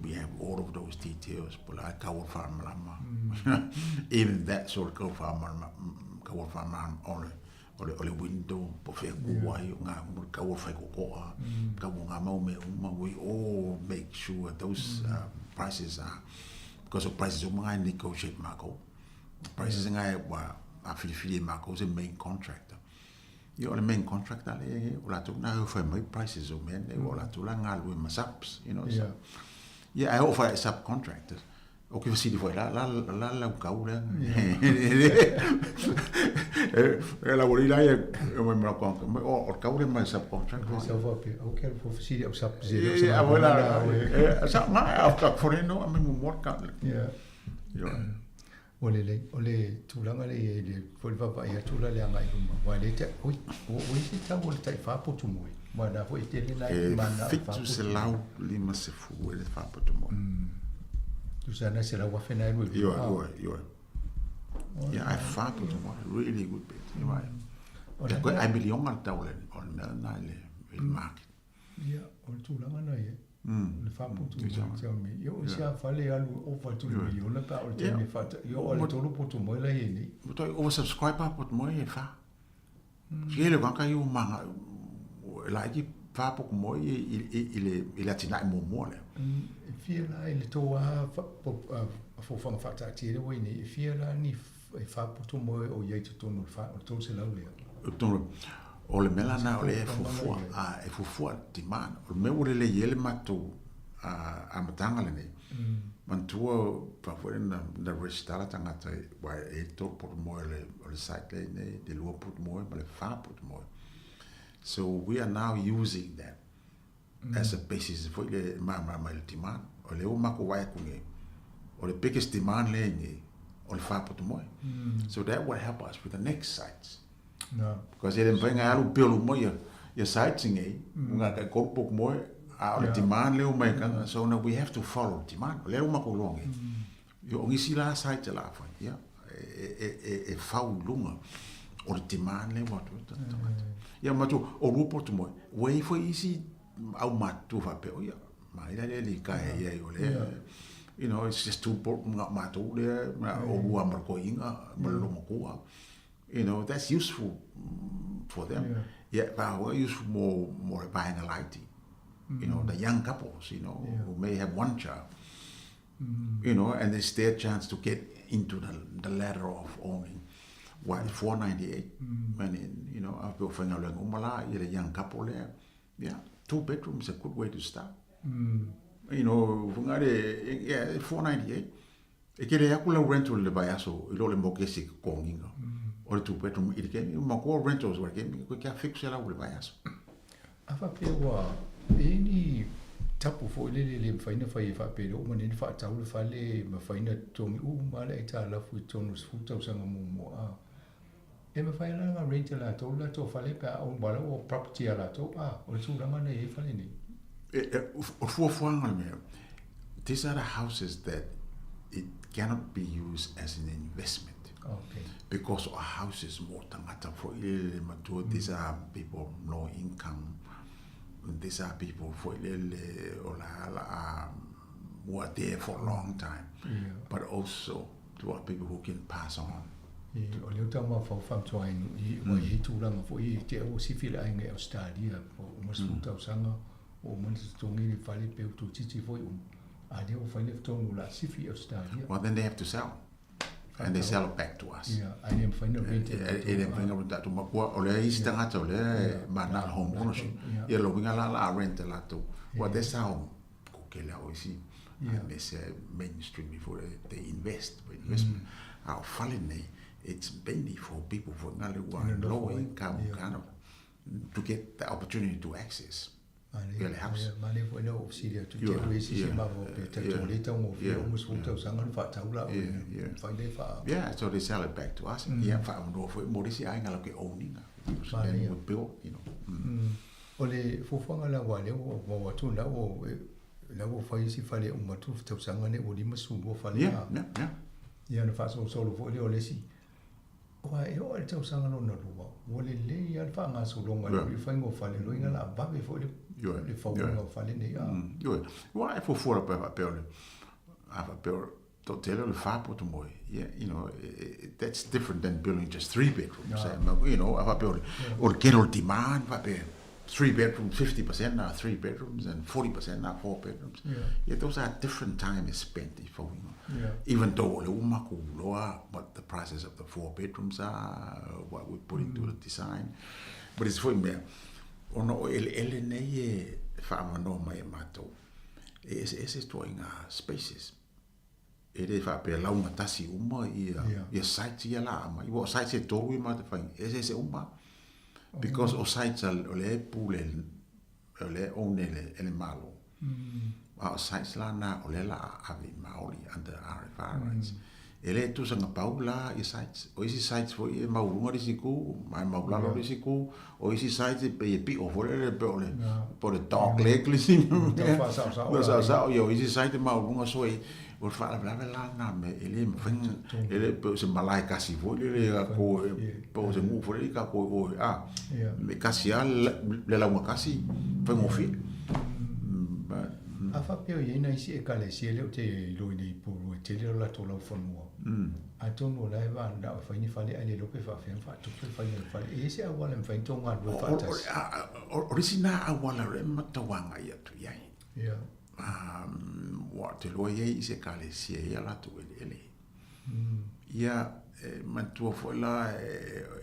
We have all of those details po o le a tau o le faamalamalama. Even that sort of kau faamalamalama, kau o le faamalamalama o le o le window po o fea ku ai o ngā kau o le whaikokoa, kau o ngā mau mea uma, we all make sure those prices are, because o prices uma ngā e negotiate mākou. Prices ngā e ua a whiriwhiri e mākou se main contractor. Ia o le main contractor le, o latou nā e whai mai prices o mea nei, o latou la galue ma subs, you know. Yeah. So, yeah, ai o whai subcontractors. O ke fesili foi la la la lau kau lea. E la wori la e mai mara ko o kau le mai subcontract. Sa fa pe o ke fo fesili au sub zero. E a wala e sa ma a ka foreno a me mo mor ka. Yeah. Yo. Ua lelei, o le tulaga lea e i ai le foi le vaavaai atu la le agai i luma, aua e le te, oi, ua ua i se tau o le tai fa potu moe, aua o lena foi e tele nai E mana o fa potu moe. 750 e le fa potu moe. Tusa ana 100,000 na e lua Ioe, ioe, ioe. Ia, ae fa potu moe, really good bed. Ioe. Pe koe ai miliona le tau o le mea lena i le market. Ia, o le tulaga na ia. O le faaputu i Ia o se fale alu ova atu le miliona pe a o le taimi e faata. Ia o le tolu poto moe la i nei. Mo toi oversubscribe pa poto moe e fa. Fie le vaka i o manga e la iki fa poto moe i le i le atinae muamua lea. E fia la i le tou a fofoga faataatia le ua i nei, e fia la ni e fa poto moe o i ai totonu o le fa o le 300 lea. Totonu o le mea lana o le e fuafua, a e fuafua demand. O le mea ua lelei ai le matou amataga lenei. Manatua pa foi na na resitala tagata aua e i ai le tolu poto moe o le site lea i inei, le lua poto moe ma le fa poto moe. So we are now using that as a basis foi le malamalama i le demand. O lea ua matou vaai atu nei, o le biggest demand lea i inei, o le fa poto moe. So that will help us with the next sites. Because e le mafai ona alu build uma ia ia sites nei, nga tai tolu poto moe, a o le demand lea ua mai kana, so now we have to follow the demand. O lea ua matou iloa nei, o nisi la sites o le a fai, ia, e fau i luga o le demand lea ua atu ai tagata. Ia matou, o lua poto moe, ua i ai foi isi au matutua faapea, oh ia, maila lea lika e iai o lea, you know, it's just too nga matou lea, o lua ma le toeaina ma le loomatua. You know, that's useful for them. Yeah, yeah well, useful more more vaega laiti. You know, the young couples, you know, who may have one child. You know, and it's their chance to get into the ladder of owning. Why, 498, when in, you know, a pe whainga uma la, i le young couple lea. Yeah, two bedrooms a good way to start. You know, whangare, yeah, 498. E kele aku lau rental i le vaiaso i lo le mokesi totogiina o le two bedroom i le kemi ma ko rentals o le kemi koe kia fix lau i le vaiaso. A faapea ua e i ai ni tapu foi lele e le mafai ona fai e faapea le oo mai nei ona faatau le fale mafai ona totogi uma lava le aitalafu i totonu o le 10 tausaga muamua a e mafai la ona rent e latou le latou fale pe a aua la ua property a latou a o le tulaga na i ai fale nei. O fuafuaga o le mea, these are the houses that it cannot be used as an investment. Okay. Because o houses mo tagata foi lele matua, these are people low income, these are people foi lele o la la who are there for a long time. Yeah. But also to are people who can pass on. I, o lea ua taumafau faamatauaina i, ua i ai tulaga foi i te au ua sifi le aiga i Ausetalia ua uma le 10 tausaga ua uma ona totogi le fale pe ua toeitiiti foi uma, a lea ua fai le tonu o le a sifi i Ausetalia. Well then they have to sell and they sell it back to us. Ia, ae le mafai ona rent e latou. E le mafai ona rent atu makua, o lea isi tagata o lea e mana le home ownership. Ia lona uiga la o le a rent e latou. Well that's how ko kele o isi aemaise mainstream before they invest for investment. A o fale nei, it's mainly for people for ngā le ua low income kind of to get the opportunity to access le house. Manaia foi lea ua fesili atu te au e isi se mava pe tatou le taugofie uma 10 tausaga ona faatau la mafai le faa. Yeah, so they sell it back to us. Ia whaamanoa foi mo le isi aiga la ke owninga. Then we build, you know. O le fuafuaga la aua lea ua maua atu la ua la ua fai isi fale uma atu tausaga nei ua 52 fale na. Yeah, yeah. Ia ona faasolosolo foi lea o le isi aua e oo lava i le tausaga lona lua ua lelei lava le faagasologa i le faiga o fale loiga la vave foi le fauga o fale nei a. Ioe. Aua e fuafua lava pe a faapea o le a faapea o toatele o le fa poto moe, yeah, you know, that's different than building just three bedrooms. Yeah. You know, a faapea o le, o le tele o le demand, faapea three bedrooms, 50% are three bedrooms and 40% are four bedrooms. Yeah. Yeah, those are different time is spent i fauiga. Yeah. Even though o le uma makou iloa what the prices of the four bedrooms are, what we put into the design. But it's foi mea, ona o eleele nei e whaamanoa mai e matou, e eseese ituaiga spaces. E le faapea lauga tasi uma ia ia sites ia la aumai. Ua o sites e tolu ia matou fai, e eseese uma. Because o sites o lea e pule, o lea e own e le Malo. A o sites la na o lea la a ave i Maori under RFR rights. E lē tusa gapau la i sites. O isi sites foi e maualuga le isi itu, ae maulalo le isi itu. O isi sites e pei e pi'o foi lele pei o le pei o le dog leg le isi mea. Tau faasaosao ia o isi site e maualuga so e o le faalavelave la lena mea e le mafai ona e le pei o se malae tasi foi lele tatou po o se nuu foi lele tatou i o a e tasi lava le lauga tasi faigofie. A faapea o i ai nai isi Ekalesia e le o te iloa i Upolu e tele o latou laufanua, atonu o la e mananao e fai ni fale ae le iloa pe faapefea ona faatupe le faiga o le fale. E i ai se auala e mafai ona tou galulue faatasi? O le isi na auala o lea e matou agai atu i ai. Ua ou te iloa e i ai isi Ekalesia e i ai a latou eleele. Ia, e manatua foi la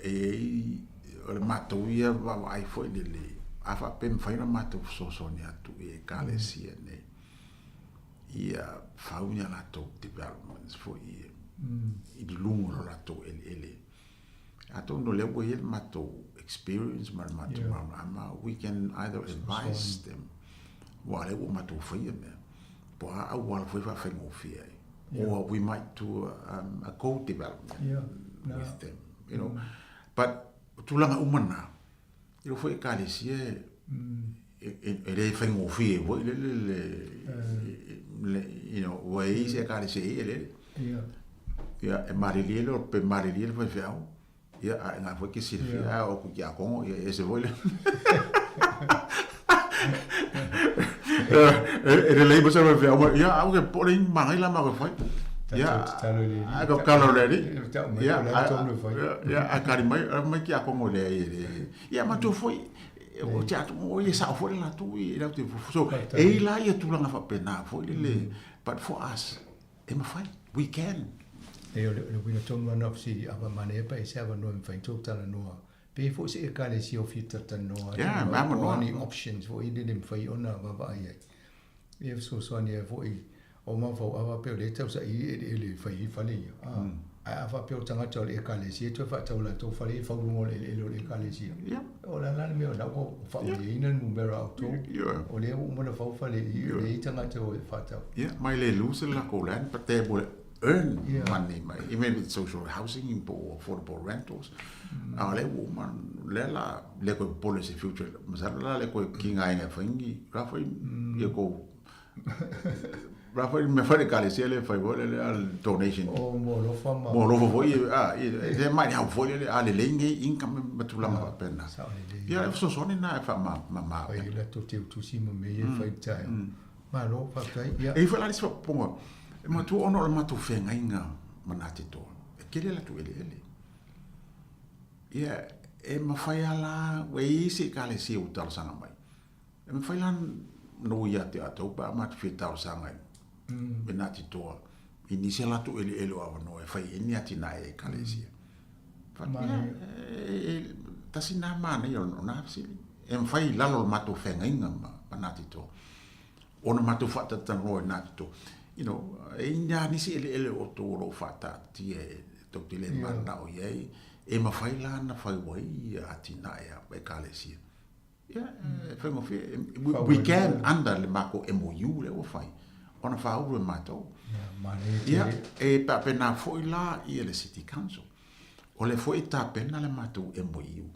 e i ai, o le matou ia vaavaai foi lele, a faapea e mafai ona matou fesoasoani atu i Ekalesia nei, ia fau ni a latou developments foi i luga o lo latou eleele. Atonu o lea ua i ai le matou experience ma le matou malamalama, we can either advise them, aua o lea ua matou faia mea, po o a auala foi e faafaigofie ai, or we might do a co-development with them, you know. But o tulaga uma na, i lou foi Ekalesia e le faigofie foi lele le, you know, ua i ai se Ekalesia e i ai eleele. Ia, e malilie le pe malilie le faifeau, ia, a e ngā foi ke silafia, a o ku tiakono, ia, e ese foi le. E lelei mo se faifeau, ia, au ke po le mangai la ma ko fai. Ia, a ko kalo le ni. Ia, ia, a kari mai, mai tiakono le ai le. Ia, ma tu foi, o te atu, o ia sao foi le latou i lau te fufu. So, e i la ia tulaga faapena foi le, but for us, e mafai, we can. E o le uiga tonu lava na o fesili, a manaia pe i ai se avanoa e mafai ona tou talanoa, pe i ai foi se Ekalesia o fia talatalanoa atu, po o a ni options foi lele e mafai ona vaavaai ai. E fesoasoani ai foi o mafaufau a faapea o lea e tausaili eleele e fai ai fale ia, ae a faapea o tagata o le Ekalesia e toe faatau i latou fale ia e fau i luga o le eleele o le Ekalesia, o le a la le mea o lena ua faamalieina le numera a outou, o lea ua uma ona fau fale i i, o lea e i ai tagata o e faatau. Ia, ma e le lose le latou land, but they will earn money mai, even if it's social housing po o affordable rentals, a o lea ua uma, o lea la le toe popole i se future, masalo la le toe kigaina e fai ni, la foi ia tou La foi me foi le ekalesia le fai foi le a donation. O mo alofa ma. Mo alofa foi a e mai hau foi le a lelei nei income ma tulaga faapena. Ia e fesoasoani na e faamama. Fai la to te utusi ma me e fai tae. Malo faafetai. Ia. E i foi la le isi faaopoopoga. E matua ona o le matou feagaiga ma Ngāti Toa, e tele latou eleele. Ia e mafai lava la, ua i ai se ekalesia ua talosaga mai. E mafai la ona ui ia te outou pe a matou fia talosaga i Ngāti Toa i nisi a latou eleele o avanoa e fai ai ni atinae e Ekalesia. Faapea, e, tasi na manaia o na fesili. E mafai i lalo o le matou feagaiga ma Ngāti Toa ona matou faatalataloa i Ngāti Toa. You know, e i ai nisi eleele o outou o lo o faataatia e tou te le mananao i ai, e mafai la ona fai ai atinae a Ekalesia. Ia, e faigofie, we can under le matou MOU lea ua fai, ona faaulu e matou. Ia, e faapena foi la ia le City Council. O lea foi e tapena le matou MOU,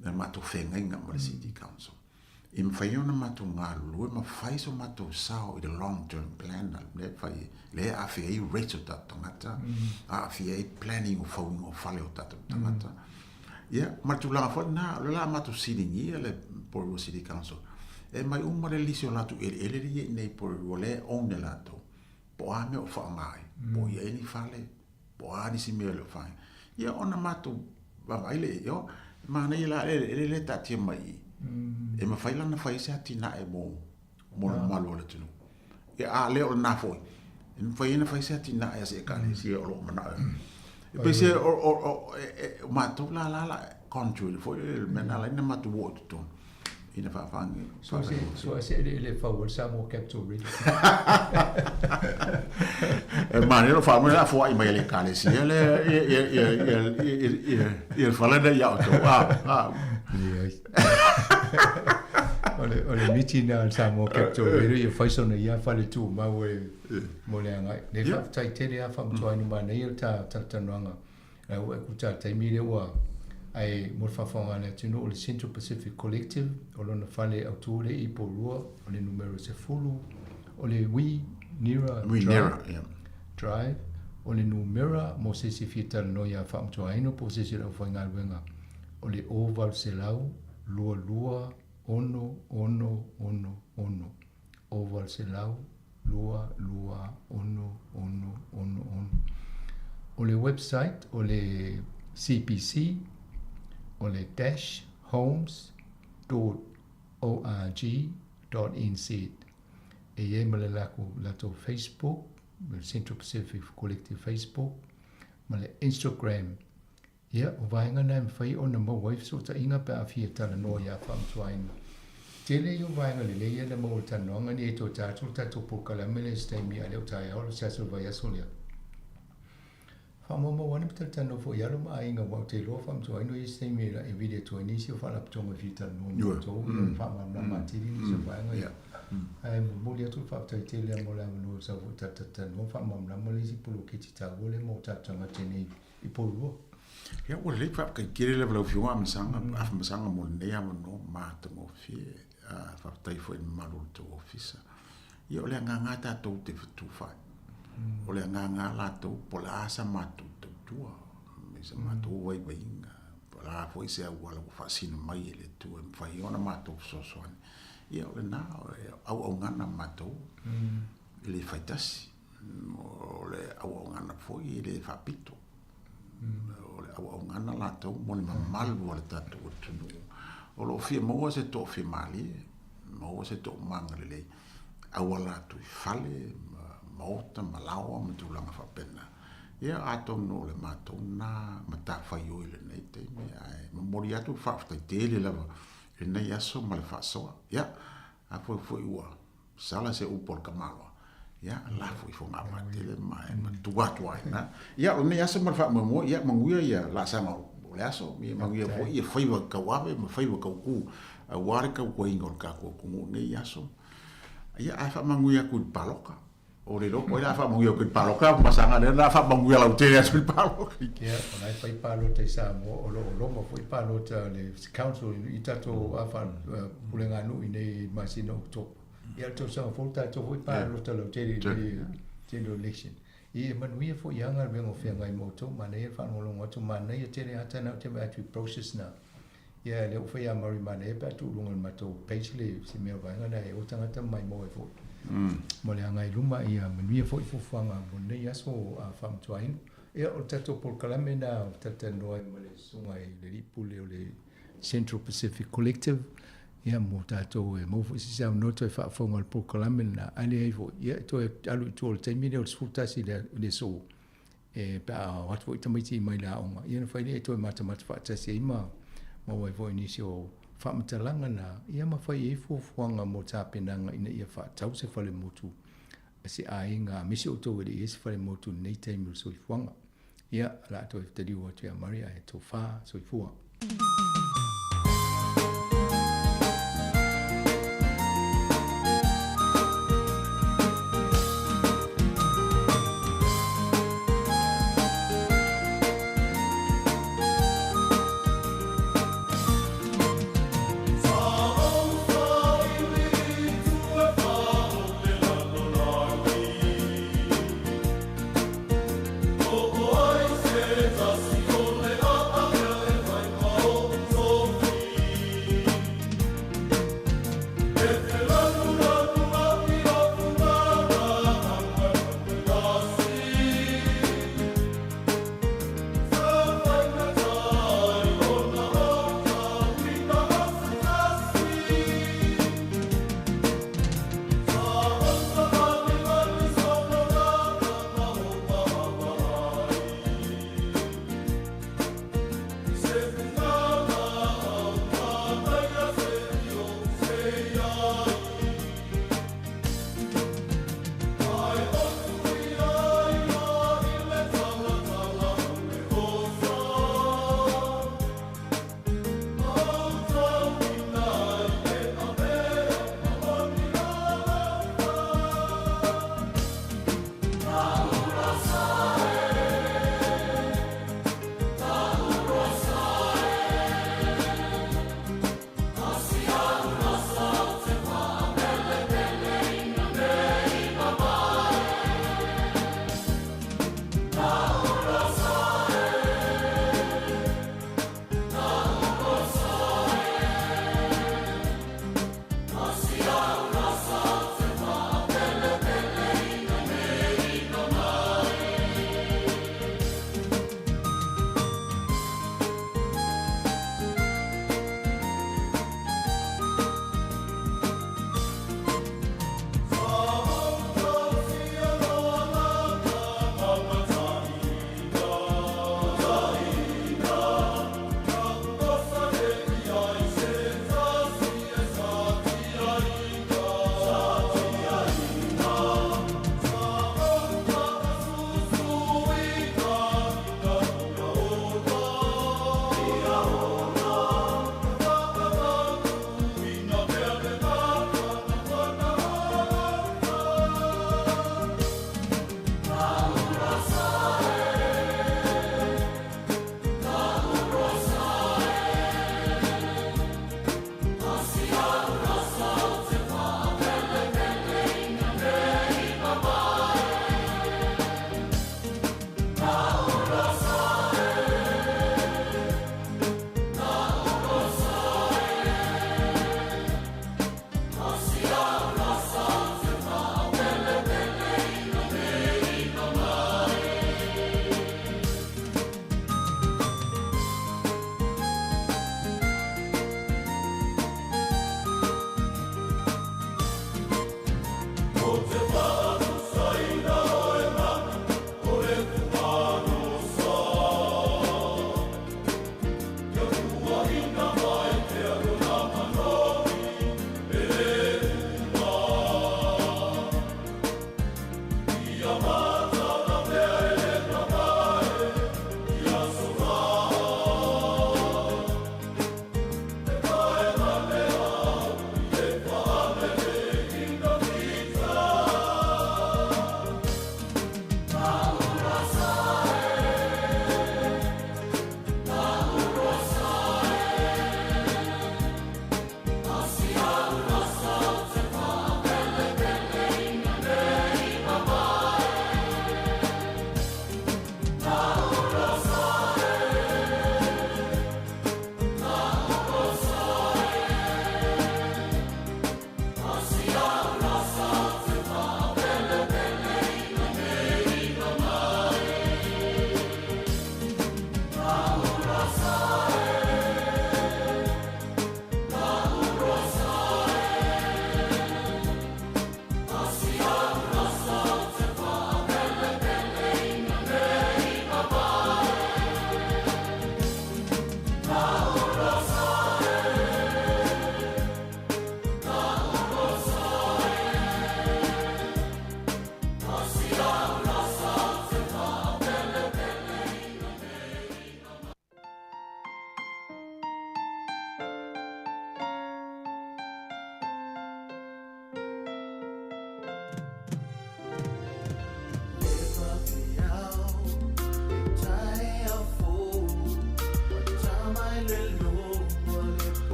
le matou feagaiga ma le City Council. E mafai ona matou galulue ma fai so matou sao i le long term plan lea e fai, lea e aafia ai rates o tatou tagata, aafia ai planning o fauina o fale o tatou tagata. Ia, ma le tulaga foi lena, o lea o le a matou fesiligia le Porirua City Council, e aumai uma le lisi o latou eleele lea e i ai nei i Porirua, lea e own e latou, po o a mea o faaaoga ai, po o i ai ni fale, po o a nisi mea o lo o fai. Ia, ona matou vaavaai lea i ai, oh, e manaia la le eleele lea e taatia mai i i, e mafai la ona fai ai se atinae mo le mamalu o le atunuu. Ia, a le o lena foi, e mafai ai ona fai se atinae a se ekalesia o lo o manao. E pei se o matou la la la contrary foi le mea na ala ai ona matou oo i totonu ina faafaagi. So se so se eleele e fau ai le Samoa Capital Region. E manaia lou faalogo o le a foai mai e le ekalesia le ia le fale lea ia outou. Leai. O le miti na o Samoa Capital Radio ia fai sona ia fale tumau e mo le agai. Le faafetai tele lava faamanatuaina manaia le ta talatalanoaga la ua e kuta le taimi lea ua ae mo le faafofoga a le atunuu o le Central Pacific Collective o lona fale autu lea i Porua o le numera 10 o le We Nera Drive, Drive o le numera mo se isi fia talanoa ia faamanatuaina po o se isi o le aufaigaluega o le 0800 22 6 6 6 6 800 2 2 6 6 6 6. O le website o le CPC o le dash homes dot org dot nz. E i ai ma le latou Facebook, le Central Pacific Collective Facebook, ma le Instagram. Ia, o vaega na e mafai ona maua ai fesootaiga pe a fia talanoa iā Faamanatuaina. Tele ia o vaega lelei ia na maua i le talanoaga nei e toe ta atu le tatou polokalame lea i se taimi a le o taeao le se aso o le vaiaso lea. Faamaumau ane ma talatalanoa foi i alo ma aiga aua ou te iloa Faamanatuaina o i ai se taimi e vili atu ai nisi o faalapotopotoga e fia talanoa ma outou ia faamalamalama atili nisi o vaega ia. Ae momoli atu le faafetai tele lava mo le avanoa sau foi talatalanoa ma faamalamalama le isi poloketi taua lea mo tatou tagata i nei i Porirua. Ia, ua lelei faafetai tele lava lau Afioga Afamasaga, Afamasaga mo lenei avanoa matagofie. Faafetai foi i le mamalu o le tou ofisa. Ia, o le agaga lava tatou te fetufaai. O le agaga lava latou, po o le a sa matou tautua, me sa matou vaivaiga, po o le a foi se auala ua faasino mai e le Atua e mafai ai ona matou fesoasoani. Ia, o lena, o le auaunaga a matou, e le faitasi. O le auaunaga foi e le faapito. O le auaunaga latou mo le mamalu o le tatou atunuu. O lo o fia maua se toafimalie, maua se toomaga lelei, auala atu i fale, ma maota, ma laoa ma tulaga faapena. Ia atonu o le matou lena matafaioi i lenei taimi, ae momoli atu le faafetai tele lava i lenei aso ma le faasoa. Ia, afai foi ua sala se upu a le tamaloa, ia, lafo ifo gavatele ma e matua atu ai na. Ia, o lenei aso ma le faamoemoe, ia, manuia ia laasaga o le aso, ia manuia foi ia faiva tauave ma faiva tautu aua le tautuaina o le tatou atunuu i lenei aso. Ia, ae faamanuia atu i le paloka. O le iloa po o ai o le a faamanuia atu i le paloka, masaga lea o le a faamanuia lautele atu i le paloka. Ia, o la e fai palota i Samoa, o lo o loma foi palota a le council i tatou pulega nuu i inei i le masina o Oketopa. Ia, o le tausaga fou tatou foi palota lautele i le general election. Ia, e manuia foi lava galuega o feagai ma outou, manaia le faalogologo atu, manaia tele lava tana ou te vaai atu i process na. Ia, lea ua fai ia Murray manaia pe a tuu i luga o le matou page le se mea o vaega na e o tagata ma maimoa ai foi. Mo le agai i luma, ia manuia foi fuafuaga mo lenei aso a Faamanatuaina. Ia, o le tatou polokalame lena o talatalanoa ai ma le Susuga i le Alii Pule o le Central Pacific Collective, ia mo tatou e maua foi se isi avanoa toe faafofoga i le polokalame lena, ae leai foi, ia e toe alu i tua o le taimi lea o le 11 i le aso e pe a o atu foi tamaiti mai le aoga, ia ona fai lea e toe matamata faatasi ai ma maua ai foi nisi o faamatalaga na, ia ma fai ai fuafuaga mo tapenaga ina ia faatau se falemotu a se aiga aemaise outou e le i ai se falemotu i lenei taimi o le soifuaga. Ia, o le a toe taliu atu ia Maria e tofa soifua.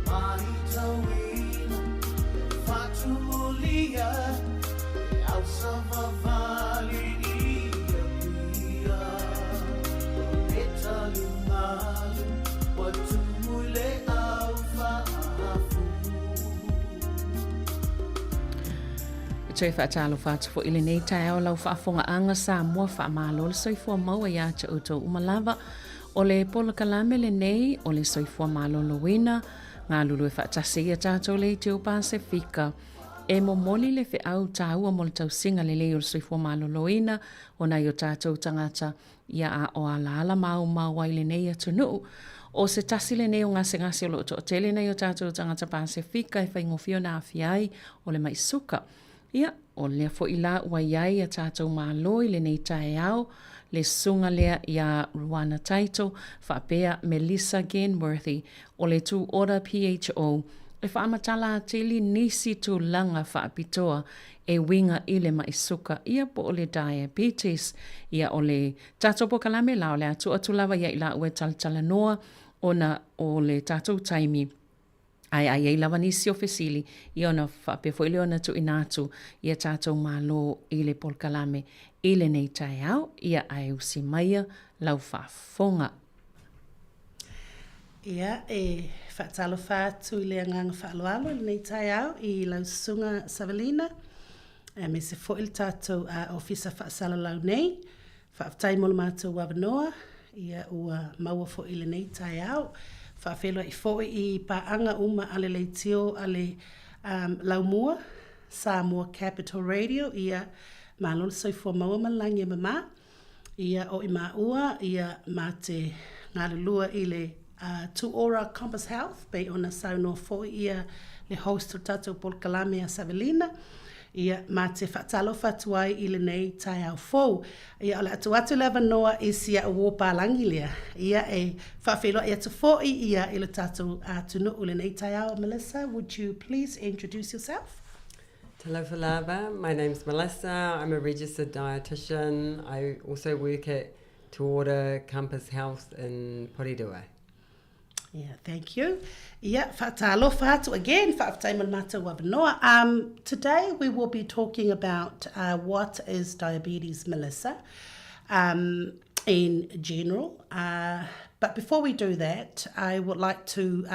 Maitauina Whatumulia E au savavali i a pia O le talumalu Ua tumu i le au faafu. Toe faatalofa atu foi i lenei taeao lau faafogaaga Samoa faamalo le soifua maua iā te outou uma lava. O le polokalame lenei o le soifua maloloina, galulue faatasi ai a tatou leitio Pasefika e momoli le feau taua mo le tausiga lelei o le soifua maloloina o nai o tatou tagata ia a o alaala maumau ai lenei atunuu. O se tasi lenei o gasegase o lo o toatele nai o tatou tagata Pasefika e faigofie ona aafia ai o le mai suka. Ia, o lea foi la ua i ai a tatou Malo i lenei taeao, le susuga lea iā Ruana Taito faapea Melissa Genworthy o le Tū Ora PHO e faamatala atili nisi tulaga faapitoa e uiga i le maʻi suka ia po o le diabetes. Ia o le tatou polokalame la o le a tuu atu lava ia i laua e talatalanoa ona o le tatou taimi Ae a i ai lava nisi o fesili, ia ona faapea foi lea ona tuuina atu ia tatou Malo i le polokalame i lenei taeao, ia ae usi maia lau faafofoga. Ia, e faatalofa atu i le agaga faaaloalo i lenei taeao i lau Susuga Savelina, aemaise foi le tatou Ofisa Faasalalau nei. Faafetai mo le matou avanoa, ia ua maua foi i lenei taeao. Faafeiloai foi i paaga uma a le leitio a le Laumua, Samoa Capital Radio, ia malo le soifua maua ma le lagi e mama. Ia o i maua, ia ma te galulua i le To Ora Compass Health, pei ona saunoa foi ia le host o le tatou polokalame a Savelina, ia, ma te faatalofa atu ai i lenei taeao fou. Ia, o le a tuu atu le avanoa i si a'u uo palagi lea, ia, e faafeiloai atu foi ia i le tatou atunuu i lenei taeao. Melissa, would you please introduce yourself? Talofa lava, my name's Melissa, I'm a registered dietitian. I also work at To Ora Compass Health in Porirua. Yeah, thank you. Yeah, fa'atalofa atu again, fa'afetai mo le matou avanoa. Today we will be talking about what is diabetes, Melissa, in general. But before we do that, I would like to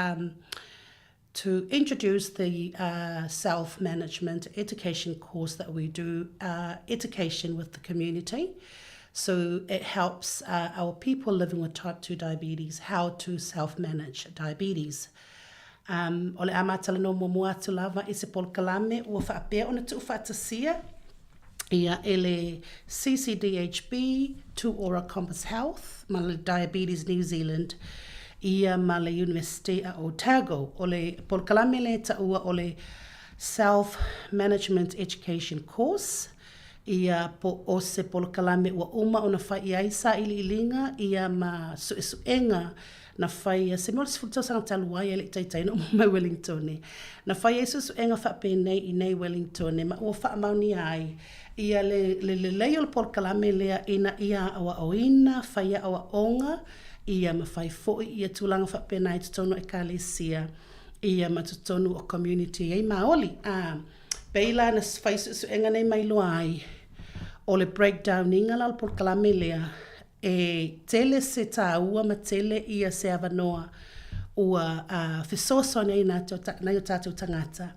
to introduce the self-management education course that we do, education with the community. So it helps our people living with type 2 diabetes how to self-manage diabetes. Um, o le a matalanoa muamua atu lava i se polokalame ua faapea ona tuufaatasia ia e le CCDHB, Tū Ora Compass Health ma le Diabetes New Zealand ia ma le University a Otago. O le polokalame lea e taua o le Self Management Education Course ia po o se polokalame ua uma ona fai i ai sailiiliga ia ma suesuega Na whai se mea o le 10 tausaga talu ai e le i taitai ona uma mai Wellingtone. Na whai ai suesuega faapenei i nei Wellingtone ma ua faamaonia ai ia le, le lelei o le polokalame lea ina ia aoaoina, fai aoaoga ia ma fai foi ia tulaga faapena i totonu o Ekalesia ia ma totonu o community ai Maoli. A pei la na fai suesuega nei ma iloa ai o le breakdown iga la o le polokalame lea E tele se tāua ma tele ia se avanoa ua fesoasoani ai nai o tātou tagata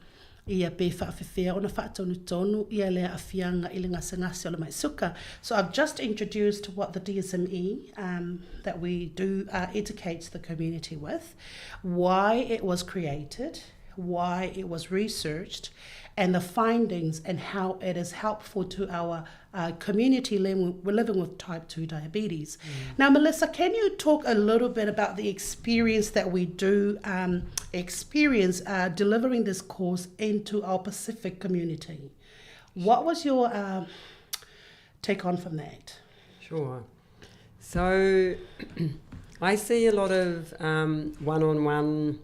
ia pe faafefea ona faatonutonu ia le aafiaga i le gasegase o le mai suka. So I've just introduced what the DSME um, that we do educate the community with, why it was created, why it was researched, and the findings and how it is helpful to our community living, living with type 2 diabetes. Now, Melissa, can you talk a little bit about the experience that we do experience delivering this course into our Pacific community? What was your take on from that? Sure. So I see a lot of one on one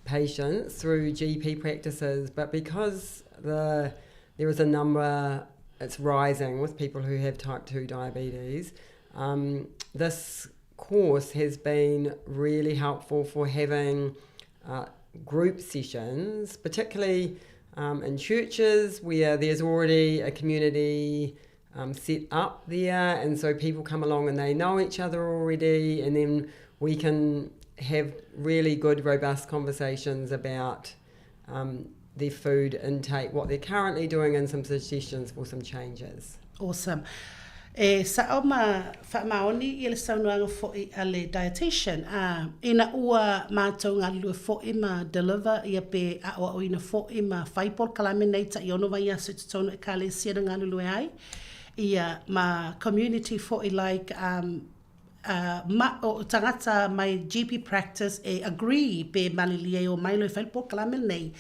patients through GP practices, but because the there is a number it's rising with people who have type 2 diabetes. This course has been really helpful for having group sessions, particularly in churches where there's already a community set up there, and so people come along and they know each other already, and then we can have really good, robust conversations about their food intake, what they're currently doing, and some suggestions for some changes. Awesome. E sa'o ma faamaoni ia le saunoaga fo'i a le dietitian, a ina ua matou galulue fo'i ma deliver ia pe a'oa'oina fo'i ma fai polokalame nei ta'i ono vaiaso i totonu o Ekalesia na galulue ai, ia ma community fo'i like um ma o tagata mai GP practice e agree pe malilie e omai loa e fai le polokalame lenei.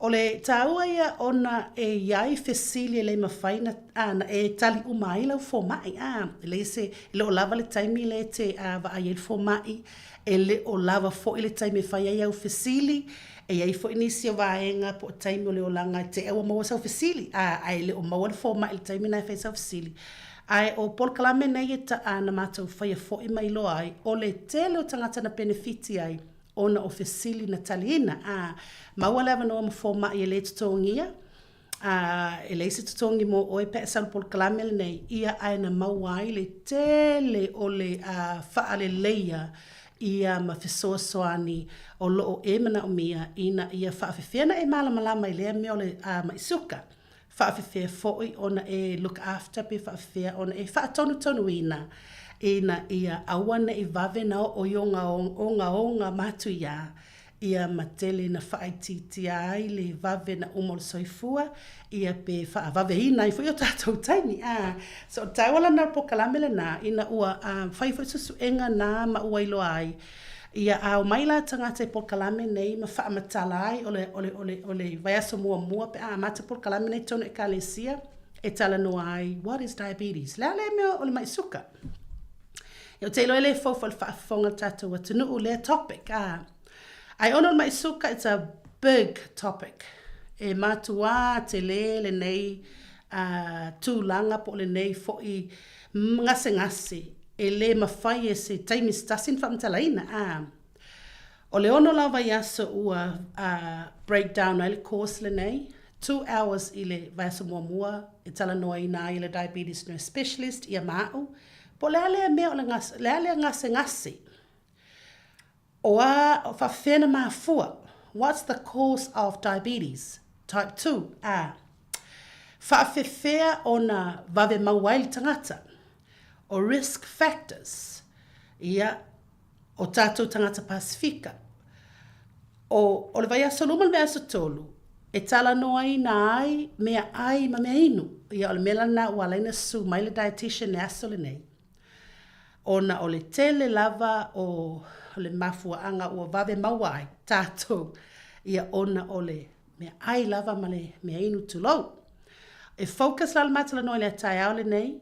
O le tāua ia ona e i ai fesili e le mafai na, a, na e tali uma ai lau fomai, a, e leai se, e le o lava le taimi lea e te a, vaai ai le fomai, e le o lava foi le taimi e fai ai au fesili, e i ai foi nisi o vaega po o taimi o le olaga e te ua maua sau fesili, a, ae le o maua le fomai i le taimi na e fai sau fesili. Ae o polokalame nei e ta na matou faia fo'i ma iloa ai, o le tele o tagata na penefiti ai ona o fesili na taliina, ā, maua le avanoa ma fomai e lē totogia, ā, e leai se totogi mo oe pe a e sau i le polokalame lenei, ia ae na maua ai le tele o le, ā, faaleleia ia ma fesoasoani o loo e manaomia ina ia faafefea na e malamalama i lea mea o le, ā, ma'i suka. Faafefea foi ona e look after pe faafefea ona e faatonutonuina ina ia aua ne i vave na oo i ogaoga matuia ia ma tele na faaitiitia ai le vave na uma o le soifua ia pe faavaveina ai foi o tatou taimi. A so o le taua lena o le polokalame lena ina ua fai foi suesuega na ma ua iloa ai Ia a omai la tagata i polokalame nei ma faamatala ai o le, o le, o le, o le vaiaso muamua pe a amata polokalame nei totonu Ekalesia e talanoa ai, what is diabetes? Le a lea mea o le ma'i suka? Ia, ou te iloa e le fou foi i le faafofoga a le tatou atunuu lea topic, a. Ae ona o le ma'i suka, it's a big topic. E matuā telē lenei a, tulaga po o lenei foi gasegase e lē mafai e se taimi se tasi ona faamatalaina, a. O le ono la o vaiaso ua, a, break down ai le course lenei, 2 hours i le vaiaso muamua e talanoaina ai e le diabetes nurse specialist ia ma a'u, po o le a lea mea o le gase, le a lea gasegase, o a, o faafefea ona mafua, what's the cause of diabetes type 2, a. Faafefea ona vave maua ai le tagata, o risk factors, ia, o tatou tagata Pasifika. O, o le vaiaso luma i le vaiaso tolu, e talanoaina ai mea ai ma mea inu. Ia, o le mea la lena ua ala ai ona susu mai le dietitian i le aso lenei. Ona o le tele lava o le mafuaaga ua vave maua ai tatou, ia ona o le mea ai lava ma le mea inu tulou. E focus la le matalanoa i le taeao lenei,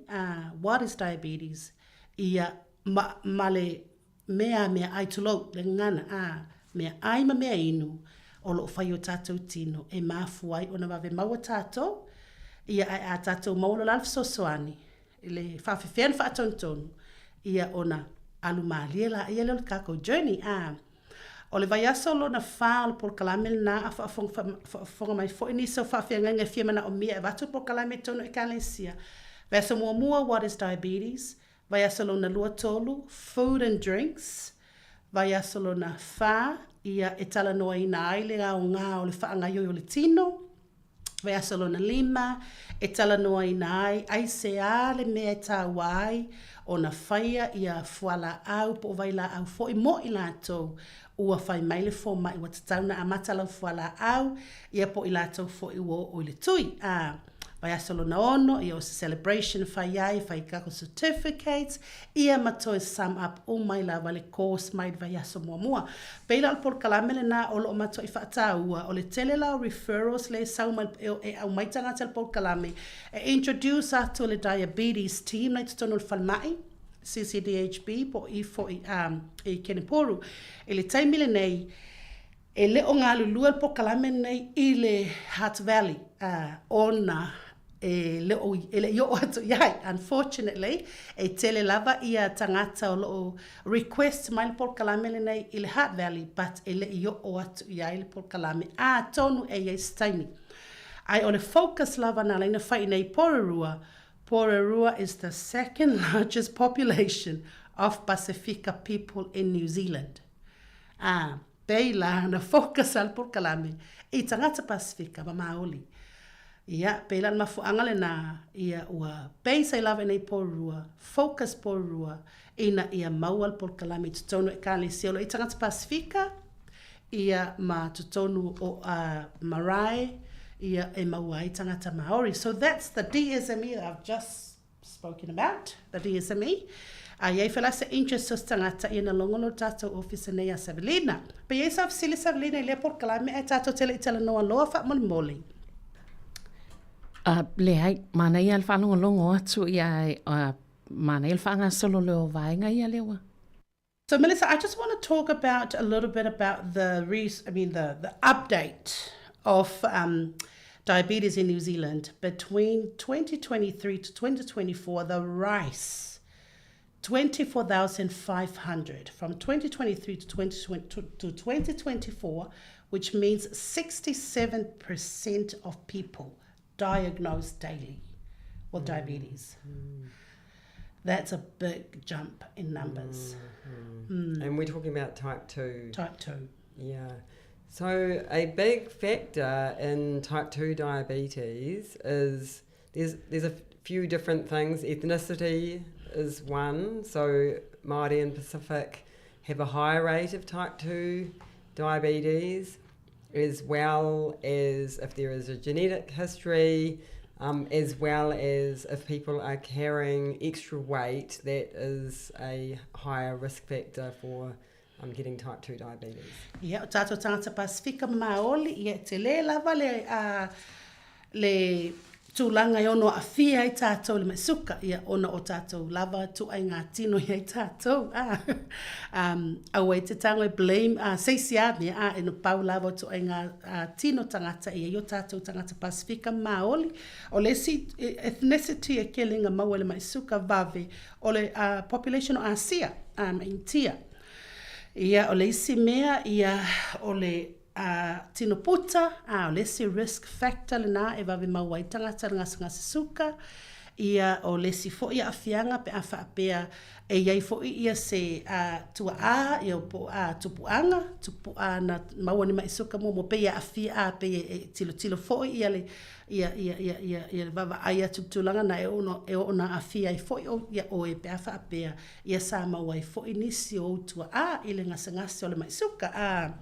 what is diabetes, ia ma, ma le mea mea ai tulou, le gagana, a, mea ai ma mea inu o lo o fai i o tatou tino e mafua ai ona vave maua tatou, ia ae a tatou maua loa la le fesoasoani, i le faafefea ona faatonutonu, ia ona alu malie laia lea o le tatou journey, a. O le vaiaso lona fa o le polokalame lena a faafofoga mai foi nisi o faafeagaiga e fia manaomia e avatu le polokalame i totonu o Ekalesia. Vaiaso muamua, What is diabetes? Vaiaso lona lua tolu, Food and drinks. Vaiaso lona fa, ia e talanoaina ai le aoga o le faagaioi o le tino. Vaiaso lona lima, e talanoaina ai, aisea le mea e tāua ai ona faia ia fualaau po o vailaau foi mo i latou ua fai mai le fomai ua tatau ona amata lau fualaau, ia po o i latou foi ua oo i le tui. A vaiaso lona ono, ia o se celebration e fai ai, fai tatou certificates, ia ma toe sum up uma ai lava le course mai le vaiaso muamua. Pei la o le polokalame lena o lo o matuai faataua, o le tele la o referrals lea e sau mai e aumai tagata i le polokalame e introduce atu e le diabetes team la i totonu o le falemai, CCDHB po o i foi i Kenepuru. I le taimi lenei, e le o galulue le polokalame lenei i le Hutt Valley ona. e le o, e le i oo atu i ai. Unfortunately, e tele lava ia tagata o lo o request mai le polokalame lenei i le Hutt Valley but e le i oo atu i ai le polokalame atonu e i ai se taimi. Ae o le focus lava na ala ai ona fai i nei Porirua, Porirua is the second largest population of Pasifika people in New Zealand. Ā, pei la na focus a le polokalame i tagata Pasifika ma Māoli. Ia, pei la le mafuaaga lenā, ia ua base ai lava i nei Porirua, focus Porirua, ina ia maua le polokalame i totonu o Ekalesia o lo o i tagata Pasifika, ia ma totonu o a marae, ia e maua ai tagata Māori. So that's the DSME that I've just spoken about, the DSME. A i ai fela se interest o se tagata, ia na logo lo tatou ofisa nei a Savelina. Pe i ai sa fesili Savelina i lea polokalame ae tatou te le i talanoa loa faamolemole. Uh, leai, manaia le faalogologo atu ia, uh, manaia le faagasolo lea o vaega ia lea ua. So Melissa, I just want to talk about a little bit about the I mean the the update of um, diabetes in New Zealand between 2023 to 2024. The rise 24,500 from 2023 to 2020, to 2024, which means 67% of people diagnosed daily with mm. diabetes. Mm. That's a big jump in numbers. Mm. Mm. And we're talking about type 2. Type 2. Yeah. So a big factor in type 2 diabetes is there's there's a few different things. Ethnicity is one. So Māori and Pacific have a higher rate of type 2 diabetes, as well as if there is a genetic history, um, as well as if people are carrying extra weight, that is a higher risk factor for um, getting type 2 diabetes. Ia, o tātou tangata Pasifika Māori, ia, te lē lava le, uh, le tulaga e ono aafia ai tātou i le mai suka, ia, ona o tātou lava tuai ngā tino i ai tātou, ā, um, aua e te tango e blame, ā, se isi a mea, ā, e no pau lava o tuai ngā ā, tino tangata i ai o tātou tangata Pasifika Māoli, o le isi ethnicity e kele nga maua i le mai suka vave, o le uh, population o Asia, ā, ma Intia. Ia, o le isi mea, ia, o le A tino puta, a o le isi risk factor lena e vave mau ai tagata le gasegase suka, ia o le isi foi aafiaga pe a faapea e i ai foi ia se a tuaa ia po o a tupuaga, tupu'a na maua ni ma'i suka muamua pei e aafia a pei e tilotilo foi ia le ia ia ia ia ia le vaavaai atu i le tulaga na e ono e ono aafia ai foi o ia oe pe a faapea ia sa maua ai foi nisi o ou tuaʻā i le gasegase o le maʻi suka. A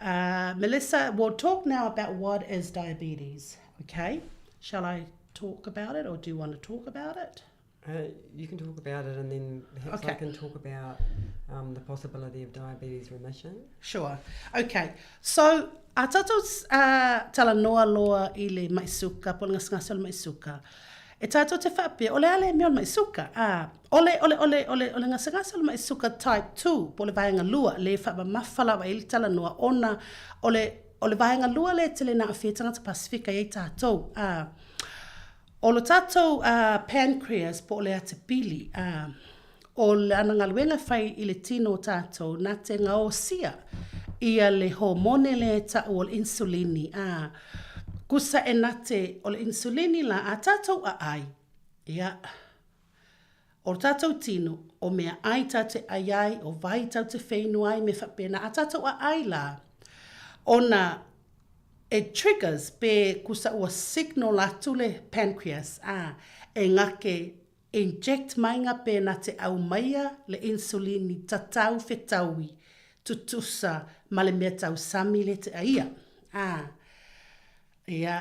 uh, Melissa, we'll talk now about what is diabetes, okay? Shall I talk about it or do you want to talk about it? Uh, you can talk about it and then perhaps okay. I can talk about um, the possibility of diabetes remission. Sure. Okay. So, a tātou uh, talanoa loa i le mai suka, po le gasegase o le mai suka, E tātou te whaapea, o le a le mea o le maʻi suka, ā, o le, o le, o le, o le, o le gasegase o le maʻi suka type 2, po o le vaega lua, le whaamamafa lava i le talanoa, ona o le, o le vaega lua le tele na aafia tagata Pasifika i ai tātou, ā, o lo tātou, ā, pancreas, po o le atipili, ā, o lana galuega fai i le tino o tātou, na te gaosia ia le hōmone le e ta'u o le insulini, ā, kusa e na te o le insulini la a tātou a ai, ia, o tātou tino, o mea ai tau te ai ai, o vai tau te whenua ai me whapena, a tātou a ai la, ona e triggers pe kusa ua signal atu le pancreas, ā, e ngake Inject mainga pēnā te aumaia le insulini tatau whetaui tutusa ma le mea tausami le te aia. Ā, ia,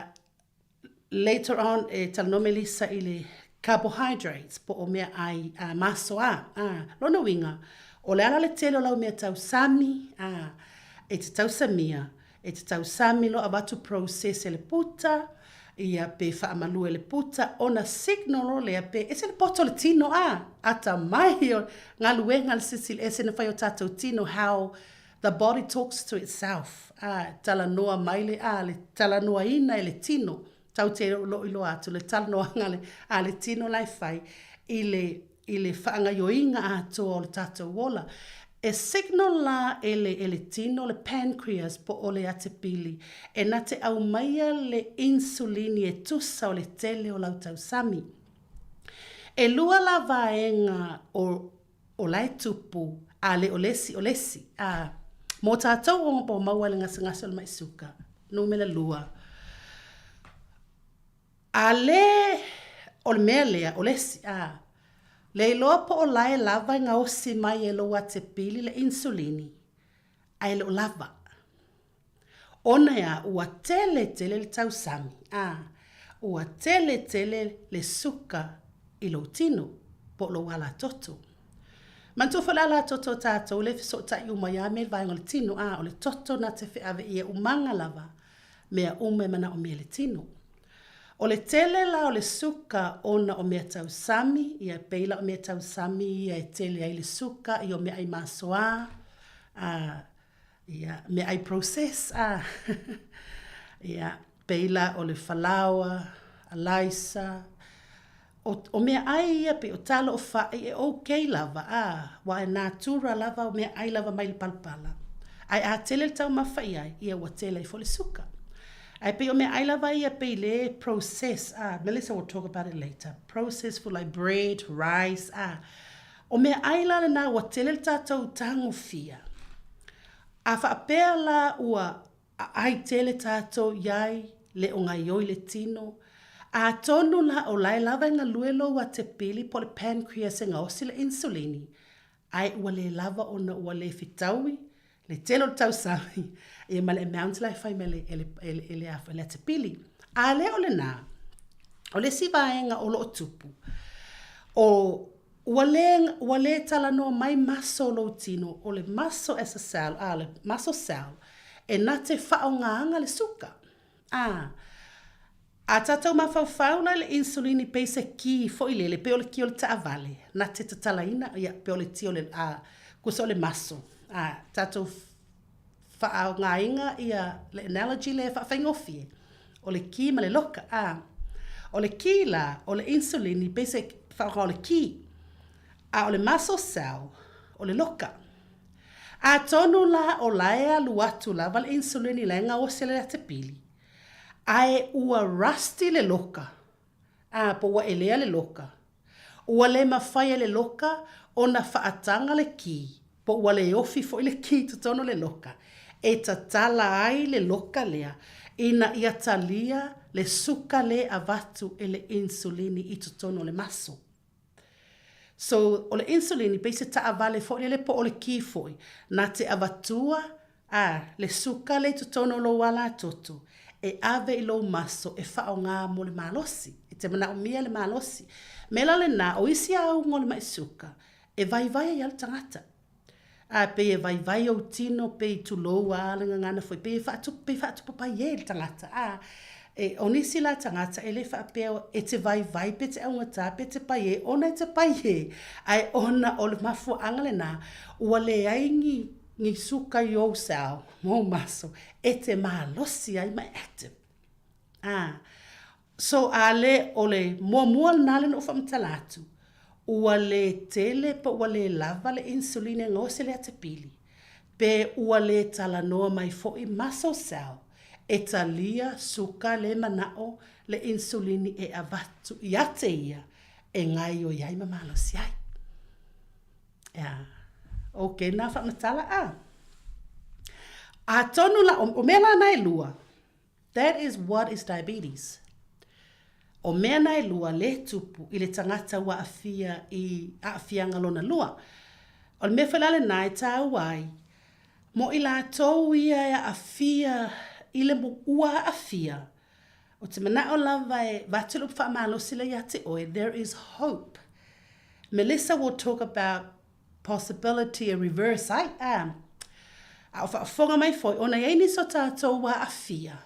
later on e talanoa Melissa i le carbohydrates po o mea ai a masoa, ā, lona uiga, o le ala le tele o lau mea tausami, ā, e te tausamia, E te tausami loa avatu process e le puta, ia pe faamalua e le puta, ona signal o lea pe ese le poto o le tino a, atamai o galuega le sisili ese na fai o tatou tino how the body talks to itself a, talanoa mai le a, le talanoaina e le tino. Tatou te le o iloa atu le talanoaga a le tino la e fai i le i le faagaoioiga atoa o le tatou ola. E signal la e le e le tino le pancreas po o le atepili e na te aumaia le insulini e tusa o le tele o lau tausami. E lua la vaega o o la e tupu, a le o le isi o le isi. A, mō tātou o o maua i le gasegase o le mai suka, numera lua. A le o le mea lea, o le isi, a, le iloa po o la e lava e gaosi mai e lou atepili le insulini, ae le o lava. Ona e a, ua tele tele le tausami, a, ua tele tele le suka i lou tino, po o lou alatoto. Manatua foi le alatoto o tatou le fesootai uma ia me le vaega o le tino, a, o le toto na te feave ia umaga lava mea uma e manaomia e le tino. O le tele la o le suka ona o mea tausami, ia pei la o mea tausami ia e tele ai le suka i o meaai masoa, a, Ia, meaai process a. Ia, pei la o le falaoa, alaisa, o, o meaai ia pei o talo o fa'i e okay lava, a, aua e natura lava o meaai lava mai le palapala. Ae a tele le taumafa i ai, ia ua tele ai foi le suka. Ae pei o meaai lava ia pei le process, a, Melissa will talk about it later, process food like bread, rice, a, O meaai la lena ua tele le tatou tagofia. A faapea la ua aai tele tatou iai le o gaioi le tino, atonu la o lae lava e galue lou atepili po o le pancreas e gaosi le insulini, ae ua le lava ona ua le fetaui le tele o le tausami ia ma le amount la e fai mai e le, e le, e le, e le atepili. A le o lena, o le isi vaega o lo o tupu, o ua le, ua le talanoa mai muscle o lou tino, o le muscle as a cell, a, le muscle cell, e na te faaaogaina le suka. A, A tatou mafaufau la i le insulini pei se ki foi lele, pei o le ki o le taavale, na te tatalaina, ia, pei o le ti o le, a, kusa o le maso. A tatou faaaogaina ia le analogy lea e faafaigofie, o le ki ma le loka, a. O le ki la, o le insulini pei se faaaoga o le ki, a o le muscle cell, o le loka. Atonu la o la e alu atu lava le insulini la e gaosi e le atepili, Ae ua rusty le loka, a, po ua elea le loka. Ua le mafai e le loka ona faataga le ki, po ua le ofi foi le ki i totonu o le loka, e tatala ai le loka lea ina ia talia le suka le avatu e le insulini i totonu o le maso. So, o le insulin pei se taavale foi lele po o le ki foi, na te avatua a le suka le i totonu o lou alatoto e ave i lou maso e faaaoga mo le malosi, e te manaomia le malosi. Mea la lena, o isi auga o le mai suka, e vaivai ai lava le tagata. A pei e vaivai ou tino, pei tulou a le gagana foi, pei e faatupu, pei faatupu paie le tagata. A, e, o nisi la tagata e le faapea e te vaivai pe te augata pe te paie, ona e te paie, ae ona o le mafuaaga lena, ua leai ni, ni suka i ou cell ma ou maso e te malosi ai ma e active. A, so a le, o le muamua lena lea na ou faamatala atu, ua le tele pe ua le lava le insulin e gaosi le atepili, pe ua le talanoa mai foi muscle cell e talia suka le manao le insulin e avatu ia te ia e gaoioi ai ma malosi ai. Ia, okay na faamatala a. Atonu la, o mea la na e lua, That is what is diabetes. O mea na e lua le tupu i le tagata ua aafia i aafiaga lona lua. O le mea foi la lena e taua ai mo i latou ia e aafia i le ua aafia, ou te manao lava e avatu le upu faamalosi lea ia te oe, there is hope. Melissa will talk about possibility e reverse ai, a. A o faafofoga mai foi, ona e i ai nisi o tatou ua aafia,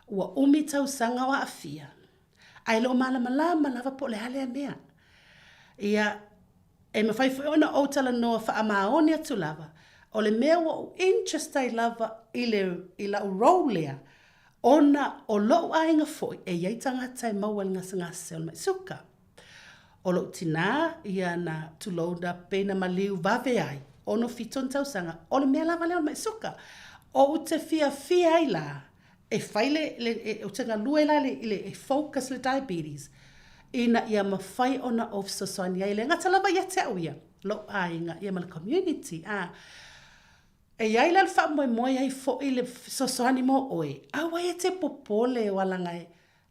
ua umi tausaga o aafia, ae le o malamalama lava po o le a lea mea. Ia, e mafai foi ona ou talanoa faamaoni atu lava, o le mea ua ou interest ai lava i le, i lau role lea, Ona o lo'u aiga foi e i ai tagata e maua i le gasegase o le mai suka. O lo'u tinā, ia na tulou na pei na maliu vave ai, 67 ona tausaga, o le mea lava lea o le mai suka. Ou te fiafia ai la e fai le, le, e, ou te galue la i le, e focus le diabetes, ina ia mafai ona ou fesoasoani ai, e le gata lava ia te au ia, lo'u aiga ia ma le community, a. E i ai la le faamoemoe ai foi le fesoasoani mo oe, aua e te popole o alaga e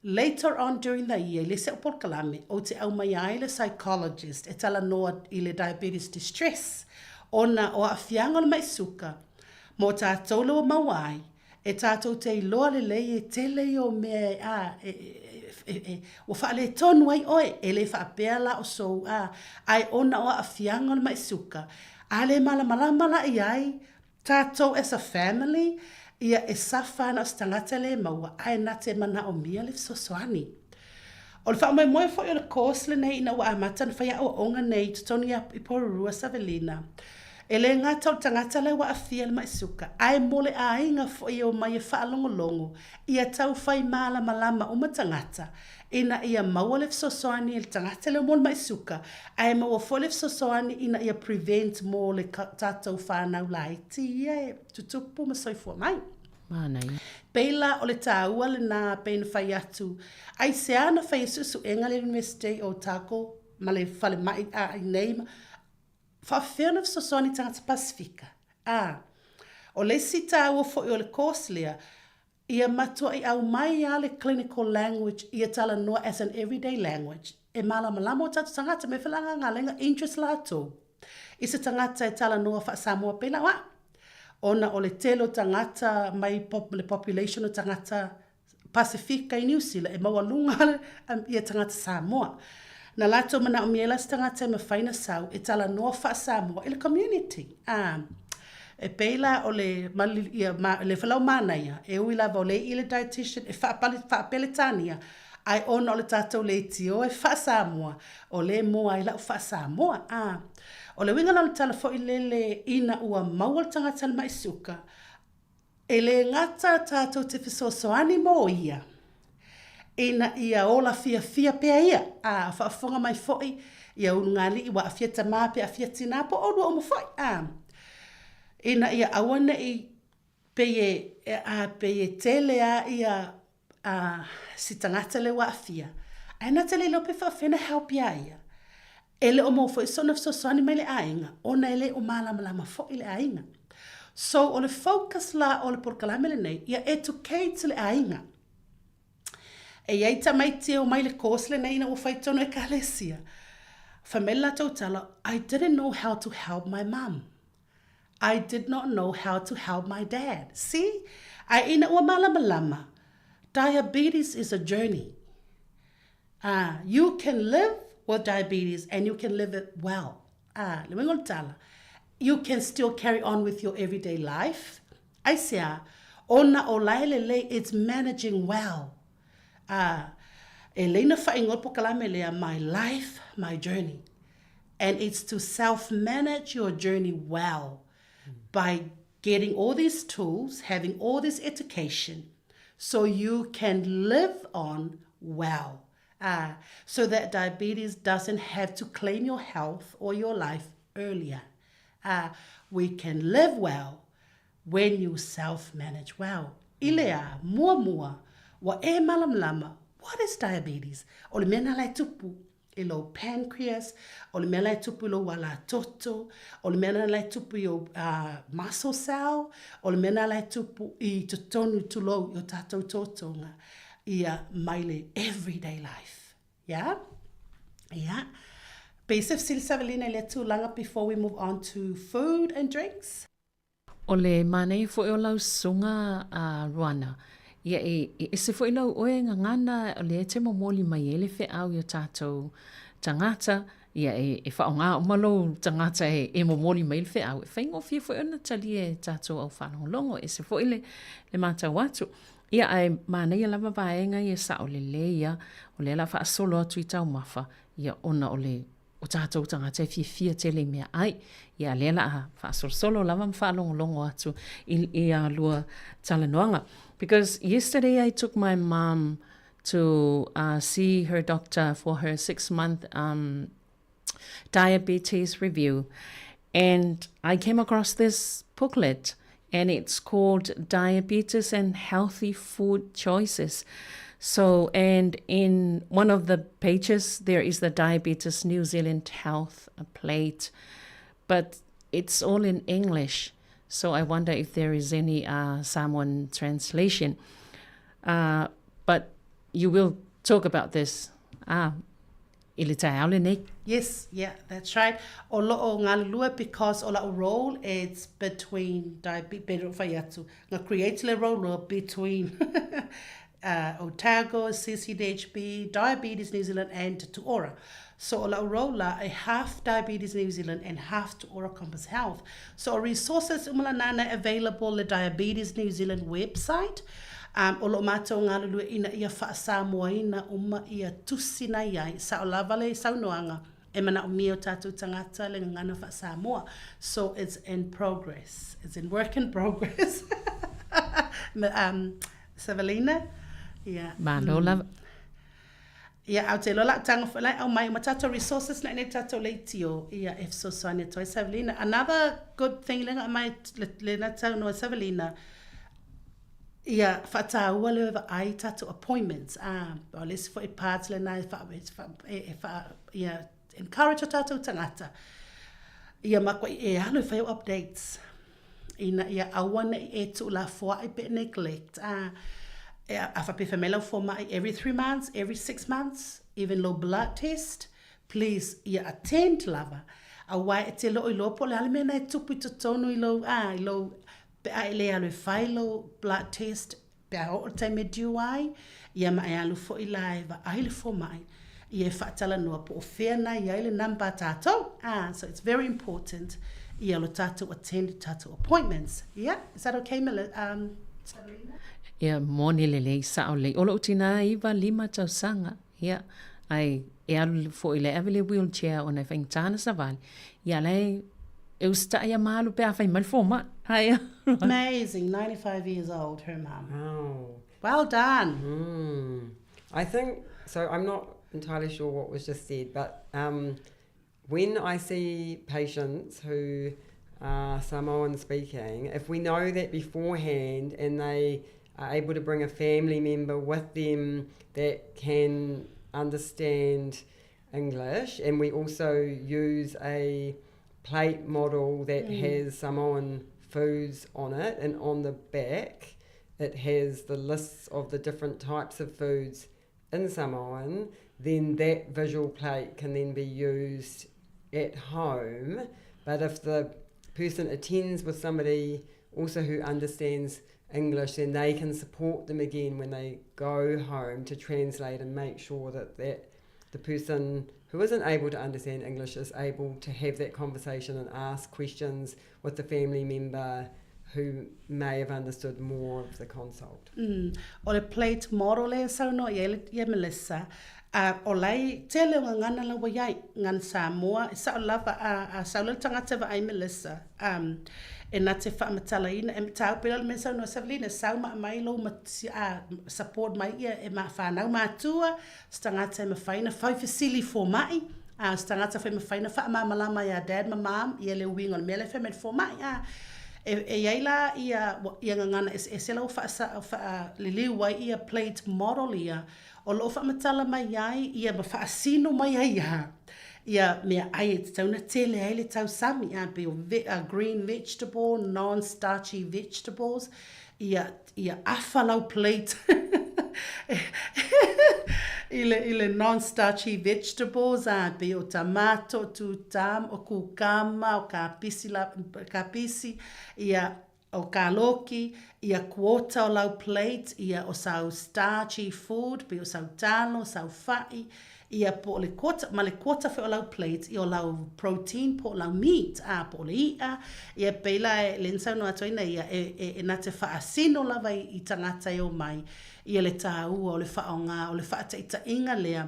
later on during the year i le isi au polokalame, ou te aumaia ai le psychologist e talanoa i le diabetes distress ona o aafiaga o le mai suka mo tatou le ua maua ai, e tatou te iloa lelei e tele ia o mea e, a, e, e, e, ua faaletonu ai oe, e le faapea la o sou, a, ae ona o aafiaga o le mai suka, a le malamalama la i ai tatou as a family, ia e suffer ana o se tagata le maua, ae na te manaomia le fesoasoani. O le faamoemoe foi o le course lenei ina ua amata ona fai aoaoga nei i totonu i Porirua, Savelina, e le gata o le tagata la ua aafia i le mai suka, ae mo le aiga foi e omai e faalogologo ia tau fai malamalama uma tagata ina ia maua le fesoasoani e le tagata lea mo le mai suka, ae maua foi le fesoasoani ina ia prevent mo le tatou whanau laiti ia e tutupu ma soifua mai. Manaia. Pei la o le tāua lenā pei na fai atu, aisea na fai e suesuega le University o Otago ma le falemai a i nei ma faafefea ona fesoasoani i tagata Pasifika? A, o le isi tāua foi o le course lea, ia matuai aumai lava le clinical language ia talanoa as an everyday language e malamalama o tatou tagata me felagagalega interest latou i se tagata e talanoa faa-Samoa pei la o au. Ona o le tele o tagata mai le population o tagata Pasifika i Niu Sila e maualuga ia tagata Samoa. Na latou manaomia ai la se tagata e mafai ona sau e talanoa faa-Samoa i le community. A, e pei la o le, ia, ma, le falaumanaia, e ui lava o le i le dietitian e faapale, faa-Peretania, ae ona o le tatou leitio e faa-Samoa, o lea e moa ai lau faa-Samoa. A, o le uiga la o le tala foi lele ina ua maua le tagata i le mai suka, e le gata tatou te fesoasoani mo ia, ina ia ola fiafia pea ia, a faafofoga mai foi ia ulugalii ua aafia tamā pe aafia tinā po o ʻolua uma foi, a, ina ia aua neʻi pei e, a, pei e tele a ia a si tagata lea ua aafia, ae na te le iloa pe faafefea ona help iā ia. E le o maua foi sona fesoasoani mai le aiga, ona e le o malamalama foi le aiga. So, o le focus la o le polokalame lenei, ia educate le aiga. E i ai tamaiti e omai i le course lenei ina ua fai tonu ekalesia. Fai mai le latou tala, I didn't know how to help my mum. I did not know how to help my dad. See? Ae ina ua malamalama, diabetes is a journey. Ah, you can live with diabetes and you can live it well. Ah, le uiga o le tala, you can still carry on with your everyday life. Aisea, ona o la e lelei, it's managing well. Ah, e lei na faaigoa le polokalame lea, my life, my journey. And it's to self-manage your journey well by getting all these tools, having all this education, so you can live on well. So that diabetes doesn't have to claim your health or your life earlier. We can live well when you self-manage well. I le a, muamua, ua e malamalama, what is diabetes? O le mea na la e tupu, i lou pancreas, o le mea la e tupu i lou alatoto, o le mea la e tupu i ou muscle cell, o le mea la e tupu i totonu tulou i o tatou totoga, ia mai le everyday life. Yeah? Yeah. Pei se fesili Savelina i lea tulaga before we move on to food and drinks? O le manaia foi o lau susuga a Ruana, ia e ese foi lau oe gagana o lea e te momoli mai ai le feau i o tatou tagata, ia e faaaoga uma lou tagata e momoli mai le feau, e faigofie foi ona talia e tatou au faalogologo, e ese foi le matau atu. Ia ae manaia lava vaega ia sao lelei ia, o lea o le a faasolo atu i taumafa, ia ona o le. o tatou tagata e fiafia tele i meaai. Ia, lea la a faasolosolo lava ma faalogologo atu i, i a lua talanoaga. Because yesterday I took my mom to uh, see her doctor for her 6-month um, diabetes review. And I came across this booklet and it's called Diabetes and Healthy Food Choices. So, and in one of the pages, there is the Diabetes New Zealand Health Plate, but it's all in English. So I wonder if there is any uh, Samoan translation. Uh, but you will talk about this. Ah, i le taeao lenei. Yes, yeah, that's right. O lo'o galulue because o la'u role it's between diabetes, pe fai atu, nga create le role between uh, Otago, CCDHB, Diabetes New Zealand and Te Ora. So o la'u role la e half Diabetes New Zealand and half Te Ora Compass Health. So o resources uma la nana available le Diabetes New Zealand website. Um, o lo'o mātou galulue ina ia faa-Samoaina uma ia tusi na iai, sao lava le saunoaga, e manaomia o tātou tagata le gagana faa-Samoa. So it's in progress. It's in work in progress. um, Savalina? Yeah. Malo mm. lava. Ia, ae ou te iloa la au taga foi la e aumai uma tatou resources na i nei tatou leitio, ia, e fesoasoani atu ai Savalina. Another good thing lea na aumai lena saunoa Savalina, ia faataua le vaai i tatou appointments, ā, o le isi foi part lena e wha, e wha, e, e wha, ia, encourage o tatou tagata, ia makuai e alu e whai au updates, ina ia aua neʻi e tuulafoaʻi pe neglect, a e a faapea fai mai lau fomaʻi every 3 months, every 6 months, even lou blood test, please ia attend lava, auā e te le o iloa po o le a le mea lena e tupu i totonu i lou, a, i lou, pe a e le alu e fai lou blood test, Pe a oo le taimi e due ai, ia ma e alu foi la e vaai le fomai, ia e faatalanoa po o fea na i ai le number a tatou. Ah, so it's very important ia lo tatou attend i tatou appointments. Yeah, is that okay, Mel um, Sabrina? Ia, moni lelei, sao lelei. O lou tina 95 tausaga, ia, ae e alu foi le ave le wheelchair ona e faigata ana savali. Ia, la e, e usitai ia ma alu pe a fai mai le fomai. Ae Amazing, 95 years old, her mum. Wow. Well done. Mm. I think, so I'm not entirely sure what was just said, but um, when I see patients who are Samoan speaking, if we know that beforehand and they are able to bring a family member with them that can understand English, and we also use a plate model that mm. has Samoan foods on it, and on the back it has the lists of the different types of foods in Samoan, then that visual plate can then be used at home. But if the person attends with somebody also who understands English, then they can support them again when they go home to translate and make sure that, that the person who isn't able to understand English is able to have that conversation and ask questions with the family member who may have understood more of the consult. Mm. O le plate model e saunoa i ai le, ia Melissa, a o lai tele o gagana la ua iai, ngan Samoa, e sao lava a, a sau le tagata e vaai Melissa, um, e na te faamatalaina, e tau pela le mea saunoa Savelina, sau ma aumai lou mati, a, support mai ia e ma whanau matua, se tagata e mafai ona fai fesili fomai, a, se tagata foi e mafai ona faamalamalama iā dad ma mom ia le uiga o le mea lea e fai mai le fomai, a. E, e i ai la ia, ia gagana eseese la ua faasa, faaliliu ai ia plate model ia, o loo faamatala mai ai ia ma faasino mai ai ia, ia meaai e tatau ona tele ai le tausami, a, pei o ve, a green vegetable, non-starchy vegetables, ia, ia afa lau plate i le, i le non-starchy vegetables, a, pei o tamato, o tūtam, o kūkama, o kāpisi, la, kāpisi, ia, o kāloki, ia quota o lau plate, ia o sau starchy food, pei o sau talo, sau fa'i, ia po o le quota, ma le quota foi o lau plate, ia o lau protein po o lau meat, a, po o le i'a, ia pei la e le na saunoa atu ai nei ia, e, e, e na te faasino lava i, i tagata e omai, ia le tāua o le faaaoga, o le faataitaiga lea,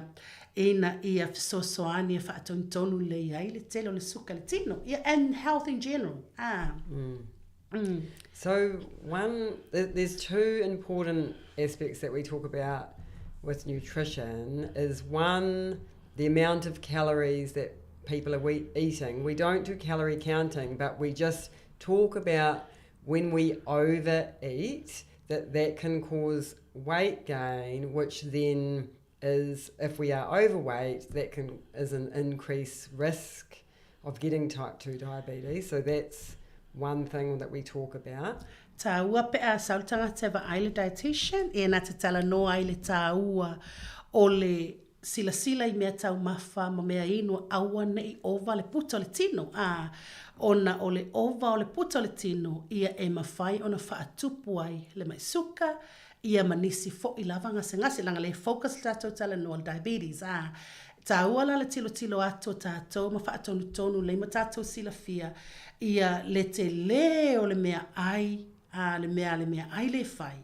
ina ia fesoasoani e faatonutonu lelei ai le tele o le suka i le tino, ia and health in general. Ah. Mm. So one, there's two important aspects that we talk about with nutrition is one, the amount of calories that people are eating. We don't do calorie counting, but we just talk about when we overeat that that can cause weight gain, which then is if we are overweight, that can is an increased risk of getting type 2 diabetes. So that's one thing that we talk about. Tāua pe a sau le tagata e vaai le dietitian, ia na te talanoa ai le tāua o le silasila i mea taumafa ma mea inu aua ne'i ova le puta o le tino, ā, ona o le ova o le puta o le tino ia e mafai ona faatupu ai le ma'i suka, ia ma nisi fo'i lava gasegase, leaga le focus le tatou talanoa i le diabetes, ā, tāua la le tilotilo atu o tatou ma faatonutonu lelei ma tatou silafia ia le telē o le meaai, ā, le mea a le meaai lē fai,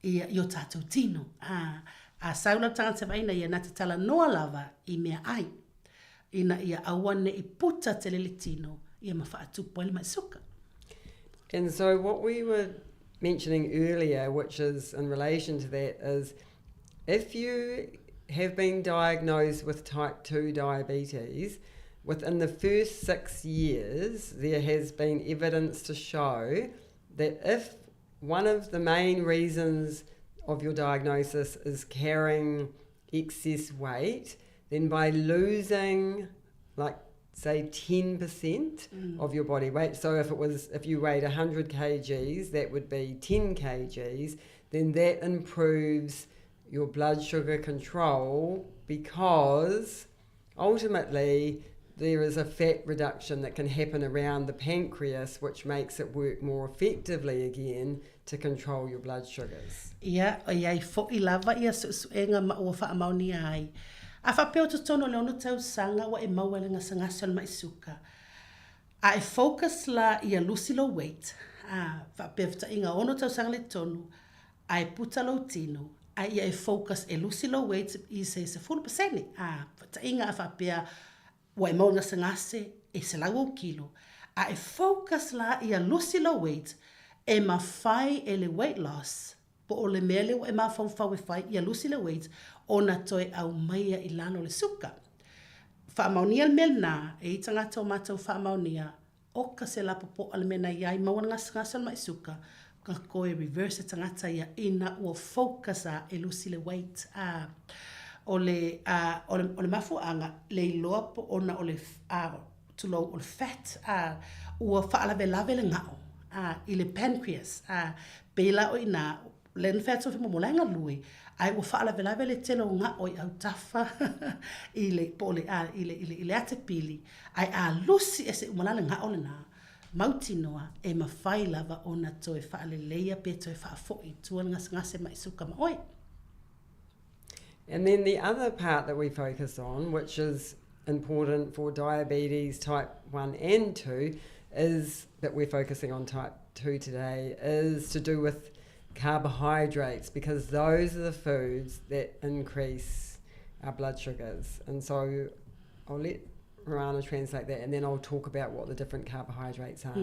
ia, i o tatou tino, ā, a sau la le tagata vaina ia na te talanoa lava i meaai, ina ia aua ne'i puta tele le tino, ia ma faatupu ai le ma'i suka. And so what we were mentioning earlier, which is in relation to that, is if you have been diagnosed with type 2 diabetes, within the first 6 years, there has been evidence to show that if one of the main reasons of your diagnosis is carrying excess weight, then by losing, like, say 10% of your body weight, so if you weighed 100 kgs, that would be 10 kgs, then that improves your blood sugar control, because ultimately there is a fat reduction that can happen around the pancreas, which makes it work more effectively again to control your blood sugars. Ia, e i ai fo'i lava ia suesuega ma ua faamaonia ai. A faapea o totonu o le ono tausaga ua e maua i le gasegase o le ma'i suka, a e focus la ia lusi lou weight, a faapea fetaʻiga ono tausaga le tonu, a e puta lou tino, a ia e focus e lusi lou weight i se 10%, a fetaʻiga a faapea ua e maua i le gasegase e 100 ou kilo, a e focus la ia lusi lou weight, e mafai e le weight loss po o le mea lea ua e mafaufau e fai ia lusi le weight ona toe aumaia i lalo le suka. Faamaonia le mea lena, e i tagata o matou faamaonia, oka se lapopoa le mea na iai maua le gasegase o le ma'i suka, ka koe reverse le tagata ia ina ua focus a e lusi le weight. A o le a o le o le mafuaaga le iloa po ona o le a tulou o le fat a ua faalavelave le gao a i le pancreas a pei la o ina le na fai atu mo la e galue ae ua faalavelave le tele o gao i autafa i le po o le a i le i le i le atepili ae a lusi ese uma la le gao lena mautinoa e mafai lava ona toe faaleleia pe toe faafoi i tua le gasegase ma'i suka ma oe. And then the other part that we focus on, which is important for diabetes type 1 and 2, is that we're focusing on type 2 today, is to do with carbohydrates, because those are the foods that increase our blood sugars. And so I'll let Rana translate that, and then I'll talk about what the different carbohydrates are.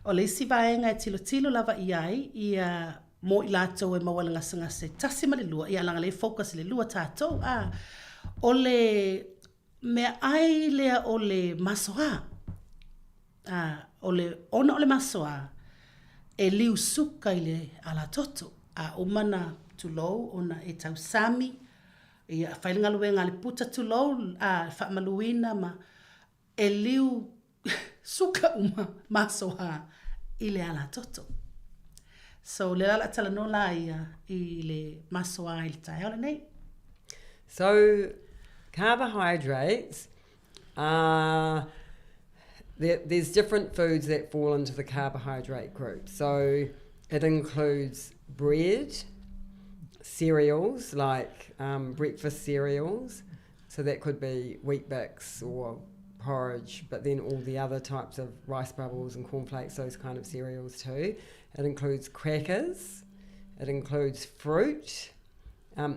O le isi vaega e tilotilo lava i ai, ia mo i latou e maua i le gasegase tasi ma le lua, ia leaga lea e focus i le lua tatou, a, o le meaai lea o le masoa, a, o le, ona o le masoa, e liu suka i le alatoto, a uma na tulou ona e tausami, ia fai le galuega a le puta tulou, a, faamaluina ma e liu suka uma masoa i le alatoto. So lea la o le a talanoa la ia i le masoa i le taeao lenei. So carbohydrates are, there's different foods that fall into the carbohydrate group. So it includes bread, cereals like breakfast cereals, so that could be Weet-Bix or porridge, but then all the other types of rice bubbles and cornflakes, those kind of cereals too. It includes crackers, it includes fruit,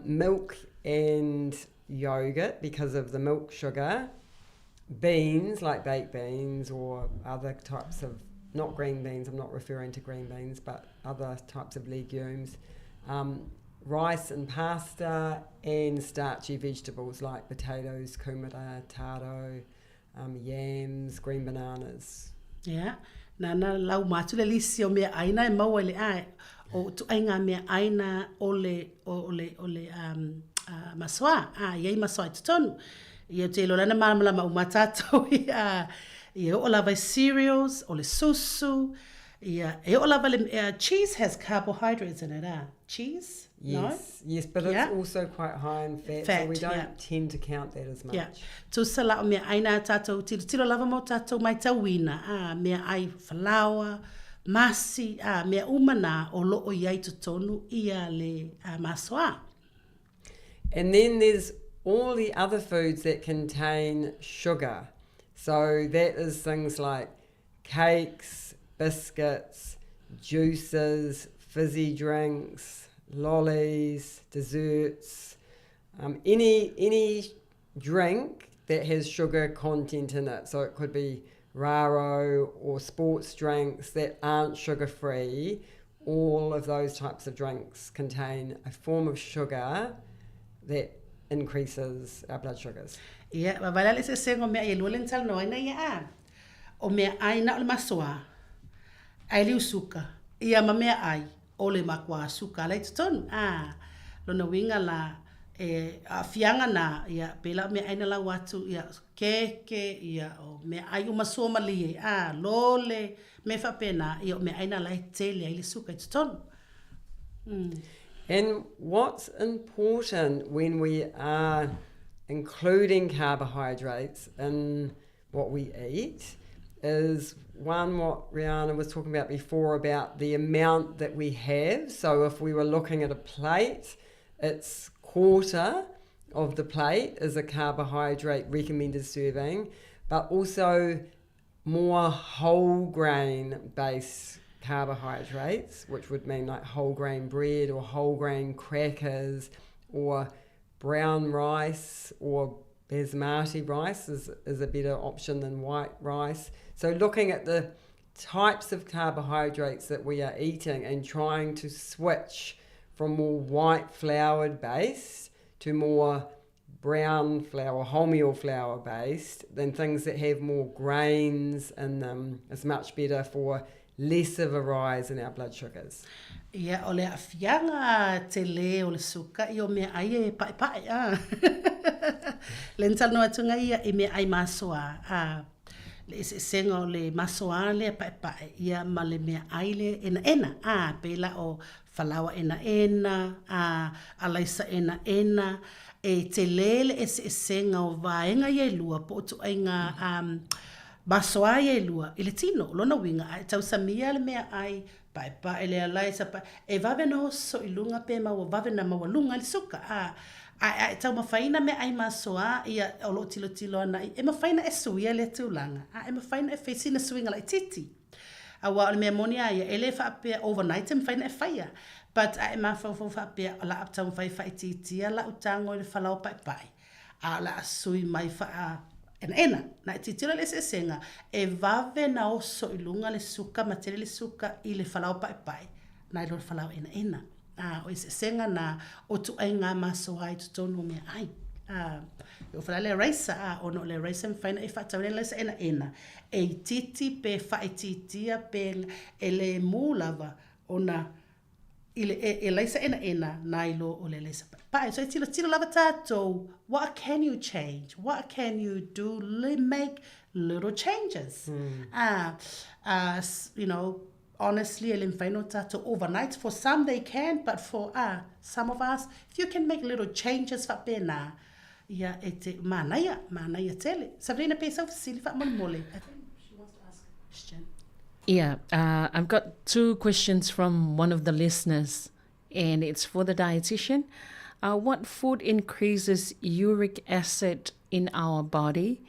milk and yogurt because of the milk sugar, beans like baked beans or other types of, not green beans, I'm not referring to green beans, but other types of legumes, um, rice and pasta, and starchy vegetables like potatoes, kumara, taro, um, yams, green bananas. Ia, nāna lau ma atu le lisi o meaai na e maua i le ʻae, o ituaiga meaai na o le, o le, o le um, uh, masoa, a, i ai masoa i totonu. Ia, ou te iloa la na malamalama uma tātou ia, ia oo lava i cereals, o le susu, ia, e oo lava le, uh, cheese has carbohydrates in it, ah, cheese? Yes, no? yes, but it's yeah. also quite high in fat, fat so we don't yeah. tend to count that as much. Yeah. Tusa la o meaai na tātou, tilotilo lava mo tātou maitauina, ā, meaai falaoa, masi, ā, mea uma nā o loo i ai totonu ia le ā, masoa. And then there's all the other foods that contain sugar. So that is things like cakes, biscuits, juices, fizzy drinks, lollies, desserts, um, any any drink that has sugar content in it. So it could be raro or sports drinks that aren't sugar free. All of those types of drinks contain a form of sugar that increases our blood sugars. Ia, vaavaai la le eseesega o mea e lua lea na talanoaina ia a. O meaai na o le masoa, ai liu suka, ia ma meaai o le makuā suka la i totonu. A, lona uiga la, e aafiaga na, ia, pēlā o meaai na lau atu, ia, keke, ia, o meaai uma sua malie, a, lole, mea faapena, ia, o meaai na la e tele ai le suka i totonu. Mm. And what's important when we are including carbohydrates in what we eat is one what Rihanna was talking about before about the amount that we have. So if we were looking at a plate, it's quarter of the plate is a carbohydrate recommended serving, but also more whole grain based carbohydrates, which would mean like whole grain bread or whole grain crackers or brown rice or basmati rice is, is a better option than white rice. So looking at the types of carbohydrates that we are eating and trying to switch from more white floured base to more brown flour, wholemeal flour based, than things that have more grains in them is much better for less of a rise in our blood sugars. Ia, o le aafiaga tele o le suka i o meaai e paepae, a. Le na talanoa atu ia i meaai masoa, a. Le eseesega o le masoa lea paepae, ia ma le meaai lea enaena, a. Pēlā o falaoa enaena, a, alaisa enaena, e tele le eseesega o vaega ia e lua po o ituaiga, a, masoa ia e lua i le tino. O lona uiga, a e tausamia le meaai Paepae le alaisa pae, e vave na oso i luga pe maua vave na maualuga i le suka, a, ae a e taumafaina meaai masoa ia o lo o tilotilo ana i, e mafai na e suia lea tulaga, a e mafai na e fai sina suiga laitiiti. Aua o le mea moni a ia, e le faapea overnight e mafai na e faia, but a e mafaufau faapea o la a taumafai e faaitiitia lau tago i le falaoa paepae, a o le a sui mai faa enaena. Na e tilotilo i le eseesega, e vave na oso i luga le suka ma tele le suka i le falaoa paepae nai lo le falaoa enaena. A, o eseesega na o ituaiga masoa i totonu o meaai. A, e oo fai la le raisa, a, ona o le raisa e mafai ona e faatauina le raisa enaena, e itiiti pe faaitiitia pe e le mū lava ona i le e, e laisa enaena nai lo o le laisa paepae. So e tilotilo lava tātou, what can you change? What can you do? Make little changes. Mm. Ah, uh, you know, honestly, e le mawhai no tātou overnight. For some they can, but for uh, some of us, if you can make little changes whapēnā, ia e te mānaia, mānaia tele. Sabrina, pe sau fesili whaamolemole. I think she wants to ask a question. Yeah, uh, I've got two questions from one of the listeners, and it's for the dietitian. Uh, what food increases uric acid in our body,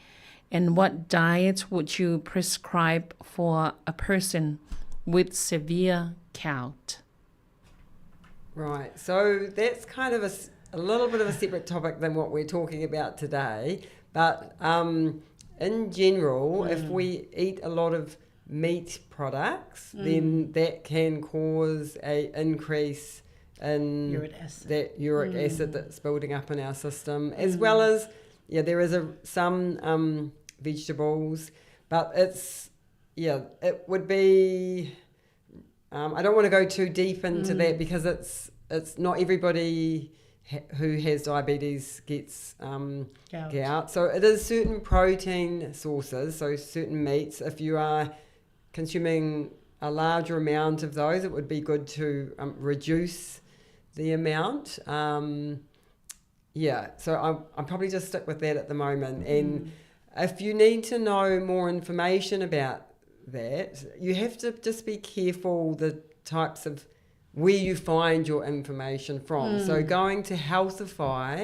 and what diet would you prescribe for a person with severe gout? Right, so that's kind of a a little bit of a separate topic than what we're talking about today. But in general, if we eat a lot of meat products, then that can cause a increase in Uric acid. that uric acid that's building up in our system, as well as, yeah, there is some vegetables, but it's, yeah, it would be, I don't want to go too deep into that because it's not everybody who has diabetes gets Gout. gout. So it is certain protein sources, so certain meats. If you are consuming a larger amount of those, it would be good to reduce the amount. Yeah, so I'll probably just stick with that at the moment. And if you need to know more information about that, you have to just be careful the types of where you find your information from. So going to Healthify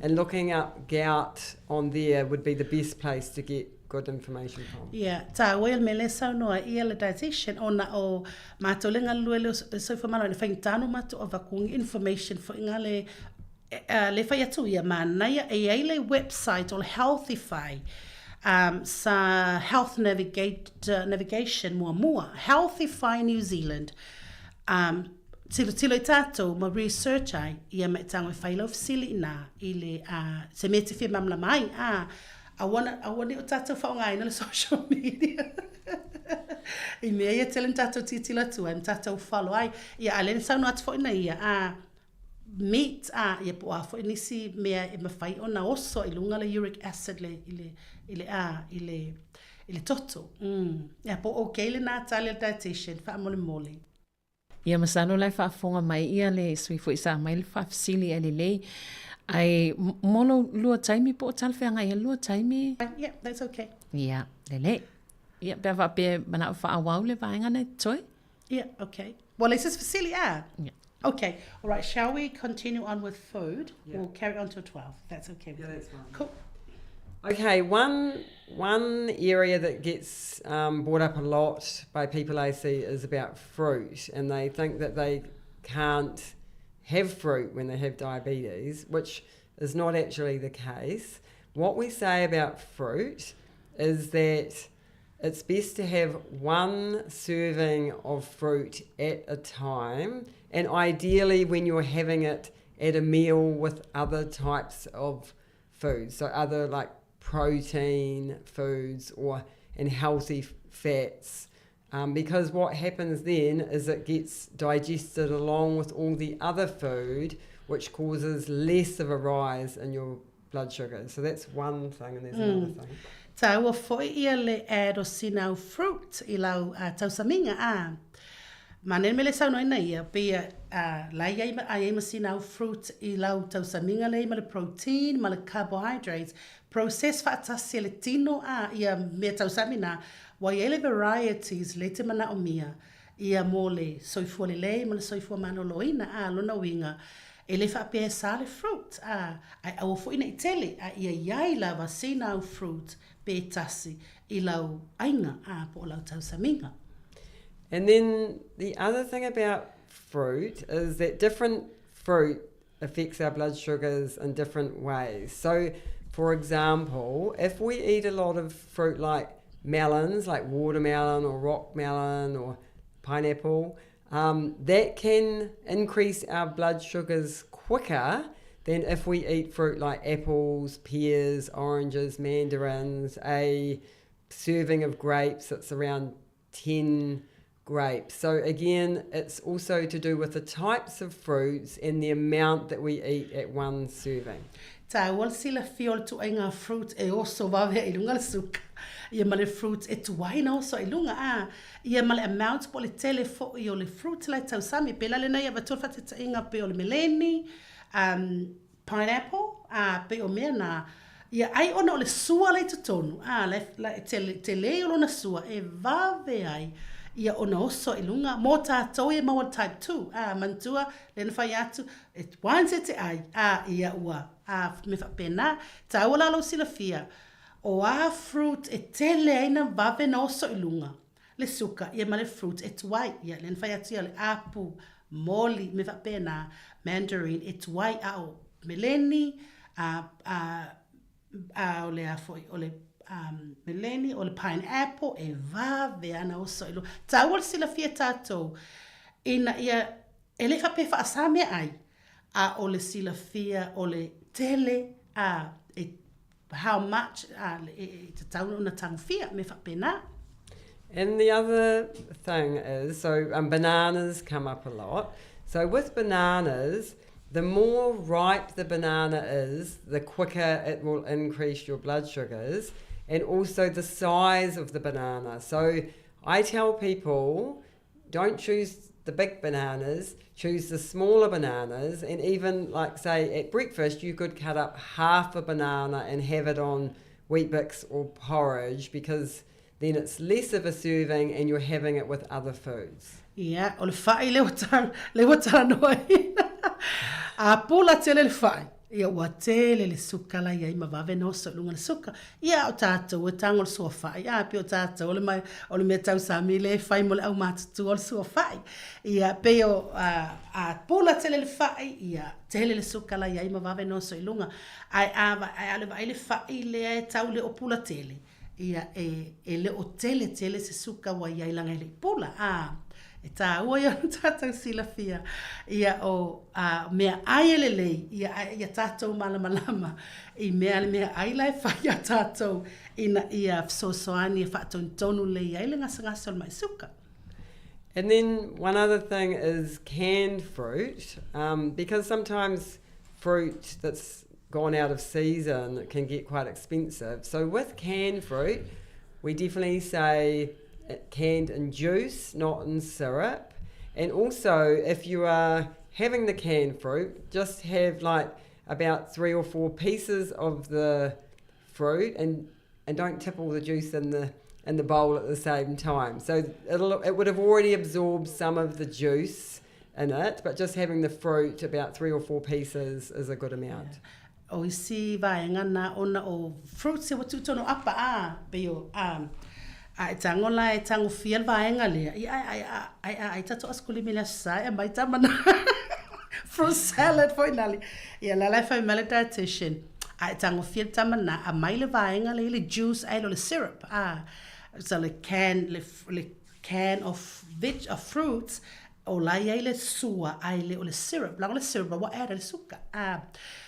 and looking up gout on there would be the best place to get good information from. Yeah, tā oe me le saunoa ia le dietitian o na o mātou le ngalue le soifua maloloina e faigata mātou avakugi information fo'i nga le fai atu ia manaia e ai le website o le Healthify sa Health Navigation muamua Healthify New Zealand tilotilo i tātou ma research ai ia me tango e whai lau fesili ina i le se mea te fia malamalama ai aua ne o tātou whaongaina le social media. I mea ia tele ni tātou titilo atu ai, ma tātou follow ai. Ia, a le ni saunoa atu fo'i na ia, meat, ia po a fo'i nisi mea e mawhai o na oso i lunga le uric acid le, i le, i le, i le, i le toto. Ia, po okay le nā tali le dietitian, wha mole mole. Ia masalo lai faafofoga mai ia le sui fo'i sa mai le faafesili e lelei. Ai mo lou lua taimi po o talafeagai ia lua taimi? Yeah, that's okay. Ia, lelei. Ia, pe a faapea e mana'o faaauau le vaega nei totoe? Yeah, okay. Well, le se fesili, ah? Yeah. Okay, all right, shall we continue on with food? Yeah. We'll carry on till 12. That's okay with Yeah, you. that's fine. Cool. Okay, one area that gets brought up a lot by people I see is about fruit, and they think that they can't have fruit when they have diabetes, which is not actually the case. What we say about fruit is that it's best to have one serving of fruit at a time, and ideally when you're having it at a meal with other types of food, so other protein foods or and healthy fats, because what happens then is it gets digested along with all the other food, which causes less of a rise in your blood sugar. So that's one thing, and there's another thing. Tā ua foi ia le add o sina au fruit i lau tausamiga. Manene me le saunoaina ia, pe ia la ia i ai ma sina au fruit i lau tausamiga le ma le protein, ma le carbohydrates, process faatasi e le tino ia mea tausami na, ua i ai le varieties le te manaomia ia mo le soifua lelei ma le soifua maloloina lona uiga e le faapea e sa le fruit ae aua fo'i ne'i tele a ia iai lava sina au fruit pe tasi i lau aiga po o lau tausamiga. And then the other thing about fruit is that different fruit affects our blood sugars in different ways. So, for example, if we eat a lot of fruit like melons, like watermelon or rock melon or pineapple, that can increase our blood sugars quicker than if we eat fruit like apples, pears, oranges, mandarins, a serving of grapes that's around 10 grapes. So again, it's also to do with the types of fruits and the amount that we eat at one serving. Tā ua silafia o le tuaiga fruit e oso vave i luga le suka. Ia ma le fruit e tuai na oso i luga. Ia ma le amount po o le tele fo'i o le fruit la e tausami. Pe la lena ia avatua le faataitaiga pe o le meleni, pineapple, pe o mea na. Ia ai ona o le sua la i totonu. La, tele, tele o lona sua e vave ai ia ona oso i luga. Mo tātou e maua type 2. Manatua, le na fai atu, e once e te ai, ia ua, me faapena, tāua la lou silafia, o a fruit e tele ai na vave na oso i luga. Le suka, ia ma le fruit e tuai, ia le na fai atu ia le apu, moli, me faapena, mandarin, e tuai a o meleni, a, a, a o le a foi, o le meleni, o le pineapple, e vave lava ona oso i luga. Taua le silafia e tatou, ina ia, e le faapea e faasa meaai, a o le silafia o le tele a, e how much a, e tatau ona tagofia, mea faapena. And the other thing is, so um, bananas come up a lot. So with bananas, the more ripe the banana is, the quicker it will increase your blood sugars, and also the size of the banana. So I tell people don't choose the big bananas, choose the smaller bananas, and even like say at breakfast, you could cut up half a banana and have it on Weet-Bix or porridge because then it's less of a serving and you're having it with other foods. Ia, o le fai lea ua lea ua talanoaina. A pula tele le fai, ia ua tele le suka la i ai ma vave ona oso i luga le suka. Ia, a o tatou e tago le suafa'i, a pei o tatou o le mai, o le mea tausami lea e fai mo le aumatutua o le suafa'i. Ia, pei o, a, a pula tele le fa'i, ia, tele le suka la i ai ma vave ona oso i luga. Ae a, ae a o le vaai le fa'i lea e tau le o pula tele, Ia, e, e le o tele tele se suka ua i ai leaga e le i pula, ā, e tāua ia ona tātou silafia, ia, o, ā, mea ʻai e lelei, ia, a ia tātou malamalama i mea le mea ʻai la e fai iā tātou ina ia fesoasoani e faatonutonu lelei ai le gasegase o le maʻi suka. And then one other thing is canned fruit, um, because sometimes fruit that's gone out of season can get quite expensive. So with canned fruit, we definitely say eh, canned in juice, not in syrup. And also, if you are having the canned fruit, just have like about three or four pieces of the fruit and and don't tip all the juice in the in the bowl at the same time. So it'll it would have already absorbed some of the juice in it, but just having the fruit about three or four pieces is a good amount. Yeah. O isi vaega na ona o fruits e ua tutono apa a pei o a a e tago la e tagofia le vaega lea ia ae ae ae ae tatou asikulimi i le Aso Sa e aumai tama na fruit salad foi nale ia la la e fai mai le dietitian a e tagofia le tama na aumai le vaega lea i le juice ae le o le syrup a so le can le le can of veg of fruits o la e i ai le sua ae le o le syrup leaga o le syrup ua add ai le suka a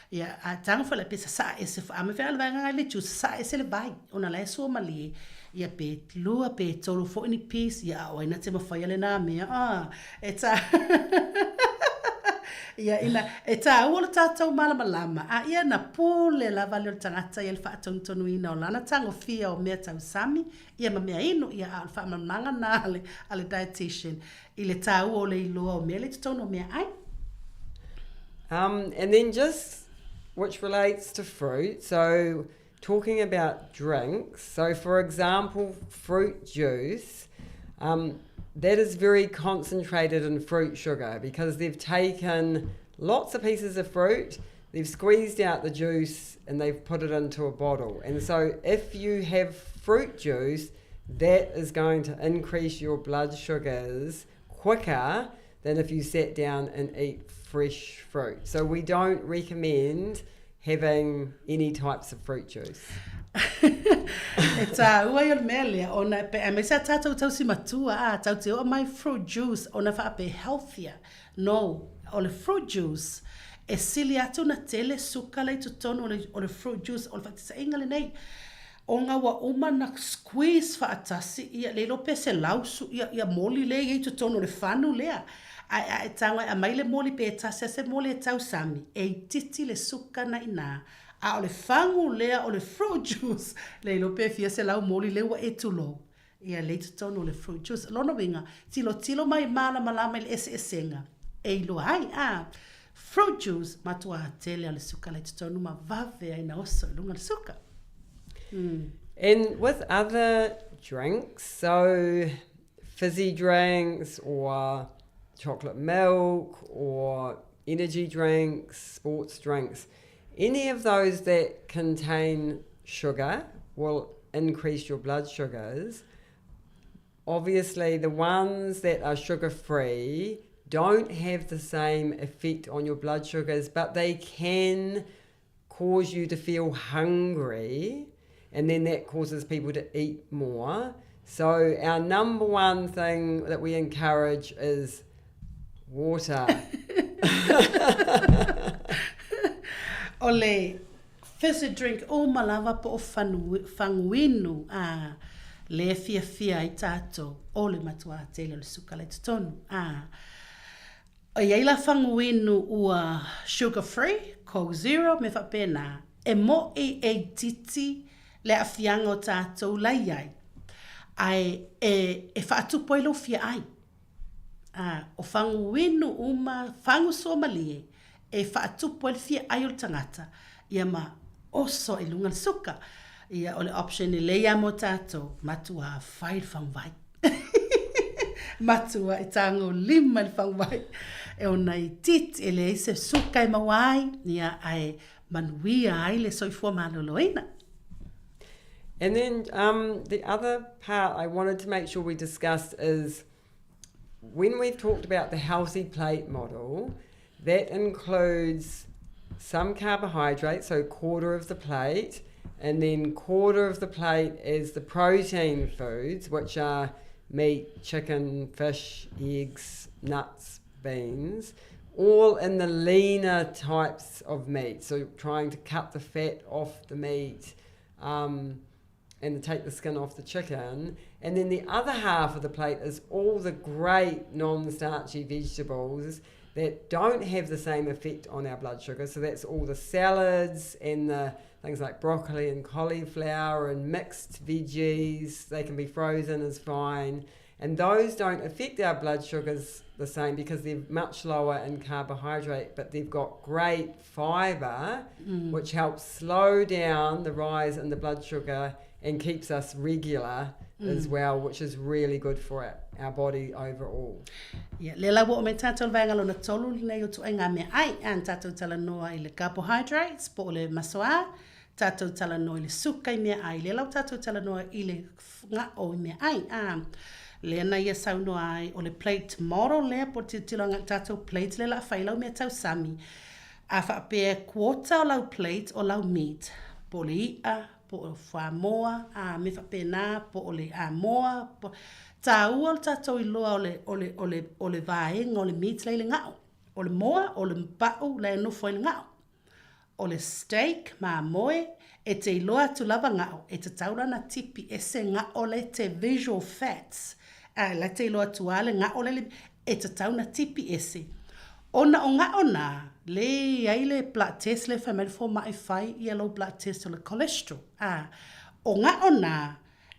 ia a tago foi la pe sasaa ese foi a me fea le vaega le juice sasaa ese le vai ona la e sua malie ia pe lua pe tolu foi ni piece ia a o ai na te mawhai le nā mea a e tā ia ina e tāua lo tātou malamalama a ia na pule lava lea o le tagata ia le faatonutonu o lana tagofia o mea tausami ia ma mea inu ia a o le faamalamalamaga na a le, a le dietitian i le tāua o le iloa o mea le totonu o mea ai. Um, and then just which relates to fruit. So talking about drinks. So for example, fruit juice, um, that is very concentrated in fruit sugar because they've taken lots of pieces of fruit, they've squeezed out the juice and they've put it into a bottle. And so if you have fruit juice, that is going to increase your blood sugars quicker than if you sat down and eat fresh fruit. So we don't recommend having any types of fruit juice. E tāua i o le mea lea, ona pe aemaise a tātou tausi matua, a tau te oa mai fruit juice, ona whaape healthier. No, o le fruit juice, e sili atu na tele suka lei totonu o le, o le fruit juice, o le whaatisainga lenei. Ona ua uma na squeeze faatasi, ia le iloa pe se lausu, ia, ia moli lea i ai totonu o le fanu lea. Ae a e tago e aumai le moli pe e tasi a se moli e tausami, e itiiti le suka na inā. A o le fagu lea o le fruit juice, le iloa pe fia selau moli lea ua e tulou. Ia lea i totonu o le fruit juice. Lona uiga, tilotilo mai malamalama i le eseesega e iloa ai, a fruit juice, matuā tele a le suka la i totonu ma vave ai na oso i luga le suka. Mm. And with other drinks, so fizzy drinks or chocolate milk or energy drinks, sports drinks, any of those that contain sugar will increase your blood sugars. Obviously, the ones that are sugar free don't have the same effect on your blood sugars, but they can cause you to feel hungry, and then that causes people to eat more. So our number one thing that we encourage is water. O le fizzy drink uma lava po o faguinu a le fiafia ai tatou o le matuā tele o le suka la i totonu a E i ai la faguinu ua sugar free, coke zero, mea faapena, e moʻi e itiiti le aafiaga o tatou la i ai, ae e e faatupu ai lou fia ai. A, o faguinu uma, fagu suamalie, e faatupu ai le fia ai o le tagata, ia ma oso i luga le suka. Ia, o le option lelei lava mo tatou, matuā fai le faguvai. Matua i tagolima i le faguvai e ona itiiti e leai se suka e maua ai, ia, ae manuia ai le soifua maloloina. And then um, the other part I wanted to make sure we discussed is when we've talked about the healthy plate model, that includes some carbohydrates, so quarter of the plate, and then quarter of the plate is the protein foods, which are meat, chicken, fish, eggs, nuts, beans, all in the leaner types of meat. So trying to cut the fat off the meat um, and take the skin off the chicken. And then the other half of the plate is all the great non starchy vegetables that don't have the same effect on our blood sugar. So that's all the salads and the things like broccoli and cauliflower and mixed veggies. They can be frozen is fine. And those don't affect our blood sugars the same because they're much lower in carbohydrate, but they've got great fiber, mm. which helps slow down the rise in the blood sugar and keeps us regular mm. as well, which is really good for our, our body overall. Ia, lea la ua oo mai tatou i le vaega lona tolu lenei o tuaiga meaai, a na tatou talanoa i le carbohydrates po o le masoa, tatou talanoa i le suka i meaai, lea la ua tatou talanoa i le ga'o i meaai, a lea na ia saunoa ai o le plate model lea po o le tilotilo agai i le tatou plate lea o le a fai lau meatausami, a faapea e quarter o lau plate o lau meat po o le i'a, po o fuamoa, a mea faapena, po o le amoa, po... Tāua o le tatou iloa o le, o le, o le, o le vaega o le meat la i le ga'o. O le moa, o le pa'u la e nofo ai le ga'o. O le steak, mamoe, e te iloa atu lava ga'o, e tatau la ona tipi ese ga'o la e te visual fats, a la e te iloa atu a le ga'o la i le, e tatau ona tipi ese. Ona o ga'o na, le i ai le blood test le fai mai le fomai fai ia lou blood test o le cholesterol, a o ga'o na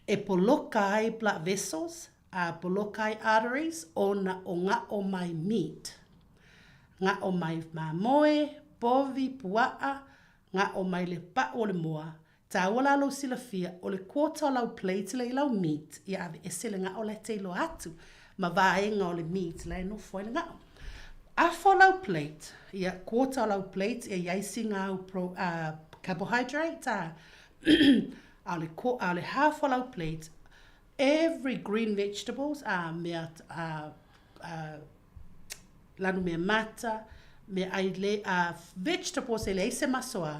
e poloka ai blood vessels, a poloka ai arteries ona o ga'o mai meat. Ga'o mai mamoe, povi, pua'a, ga'o mai le pa'u o le moa, Tāua la lou silafia, o le quarter o lau plate lea i lau meat, ia aveese le ga'o la e te iloa atu, ma vaega o le meat la e nofo ai le ga'o. Afa o lau plate, ia quarter o lau plate ia i ai sina au pro, uh, carbohydrate, a, a o le, a o le half o lau plate, every green vegetables, a mea, a, a, lanu mea mata, mea ai le, a vegetables e leai se masoa,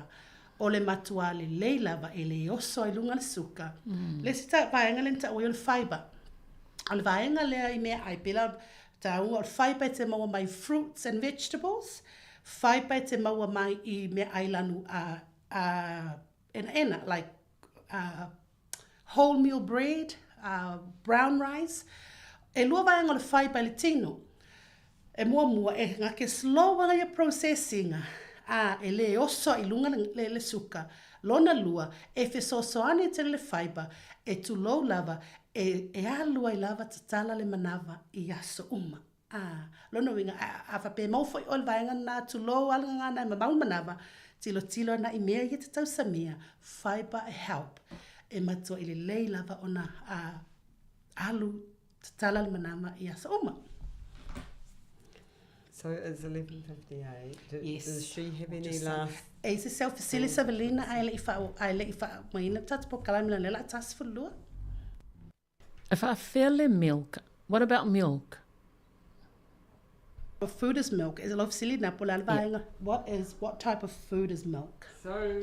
o le matuā lelei lava e le oso ai luga le suka. Mm. Le isi ta, vaega lea na taua ai o le fiber. O le vaega lea i meaai, pei la tāua o le fiber e te maua mai fruits and vegetables, fiber e te maua mai i meaai lanu a, a enaena, like uh, wholemeal bread, uh, brown rice. E lua vaega o le fibre i le tino. E muamua, e ngake slow aga ia processing, a e le oso i luga le, le, le suka. Lona lua, e fesoasoani tele le fibre, e tulou lava, e, e alu ai lava tatala le manava i aso uma. Ā, lona uiga, a, a faapea mau foi ʻoe le vaega lena, tulou a le gagana e mamao le manava, tilotilo ana i mea ia te tausamia, fibre e help, e matua i lelei lava ona, ā, alu tatala le manava i aso uma. So it's 11.58. Do, yes. Does she have any Just, last... E i se seu fesili Savelina ae le i wha, ae le i wha, tātou polokalame na le la tasi fulua. E faafefea le milk? What about milk? Of food is milk? Is it na yeah. What is what type of food is milk? So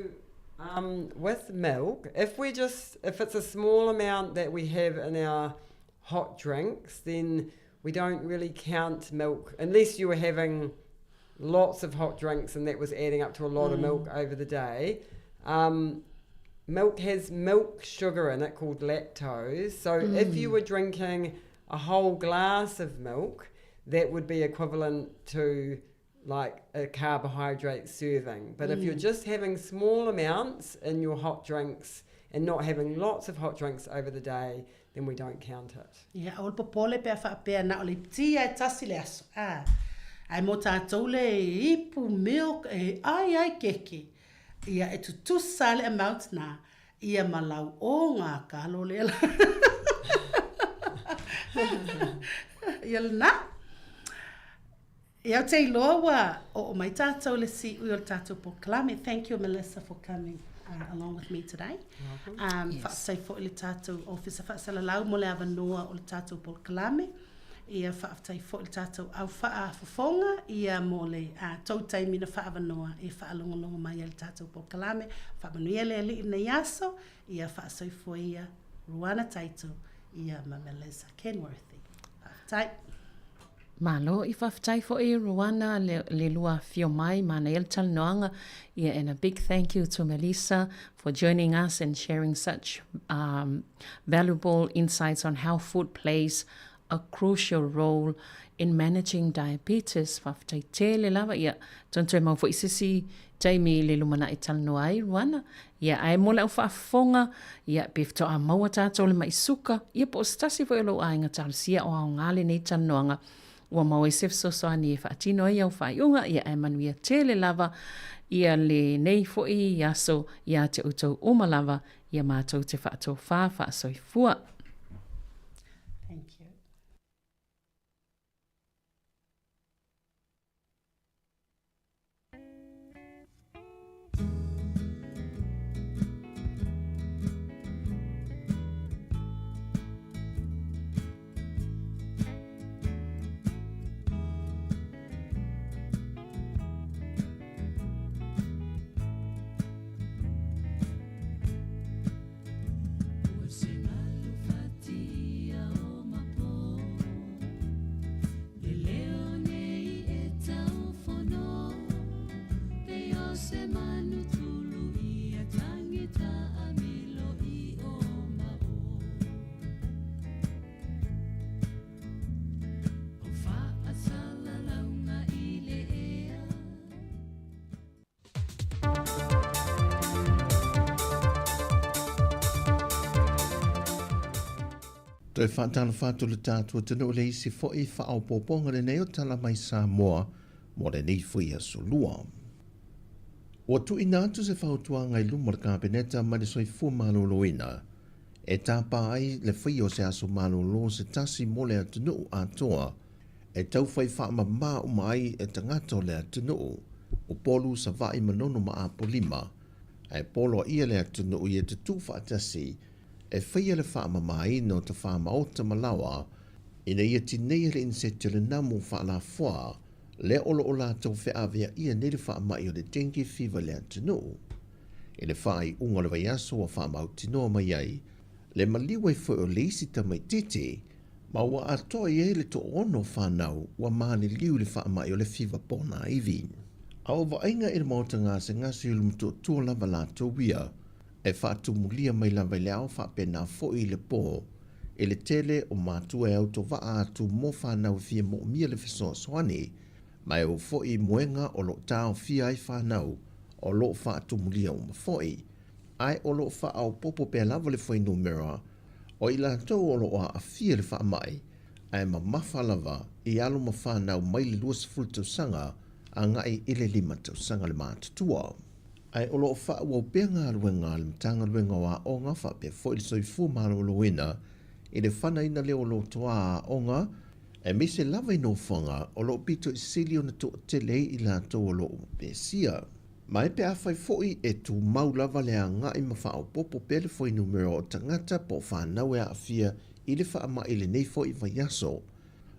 um, with milk, if we just if it's a small amount that we have in our hot drinks, then we don't really count milk unless you were having lots of hot drinks and that was adding up to a lot of milk over the day. Um, milk has milk sugar in it called lactose. So if you were drinking a whole glass of milk, that would be equivalent to like a carbohydrate serving. But if you're just having small amounts in your hot drinks and not having lots of hot drinks over the day, then we don't count it. Ia, aua le popole pe a faapea na o le tia e tasi le aso. A, ae mo tatou le ipu milk e ai ai keke. Ia, e tutusa le amount na, ia ma lau o nga kalo lea la. Ia lena. Ia, ou te iloa ua oo mai tatou le siui o le tatou polokalame. Thank you Melissa for coming uh, along with me today. Um, yes. Faafetai foi le tatou Ofisa Faasalalau mo le avanoa o le tatou polokalame. Ia faafetai foi le tatou au faafofoga ia mo le uh, tou taimi na faaavanoa e faalogologo mai ai le tatou polokalame. Faamanuia le Alii lenei aso, ia faasoifua ia Ruana Taito ia ma Melissa Kenworthy. Faafetai. Malo i faafetai foi Ruana le, le lua afio mai manaia le talanoaga ia and a big thank you to Melissa for joining us and sharing such um, valuable insights on how food plays a crucial role in managing diabetes. Faafetai tele lava ia toe toe mau foi se isi taimi i le lumanai talanoa ai Ruana. Ia ae mo le au faafofoga, ia pe faatoa maua tatou le mai suka, ia po o se tasi foi o lou aiga talosia o aoga lenei talanoaga ua maua ai se fesoasoani e faatino ai au faaiuga, ia ae manuia tele lava ia lenei foi aso ia te outou uma lava, ia matou te faatofā faasoifua. Thank you. Toe faatalofa atu le tatou atunuu le isi foi faaopoopoga lenei o Tala Mai Samoa mo lenei foi aso lua. Ua tuuina atu se fautuaga i luma o le Kapeneta ma le Soifua Maloloina e tapa ai le faia o se aso malolo se tasi mo le atunuu atoa e taufai faamama uma ai e tagata o le atunuu, Upolu, Savaii, Manono ma Apolima, ae poloaia le atunuu ia tutū faatasi e faia le faamamaina o tafamaota ma laoa ina ia tineia le insete o le namu faalafoa lea o lo o latou feaveaia nei le faamai o le dengue fever i le atunuu. I le faaiuga o le vaiaso ua faamautinoa mai ai le maliu ai foi o le isi tamaitiiti ma ua atoa i ai le toaono o fanau ua maliliu i le faamai o le fiva ponaivi. A o vaaiga i le maota gasegase o le Motootua lava latou ia e faatumulia mai lava i le ao faapena foi i le po i le tele o matua e autovaa atu mo fanau e fia moomia le fesoasoani ma e oo foi i moega o lo o taofia ai fanau o lo o faatumulia uma foi ae o lo o faaopoopo pea lava le fuainumera o i latou o lo o aafia i le faamai ae mamafa lava i alo ma fanau mai le 20 tausaga agai i le 5 tausaga le matutua. Ae o lo o faaauau pea galuega a le Matagaluega o Aoga faapea foi le Soifua Maloloina i le fanaina lea o lotoa aoga, aemaise lava i nofoaga o lo o pito i sili ona toatele ai i latou o lo o pesia. Ma e pe afai foi e tumau lava le agai ma faaopoopo pea le fuainumera o tagata po o fanau e aafia i le faamai i lenei foi vaiaso.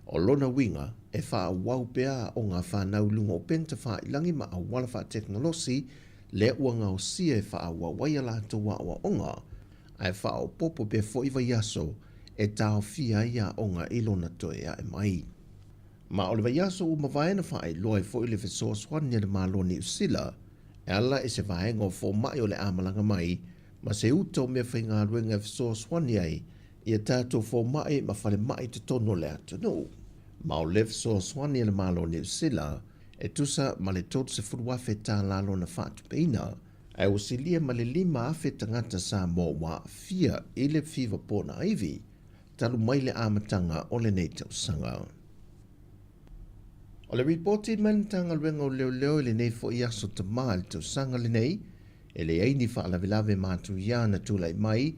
O lona uiga, e faaauau pea aoga a fanau i luga o upega tafailagi ma auala faatekonolosi lea ua gaosia e faaauau ai a latou aoaoga, ae faaopoopo pea foi vaiaso e taofia ai aoga i lona toe ae mai. Ma o le vaiaso ua mavae na faailoa ai foi le fesoasoani a le Malo o Niu Sila e ala i se vaega o fomai o le a malaga mai ma se uta o meafaigaluega e fesoasoani ai i a tatou fomai ma falemai i totonu o le atunuu. Ma o le fesoasoani a le Malo o Niu Sila e tusa ma le $30,000 tālā lona faatupeina, ae ua silia ma le 5,000 tagata Samoa ua aafia i le fiva ponaivi talu mai le amataga o lenei tausaga. O le ripoti mai le Matagaluega o Leoleo i lenei foi aso Tamā i le tausaga lenei, e leai ni faalavelave matuia na tulai mai,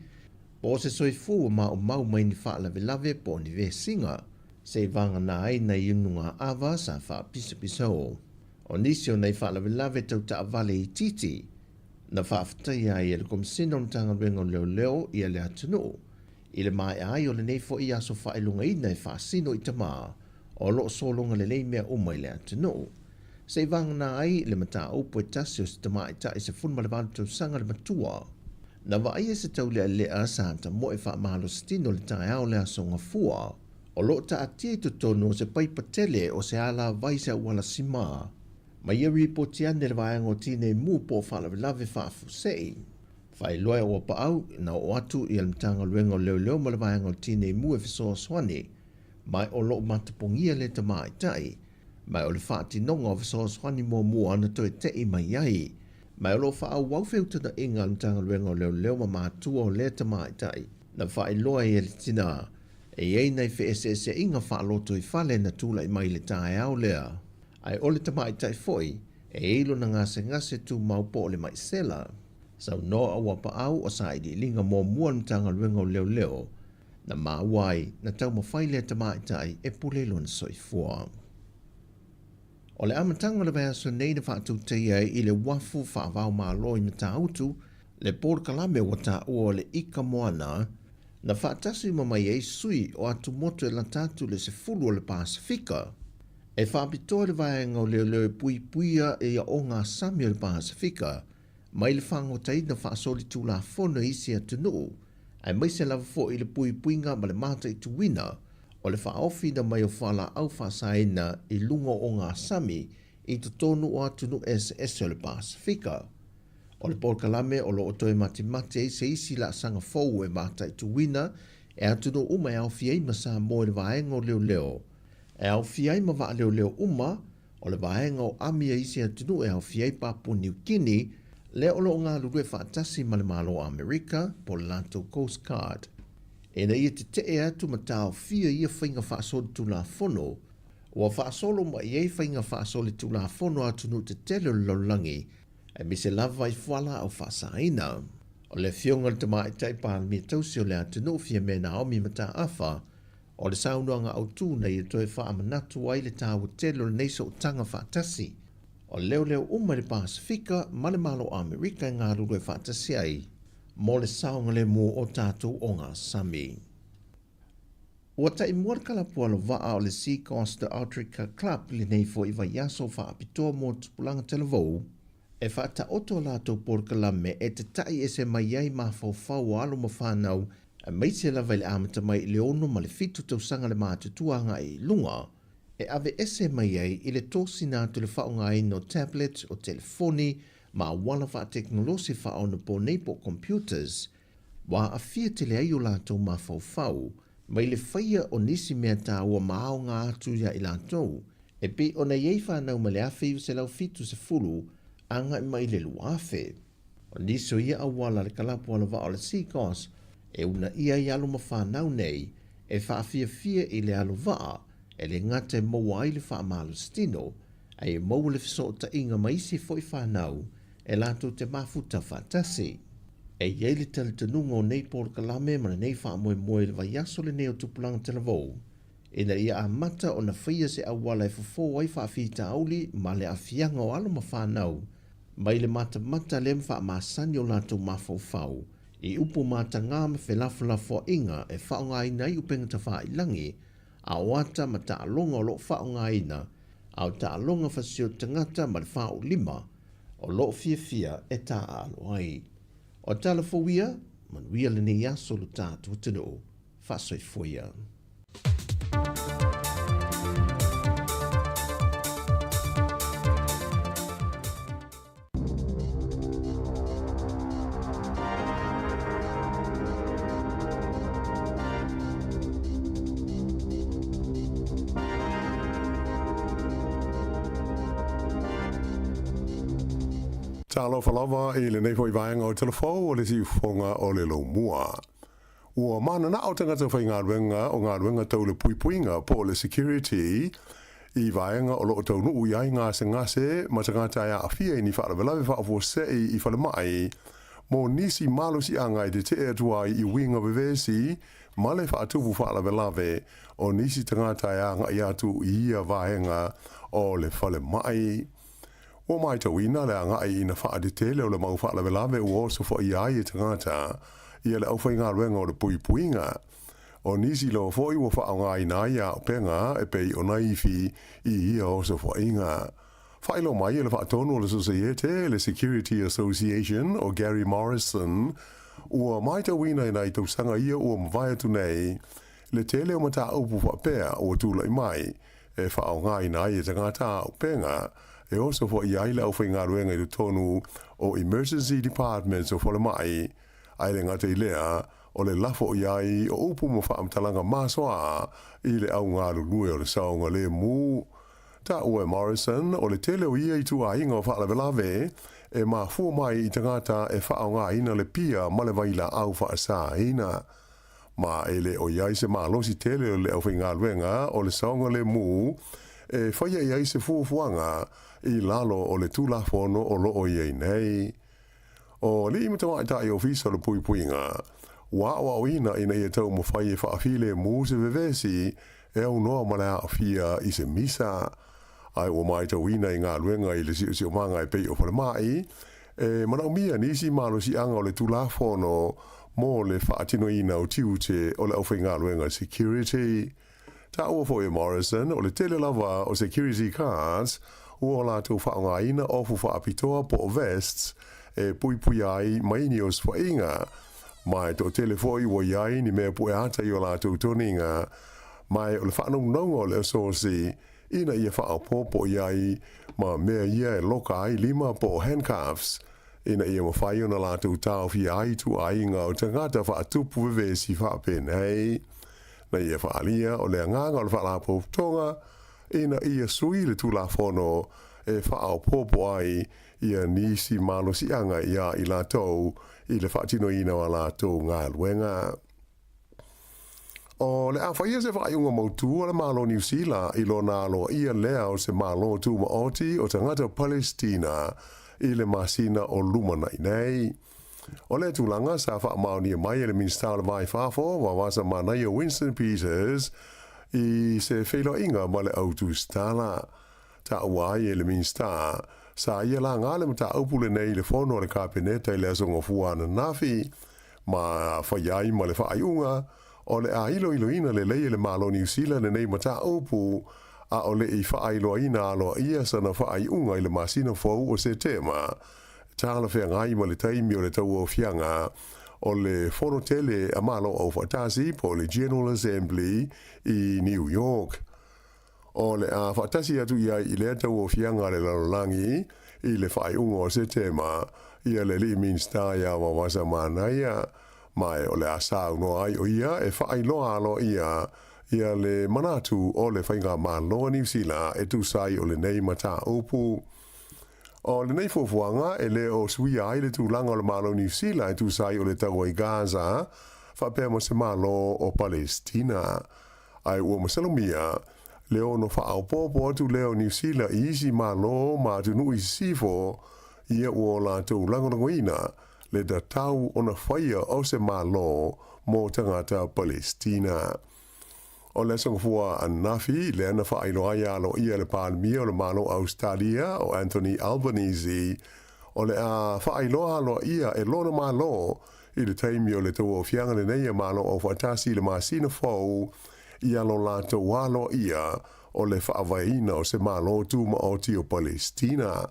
po o se soifua ua maumau mai ni faalavelave po o ni vesiga, seiavagana ai nai unugaava sa faapisapisao. O nisi o nai faalavelave tau taavale itiiti, na faafetaia ai e le Komesina o le Matagaluega o Leoleo ia le atunuu i le maea ai o lenei foi aso faailogaina e faasino i tamā o lo o sologa lelei mea uma i le atunuu. Seiavagana ai le mataupu e tasi o se tamaitai 18 tausaga le matua. Na vaaia se taulealea sa tamoe faamalositino i le taeao o le aso Gafua. O lo o taatia i totonu o se paipa tele o se alavai se auala simā. Ma ia ripoti ane le vaega o Tinei Mu po o Faalavelave Faafuasei. Faailoa e Auapaau na oo atu i le Matagaluega o Leoleo ma le vaega o Tinei Mu e fesoasoani mai o lo o matapogia le tamaitai mai o le faatinoga o fesoasoani muamua na toe te'i mai ai mai o lo o faaauau feutagaiga a le Matagaluega o Leoleo ma matua o lea tamaitai na faailoa ai e le tinā e i ai nai feeseeseaiga faalotoifale na tulai mai i le taeao lea ae o le tamaitai foi e i ai lona gasegase tumau po o le mai sela. Saunoa Auapaau o sailiiliga muamua a le Matagaluega o Leoleo na maua ai na taumafai lea tamaitai e pule i lona soifua. O le amataga o le vaiaso nei na faatautaia ai i le uafu faava-o-Malo i Matautu le polokalame ua taua o le Ika Moana na faatasi uma mai ai sui o atumotu e lata atu i le 10 o le Pasefika. E faapitoa le vaega o leoleo e puipuia i aoga sami o le Pasefika mai le fagotaina faasolitulafono i isi atunuu, aemaise lava foi i le puipuiga ma le mataituina o le faaofiina mai o fualaau faasaina i luga o ogasami i totonu o atunuu eseese o le Pasefika. O le polokalame o lo o toe matimati ai se isi laasaga fou e mataituina e atunuu uma e aofia ai ma Samoa i le vaega o leoleo, e aofia ai ma vaaleoleo uma o le vaega o ami a isi atunuu e aofia ai Papua Niu Kini, lea o lo o galulue faatasi ma le Malo o Amerika po o le latou Coast Guard. Ina ia tetee atu ma taofia ia faiga faasolitulafono, ua faasolo mai ai faiga faasolitulafono a atunuu tetele o le lalolagi, aemaise lava i fualaau faasaina. O le Afioga i le Tamaitai Palemia Tausi o le atunuu Fiamē Naomi Mataafa, O le saunoaga autu na ia toe faamanatu ai le taua tele o lenei sootaga faatasi. O leoleo uma i le Pasefika ma le Malo Amerika e galulue faatasi ai mo le saogalemu o tatou ogasami. Ua taimua le kalapu alovaa o le Sea Coast Outrigger Club i lenei foi vaiaso faapitoa mo tupulaga talavou e faataoto a latou polokalame e tata'i ese mai ai mafaufau o alo ma fanau aemaise lava i le amata mai i le 6 ma le 7 tausaga le matutua agai i luga, e aveese mai ai i le tosina atu le faaaogaina o tablet, o telefoni ma auala faatekonolosi faaonaponei po o computers, ua aafia tele ai o latou mafaufau mai le faia o nisi mea taua ma aoga atu ia i latou, e pei ona i ai fanau mai le 1970 agai mai i le 2000. O nisi o ia auala le kalapu alovaa o le Seacoss e uunaia ai alo ma fanau nei e faafiafia i le alovaa e le gata e maua ai le faamalositino, ae e maua le fesootaiga ma isi foi fanau e latou te mafuta faatasi. E i ai le talitonuga o nei polokalame ma lenei faamoemoe i le vaiaso lenei o Tupulaga Talavou ina ia amata ona faia se auala e fofo ai faafitauli ma le aafiaga o alo ma fanau mai le matamata lea ma faamasani o latou mafaufau i upu matagā ma felafolafoaiga e faaaogaina ai upega tafailagi. A o ata ma taaloga o lo o faaaogaina, a o taaloga fasio tagata ma le faaulima o lo o fiafia e taaalo ai. O tala fou ia, manuia lenei aso lo tatou atunuu. Faasoifua ia. Talofa lava i lenei foi vaega o Talafou o le siufofoga o le Lomua. Ua mananao tagata faigaluega o galuega tau le puipuiga po o le security i vaega o lo o taunuu i ai gasegase ma tagata e aafia i ni faalavelave faafuasei i falemai mo nisi malosiaga e tetee atu ai i uiga vevesi ma le faatupu faalavelave o nisi tagata e agai atu i ia vaega o le falemai. Ua matauina le agai ina faatetele o le mau faalavelave ua osofaia ai e tagata ia le aufaigaluega o le puipuiga. O nisi lava foi ua faaaogaina ai auupega e pei o naifi i ia osofaiga. Faailoa mai e le faatonu o le Sosaiete, le Security Association, o Gary Morrison, ua matauina i nai tausaga ia ua mavae atu nei le tele o mataupu faapea ua tulai mai e faaaogaina ai e tagata auupega e osofaia ai le aufaigaluega i totonu o emergency departments o falemai, ae le gata i lea, o le lafo i ai o upu ma faamatalaga masoa i le au galulue o le saogalemu. Taua e Morrison, o le tele o ia ituaiga o faalavelave e mafua mai i tagata e faaaogaina le pia ma le vailaau faasaina. Ma e le o i ai se malosi tele o le aufaigaluega o le saogalemu e faia i ai se fuafuaga i lalo o le Tulafono o lo o i ai nei. O alii ma tamaitai ofisa o le puipuiga, ua aoaoina ina ia taumafai e faafilemu se vevesi e aunoa ma le aafia i se misa. Ae ua matauina i galuega i le siosiomaga e pei o falemai, e manaomia nisi malosiaga o le Tulafono mo le faatinoina o tiute o le aufaigaluega security. Taua foi e Morrison, o le tele lava o security guards ua latou faaaogaina ofu faapitoa po o vests e puipuia ai mai ni osofaiga, ma e toatele foi ua i ai ni mea pueata i o latou toniga, ma o le faanaunauga o le asosi ina ia faaopoopo i ai ma mea ia e loka ai lima po o handcuffs, ina ia mafai ona latou taofia ai ituaiga o tagata faatupu vevesi faapenei. Na ia faaalia o le agaga o le Faalapotopotoga ina ia sui le Tulafono e faaopoopo ai ia nisi malosiaga iā i latou i le faatinoina o a latou galuega. O le a faia se faaiuga mautū a le Malo o Niu Sila i lona aloaia lea o se Malo Tumaoti o tagata Palestina i le masina o lumanai nei. O lea tulaga sa faamaonia mai e le Minisita o le Va i Fafo, Vavasa Manaia Winston Peters, i se feiloaiga ma le au tusitala. Taua ai e le Minisita, sa ia laga le mataupu lenei i le fono a le Kapeneta i le aso Gafua ananafi, ma faia ai ma le faaiuga, o le a iloiloina lelei e le Malo Niu Sila lenei mataupu, a o le i faailoaina aloaia sana faaiuga i le masina fou o Setema. Talafeagai ma le taimi o le tauaofiaga o le Fono Tele a Malo Aufaatasi po o le General Assembly i New York. O le a faatasi atu i ai i lea tauaofiaga a le lalolagi i le faaiuga o Setema ia le alii Minisita ia Vavasa Manaia, ma o le a saunoa ai o ia e faailoa aloaia ia le manatu o le Faigamalo a Niu Sila e tusa ai o lenei mataupu. O lenei fuafuaga e le o suia ai le tulaga o le Malo o Niu Sila e tusa ai o le taua i Gaza faapea ma se Malo o Palestina. Ae ua masalomia le ono faaopoopo atu lea o Niu Sila i isi Malo ma atunuu i sisifo ia ua o latou lagolagoina le tatau ona faia o se Malo mo tagata Palestina. O le Aso Gafua ananafi, lea na faailoa ai aloaia e le Palemia o le Malo o Ausetalia o Anthony Albanese, o le a faailoa aloaia e lona Malo i le taimi o le tauaofiaga lenei a Malo Aufaatasi i le masina fou. ia lo latou aloaia o le faavaeina o se Malo Tumaoti o Palesitina.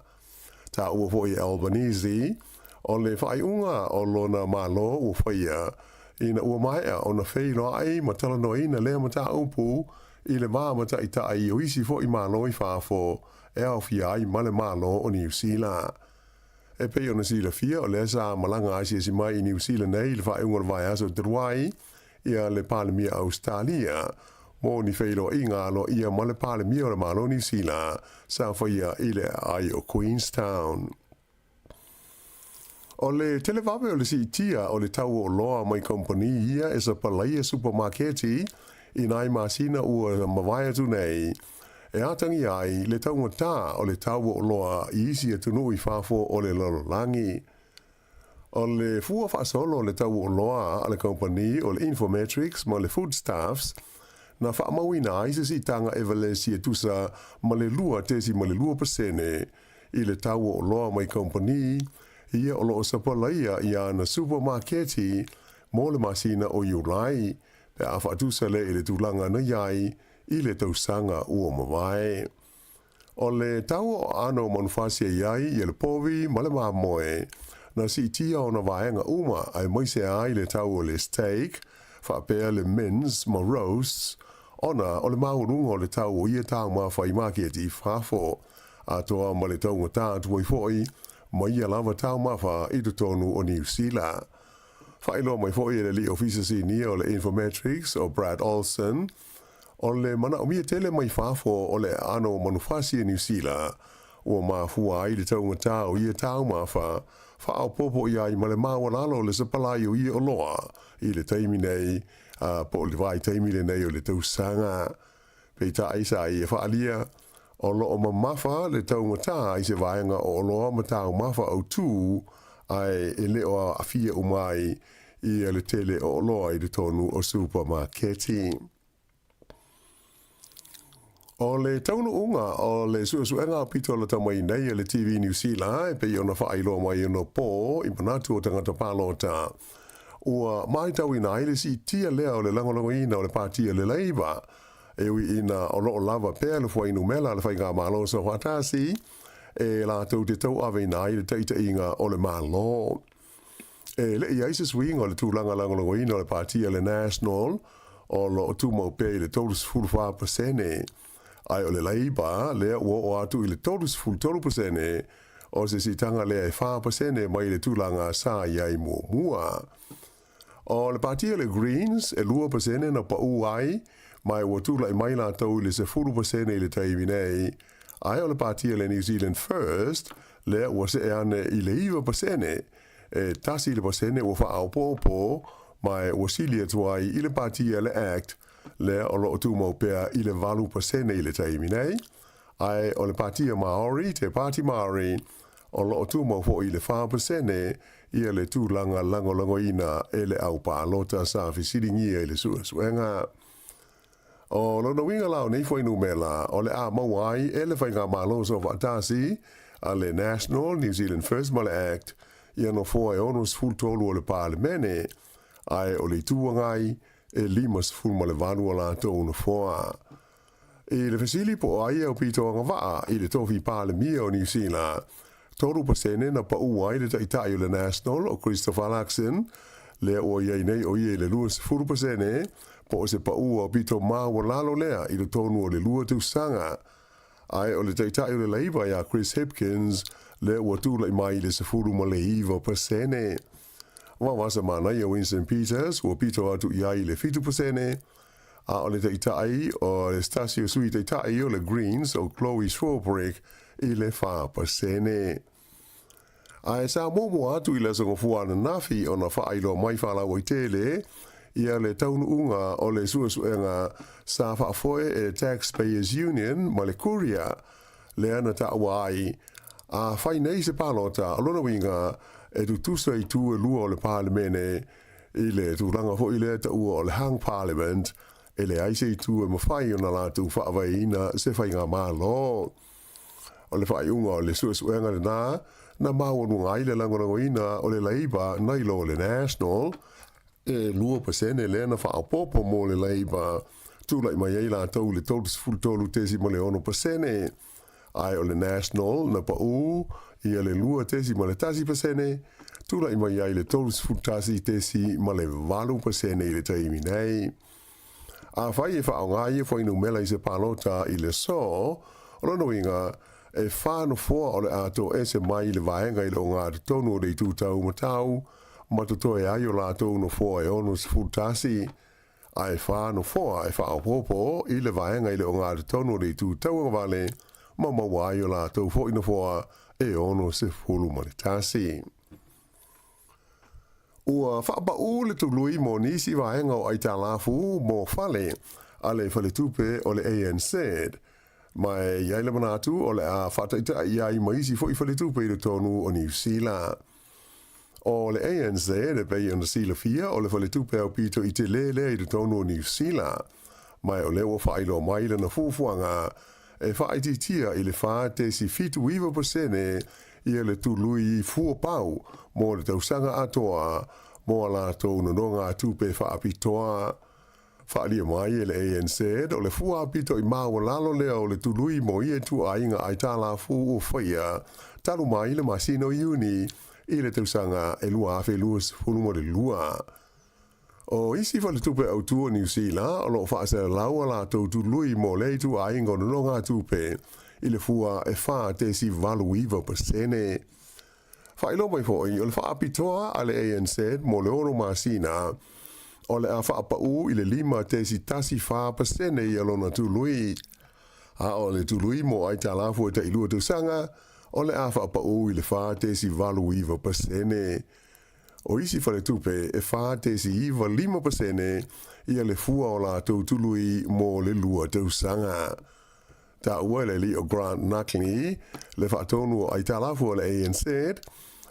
Taua foi e Albanese, o le faaiuga o lona Malo ua faia ina ua maea ona feiloai ma talanoaina lea mataupu i le va ma taitai o isi foi Malo i fafo e aofia ai ma le Malo o Niu Sila. E pei ona silafia, o lea sa malaga asiasi mai i Niu Sila nei i le faaiuga o le vaiaso talu ai ia le Palemia Ausetalia mo ni feiloaiga aloaia ma le Palemia o le Malo o Niu Sila sa faia i le aai o Queenstown. O le televave o le siitia o le tau o oloa mai kamupani ia e sapalaia supamaketi i nai masina ua mavae atu nei, e atagia ai le taugata o le tau o oloa i isi atunuu i fafo o le lalolagi. O le fua faasolo o le tau o oloa a le kamupani o le Infometrics ma le Foodstuffs, na faamauina ai se siitaga e valesi e tusa ma le 2.2% i le tau o oloa mai kamupani ia o lo o sapalaia i ana supamaketi mo le masina o Iulai, pe a faatusa lea i le tulaga na i ai i le tausaga ua mavae. O le tau o aano o manufasi e i ai ia le povi ma le mamoe, na siitia ona vaega uma aemaise ai le tau o le steak, faapea le mince ma roasts, ona o le maualuga o le tau o ia taumafa i maketi i fafo, atoa ma le taugata atu ai foi ma ia lava taumafa i totonu o Niu Sila. Faailoa mai foi e le alii ofisa sinia o le Infometrics o Brad Olsen, o le manaomia tele mai fafo o le aano o manufasi e Niu Sila ua mafua ai le taugata o ia taumafa faaopoopo i ai ma le maualalo o le sapalai o ia oloa i le taimi nei po o le vaitaimi lenei o le tausaga. Peitai sa ia faaalia, o lo o mamafa le taugata i se vaega o oloa ma taumafa autū, ae e le o aafia uma ai ia le tele o oloa i totonu o supamaketi. O le taunuuga o le suesuega aupito lata mai nei a le TV Niu Sila e pei ona faailoa mai anapo i manatu o tagata palota, Ua matauina ai le siitia lea o le lagolagoina o le Pāti a le Labour, e ui ina o lo o lava pea le fuainumera a le Faigamalo Soofaatasi e latou te tauaveina ai le taitaiga o le Malo. E le i ai se suiga o le tulaga lagolagoina o le Pāti a le National, o lo o tumau pea i le 34%, ae o le Labour lea ua oo atu i le 33%, O se siitaga lea e 4% mai le tulaga sa i ai muamua. O le pāti a le Greens e 2% na paū ai, ma ua tulai mai latou i le 10% i le taimi nei, ae o le pāti a le New Zealand First lea ua see ane i le 9%, e 1% ua faaopoopo, ma ua sili atu ai i le pāti a le act lea o lo o tumau pea i le 8% i le taimi nei. Ae o le Pāti a Māori, Te Pāti Māori, o lo o tumau foi i le 4% ia le tulaga lagolagoina e le au palota sa fesiligia i le suesuega. O lona uiga la o nei fuainumera o le a maua ai e le Faigamalo Soofaatasi a le National, New Zealand First ma le Act ia nofoa e 63 o le Palemene, ae o le Itu Agai e 58 o latou nofoa. I le fesili po o ai e aupito agavaa i le tofi Palemia o Niu Sila, 3% na paū ai le taitai o le National o Christopher Luxon, lea ua i ai nei o ia i le 20% po o se paū aupito maualalo lea i totonu o le lua tausaga. Ae o le taitai o le Labour ia Chris Hipkins lea ua tulai mai i le 19%. Vavasa manaia Winston Peters ua pito atu i ai i le 7%, A o le taitai o le se tasi o sui taitai o le Greens o Chloe Swarbrick i le 4%. Ae sa muamua atu i le Aso Gafua ananafi ona faailoa mai faalauaitele ia le taunuuga o le suesuega sa faafoe e le Taxpayers Union ma le Courier lea na taua ai a fai nei se palota o lona uiga e tutusa itu e lua o le Palemene I le tulaga foi lea taua o le Hung Parliament, e leai se itu e mafai ona latou faavaeina se faigamalo. O le faaiuga o le suesuega lena na maualuga ai le lagolagoina o le Labour nai lo le National, e 2% lea na faaopoopo mo le Labour, Tulai mai ai latou i le 33.6%, ae o le National na paʻū ia le 2.1%, tulai mai ai le 31.8% i le taimi nei. Afai e faaaoga ia fuainumera i se palota i le aso, o lona uiga, e fa nofoa o le a toese mai i le vaega i le ogatotonu o le itu taumatau ma totoe ai o latou nofoa e 61, ae fa nofoa e faaopoopo i le vaega i le ogatotonu o le itu tauagavale ma maua ai o latou foi nofoa e 61. Ua faapaʻu le tului mo nisi vaega o aitalafu mo fale a le faletupe o le ANZ, ma e i ai le manatu o le a faataitai ai ma isi foi faletupe i totonu o Niu Sila. O le ANZ e pei ona silafia o le faletupe aupito i tele lea i totonu o Niu Sila, ma o lea ua faailoa mai lana fuafuaga e faaitiitia i le 4.79% ia le tului fua pau mo le tausaga atoa mo a latou nonogatupe faapitoa. Faaalia mai e le ANZ o le fua apito i maualalo lea o le tului mo ia ituaiga aitalafu ua faia talu mai le masina o Iuni i le tausaga e 2022. O isi faletupe autū o Niu Sila o lo o faasalalau a latou tului mo lea ituaiga o nonogatupe i le fua e 4.89%. Faailoa mai foi, o le faapitoa a le ANZ mo le ono masina, o le a faapaʻu i le 5.14% ia lona tului. A o le tului mo aitalafu e tailua tausaga, o le a faapaʻu i le 4.89%. O isi faletupe e 4.95% ia le fua o latou tului mo le lua tausaga. Taua e le alii o Grant Nuckley, le faatonu o aitalafu a le ANZ,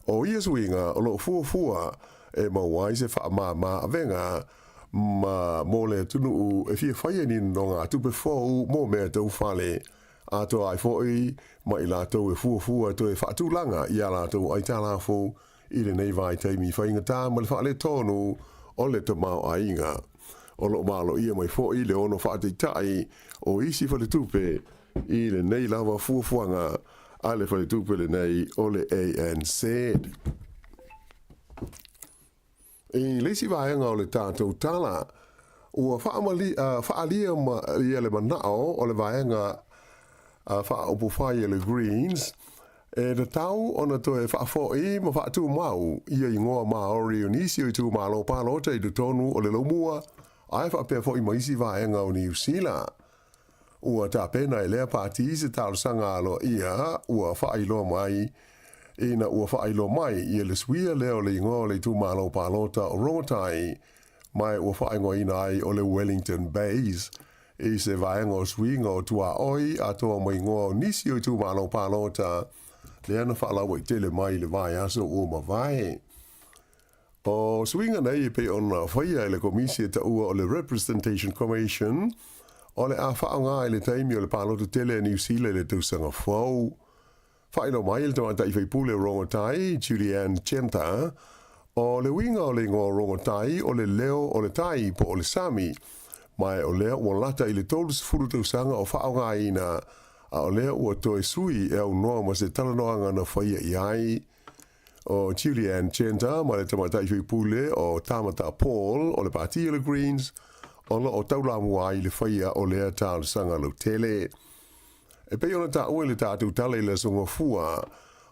o ia suiga o lo o fuafua e maua ai se faamāmā avega ma mo le atunuu e fia faia ni nonogatupe fou mo mea tau fale, atoa ai foi ma i latou e fuafua toe faatulaga i a latou aitalafu i lenei vaitaimi faigata ma le faaletonu o le tamaoaiga. O lo o maloia mai foi le ono faataitai o isi faletupe i lenei lava fuafuaga a le faletupe lenei o le ANZ. I le isi vaega o le tatou tala, ua faaalia ia le manao o le vaega faaupufai a le Greens e tatau ona toe faafoi ma faatumau ia igoa Māori o nisi o itumalo palota i totonu o le Laumua ae faapea foi ma isi vaega o Niu Sila. Ua tapena e lea pati se talosaga aloaia ua faailoa mai ina ua faailoa mai ia le suia lea o le igoa o le itumalo palota o Rongotai ma ua faaigoaina ai o le Wellington Bays i se vaega o suiga o tuaoi atoa ma igoa o nisi o itumalo palota lea na faalauaitele mai i le vaiaso ua mavae. O suiga nei e pei ona faia e le Komisi e taua o le Representation Commission o le a faaaoga i le taimi o le palota tele a Niu Sila i le tausaga fou. Faailoa mai e le tamaitai faipule o Rongotai, Julie-Anne Genter, o le uiga o le igoa o Rongotai o le leo o le tai po o le sami, ma o lea ua lata i le 30 tausaga o faaaogaina, a o lea ua toe sui e aunoa ma se talanoaga na faia i ai. O Julie-Anne Genter ma le tamaitai faipule o Tamata Paul o le Pati o le Greens o lo o taulamua ai i le faia o lea talosaga lautele. E pei ona taua i le tatou tala i le Aso Gafua,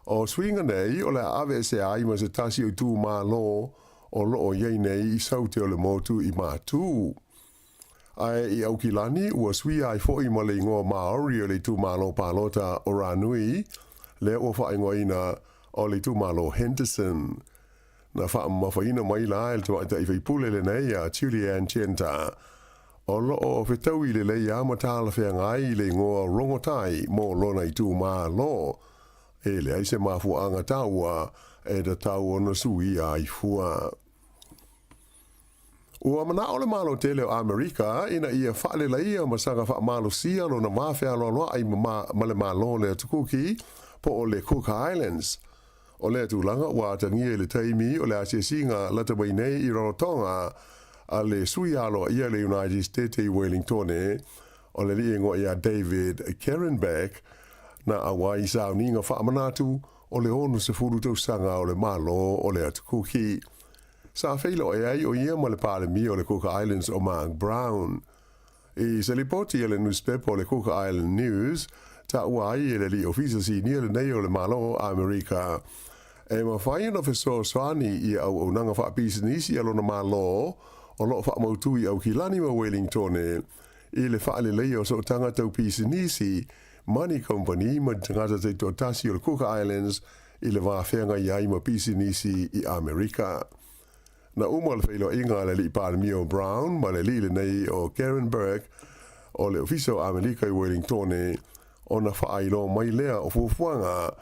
o suiga nei o le a aveesea ai ma se tasi o itumalo o lo o i ai nei i Saute o le motu i Matū. Ae i Aukilani, ua suia ai foi ma le igoa Māori o le itumalo palota o Ranui, lea ua faaigoaina o le itumalo Henderson. Na faamamafaina mai la e le tamaitai faipule lenei a Julie-Anne Genter, o lo o fetaui lelei lava ma talafeagai i le igoa Rongotai mo lona itumalo, e leai se mafuaaga taua e tatau ona suia ai fua. Ua manao le Malo tele o Amerika ina ia faaleleia ma saga faamalosia lona va fealoaloai ma le Malo o le Atu Kuki po o le Cook Islands. O lea tulaga ua atagia i le taimi o le asiasiga lata mai nei i Rarotonga, a le sui aloaia o le United States i Welingtone, o le alii e igoa ia David Kerenbeck, na auai i sauniga faamanatu o le 60 tausaga o le Malo o le Atu Kuki. Sa feiloai ai o ia ma le Palemia o le Cook Islands o Mark Brown. I se lipoti a le nusipepa o le Cook Island News, taua ai e le alii ofisa sinia lenei o le Malo o Amerika e mafai ona fesoasoani i auaunaga faapisinisi a lona Malo o lo o faamautu i Aukilani ma Welingtone i le faaleleia o sootaga tau pisinisi ma ni kamupani ma ni tagata taitoatasi o le Cook Islands i le va feagai ai ma pisinisi i Amerika. Na uma le feiloaiga a le Alii Palemia o Brown ma le alii lenei o Karen Burke o le Ofisa o Amelika i Welingtone ona faailoa mai lea o fuafuaga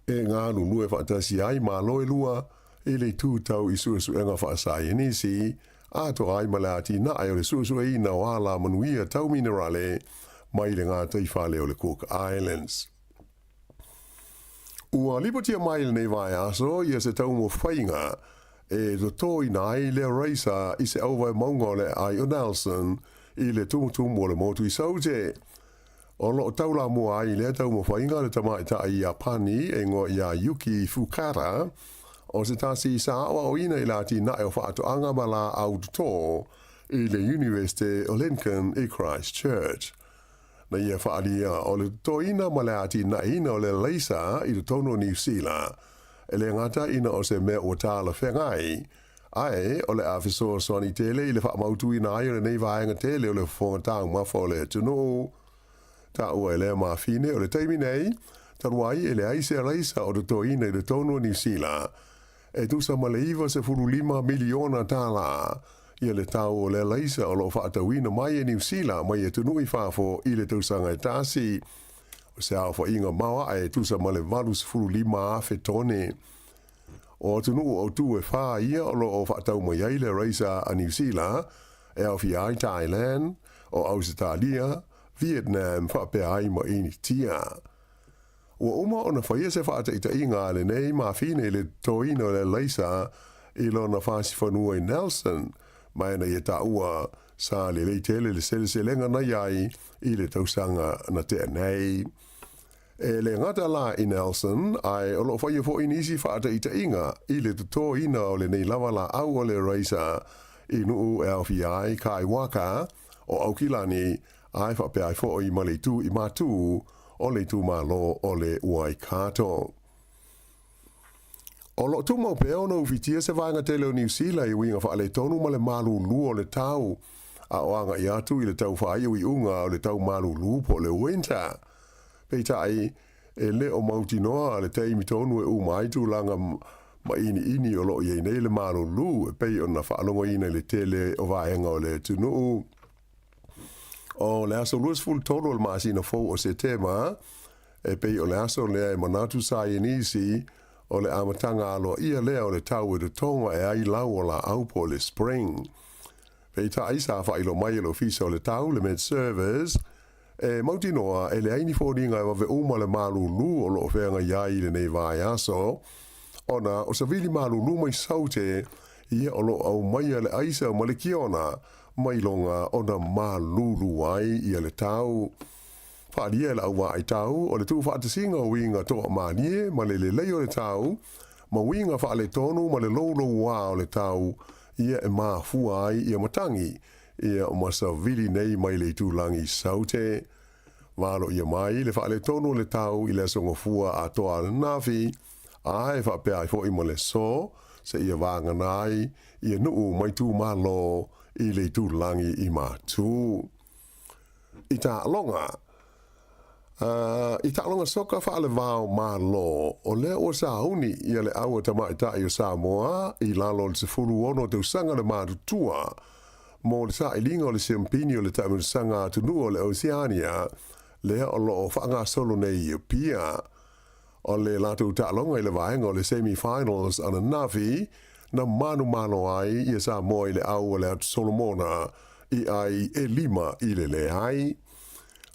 e galulue faatasi ai Malo e lua i le itu tau i suesuega faasaienisi atoa ai ma le atinae o le suesueina o alamanuia tau minerale mai le gataifale o le Cook Islands. Ua lipotia mai i lenei vaiaso ia se taumafaiga e totoina ai le raisa i se auvaemauga o le aai o Nelson i le tumutumu o le motu i Saute. O lo o taulamua ai i lea taumafaiga le tamaitai Iapani e igoa ia Yuki Fukada, o se tasi sa aoaoina i le atinae o faatoaga ma laau toto i le Iunivesite o Lincoln i Christchurch. Na ia faaalia o le totoina ma le atinaeina o le laisa i totonu o Niu Sila, e le gata ina o se mea ua talafeagai, ae o le a fesoasoani tele i le faamautuina ai o lenei vaega tele o le fofoga taumafa o le atunuu. Taua e lea mafine o le taimi nei, talu ai e leai se alaisa o totoina i totonu o Niu Sila, e tusa ma le $95 miliona tālā ia le tau o le alaisa o lo o faatauina mai e Niu Sila mai atunuu i fafo i le tausaga e tasi. O se aofaiga maoae e tusa ma le 85,000 tone. O atunuu autū e whā ia o lo o whaatau mai ai le raisa a Niu Sila, e aofia ai Thailand, o Ausetalia, Vietnam faapea ai ma Initia. Ua uma ona faia se faataitaiga a lenei mafine i le totoina o le alaisa i lona fasifanua i Nelson, ma ena ia taua sa lelei tele le seleselega na i ai i le tausaga na tea nei. E le gata la i Nelson, ae o lo o faia foi nisi faataitaiga i le totoina o lenei lava laau o le raisa i nuu e aofia ai Kaiwaka o Aukilani, ae faapea ai foi ma le itu i Matū o le itumalo o le Waikato. O lo o tumau pea ona ufitia se vaega tele o Niu Sila i uiga faaletonu ma le malulu o le tau, a o agai atu i le tau faaiuiuga o le tau malulu po o le winter. Peitai, e le o mautinoa le taimi tonu e uma ai tulaga maʻiniʻini o lo o i ai nei le malulu e pei ona faalogoina i le tele o vaega o le atunuu. O le aso 23 o le masina fou o Setema, e pei o le aso lea e manatu saienisi o le amataga aloaia lea o le tau e totoga e ai lau o laau po o le spring. Peitai sa faailoa mai e le Ofisa o le Tau, le Met Service, e mautinoa e leai ni foliga e vave uma le malulu o lo o feagai ai i lenei vaiaso, ona o savili malulu mai Saute ia o lo o aumaia le aisa ma le kiona mai loga ona malulu ai ia le tau. Faaalia e le auvaai tau o le tuufaatasiga o uiga toamalie ma le lelei o le tau, ma uiga faaletonu ma le loulouā o le tau ia e mafua ai ia matagi ia ma savili nei mai le itulagi Saute. Valoia mai le faaletonu o le tau i le aso Gafua atoa ananafi, a e faapea ai foi ma le aso seia vagana ai ia nuu mai itumalo i le itulagi i Matu. I taaloga, I taaloga soka faalevao Malo, o lea ua sauni ia le au a tamaitai o Samoa i lalo o le 16 tausaga le matutua mo le sailiga o le siampini o le taamilosaga atunuu o le Oceania lea o lo o faagasolo nei i Apia. O le latou taaloga i le vaega o le semi-finals ananafi na manumalo ai ia Samoa i le au o le Atu Solomona i ai e 5-0.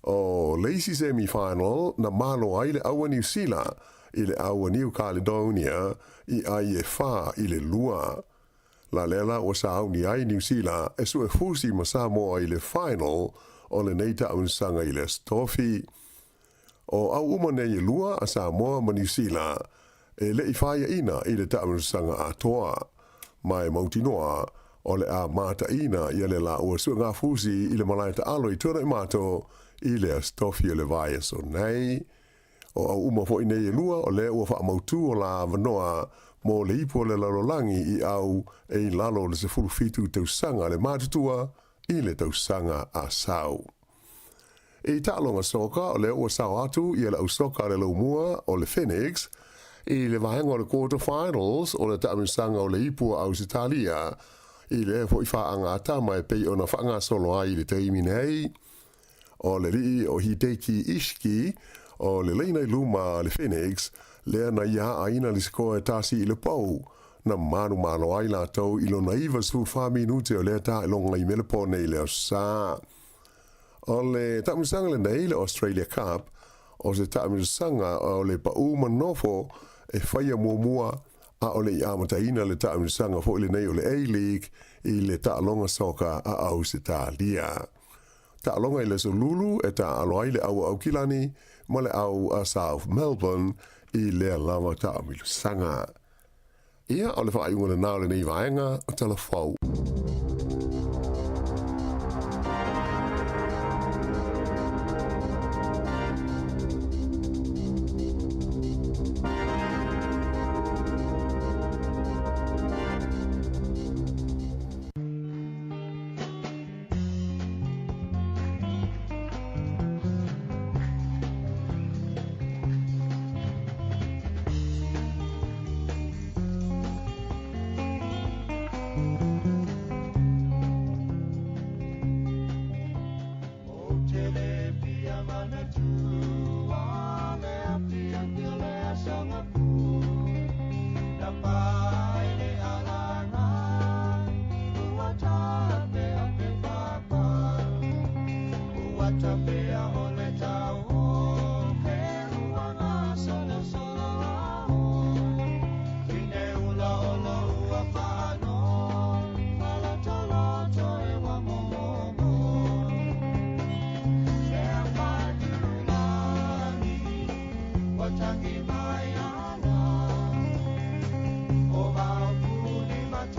O le isi semi-final na malo ai le au a Niu Sila i le au a New Caledonia i ai e 4-2. La lea la ua sauni ai Niu Sila e suefusi ma Samoa i le final o lenei taamilosaga i le Aso Tofi. O au uma nei e lua a Samoa ma Niu Sila e le i faiaina i le taamilosaga atoa, ma e mautinoa o le a mataina ia le laua suegafusi i le malae taalo i Tuanaimato i le Aso Tofi o le vaiaso nei. O au uma foi nei e lua o lea ua faamautu o la avanoa mo le ipu o le lalolagi i au e i lalo o le 17 tausaga le matutua i le tausaga a sau. I taaloga soka, o lea ua sao atu ia le au soka a le laumua o le Phoenix i le vaega o le quarter finals o le taamilosaga o le ipu o Ausetalia i lea foi faagatama e pei ona faagasolo ai i le taimi nei. O le alii o Hideki Ishiki o le laina i luma a le Phoenix, lea na ia aaina le sikoa e tasi i le pou, na manumalo ai latou i lona 94 minute o lea taailoga i Melepone i le Aso Sa. O le taamilosaga lenei, le Australia Cup, o se taamilosaga o le paū ma nofo e faia muamua a o le i amataina le taamilosaga foi lenei o le A-League i le taaloga soka a Ausetalia. Taaloga i le Aso Lulu e taaalo ai le au a Aukilani ma le au a South Melbourne i lea lava taamilosaga. Ia, o le faaiuga lena o lenei vaega o Tala Fou.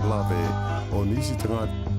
Lave o nisi tagata.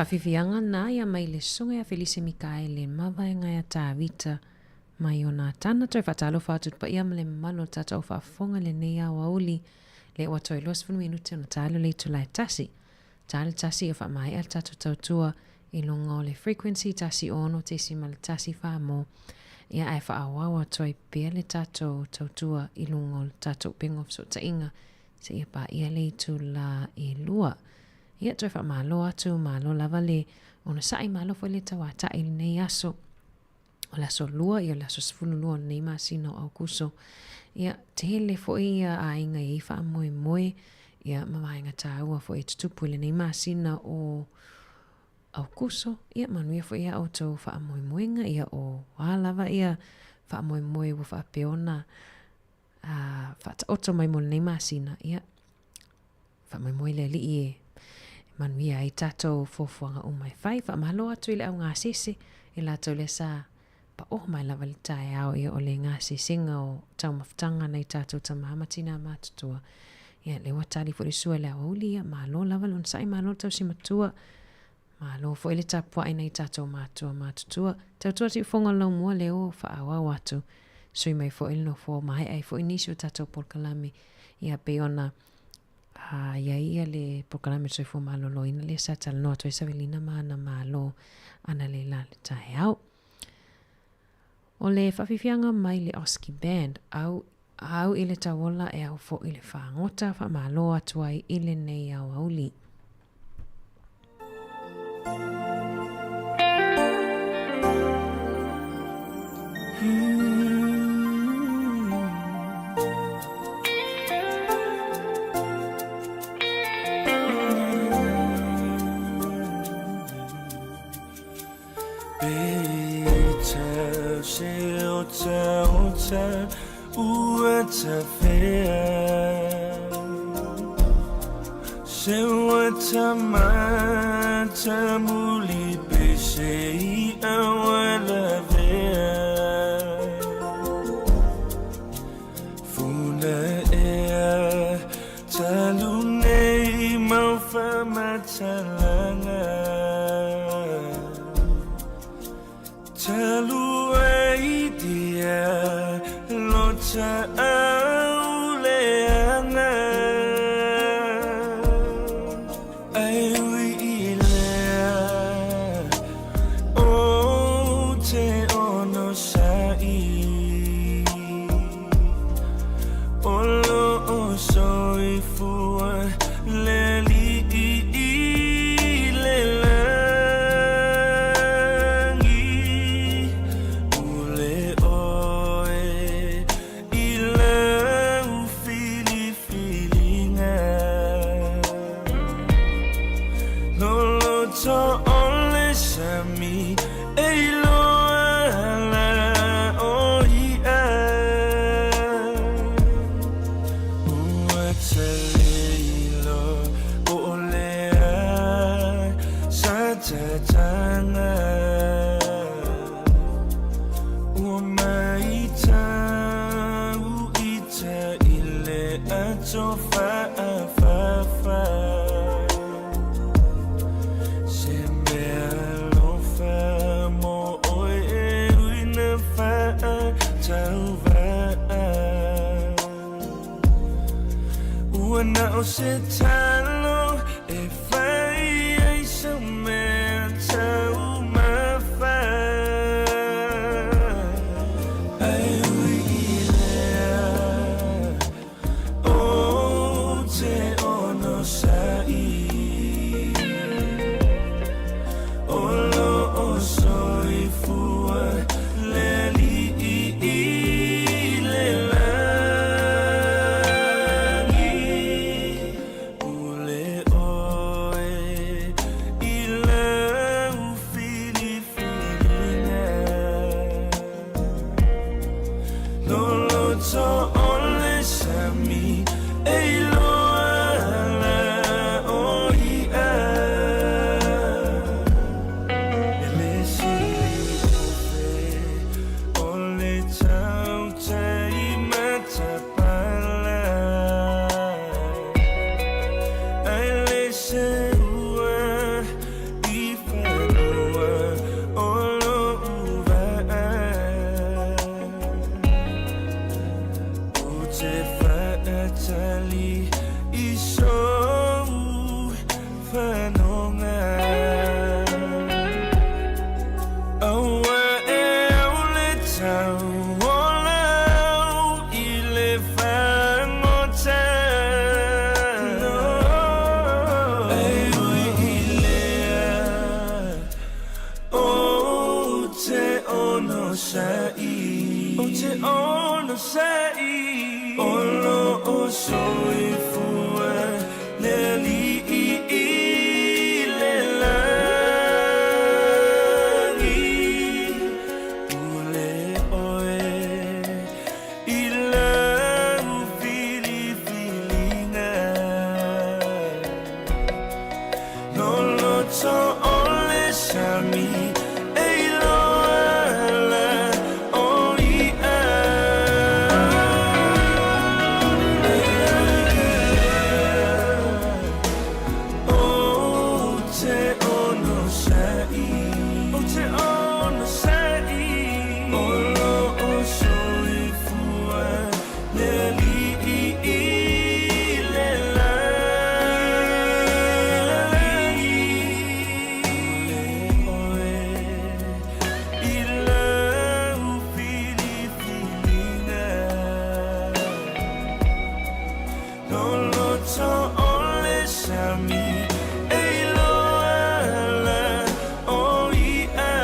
Faafiafiaga na ia mai le Susuga ia Felise Mikaele ma Vaega ia Tavita mai ona tana toe faatalofa atu i le paia ma le mamalu o le tatou au faafofoga i lenei aoauli lea ua toe 20 minute ona tali o le itula e tasi. Tali tasi ia faamaea le tatou tautua i luga o le frequency 106.1 mo ia ae faaauau atu ai pea le tatou tautua i luga o le tatou upega o fesootaiga seia paia le itula e 2. Ia toe faamalo atu, malo lava le onosai, malo foi le tauatai i lenei aso. O le aso 2, ia o le aso 12 o lenei masina o Aukuso. Ia, tele foi ia aiga e i ai faamoemoe, ia ma vaega taua foi e tutupu i lenei masina o Aukuso. Ia, manuia foi ia outou faamoemoega, ia o a lava ia faamoemoe ua faapea ona faataoto mai mo lenei masina, ia, Faamoemoe le Alii e manuia ai tatou fuafuaga uma e fai. Faamalo atu i le augasese e latou lea sa paoho mai lava i le taeao ia o le gasesega o taumafataga nai tatou tama ma tinā matutua. Ia lea ua tali foi le sua i le aoauli, ia malo lava le onosai, malo le tausi matua. Malo foi le tapuai nai tatou matua matutua. Tautua siufofoga o le laumua lea ua faaauau atu. Sui mai foi le nofoa maea ai foi nisi o tatou polokalame. Ia pei ona i ai ia le polokalame soifua maloloina lea sa talanoa atu ai Savelina ma ana malo analeila le taeao. O le faafiafiaga mai le Oski Band, au, au i le tauola e au foi i le fagota, faamalo atu ai i lenei aoauli. Onosa'i Ou te onosa'i O loo soifua le Alii i le lagi. Pule oe i lau filifiliga. Loloto o le sami e iloa ala o i'a. Ou te onosa'i, ou te onosa'i, o loo soifua le Alii i le lagi. Pule oe i lau filifiliga. Loloto o le sami e iloa ala o i'a.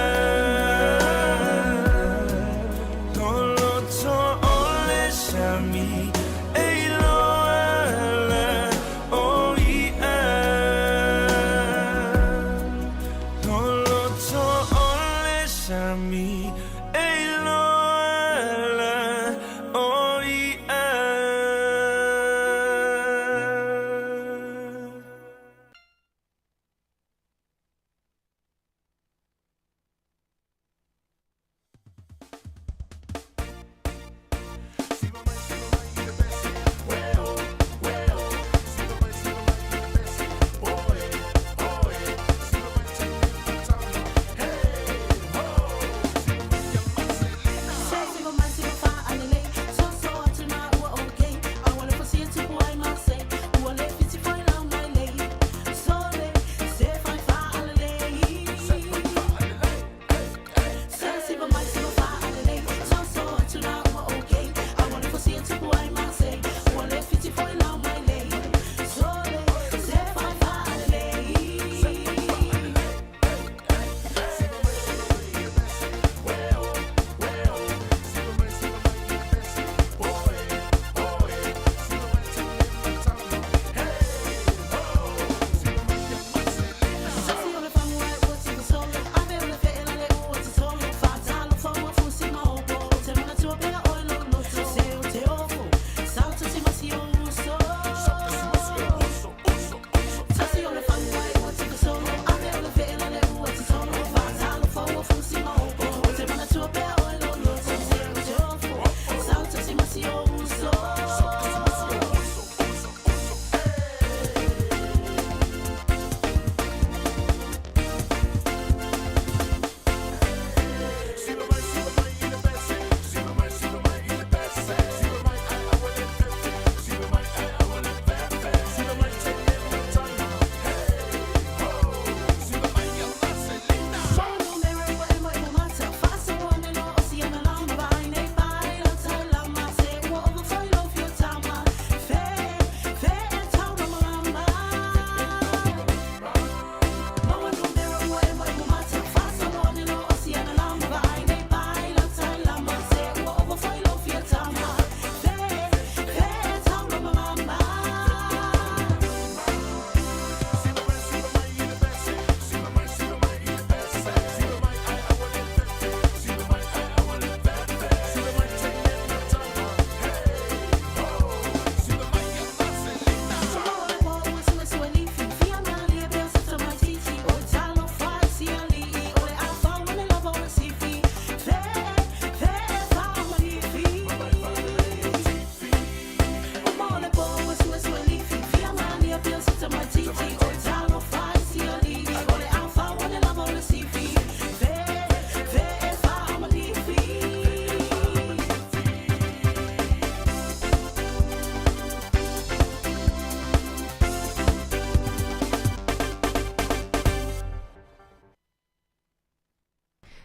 Loloto o le sami e iloa ala o i'a. Loloto o le sami e iloa ala o i'a.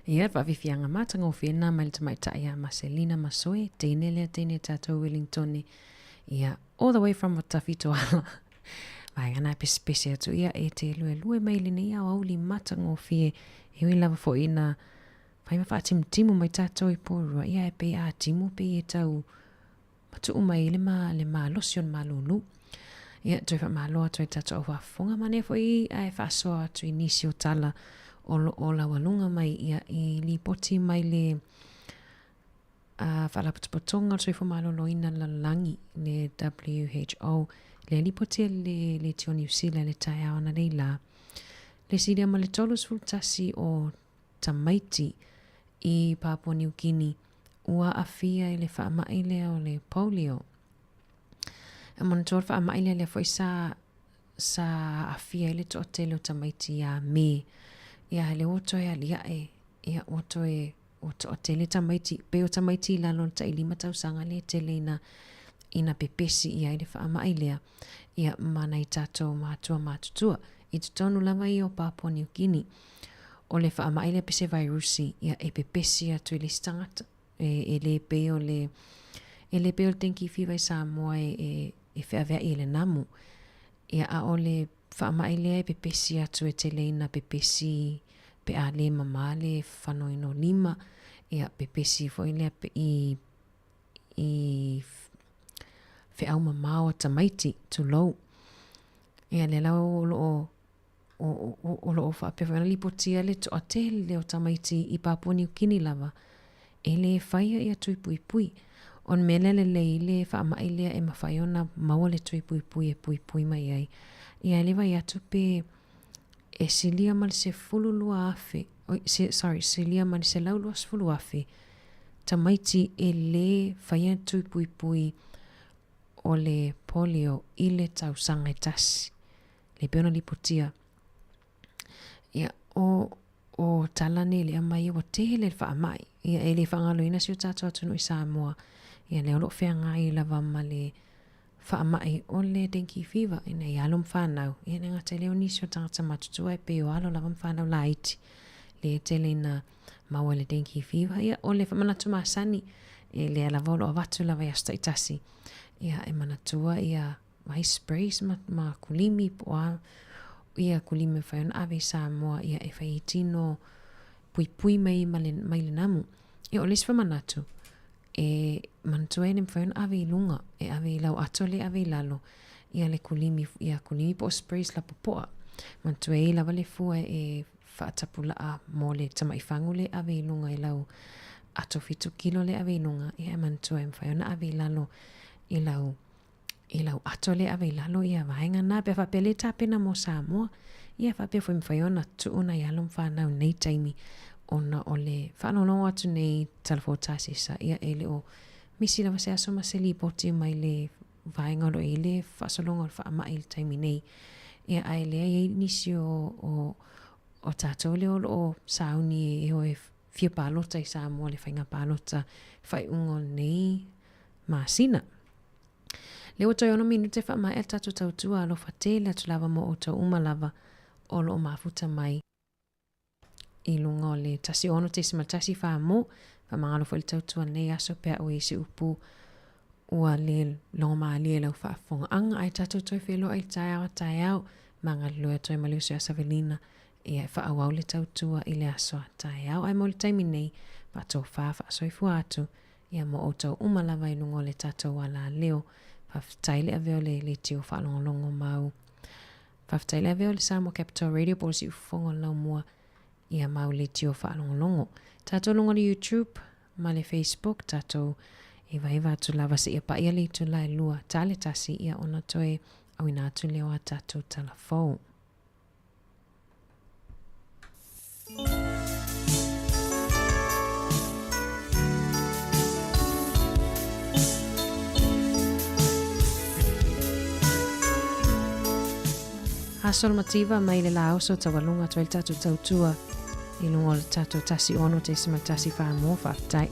Ia, faafiafiaga matagofie lena mai le tamaitai ia Maselina Masoe, teine lea teine tatou Wellingtone. Ia, all the way from Tafitoala. Vaega na pesepese atu ia e te luelue mai lenei aoauli matagofie. E ui lava foi ina Fai ma faatimutimu mai tatou i Porirua, ia e pei a timu pei e tau matuu mai ai le ma le malosi o le malulu. Ia, toe faamalo atu ai tatou au faafofoga manaia foi ae faasoa atu i nisi o tala o lo o laualuga mai ia i lipoti mai le a Faalapotopotoga o le Soifua Maloloina o le Lalolagi, le WHO, lea lipoti a le Leitio Niu Sila i le taeao analeila. Le silia ma le 31 o tamaiti i Papua Niu Kini ua aafia i le faamai lea o le polio. E manatua le faamai lea lea foi sa sa aafia ai le toatele o tamaiti iā Me. Ia, lea ua toe aliae, ia ua toe ua toatele tamaiti, pei o tamaiti i lalo o le tailima tausaga lea e tele ina ina pepesi i ai le faamai lea, ia ma nai tatou matua matutua. I totonu lava ia o Papua Niu Kini, o le faamai lea pe se vairusi, ia e pepesi atu i le isi tagata. E, e le pei o le, e le pei o le dengue fever i Samoa e, e, e feaveai i le namu. Ia, a o le faamai lea e pepesi atu e tele ina pepesi pe a le mamā le fanoina o lima, ia pepesi foi lea pe i i feau mamao a tamaiti, tulou. Ia lea la o lo o o lo o faapea foi ona lipotia le toatele o tamaiti i Papua Niu Kini lava e le faia ia tui puipui. O le mea lea lelei le faamai lea e mafai ona maua le tui puipui e puipui mai ai. Ia e le vai atu pe e silia ma le 12,000, oi, se, sorry, silia ma le 120,000 tamaiti e le faia tui puipui o le polio i le tausaga e tasi. Le pei ona lipotia. Ia, o, o tala nei le aumai ua tele le faamai. Ia, e le faagaloina si o tatou atunuu i Samoa. Ia, lea o lo o feagai lava ma le faamai o le dengue fever ina ia alo ma fanau. Ia, le gata i lea o nisi o tagata matutua e pei o alo lava ma fanau laiti. Le tele ina maua le dengue fever. Ia, o le faamanatu masani, e lea lava o lo o avatu lava i aso taitasi. Ia, e manatua ia mai sprays ma, ma kulimi po o a ia kulimi e mafai ona ave i Samoa ia e fai ai tino puipui mai ma le, mai le namu. Ia o le isi faamanatu, e manatua e le mafai ona ave i luga, e ave i lau ato le ave i lalo ia le kulimi, ia kulimi po o sprays lapopoa. Manatua e i ai lava le fua e faatapulaa mo le tamai fagu le ave i luga i lau ato fitu kilo le ave i luga, ia e manatua e mafai ona ave i lalo i lau i lau ato le ave i lalo ia vaega na pe a faapea le tapena mo Samoa ia faapea foi mafai ona tuu nai alo ma fanau i nei taimi ona o le faalogologo atu nei Tala Tasisa ia e le o misi lava se aso ma se lipoti mai le vaega o lo o i ai le faasologa o le faamai i le taimi nei ia ae leai ai nisi o o o tatou lea o lo o sauni e o e fia palota i Samoa le faiga palota faaiuga o lenei masina. Lea ua toe ono minute faamaea le tatou tautua alofa tele atu lava mo outou uma lava o lo o mafuta mai i luga o le 16.14 mo. Faamagalo foi le tautua nei aso pe a ua i ai se upu ua le logomalie i lau faafofogaaga ae tatou toe feiloai i le taeao a taeao ma galulue atu ai ma le uso ia Savelina ia e faaauau le tautua i le aso a taeao ae mo le taimi nei faatofa faasoifua atu Ia mo outou uma lava i luga o le tatou alaleo. Faafetai le ave o le leitio faalogologo mau. Faafetai le ave o le Samoa Capital Radio po o le siufofoga o le laumua ia mau leitio faalogologo. Tatou luga o le YouTube ma le Facebook, tatou ivaiva atu lava seia paia le itula e lua ta le tasi ia ona toe auina atu lea o a tatou tala fou. Aso le mativa mai le laoso taualuga atu ai le tatou tautua i luga o le tatou 16.14 mo faafetai.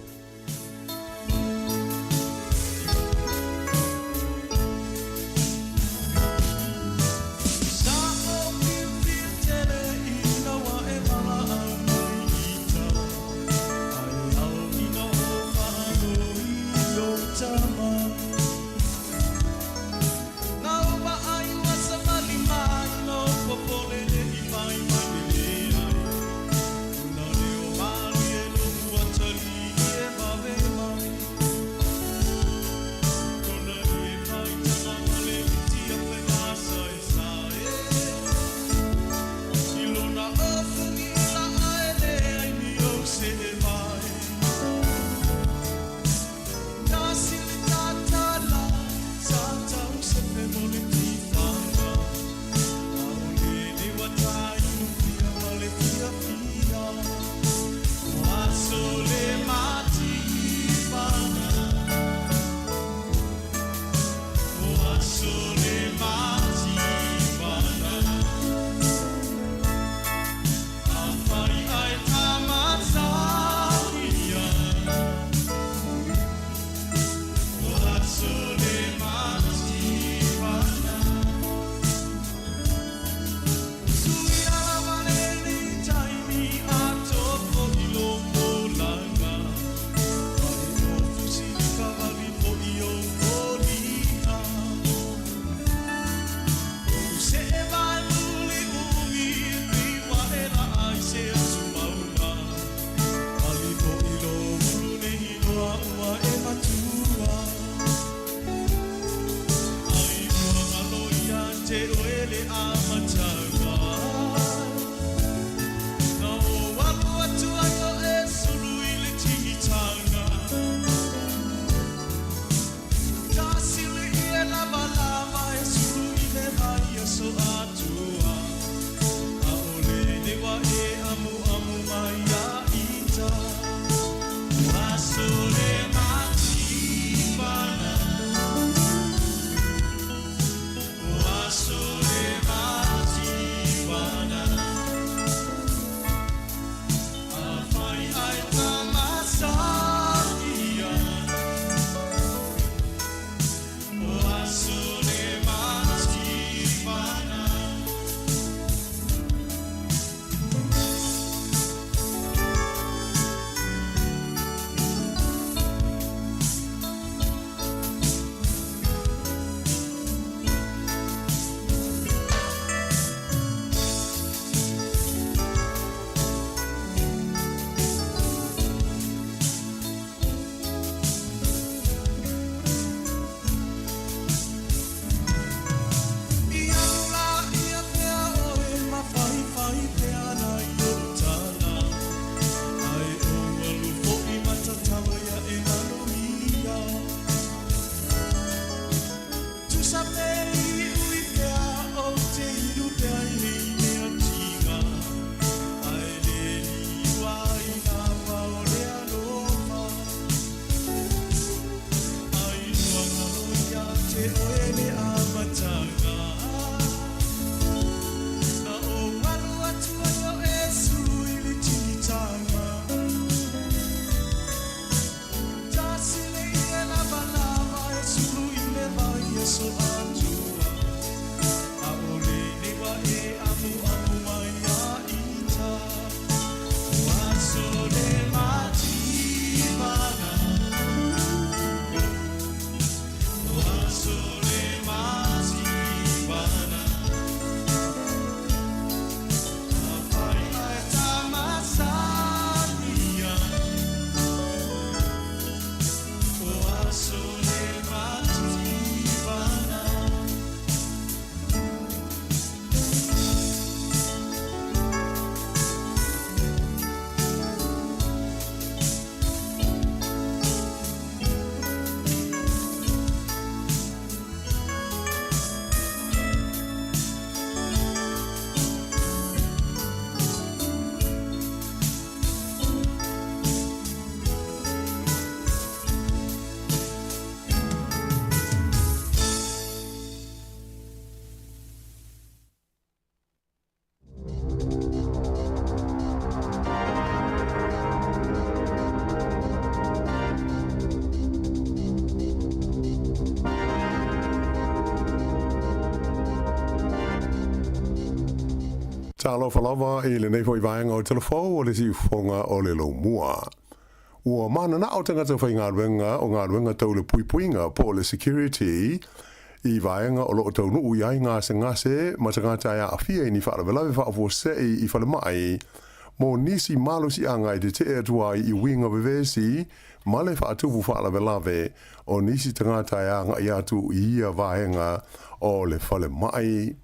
Talofa lava i lenei foi vaega o Talafou o le siufofoga o le Lomua. Ua mananao tagata faigaluega o galuega tau le puipuiga po o le security i vaega o lo o taunuu i ai gasegase ma tagata e aafia i ni faalavelave faafuasei i falemai mo nisi malosiaga e tetee atu ai i uiga vevesi ma le faatupu faalavelave o nisi tagata e agai atu i ia vaega o le falemai.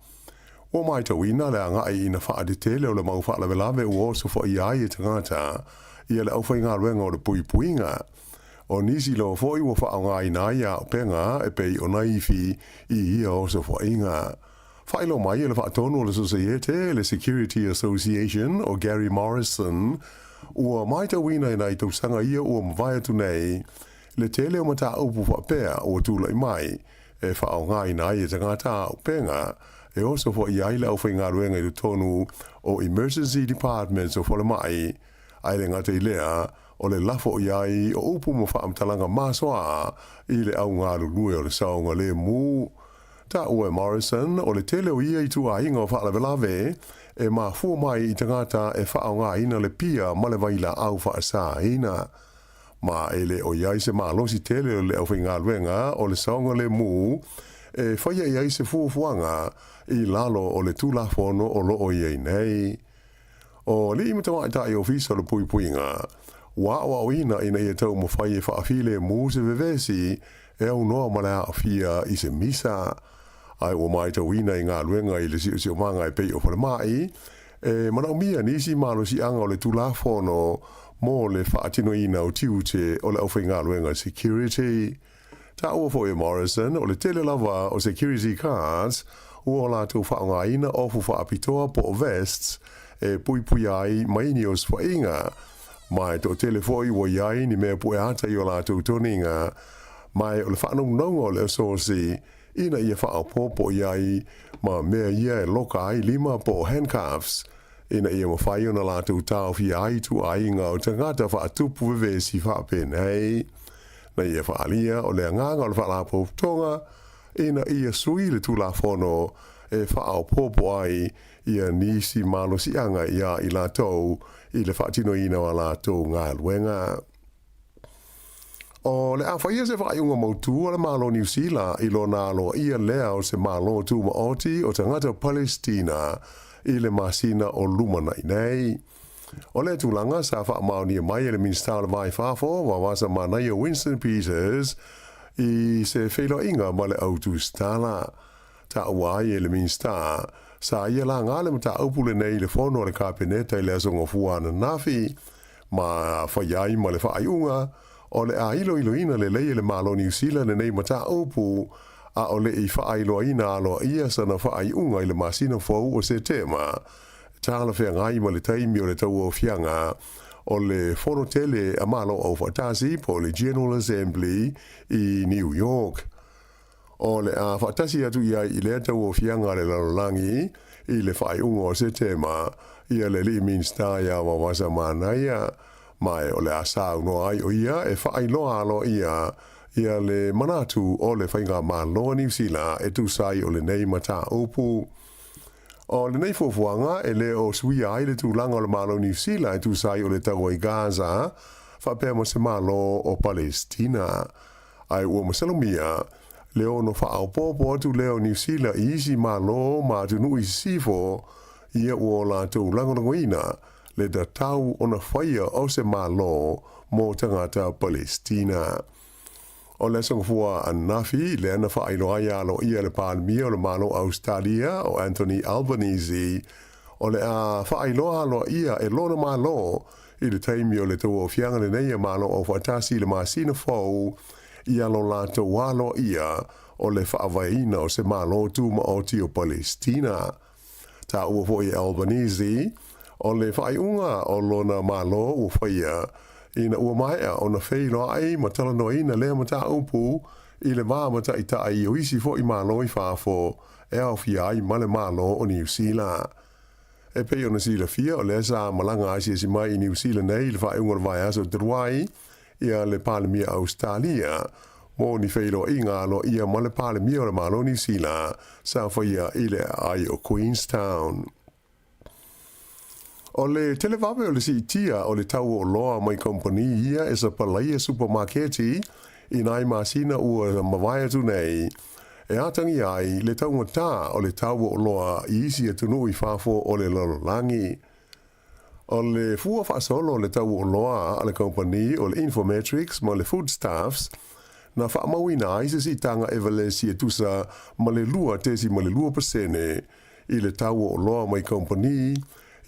Ua matauina le agai ina faatetele o le mau faalavelave ua osofaia ai e tagata ia le aufaigaluega o le puipuiga. O nisi lava foi ua faaaogaina ai auupega e pei o naifi i ia osofaiga. Faailoa mai e le faatonu o le Sosaiete, le Security Association o Gary Morrison, ua matauina i nai tausaga ia ua mavae atu nei le tele o mataupu faapea ua tulai mai e faaaogaina ai e tagata auupega e osofaia ai le aufaigaluega i totonu o emergency departments o falemai, ae le gata i lea, o le lafo i ai o upu ma faamatalaga masoa i le au galulue o le saogalemu. Taua e Morrison, o le tele o ia ituaiga o faalavelave e mafua mai i tagata e faaaogaina le pia ma le vailaau faasaina. Ma e le o i ai se malosi tele o le aufaigaluega o le saogalemu e faia i ai se fuafuaga i lalo o le Tulafono o lo o i ai nei. O alii ma tamaitai ofisa o le puipuiga, ua aoaoina ina ia taumafai e faafilemu se vevesi e aunoa ma le aafia i se misa. Ae ua matauina i galuega i le siosiomaga e pei o falemai, e manaomia nisi malosiaga o le Tulafono mo le faatinoina o tiute o le aufaigaluega security. Taua foi e Morrison, o le tele lava o security guards ua latou faaaogaina ofu faapitoa po o vests e puipuia ai mai ni osofaiga, ma e toatele foi ua i ai ni mea pueata i o latou toniga, ma o le faanaunauga o le asosi ina ia faaopoopo i ai ma mea ia e loka ai lima po o handcuffs, ina ia mafai ona latou taofia ai ituaiga o tagata faatupu vevesi faapenei. Na ia faaalia o le agaga o le Faalapotopotoga ina ia sui le Tulafono e faaopoopo ai ia nisi malosiaga iā i latou i le faatinoina o a latou galuega. O le a faia se faaiuga mautū a le Malo o Niu Sila i lona aloaia lea o se Malo Tumaoti o tagata Palestina i le masina o lumanai nei. O lea tulaga sa faamaonia mai e le Minisita o le Va i Fafo, Vavasa Manaia Winston Peters, i se feiloaiga ma le au tusitala. Taua ai e le Minisita, sa ia laga le mataupu lenei i le fono a le Kapeneta i le aso Gafua ananafi, ma faia ai ma le faaiuga, o le a iloiloina lelei e le Malo Niu Sila lenei mataupu, a o le i faailoaina aloaia sana faaiuga i le masina fou o Setema. Talafeagai ma le taimi o le tauaofiaga o le Fono Tele a Malo Aufaatasi po o le General Assembly i New York. O le a faatasi atu i ai i lea tauaofiaga a le lalolagi i le faaiuga o Setema ia le alii Minisita ia Vavasa Manaia, ma o le a saunoa ai o ia e faailoa aloaia ia le manatu o le Faigamalo a Niu Sila e tusa ai o lenei mataupu. O lenei fuafuaga e le o suia ai le tulaga o le Malo o Niu Sila e tusa ai o le taua i Gaza faapea ma se Malo o Palesitina. Ae ua masalomia le ono faaopoopo atu lea o Niu Sila i isi Malo ma atunuu i sisifo ia ua o latou lagolagoina le tatau ona faia o se Malo mo tagata Palesitina. O le aso Gafua ananafi, lea na faailoa ai aloaia e le Palemia o le Malo o Ausetalia o Anthony Albanese, o le a faailoa aloaia e lona Malo i le taimi o le tauaofiaga lenei a Malo Aufaatasi i le masina fou ia lo latou aloaia o le faavaeina o se Malo Tumaoti o Palesitina. Taua foi e Albanese, o le faaiuga o lona Malo ua faia ina ua maea ona feiloai ma talanoaina lea mataupu i le va ma taitai o isi foi Malo i fafo e aofia ai ma le Malo o Niu Sila. E pei ona silafia, o lea sa malaga asiasi mai i Niu Sila nei i le faaiuga o le vaiaso talu ai ia le Palemia Ausetalia mo ni feiloaiga aloaia ma le Palemia o le Malo o Niu Sila sa faia i le aai o Queenstown. O le televave o le siitia o le tau o oloa mai kamupani ia e sapalaia supamaketi i nai masina ua mavae atu nei, e atagia ai le taugata o le tau o oloa i isi atunuu i fafo o le lalolagi. O le fua faasolo o le tau o oloa a le kamupani o le Infometrics ma le Foodstuffs, na faamauina ai se siitaga e valesi e tusa ma le 2.2% i le tau o oloa mai kamupani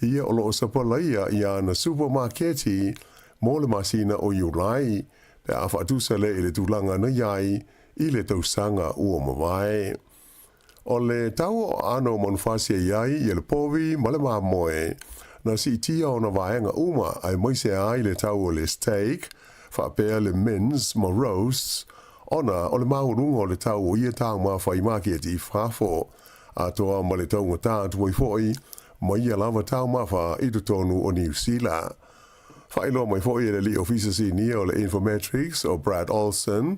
ia o lo o sapalaia i ana supamaketi mo le masina o Iulai, pe a faatusa lea i le tulaga na i ai i le tausaga ua mavae. O le tau o aano o manufasi e i ai ia le povi ma le mamoe, na siitia ona vaega uma aemaise ai le tau o le steak, faapea le mince ma roasts, ona o le maualuga o le tau o ia taumafa i maketi i fafo, atoa ma le taugata atu ai foi ma ia lava taumafa i totonu o Niu Sila. Faailoa mai foi e le alii ofisa sinia o le Infometrics o Brad Olsen,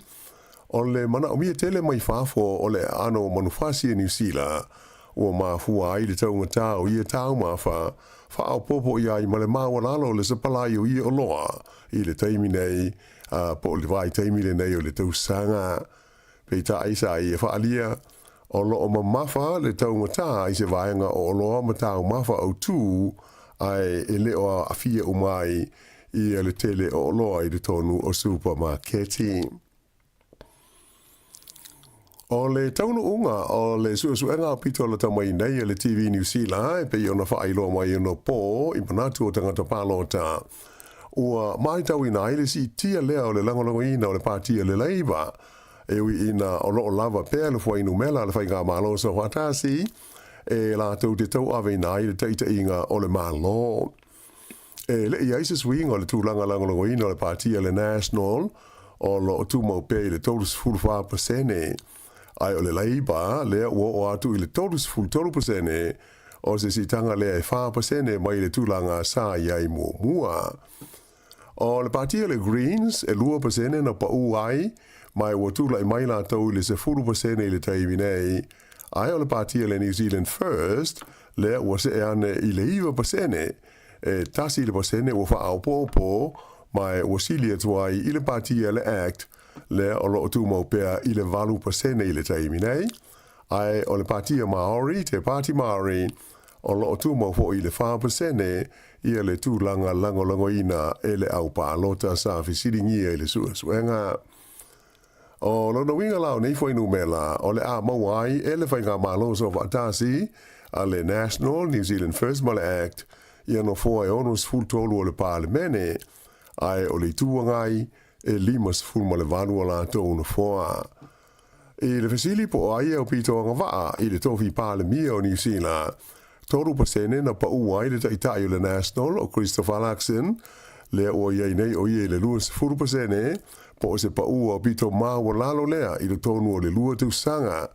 o le manaomia tele mai fafo o le aano o manufasi e Niu Sila ua mafua ai le taugata o ia taumafa, faaopoopo i ai ma le maualalo o le sapalai o ia oloa i le taimi nei, po o le vaitaimi lenei o le tausaga. Peitai sa ia faaalia, o lo o mamafa le taugata i se vaega o oloa ma taumafa autū, ae e le o aafia uma ai ia le tele o oloa i totonu o supamaketi. O le taunuuga o le suesuega aupito lata mai nei a le TV Niu Sila e pei ona faailoa mai anapo i manatu o tagata palota, ua matauina ai le siitia lea o le lagolagoina o le Pati a le Labour, e ui ina o lo o lava pea le fuainumera a le Faigamalo Soofaatasi e latou te tauaveina ai le taitaiga o le Malo. E le i ai se suiga o le tulaga lagolagoina o le Pati a le National, o lo o tumau pea i le 34%, ae o le Labour lea ua oo atu i le 33%, o se siitaga lea e 4% mai le tulaga sa i ai muamua. O le Pati a le Greens e 2% na paū ai, ma ua tulai mai latou i le 10% i le taimi nei, ae o le Pati a le New Zealand First lea ua see ane i le 9%, e 1% ua faaopoopo, ma ua sili atu ai i le Pati a le act lea o lo o tumau pea i le 8% i le taimi nei. Ae o le Patia Māori, Te Pāti Māori, o lo o tumau foi i le 4% ia le tulaga lagolagoina e le au palota sa fesiligia i le suesuega. O lona uiga la o nei fuainumera o le a maua ai e le Faigamalo Soofaatasi a le National, New Zealand First ma le Act ia nofoa e 63 o le Palemene, ae o le Itu Agai e 58 o latou nofoa. I le fesili po o ai e aupito agavaa i le tofi Palemia o Niu Sila, 3% na paū ai le taitai o le National o Christopher Luxon, lea ua i ai nei o ia i le 20% po o se paū aupito maualalo lea i totonu o le lua tausaga.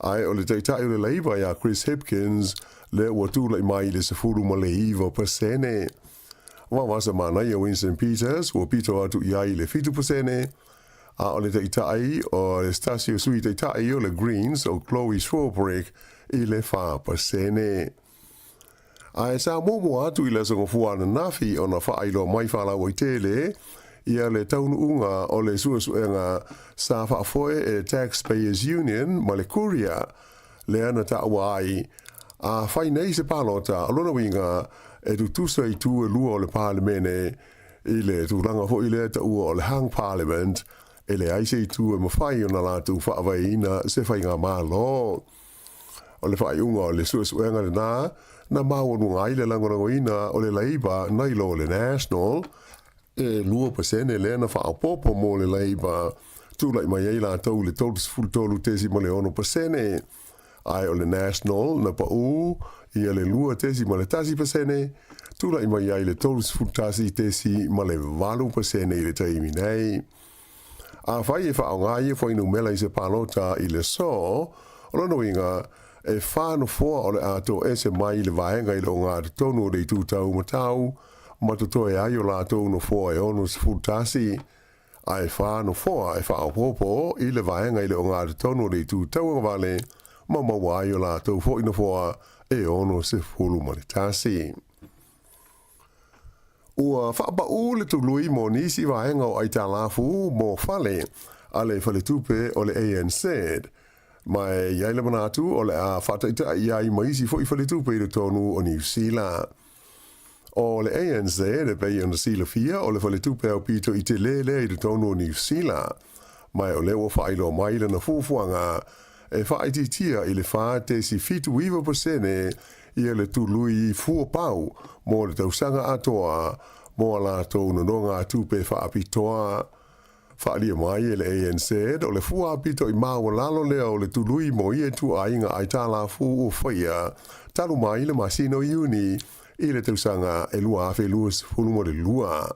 Ae o le taitai o le Labour ia Chris Hipkins lea ua tulai mai i le 19%. Vavasa manaia Winston Peters ua pito atu i ai i le 7%, a o le taitai o le se tasi o sui taitai o le Greens o Chloe Swarbrick i le 4%. Ae sa muamua atu i le Aso Gafua ananafi ona faailoa mai faalauaitele ia le taunuuga o le suesuega sa faafoe e le Taxpayers Union ma le Courier lea na taua ai a fai nei se palota o lona uiga e tutusa itu e lua o le Palemene I le tulaga foi lea taua o le Hung Parliament, e leai se itu e mafai ona latou faavaeina se faigamalo. O le faaiuga o le suesuega lena na maualuga ai le lagolagoina o le Labour nai lo le National, e 2% lea na faaopoopo mo le Labour, tulai mai ai latou i le 33.6%. Ae o le National na paū ia le 2.1%, tulai mai ai le 31.8% i le taimi nei. Afai e faaaoga ia fuainumera i se palota i le aso, o lona uiga, e whā nofoa o le a toese mai i le vaega i le ogatotonu o le itu taumatau, ma totoe ai o latou nofoa e 61. Ae whā nofoa e faaopoopo i le vaega i le ogatotonu o le itu tauagavale ma maua ai o latou foi nofoa e 61. Ua faapaʻu le tului mo nisi vaega o aitalafu mo fale a le faletupe o le ANZ, ma e i ai le manatu o le a faataitai ai ma isi foi faletupe i totonu o Niu Sila. O le ANZ e pei ona silafia o le faletupe aupito i telē lea i totonu o Niu Sila, ma o lea ua faailoa mai lana fuafuaga e faaitiitia i le 4.79% ia le tului fua pau mo le tausaga atoa mo a latou nonogatupe faapitoa. Faaalia mai e le ANZ o le fua apito i maualalo lea o le tului mo ia ituaiga aitalafu ua faia talu mai le masina o Iuni i le tausaga e 2022.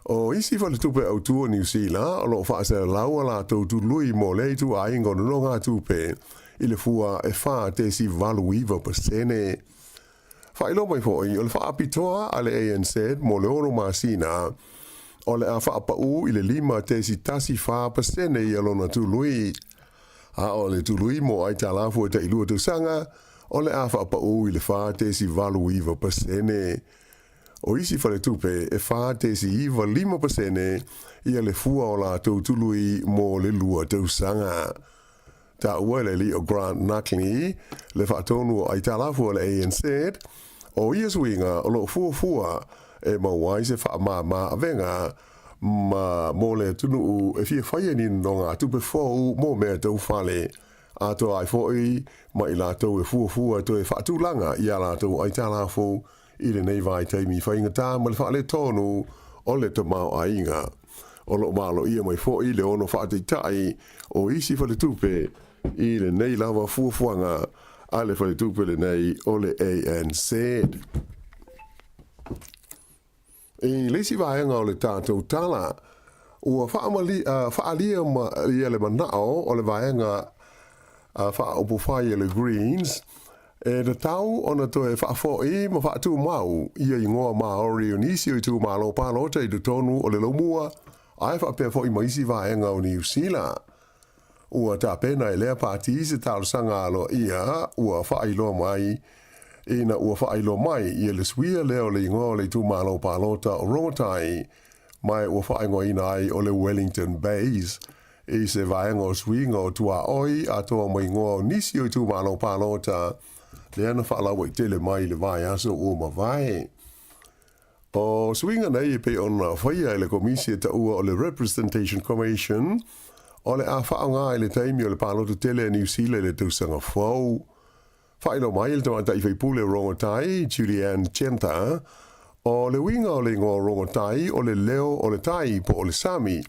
O isi faletupe autū o Niu Sila o lo o faasalalau a latou tului mo lea ituaiga o nonogatupe i le fua e 4.89%. Faailoa mai foi, o le faapitoa a le ANZ mo le 6 masina, o le a faapaʻu i le 5.14% ia lona tului. A o le tului mo aitalafu e tailua tausaga, o le a faapaʻu i le 4.89%. O isi faletupe e 4.95% ia le fua o latou tului mo le 2 tausaga. Taua e le alii o Grant Nuckley, le faatonu o aitalafu a le ANZ, o ia suiga o lo o fuafua e maua ai se faamāmā avega ma mo le atunuu e fia faia ni nonogatupe fou mo mea tau fale, atoa ai foi ma i latou e fuafua toe faatulaga i a latou aitalafu i lenei vaitaimi faigata ma le faaletonu o le tamaoaiga. O lo o maloia mai foi le ono faataitai o isi faletupe i lenei lava fuafuaga a le faletupe lenei o le ANZ. I le isi vaega o le tatou tala, ua faaalia ia le manao o le vaega faaupufai a le Greens e tatau ona toe faafo'i ma faatumau ia igoa Māori o nisi o itumalo palota i totonu o le Laumua ae faapea foi ma isi vaega o Niu Sila. Ua tapena e lea pati se talosaga aloaia ua faailoa mai ina ua faailoa mai ia le suia lea o le igoa o le itumalo palota o Rongotai ma ua faaigoaina ai o le Wellington Bays i se vaega o suiga o tuaoi atoa ma igoa o nisi o itumalo palota lea na faalauaitele mai i le vaiaso ua mavae. O suiga nei e pei ona faia e le Komisi e taua o le Representation Commission o le a faaaoga i le taimi o le palota tele a Niu Sila i le tausaga fou. Faailoa mai e le tamaitai faipule o Rongotai, Julie-Anne Genter, o le uiga o le igoa o Rongotai o le leo o le tai po o le sami,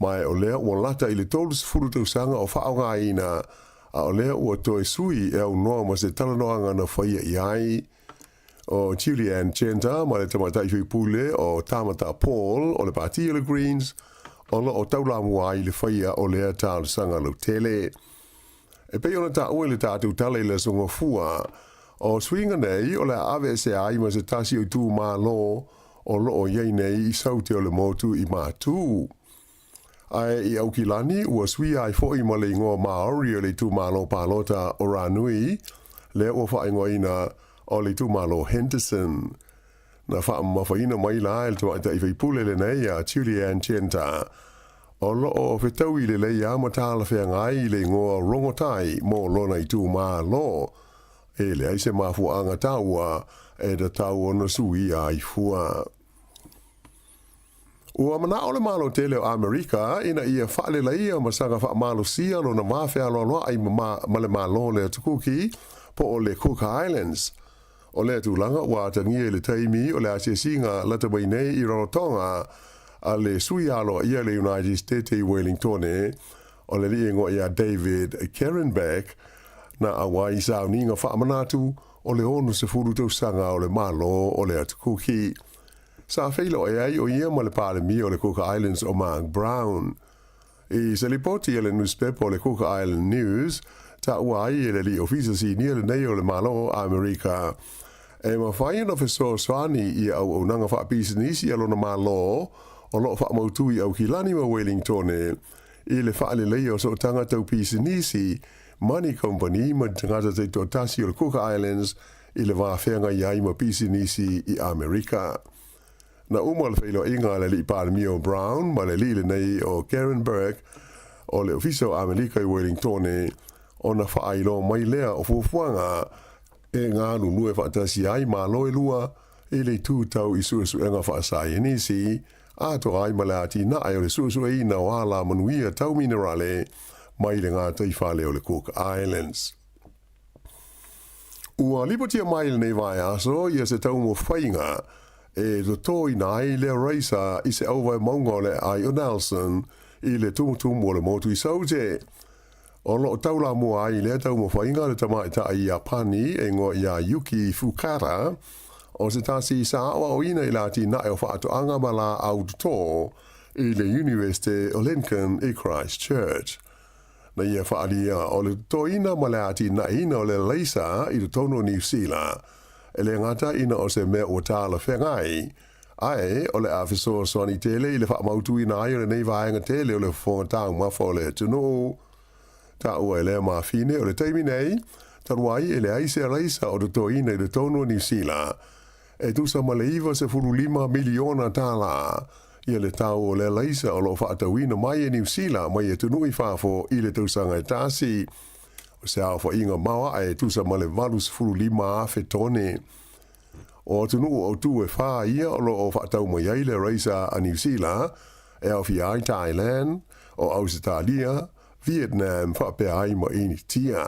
ma o lea ua lata i le 30 tausaga o faaaogaina, a o lea ua toe sui e aunoa ma se talanoaga na faia i ai. O Julie-Anne Genter ma le tamaitai faipule o Tamata Paul o le Pati o le Greens o lo o taulamua ai i le faia o lea talosaga lautele. E pei ona taua i le tatou tala i le Aso Gafua, o suiga nei o le a aveesea ai ma se tasi o itumalo o lo o i ai nei i Saute o le motu i Matū. Ae i Aukilani, ua suia ai foi ma le igoa Māori o le itumalo palota o Ranui, lea ua faaigoaina o le itumalo Henderson. Na faamamafaina mai la e le tamaitai faipule lenei a Julie-Anne Genter, o lo o fetaui lelei lava ma talafeagai i le igoa Rongotai mo lona itumalo, e leai se mafuaaga taua e tatau ona suia ai fua. Ua manao le Malo tele o Amerika ina ia faaleleia ma saga faamalosia lona va fealoaloai ma le Malo o le Atu Kuki po o le Cook Islands. O lea tulaga ua atagia i le taimi o le asiasiga lata mai nei i Rarotonga a le sui aloaia o le United State i Wellingtone, o le alii igoa ia David Carenback, na auai i sauniga faamanatu o le 60 tausaga o le Malo o le Atu Kuki. Sa feiloai ai o ia ma le Palemia o le Cook Islands o Mark Brown. I se lipoti a le nusipepa o le Cook Island News, taua ai e le alii ofisa sinia lenei o le Malo o Amerika e mafai ona fesoasoani i auaunaga faapisinisi a lona Malo o lo o faamautu i Aukilani ma Wellingtone i le faaleleia o sootaga tau pisinisi ma ni kamupani ma ni tagata taitoatasi o le Cook Islands i le va feagai ai ma pisinisi i Amerika. Na uma le feiloaiga a le Alii Palemia o Brown ma le alii lenei o Garen Burke o le Ofisa o Amelika i Welingtone ona faailoa mai lea o fuafuaga e galulue faatasi ai Malo e lua i le itu tau i suesuega faasaienisi atoa ai ma le atinae o le suesueina o alamanuia tau minerale mai le gataifale o le Cook Islands. Ua lipotia mai i lenei vaiaso ia se taumafaiga e totoina ai le raisa i se auvaemauga o le aai o Nelson i le tumutumu o le motu i Saute. O lo o taulamua ai i lea taumafaiga le tamaitai Iapani e igoa ia Yuki Fukada, o se tasi sa aoaoina i le atinae o faatoaga ma laau toto i le Iunivesite o Lincoln i Christchurch. Na ia faaalia o le totoina ma le atinaeina o le laisa i totonu o Niu Sila, e le gata ina o se mea ua talafeagai, ae o le a fesoasoani tele i le faamautuina ai o lenei vaega tele o le fofoga taumafa o le atunuu. Taua e lea mafine o le taimi nei, talu ai e leai se alaisa o totoina i totonu o Niu Sila, e tusa ma le $95 miliona tālā ia le tau o le alaisa o lo o faatauina mai e Niu Sila mai atunuu i fafo i le tausaga e tasi. O se aofaiga maoae e tusa ma le 85,000 tone. O atunuu autū e whā ia o lo o whaatau mai ai le raisa a Niu Sila, e aofia ai Thailand, o Ausetalia, Vietnam faapea ai ma Initia.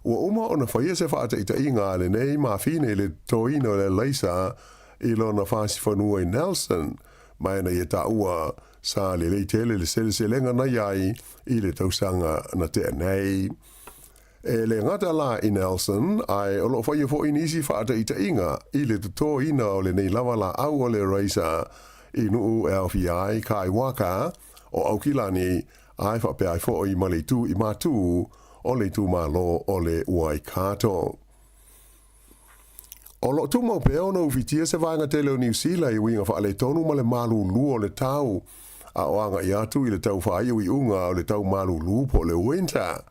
Ua uma ona faia se faataitaiga a lenei mafine i le totoina o le alaisa i lona fasifanua i Nelson, ma ena ia taua sa lelei tele le seleselega na i ai i le tausaga na tea nei. E le gata la i Nelson, ae o lo o faia foi nisi faataitaiga i le totoina o lenei lava laau o le raisa i nuu e aofia ai Kaiwaka, o Aukilani, ae faapea ai foi ma le itu i Matū o le itumalo o le Waikato. O lo o tumau pea ona ufitia se vaega tele o Niu Sila i uiga faaletonu ma le malulu o le tau, a o agai atu i le tau faaiuiuga o le tau malulu po o le winter.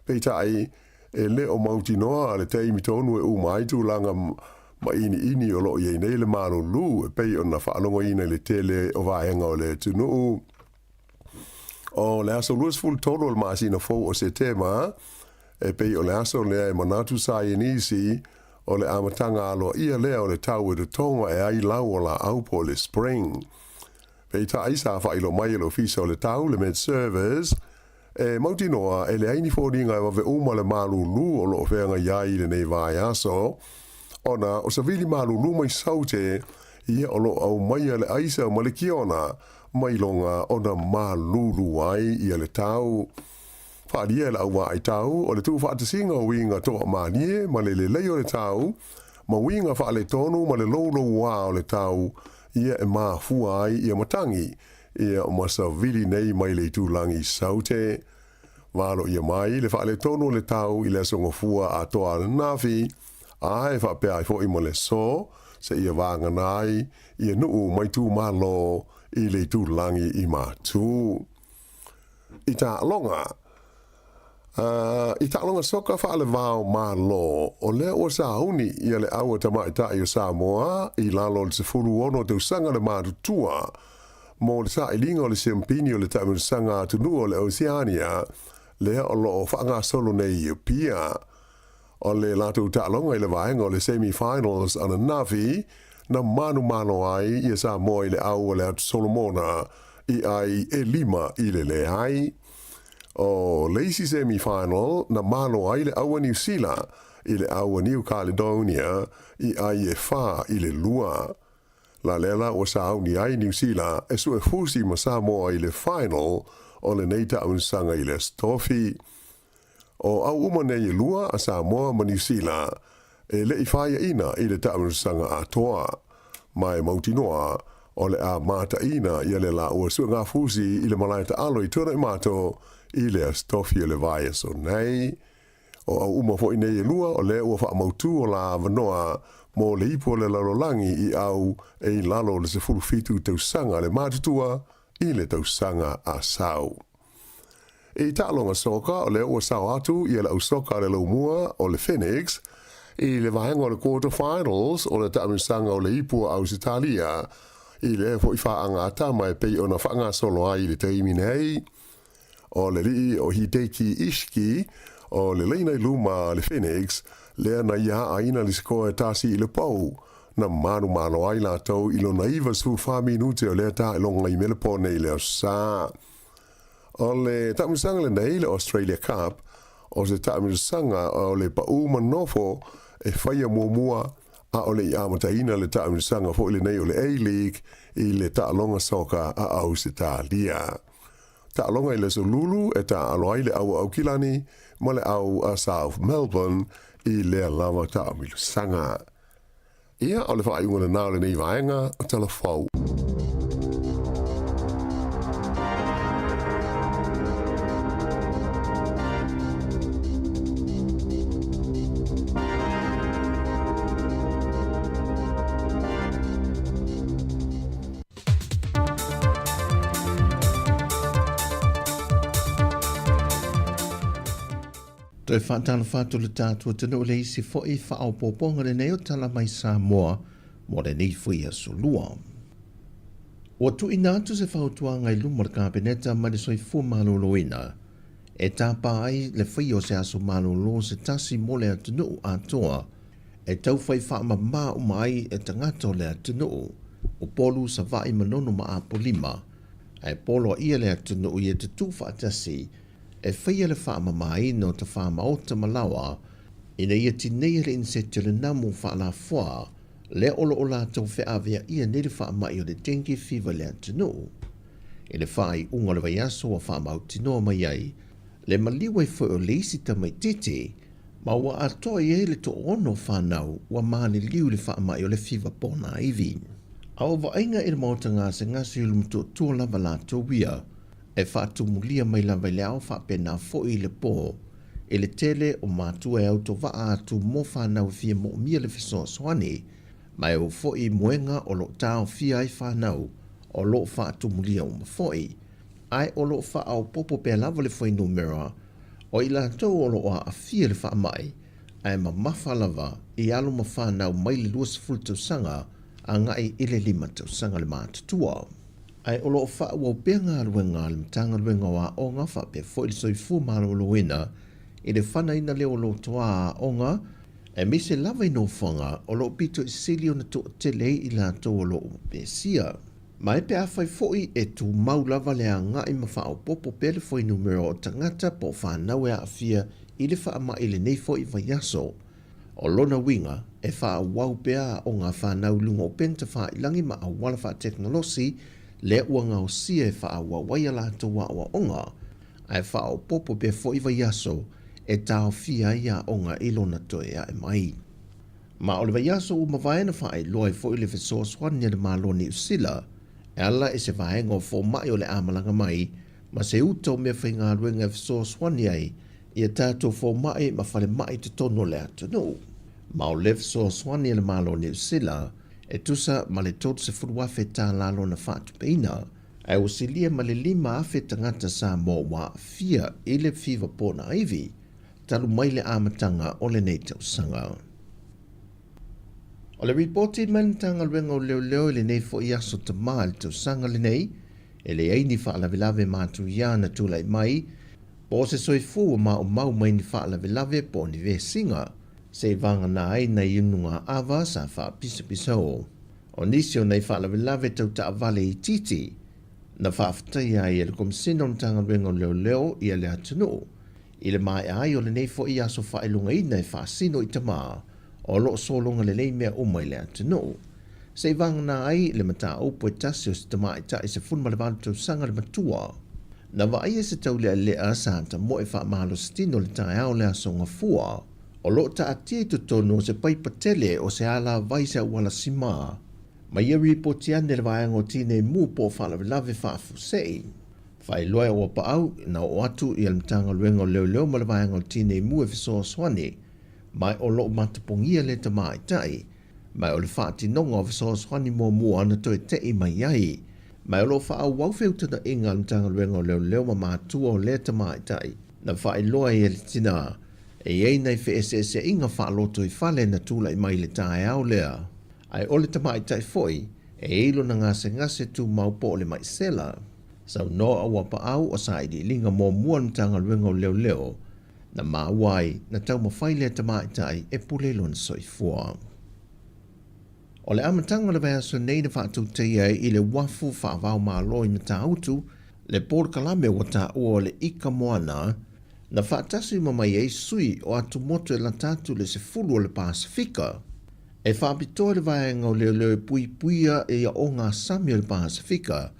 Peitai, e le o mautinoa le taimi tonu e uma ai tulaga maʻiniʻini o lo o i ai nei le malulu e pei ona faalogoina i le tele o vaega o le atunuu. O le aso 23 o le masina fou o Setema, e pei o le aso lea e manatu saienisi o le amataga aloaia lea o le tau e totogo ae ai lau o laau po o le spring. Peitai sa faailoa mai e le Ofisa o le Tau, le Met Service, e mautinoa e leai ni foliga e vave uma le malulu o lo o feagai ai i lenei vaiaso, ona o savili malulu mai Saute ia o lo o aumaia le aisa ma le kiona mai loga ona malulu ai ia le tau. Faaalia e le auvaai-tau o le tuufaatasiga o uiga toamalie ma le lelei o le tau, ma uiga faaletonu ma le loulouā o le tau ia e mafua ai ia matagi ia ma savili nei mai le itulagi Saute. Valoia mai le faaletonu o le tau i le aso Gafua atoa ananafi, a e faapea ai foi ma le aso seia vagana ai ia nuu mai itumalo i le itulagi i Matū. I taaloga, I taaloga soka faalevao Malo, o lea ua sauni ia le au a tamaitai o Samoa i lalo o le 16 tausaga le matutua mo le sailiga o le siampini o le taamilosaga atunuu o le Oceania lea o lo o faagasolo nei i Apia. O le latou taaloga i le vaega o le semi-finals ananafi na manumalo ai ia Samoa i le au o le Atu Solomona i ai e 5-0. O le isi semi-final na malo ai le au a Niu Sila i le au a New Caledonia i ai e 4-2. La lea la ua sauni ai Niu Sila e suefusi ma Samoa i le final o lenei taamilosaga i le Aso Tofi. O au uma nei e lua a Samoa ma Niu Sila e le i faiaina i le taamilosaga atoa. Ma e mautinoa o le a mataina ia le laua suegafusi i le malae taalo i Tuanaimato i le Aso Tofi o le vaiaso nei. O au uma foi nei e lua o lea ua faamautu o la avanoa mo le ipu o le lalolagi i au e i lalo o le 17 tausaga le matutua i le tausaga a sau. I taaloga soka, o lea ua sao atu ia le au soka a le laumua o le Phoenix, I le vaega o le quarter finals o le taamilosaga o le Ipu o Ausetalia i lea foi faagatama e pei ona faagasolo ai i le taimi nei. O le alii o Hideki Ishiki o le laina i luma a le Phoenix lea na ia aaina le sikoa e tasi i le pou na manumalo ai latou i lona 94 minute o lea taailoga i Melepone i le Aso Sa. O le taamilosaga lenei le Australia Cup o se taamilosaga o le paū ma nofo e faia muamua a o le i amataina le taamilosaga foi lenei o le A-League i le taaloga soka a Ausetalia. Taaloga i le Aso Lulu e taaalo ai le au a Aukilani ma le au a South Melbourne i lea lava taamilosaga. Ia, o le faaiuga lena o lenei vaega o Tala Fou. Toe faatalofa atu le tatou atunuu i le isi foi faaopoopoga lenei o Tala Mai Samoa mo lenei foi aso lua. Ua tuuina atu se fautuaga i luma o le Kapeneta mai le Soifua Maloloina e tapa ai le faia o se aso malolo se tasi mo le atunuu atoa e taufai faamama uma ai e tagata o le atunuu, Upolu, Savaii, Manono ma Apolima, ae poloaia le atunuu ia tutū faatasi e faia le faamamaina o tafamaota ma laoa ina ia tineia le insete o le namu faalafoa lea o lo o latou feaveaia nei le faamai o le dengue fever i le atunuu. I le faaiuga o le vaiaso ua faamautinoa mai ai le maliu ai foi o le isi tamaititi ma ua atoa i ai le toaono o fanau ua maliliu i le faamai o le fiva ponaivi. A o vaaiga i le maota gasegase o le Motootua lava latou ia e faatumulia mai lava i le ao faapena foi i le po i le tele o matua e autovaa atu mo fanau e fia moomia le fesoasoani ma e oo foi i moega o lo o taofia ai fanau o lo o faatumulia uma foi ae o lo o faaopoopo pea lava le fuainumera o i latou o lo o aafia i le faamai ae mamafa lava i alo ma fanau mai le 20 tausaga agai i le 5 tausaga le matutua. Ae o lo o faaauau pea galuega a le Matagaluega o Aoga faapea foi le Soifua Maloloina i le fanaina lea o lotoa aoga aemaise lava i nofoaga o lo o pito i sili ona toatele ai i latou o lo o pesia. Ma e pe afai foi e tumau lava le agai ma faaopoopo pea le fuainumera o tagata po o fanau e aafia i le faamai i lenei foi vaiaso. O lona uiga, e faaauau pea aoga a fanau i luga o upega tafailangi ma auala faatekonolosi lea ua gaosia e faaauau ai a latou aoaoga, ae faaopoopo pea foi vaiaso e taofia ai aoga i lona toe ae mai. Ma o le vaiaso ua mavae na faailoa ai foi le fesoasoani a le Malo o Niu Sila e ala i se vaega o fomai o le a malaga mai ma se uta o meafaigaluega e fesoasoani ai i a tatou fomai ma falemai i totonu o le atunuu. Ma o le fesoasoani a le Malo o Niu Sila e tusa ma le $30,000 tālā lona faatupeina, ae ua silia ma le 5,000 tagata Samoa ua aafia i le fiva ponaivi talu mai le amataga o lenei tausaga. O le ripoti mai le Matagaluega o Leoleo i lenei foi aso Tamā i le tausaga lenei, e leai ni faalavelave matuia na tulai mai, po o se soifua ua maumau mai ni faalavelave po o ni vesiga, se i vagana ai nai unuga-ava sa faapisapisao. O nisi o nai faalavelave tau taavale itiiti na faafetaia ai e le Komesina o Matagaluega o Leoleo ia le atunuu I le maea ai o lenei foi aso faailogaina e faasino i Tamā, o lo o sologa lelei mea uma i le atunuu. Se i vagana ai le mataupu e tasi o se tamaitai 18 tausaga le matua. Na vaaia se taulealea sa tamoe faamalositino i le taeao o le aso Gafua, o lo o taatia i totonu o se paipa tele o se alavai se auala simā, ma ia ripoti ane le vaega o Tinei Mu po o Faalavelave Faafuasei. Faailoa e Auapaau na oo atu i le Matagaluega o Leoleo ma le Vaega o Tinei Mu e fesoasoani mai o lo o matapogia le tamaitai mai o le faatinoga o fesoasoani muamua na toe tei mai ai mai o lo o faaauau feutagaiga a le Matagaluega o Leoleo ma matua o lea tamaitai na faailoa ai e le tina. E i ai nai feeseeseaiga faalotoifale na tulai mai i le taeao lea, ae o le tamaitai foi e i ai lona gasegase tumau po o le mai sela. Saunoa Auapaau o sailiiliga muamua a le Matagaluega o Leoleo na maua ai na taumafai lea tamaitai e pule i lona soifua. O le amataga o le vaiaso nei na faatautaia ai i le uafu faava-o-Malo i Matautu le polokalame ua taua o le Ika Moana, na faatasi uma mai ai sui o atumotu e lata atu i le 10 o le Pasefika. E faapitoa le vaega o leoleo e puipuia i ogasami o le Pasefika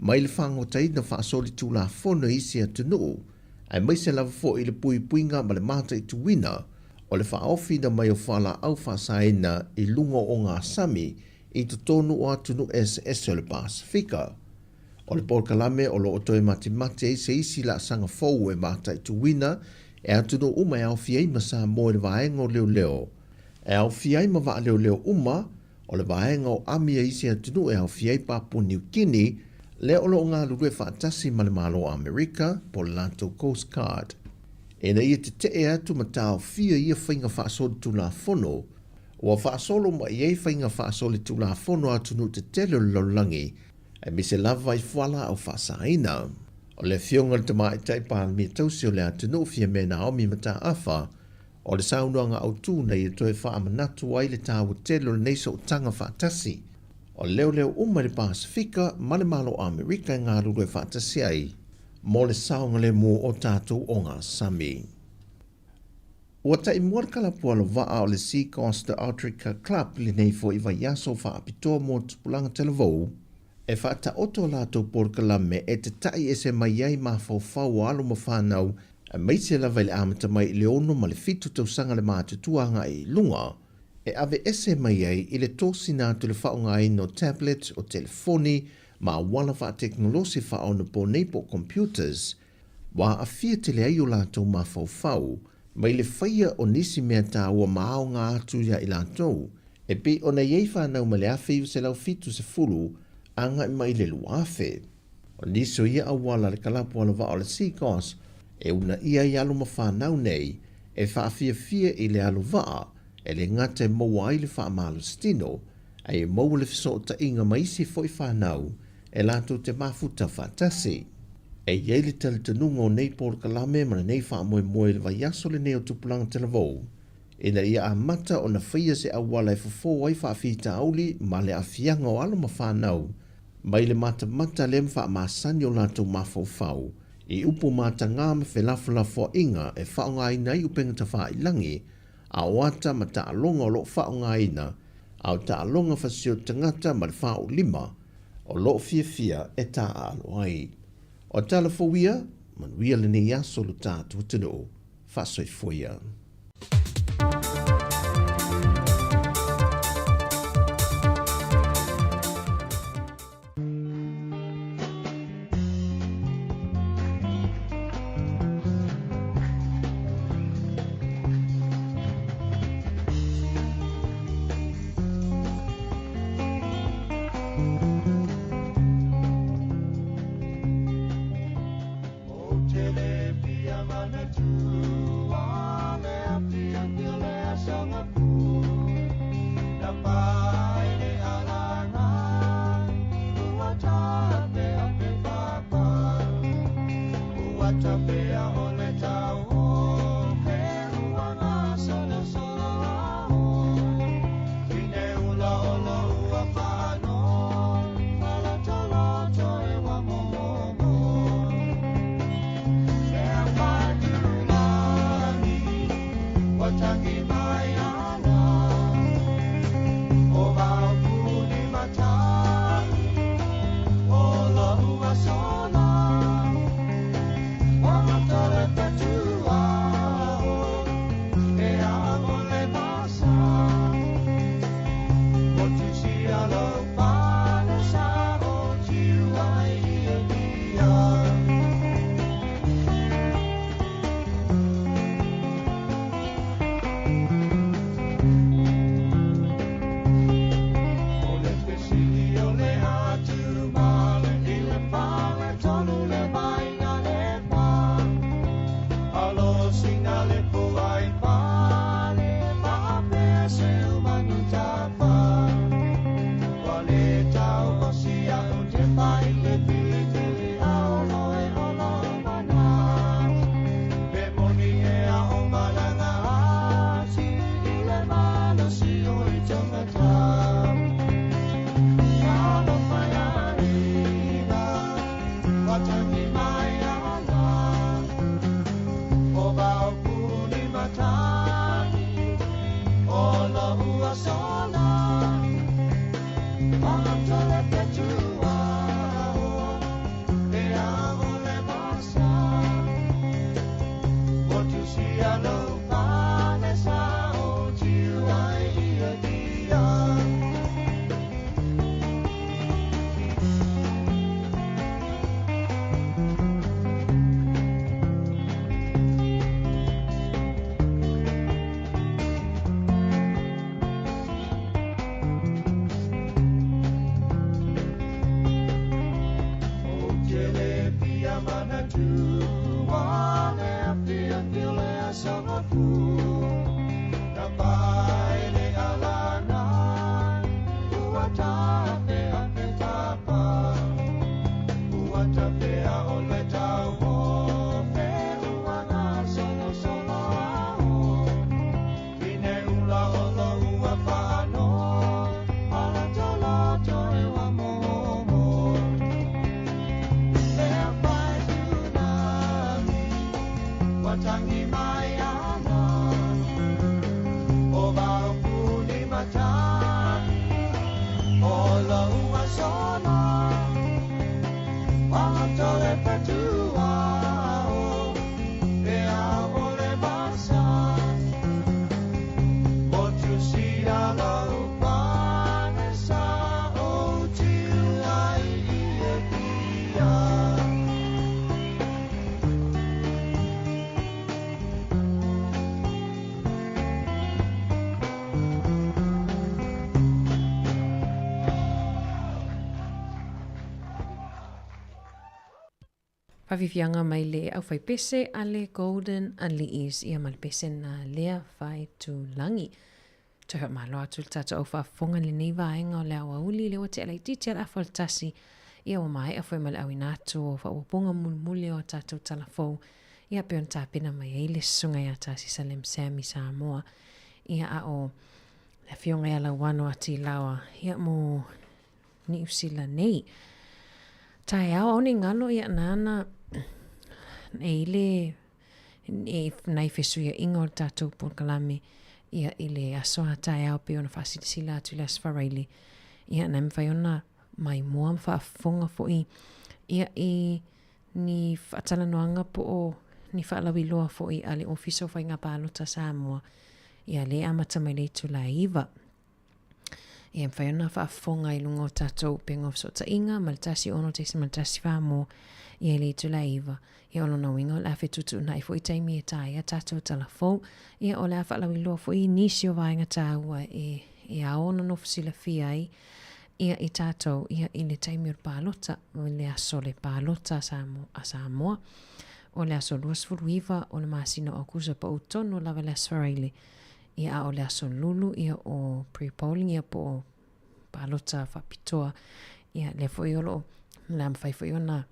mai le fagotaina faasolitulafono i isi atunuu, aemaise lava foi i le puipuiga ma le mataituina o le faaofiina mai o fualaau faasaina i luga o ogasami i totonu o atunuu eseese o le Pasefika. O le polokalame o lo o toe matimati ai se isi laasaga fou e mataituina e atunuu uma e aofia ai ma Samoa i le vaega o leoleo, e aofia ai ma vaaleoleo uma o le vaega o ami a isi atunuu e aofia ai Papua Niu Kini, lea o lo o galulue faatasi ma le Malo o Amerika po o le latou Coast Guard. Ina ia tetee atu ma taofia ia faiga faasolitulafono, ua faasolo mai ai faiga faasolitulafono a atunuu tetele o le lalolagi, aemaise lava i fualaau faasaina. O le Afioga i le Tamaitai Palemia tausi o le atunuu Fiamē Naomi Mataafa, O le saunoaga autu na ia toe faamanatu ai le taua tele o lenei sootaga faatasi. O leoleo uma i le Pasefika ma le Malo o Amerika e galulue faatasi ai mo le saogalemu o tatou ogasami. Ua taimua le kalapu alovaa o le Sea Coast Outrigger Club i lenei foi vaiaso faapitoa mo tupulaga talavou e faataoto a latou polokalame e tata'i ese mai ai mafaufau o alo ma fanau aemaise lava i le amata mai i le 6 ma le 7 tausaga le matutua agai i luga, e aveese mai ai i le tosina atu le faaaogaina o tablet, o telefoni ma auala faatekonolosi faaonaponei po o computers, ua aafia tele ai o latou mafaufau mai le faia o nisi mea taua ma aoga atu ia i latou, e pei ona i ai fanau mai le 1970 agai mai i le 2000. O nisi o ia auala a le kalapu alovaa o le Seagoss e uunaia ai alo ma fanau nei e faafiafia i le alovaa e le gata e maua ai le faamalositino, ae e maua le fesootaiga ma isi foi fanau e latou te mafuta faatasi. E i ai le talitonuga o nei polokalame ma lenei faamoemoe i le vaiaso lenei o Tupulaga Talavou, ina ia amata ona faia se auala e fofo ai faafitauli ma le aafiaga o alo ma fanau mai le matamata lea ma faamasani o latou mafaufau i upu matagā ma felafolafoaiga e faaaogaina ai upega tafailangi, a o ata ma taaloga o lo o faaaogaina, a o taaloga fasio tagata ma le faaulima o lo o fiafia e taaalo ai. O tala fou ia, manuia lenei aso lo tatou atunuu. Faasoifua ia. matangi mai ana O vau puni matagi O lau asola Wato le patua o Pe au o le vasa Motu sia lau pane sa O tiu ai i e pia. Faafiafiaga mai le aufaipese a le Golden Aliis ia ma le pese na lea faitulagi. Toe faamalo atu i le tatou au faafofoga i lenei vaega o le aoauli lea ua tea laitiiti a le afa o le tasi ia ua maea foi ma le auina atu o faaopoopoga mulimuli o a tatou tala fou ia pei ona tapena mai ai le Susuga ia Tasi Salem Sammy Samoa ia a o le Afioga ia Lauano Atilaoa ia mo Niu Sila nei. Taeao ao nei galo ia nāna e i le e nai fesuiaʻiga o le tatou polokalame ia i le aso a taeao pei ona faasilasila atu i le Aso Faraile ia na e mafai ona maimoa ma faafofoga foi ia i ni faatalanoaga po o ni faalauiloa foi a le Ofisa o Faiga Palota Samoa ia lea e amata mai le itula e 9. Ia mafai ona faafofoga i luga o tatou upega o fesootaiga ma le 1 6.1 mo ia i le itula e 9. Ia o lona uiga o le a fetuutuunai foi taimi e ta ai a tatou tala fou. Ia o le a faalauiloa foi nisi o vaega taua e e ao ona nofo silafia ai ia i tatou ia i le taimi o le palota, i le aso o le palota a Samoa, a Samoa. O le aso 29 o le masina o Aukuso pau tonu lava le aso Faraile. Ia a o le aso lulu ia o pre-polling ia po o palota faapitoa ia lea foi o lo o le a mafai foi ona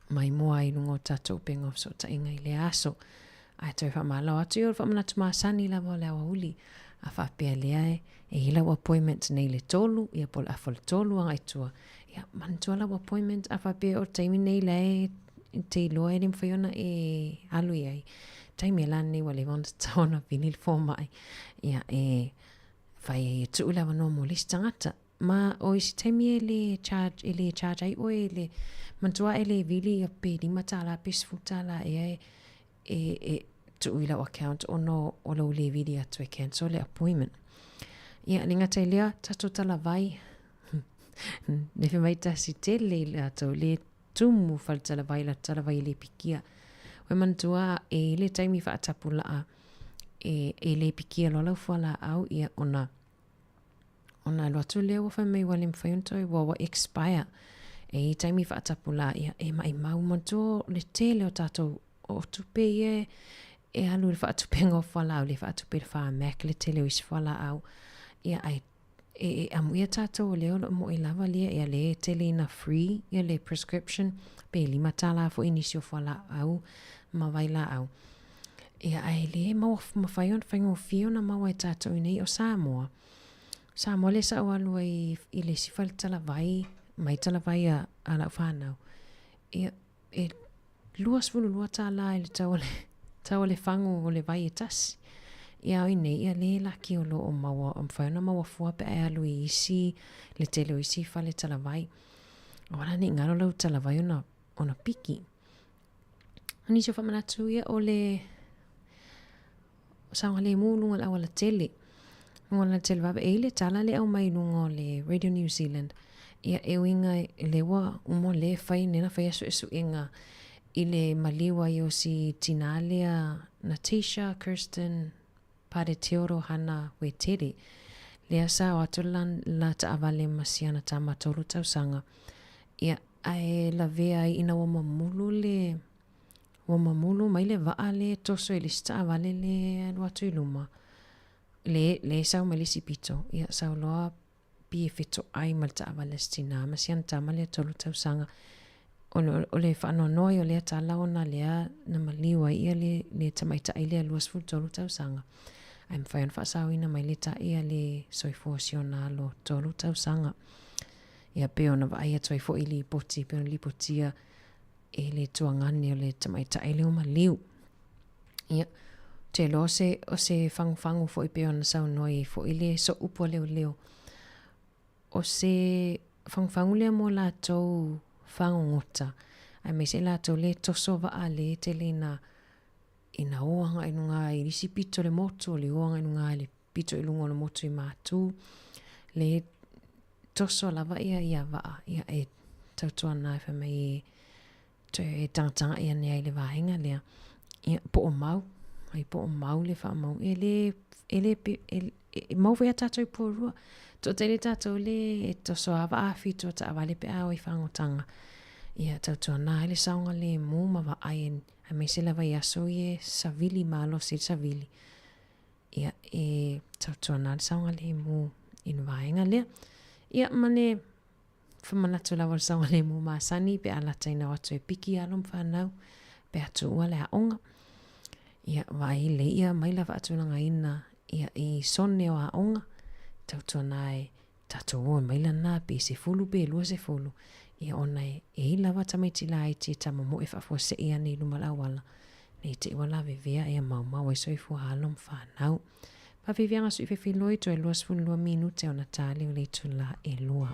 maimoa ai i luga o tatou upega o fesootaiga i lea aso. Ae toe faamalo atu ia o le faamanatu masani lava o le aoauli a faapea lea e e i lau appointment nei le tolu ia po o le afa o le tolu agai tua ia manatua lau appointment a faapea o le taimi nei la e te iloa e le mafai ona e alu i ai taimi e la nei ua leva ona tatau ona vili le fomai ia e fai ai e tuu le avanoa mo le isi tagata ma o isi taimi e le charge e le charge ai oe le manatua e le vili ia pe $5 pe $10 ea e e, e tuu i lau account ona o lou le vili atu e cancel le appointment. Ia, le gata i lea, tatou talavai, nefe mai tasi tele i latou le tumu fale talavai la talavai e le pikia. Ua manatua e i le taimi faatapulaa e, e le pikia loa lau fualaau ia ona ona alu atu lea ua fai mai ua le mafai ona toe ua ua expire. E i taimi faatapulaa ia e maimau manatua le tele o tatou o tupe ia e alu i le faatupeina o fualaau le faatupe i le Pharmac le tele o isi fualaau ia ae e, e amuia tatou o lea o lo o moe lava lea ia lea e tele ina free ia le prescription pe $5 foi nisi o fualaau ma vailaau. Ia ae le maua mafai ona faigofie ona maua e tatou i nei o Samoa. Samoa lea sa ou alu ai i le isi fale talavai, mai talavai a, a lau whanau. Ia, e $22 i le tau o le, tau o le fagu o le vai e tasi. Ia ao i nei, ia le laki o lo o maua, o mafai ona maua fua pe a e alu i isi, le tele o isi fale talavai. O ala nei ngalo lau talavai ona, ona piki. O nisi o faamanatu ia o le saogalemu i luga o le aualatele. Luga o le aualatele vave e i le tala lea e aumai i luga o le Radio New Zealand. Ia e uiga lea ua uma lea e fai lea na faia suesuega i le maliu ai o si tinā lea Natisha Kirsten Pareteoro Hana Wetere. Lea sa o atu la, la taavale ma si ana tama tolu tausaga. Ia ae lavea ai ina ua mamulu le Ua mamulu mai le vaa le toso i le isi taavale le alu atu i luma, le, le sau mai le isi pito, ia sau loa pi e fetoai ma le taavale a si tinā ma si ana tama lea tolu tausaga. O le, o le faanoanoa ai o lea tala ona lea na maliu ai ia le, le tamaitai lea 23 tausaga. Ae mafai ona faasaoina mai le ta'i a le soifua o si ona alo tolu tausaga. Ia pei ona vaai atu ai foi i lipoti, pei ona lipotia e le tuagane o le tamaitai lea o maliu. Ia, ou te iloa o se, o se fagufagu foi pei ona saunoa i ai foi le sooupu a leoleo. O se fagufagu lea mo latou fagogota, aemaise latou lea e toso vaa lea e tele ina ina o agai i luga i isi pito o le motu, o le o agai i luga i le pito i luga o le motu i Matu, lea e toso lava ia ia vaa, ia e tautuana ai fai mai e toe e tagatagai ane ai i le vaega lea, ia po o mau, ai po o mau le faamau, e le, e le, e, e mau foi a tātou i Porirua. Toatele tātou le e toso a vaa whitu a taavale pe a o i whangotaga. Ia tautuana ai le saogalemu ma vaai aemaise lava i aso ia e savili malosi ai le savili. Ia e tautuana le saogalemu i le vaega lea. Ia ma le faamanatu lava o le saogalemu masani pe a lataina o atu e piki alo ma fanau pe a tuua le aoga. Ia vaai lelei ia maila faatulagaina ia i sone o aoga tautuana e tatou o maila na pe 10 pe 20 ia ona e i lava tamaiti laiti e tamamoe faafuasei ane i luma o le auala nei te i ua lavevea ia maumau ai soifua alo ma fanau. Faafiafiaga sui fefiloi toe 22 minute ona tali o le itula e lua.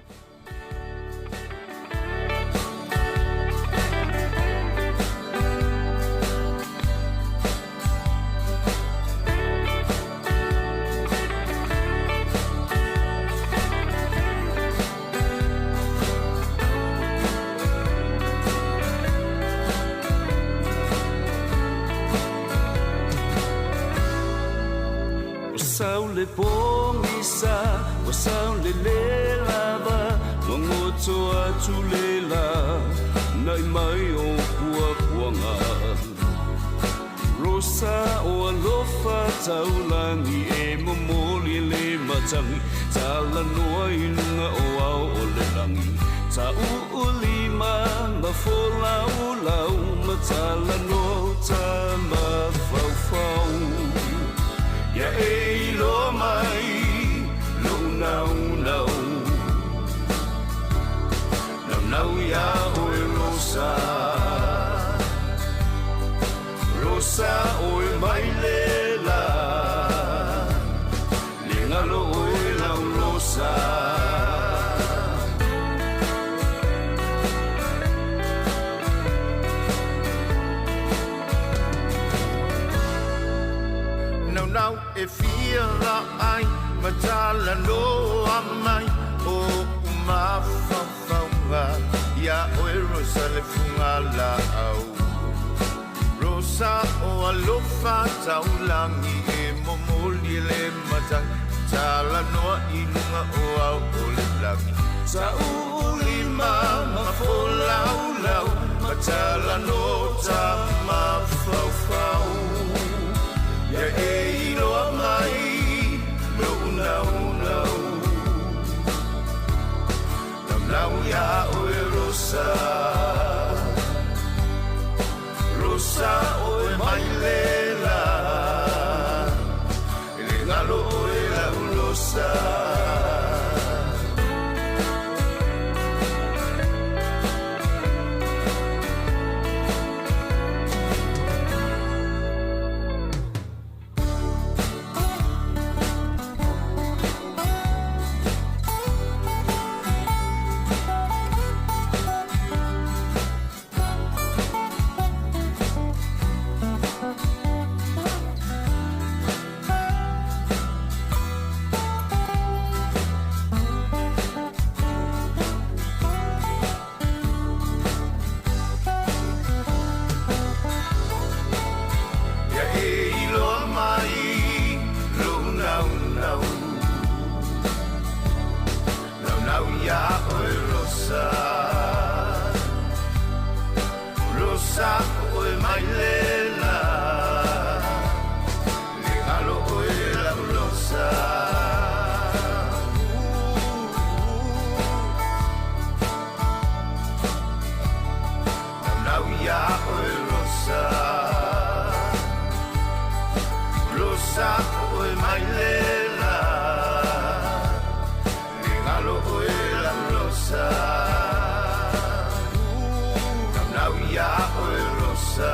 Ua sau le pogisa, ua sau le le lava, Ua goto atu le la, Na'i mai o puapuaga. Rosa o alofa taulagi e momoli le matagi Talanoa i luga o ao o le lagi Tauu lima ma folaulau ma talanoa tamafaufau Ia e iloa mai lou naunau Naunau iā oe Rosa Rosa oe mai le la Le galo oe lau Rosa Naunau e fia vaai ma talanoa mai Oʻu mafaufauga Ia oe Rosa le fugalaau Rosa o alofa taulagi e momoli le matagi Talanoa i luga o ao o le lagi Tauu lima ma folaulau ma talanoa tamafaufau Ia e iloa mai lou naunau Naunau iā oe Rosa Rosa oe mai le la E le galo oe lau Rosa Ia e iloa mai lou naunau Naunau iā oe Rosa Rosa oe mai le la Le galo oe lau Rosa Naunau iā oe Rosa Rosa oe mai le la Le galo oe lau Rosa Naunau iā oe Rosa.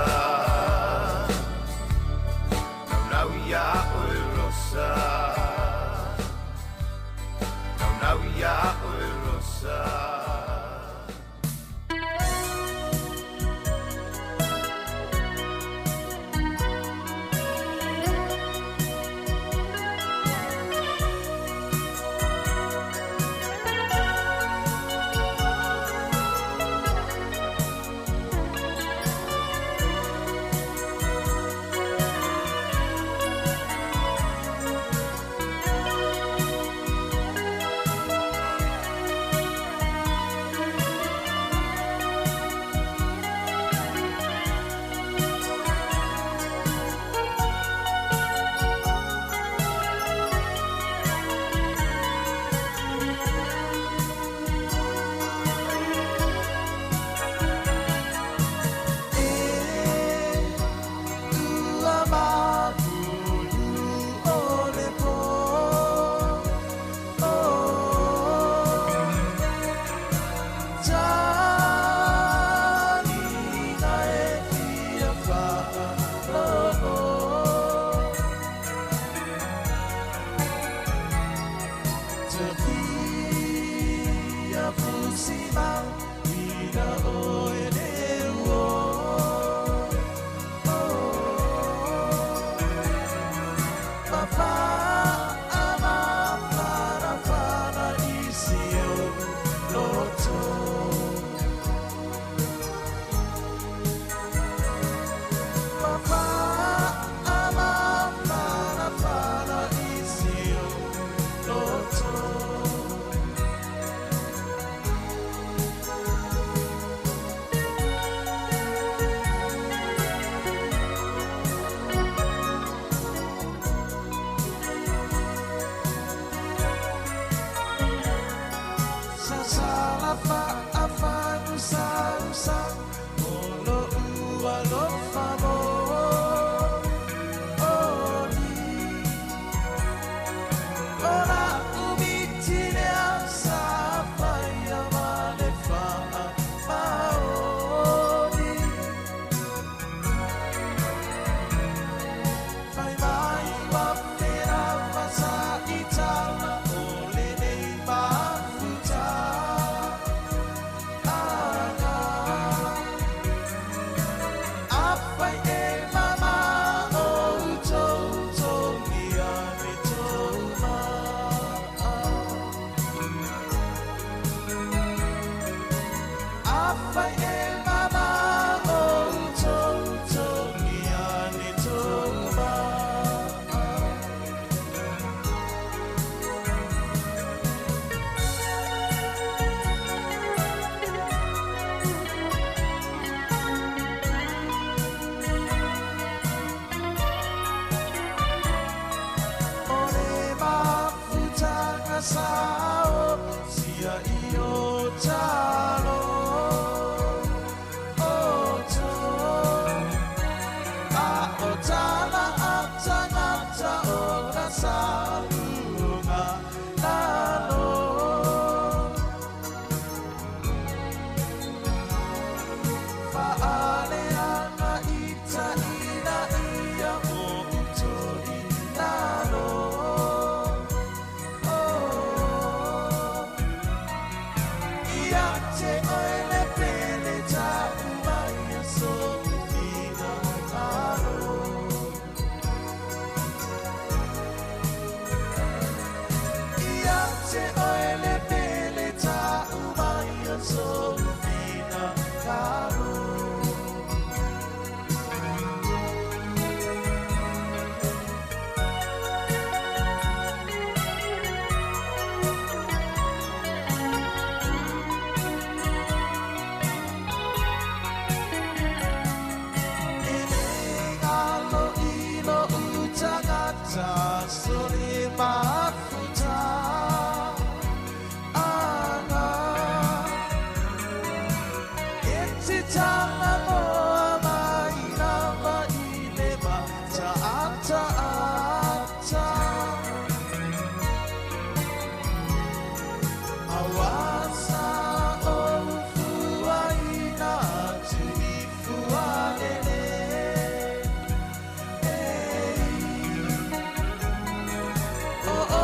Oh,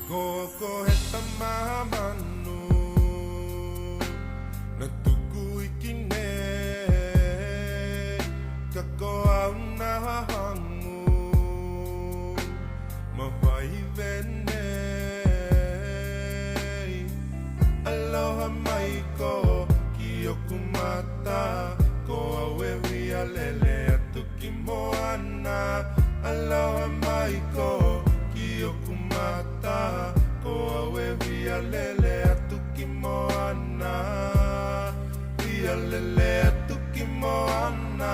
Ko ko he tamamanu Na tuku iki ne Ka ko au na hangu Ma vai vene Aloha mai ko ki oku mata Ko au e hui alele atu ki moana Aloha mai ko ki oku mata Ko au e hui alele atu ki moana Hui alele atu ki moana.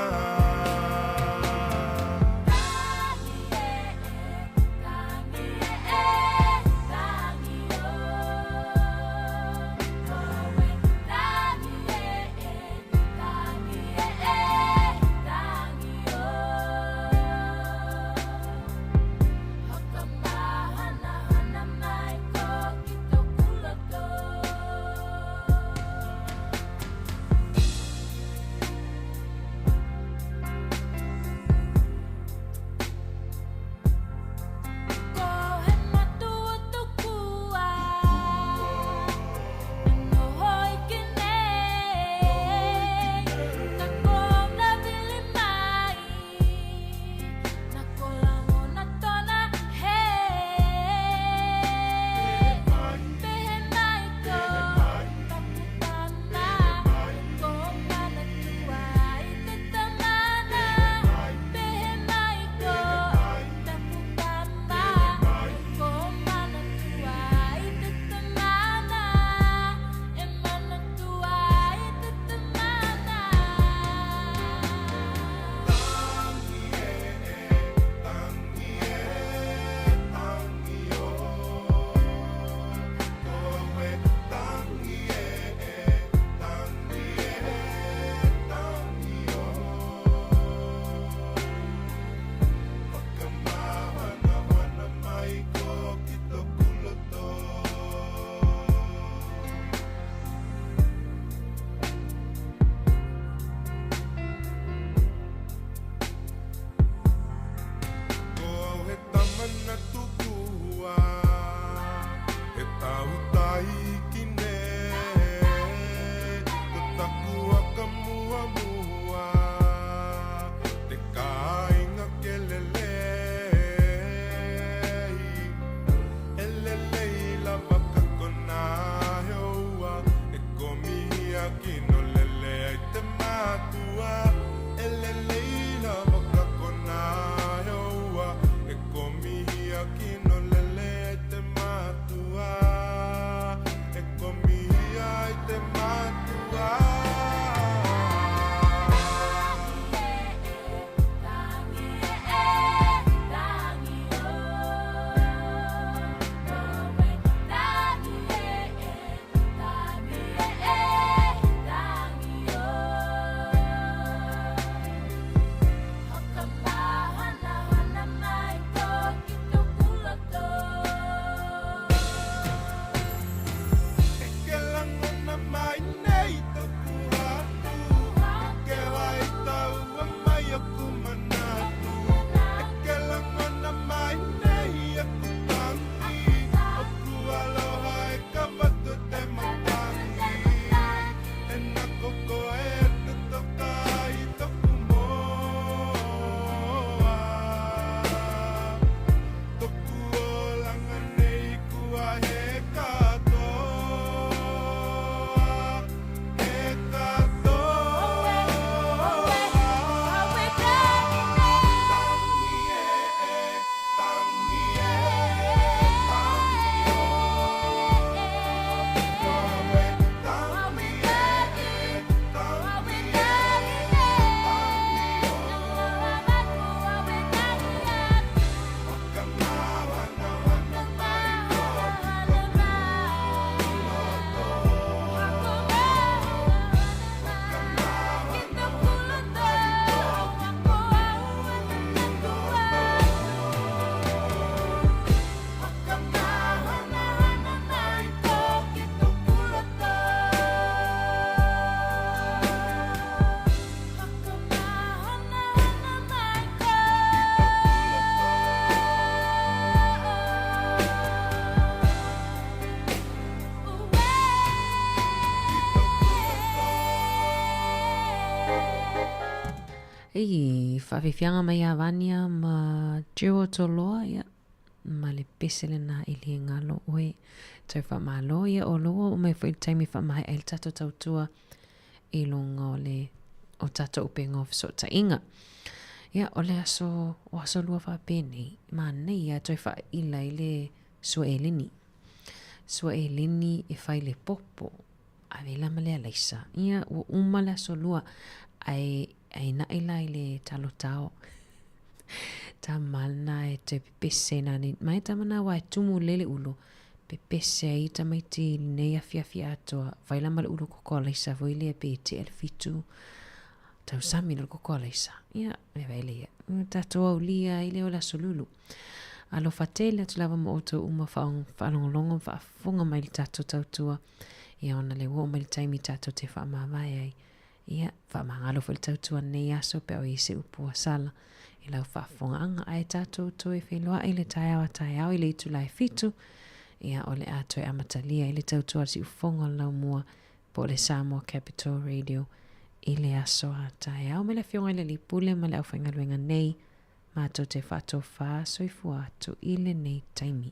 Faafiafiaga mai ia Vania ma Gerald Toloa, ia, ma le pese lena e le galo oe. Tau faamalo, ia o lou oo mai foi i le taimi e faamaea ai le tatou tautua i luga o le o tatou upega o fesootaiga. Ia, o le aso, o aso lua faapenei, manaia toe faaila ai le sua eleni. Sua eleni e fai le popo, ave la ma le alaisa. Ia, ua uma le aso lua, ae, ae nae la i le talo tao. Tama lena e toe pepese na nei. Mai tama na wa e tumu lele ulu. Pepese ai tamaiti i lenei afiafi atoa. Fai la ma le ulu koko alaisa foi lea pe tea le fitu. Tausami le koko alaisa. Ia, e vai le ia. Tatou aulia ai lea o le aso lulu. Alofa tele atu lava ma outou uma faalogologo ma faafofoga mai i le tatou tautua. Ia ona le ua oo mai le taimi tatou te faamavae ai. Ia, faamagalo foi le tautua nei aso pe a o i ai se upu ua sala i lau faafofogaaga. Ae tatou toe feiloai i le taeao a taeao i le itula e fitu, ia, o le a toe amatalia ai le tautua a le Siufofoga o le Laumua po o le Samoa Capital Radio i le aso a taeao. Mai le Afioga i le Alii Pule ma le aufaigaluega nei, matou te faatofā soifua atu i lenei taimi.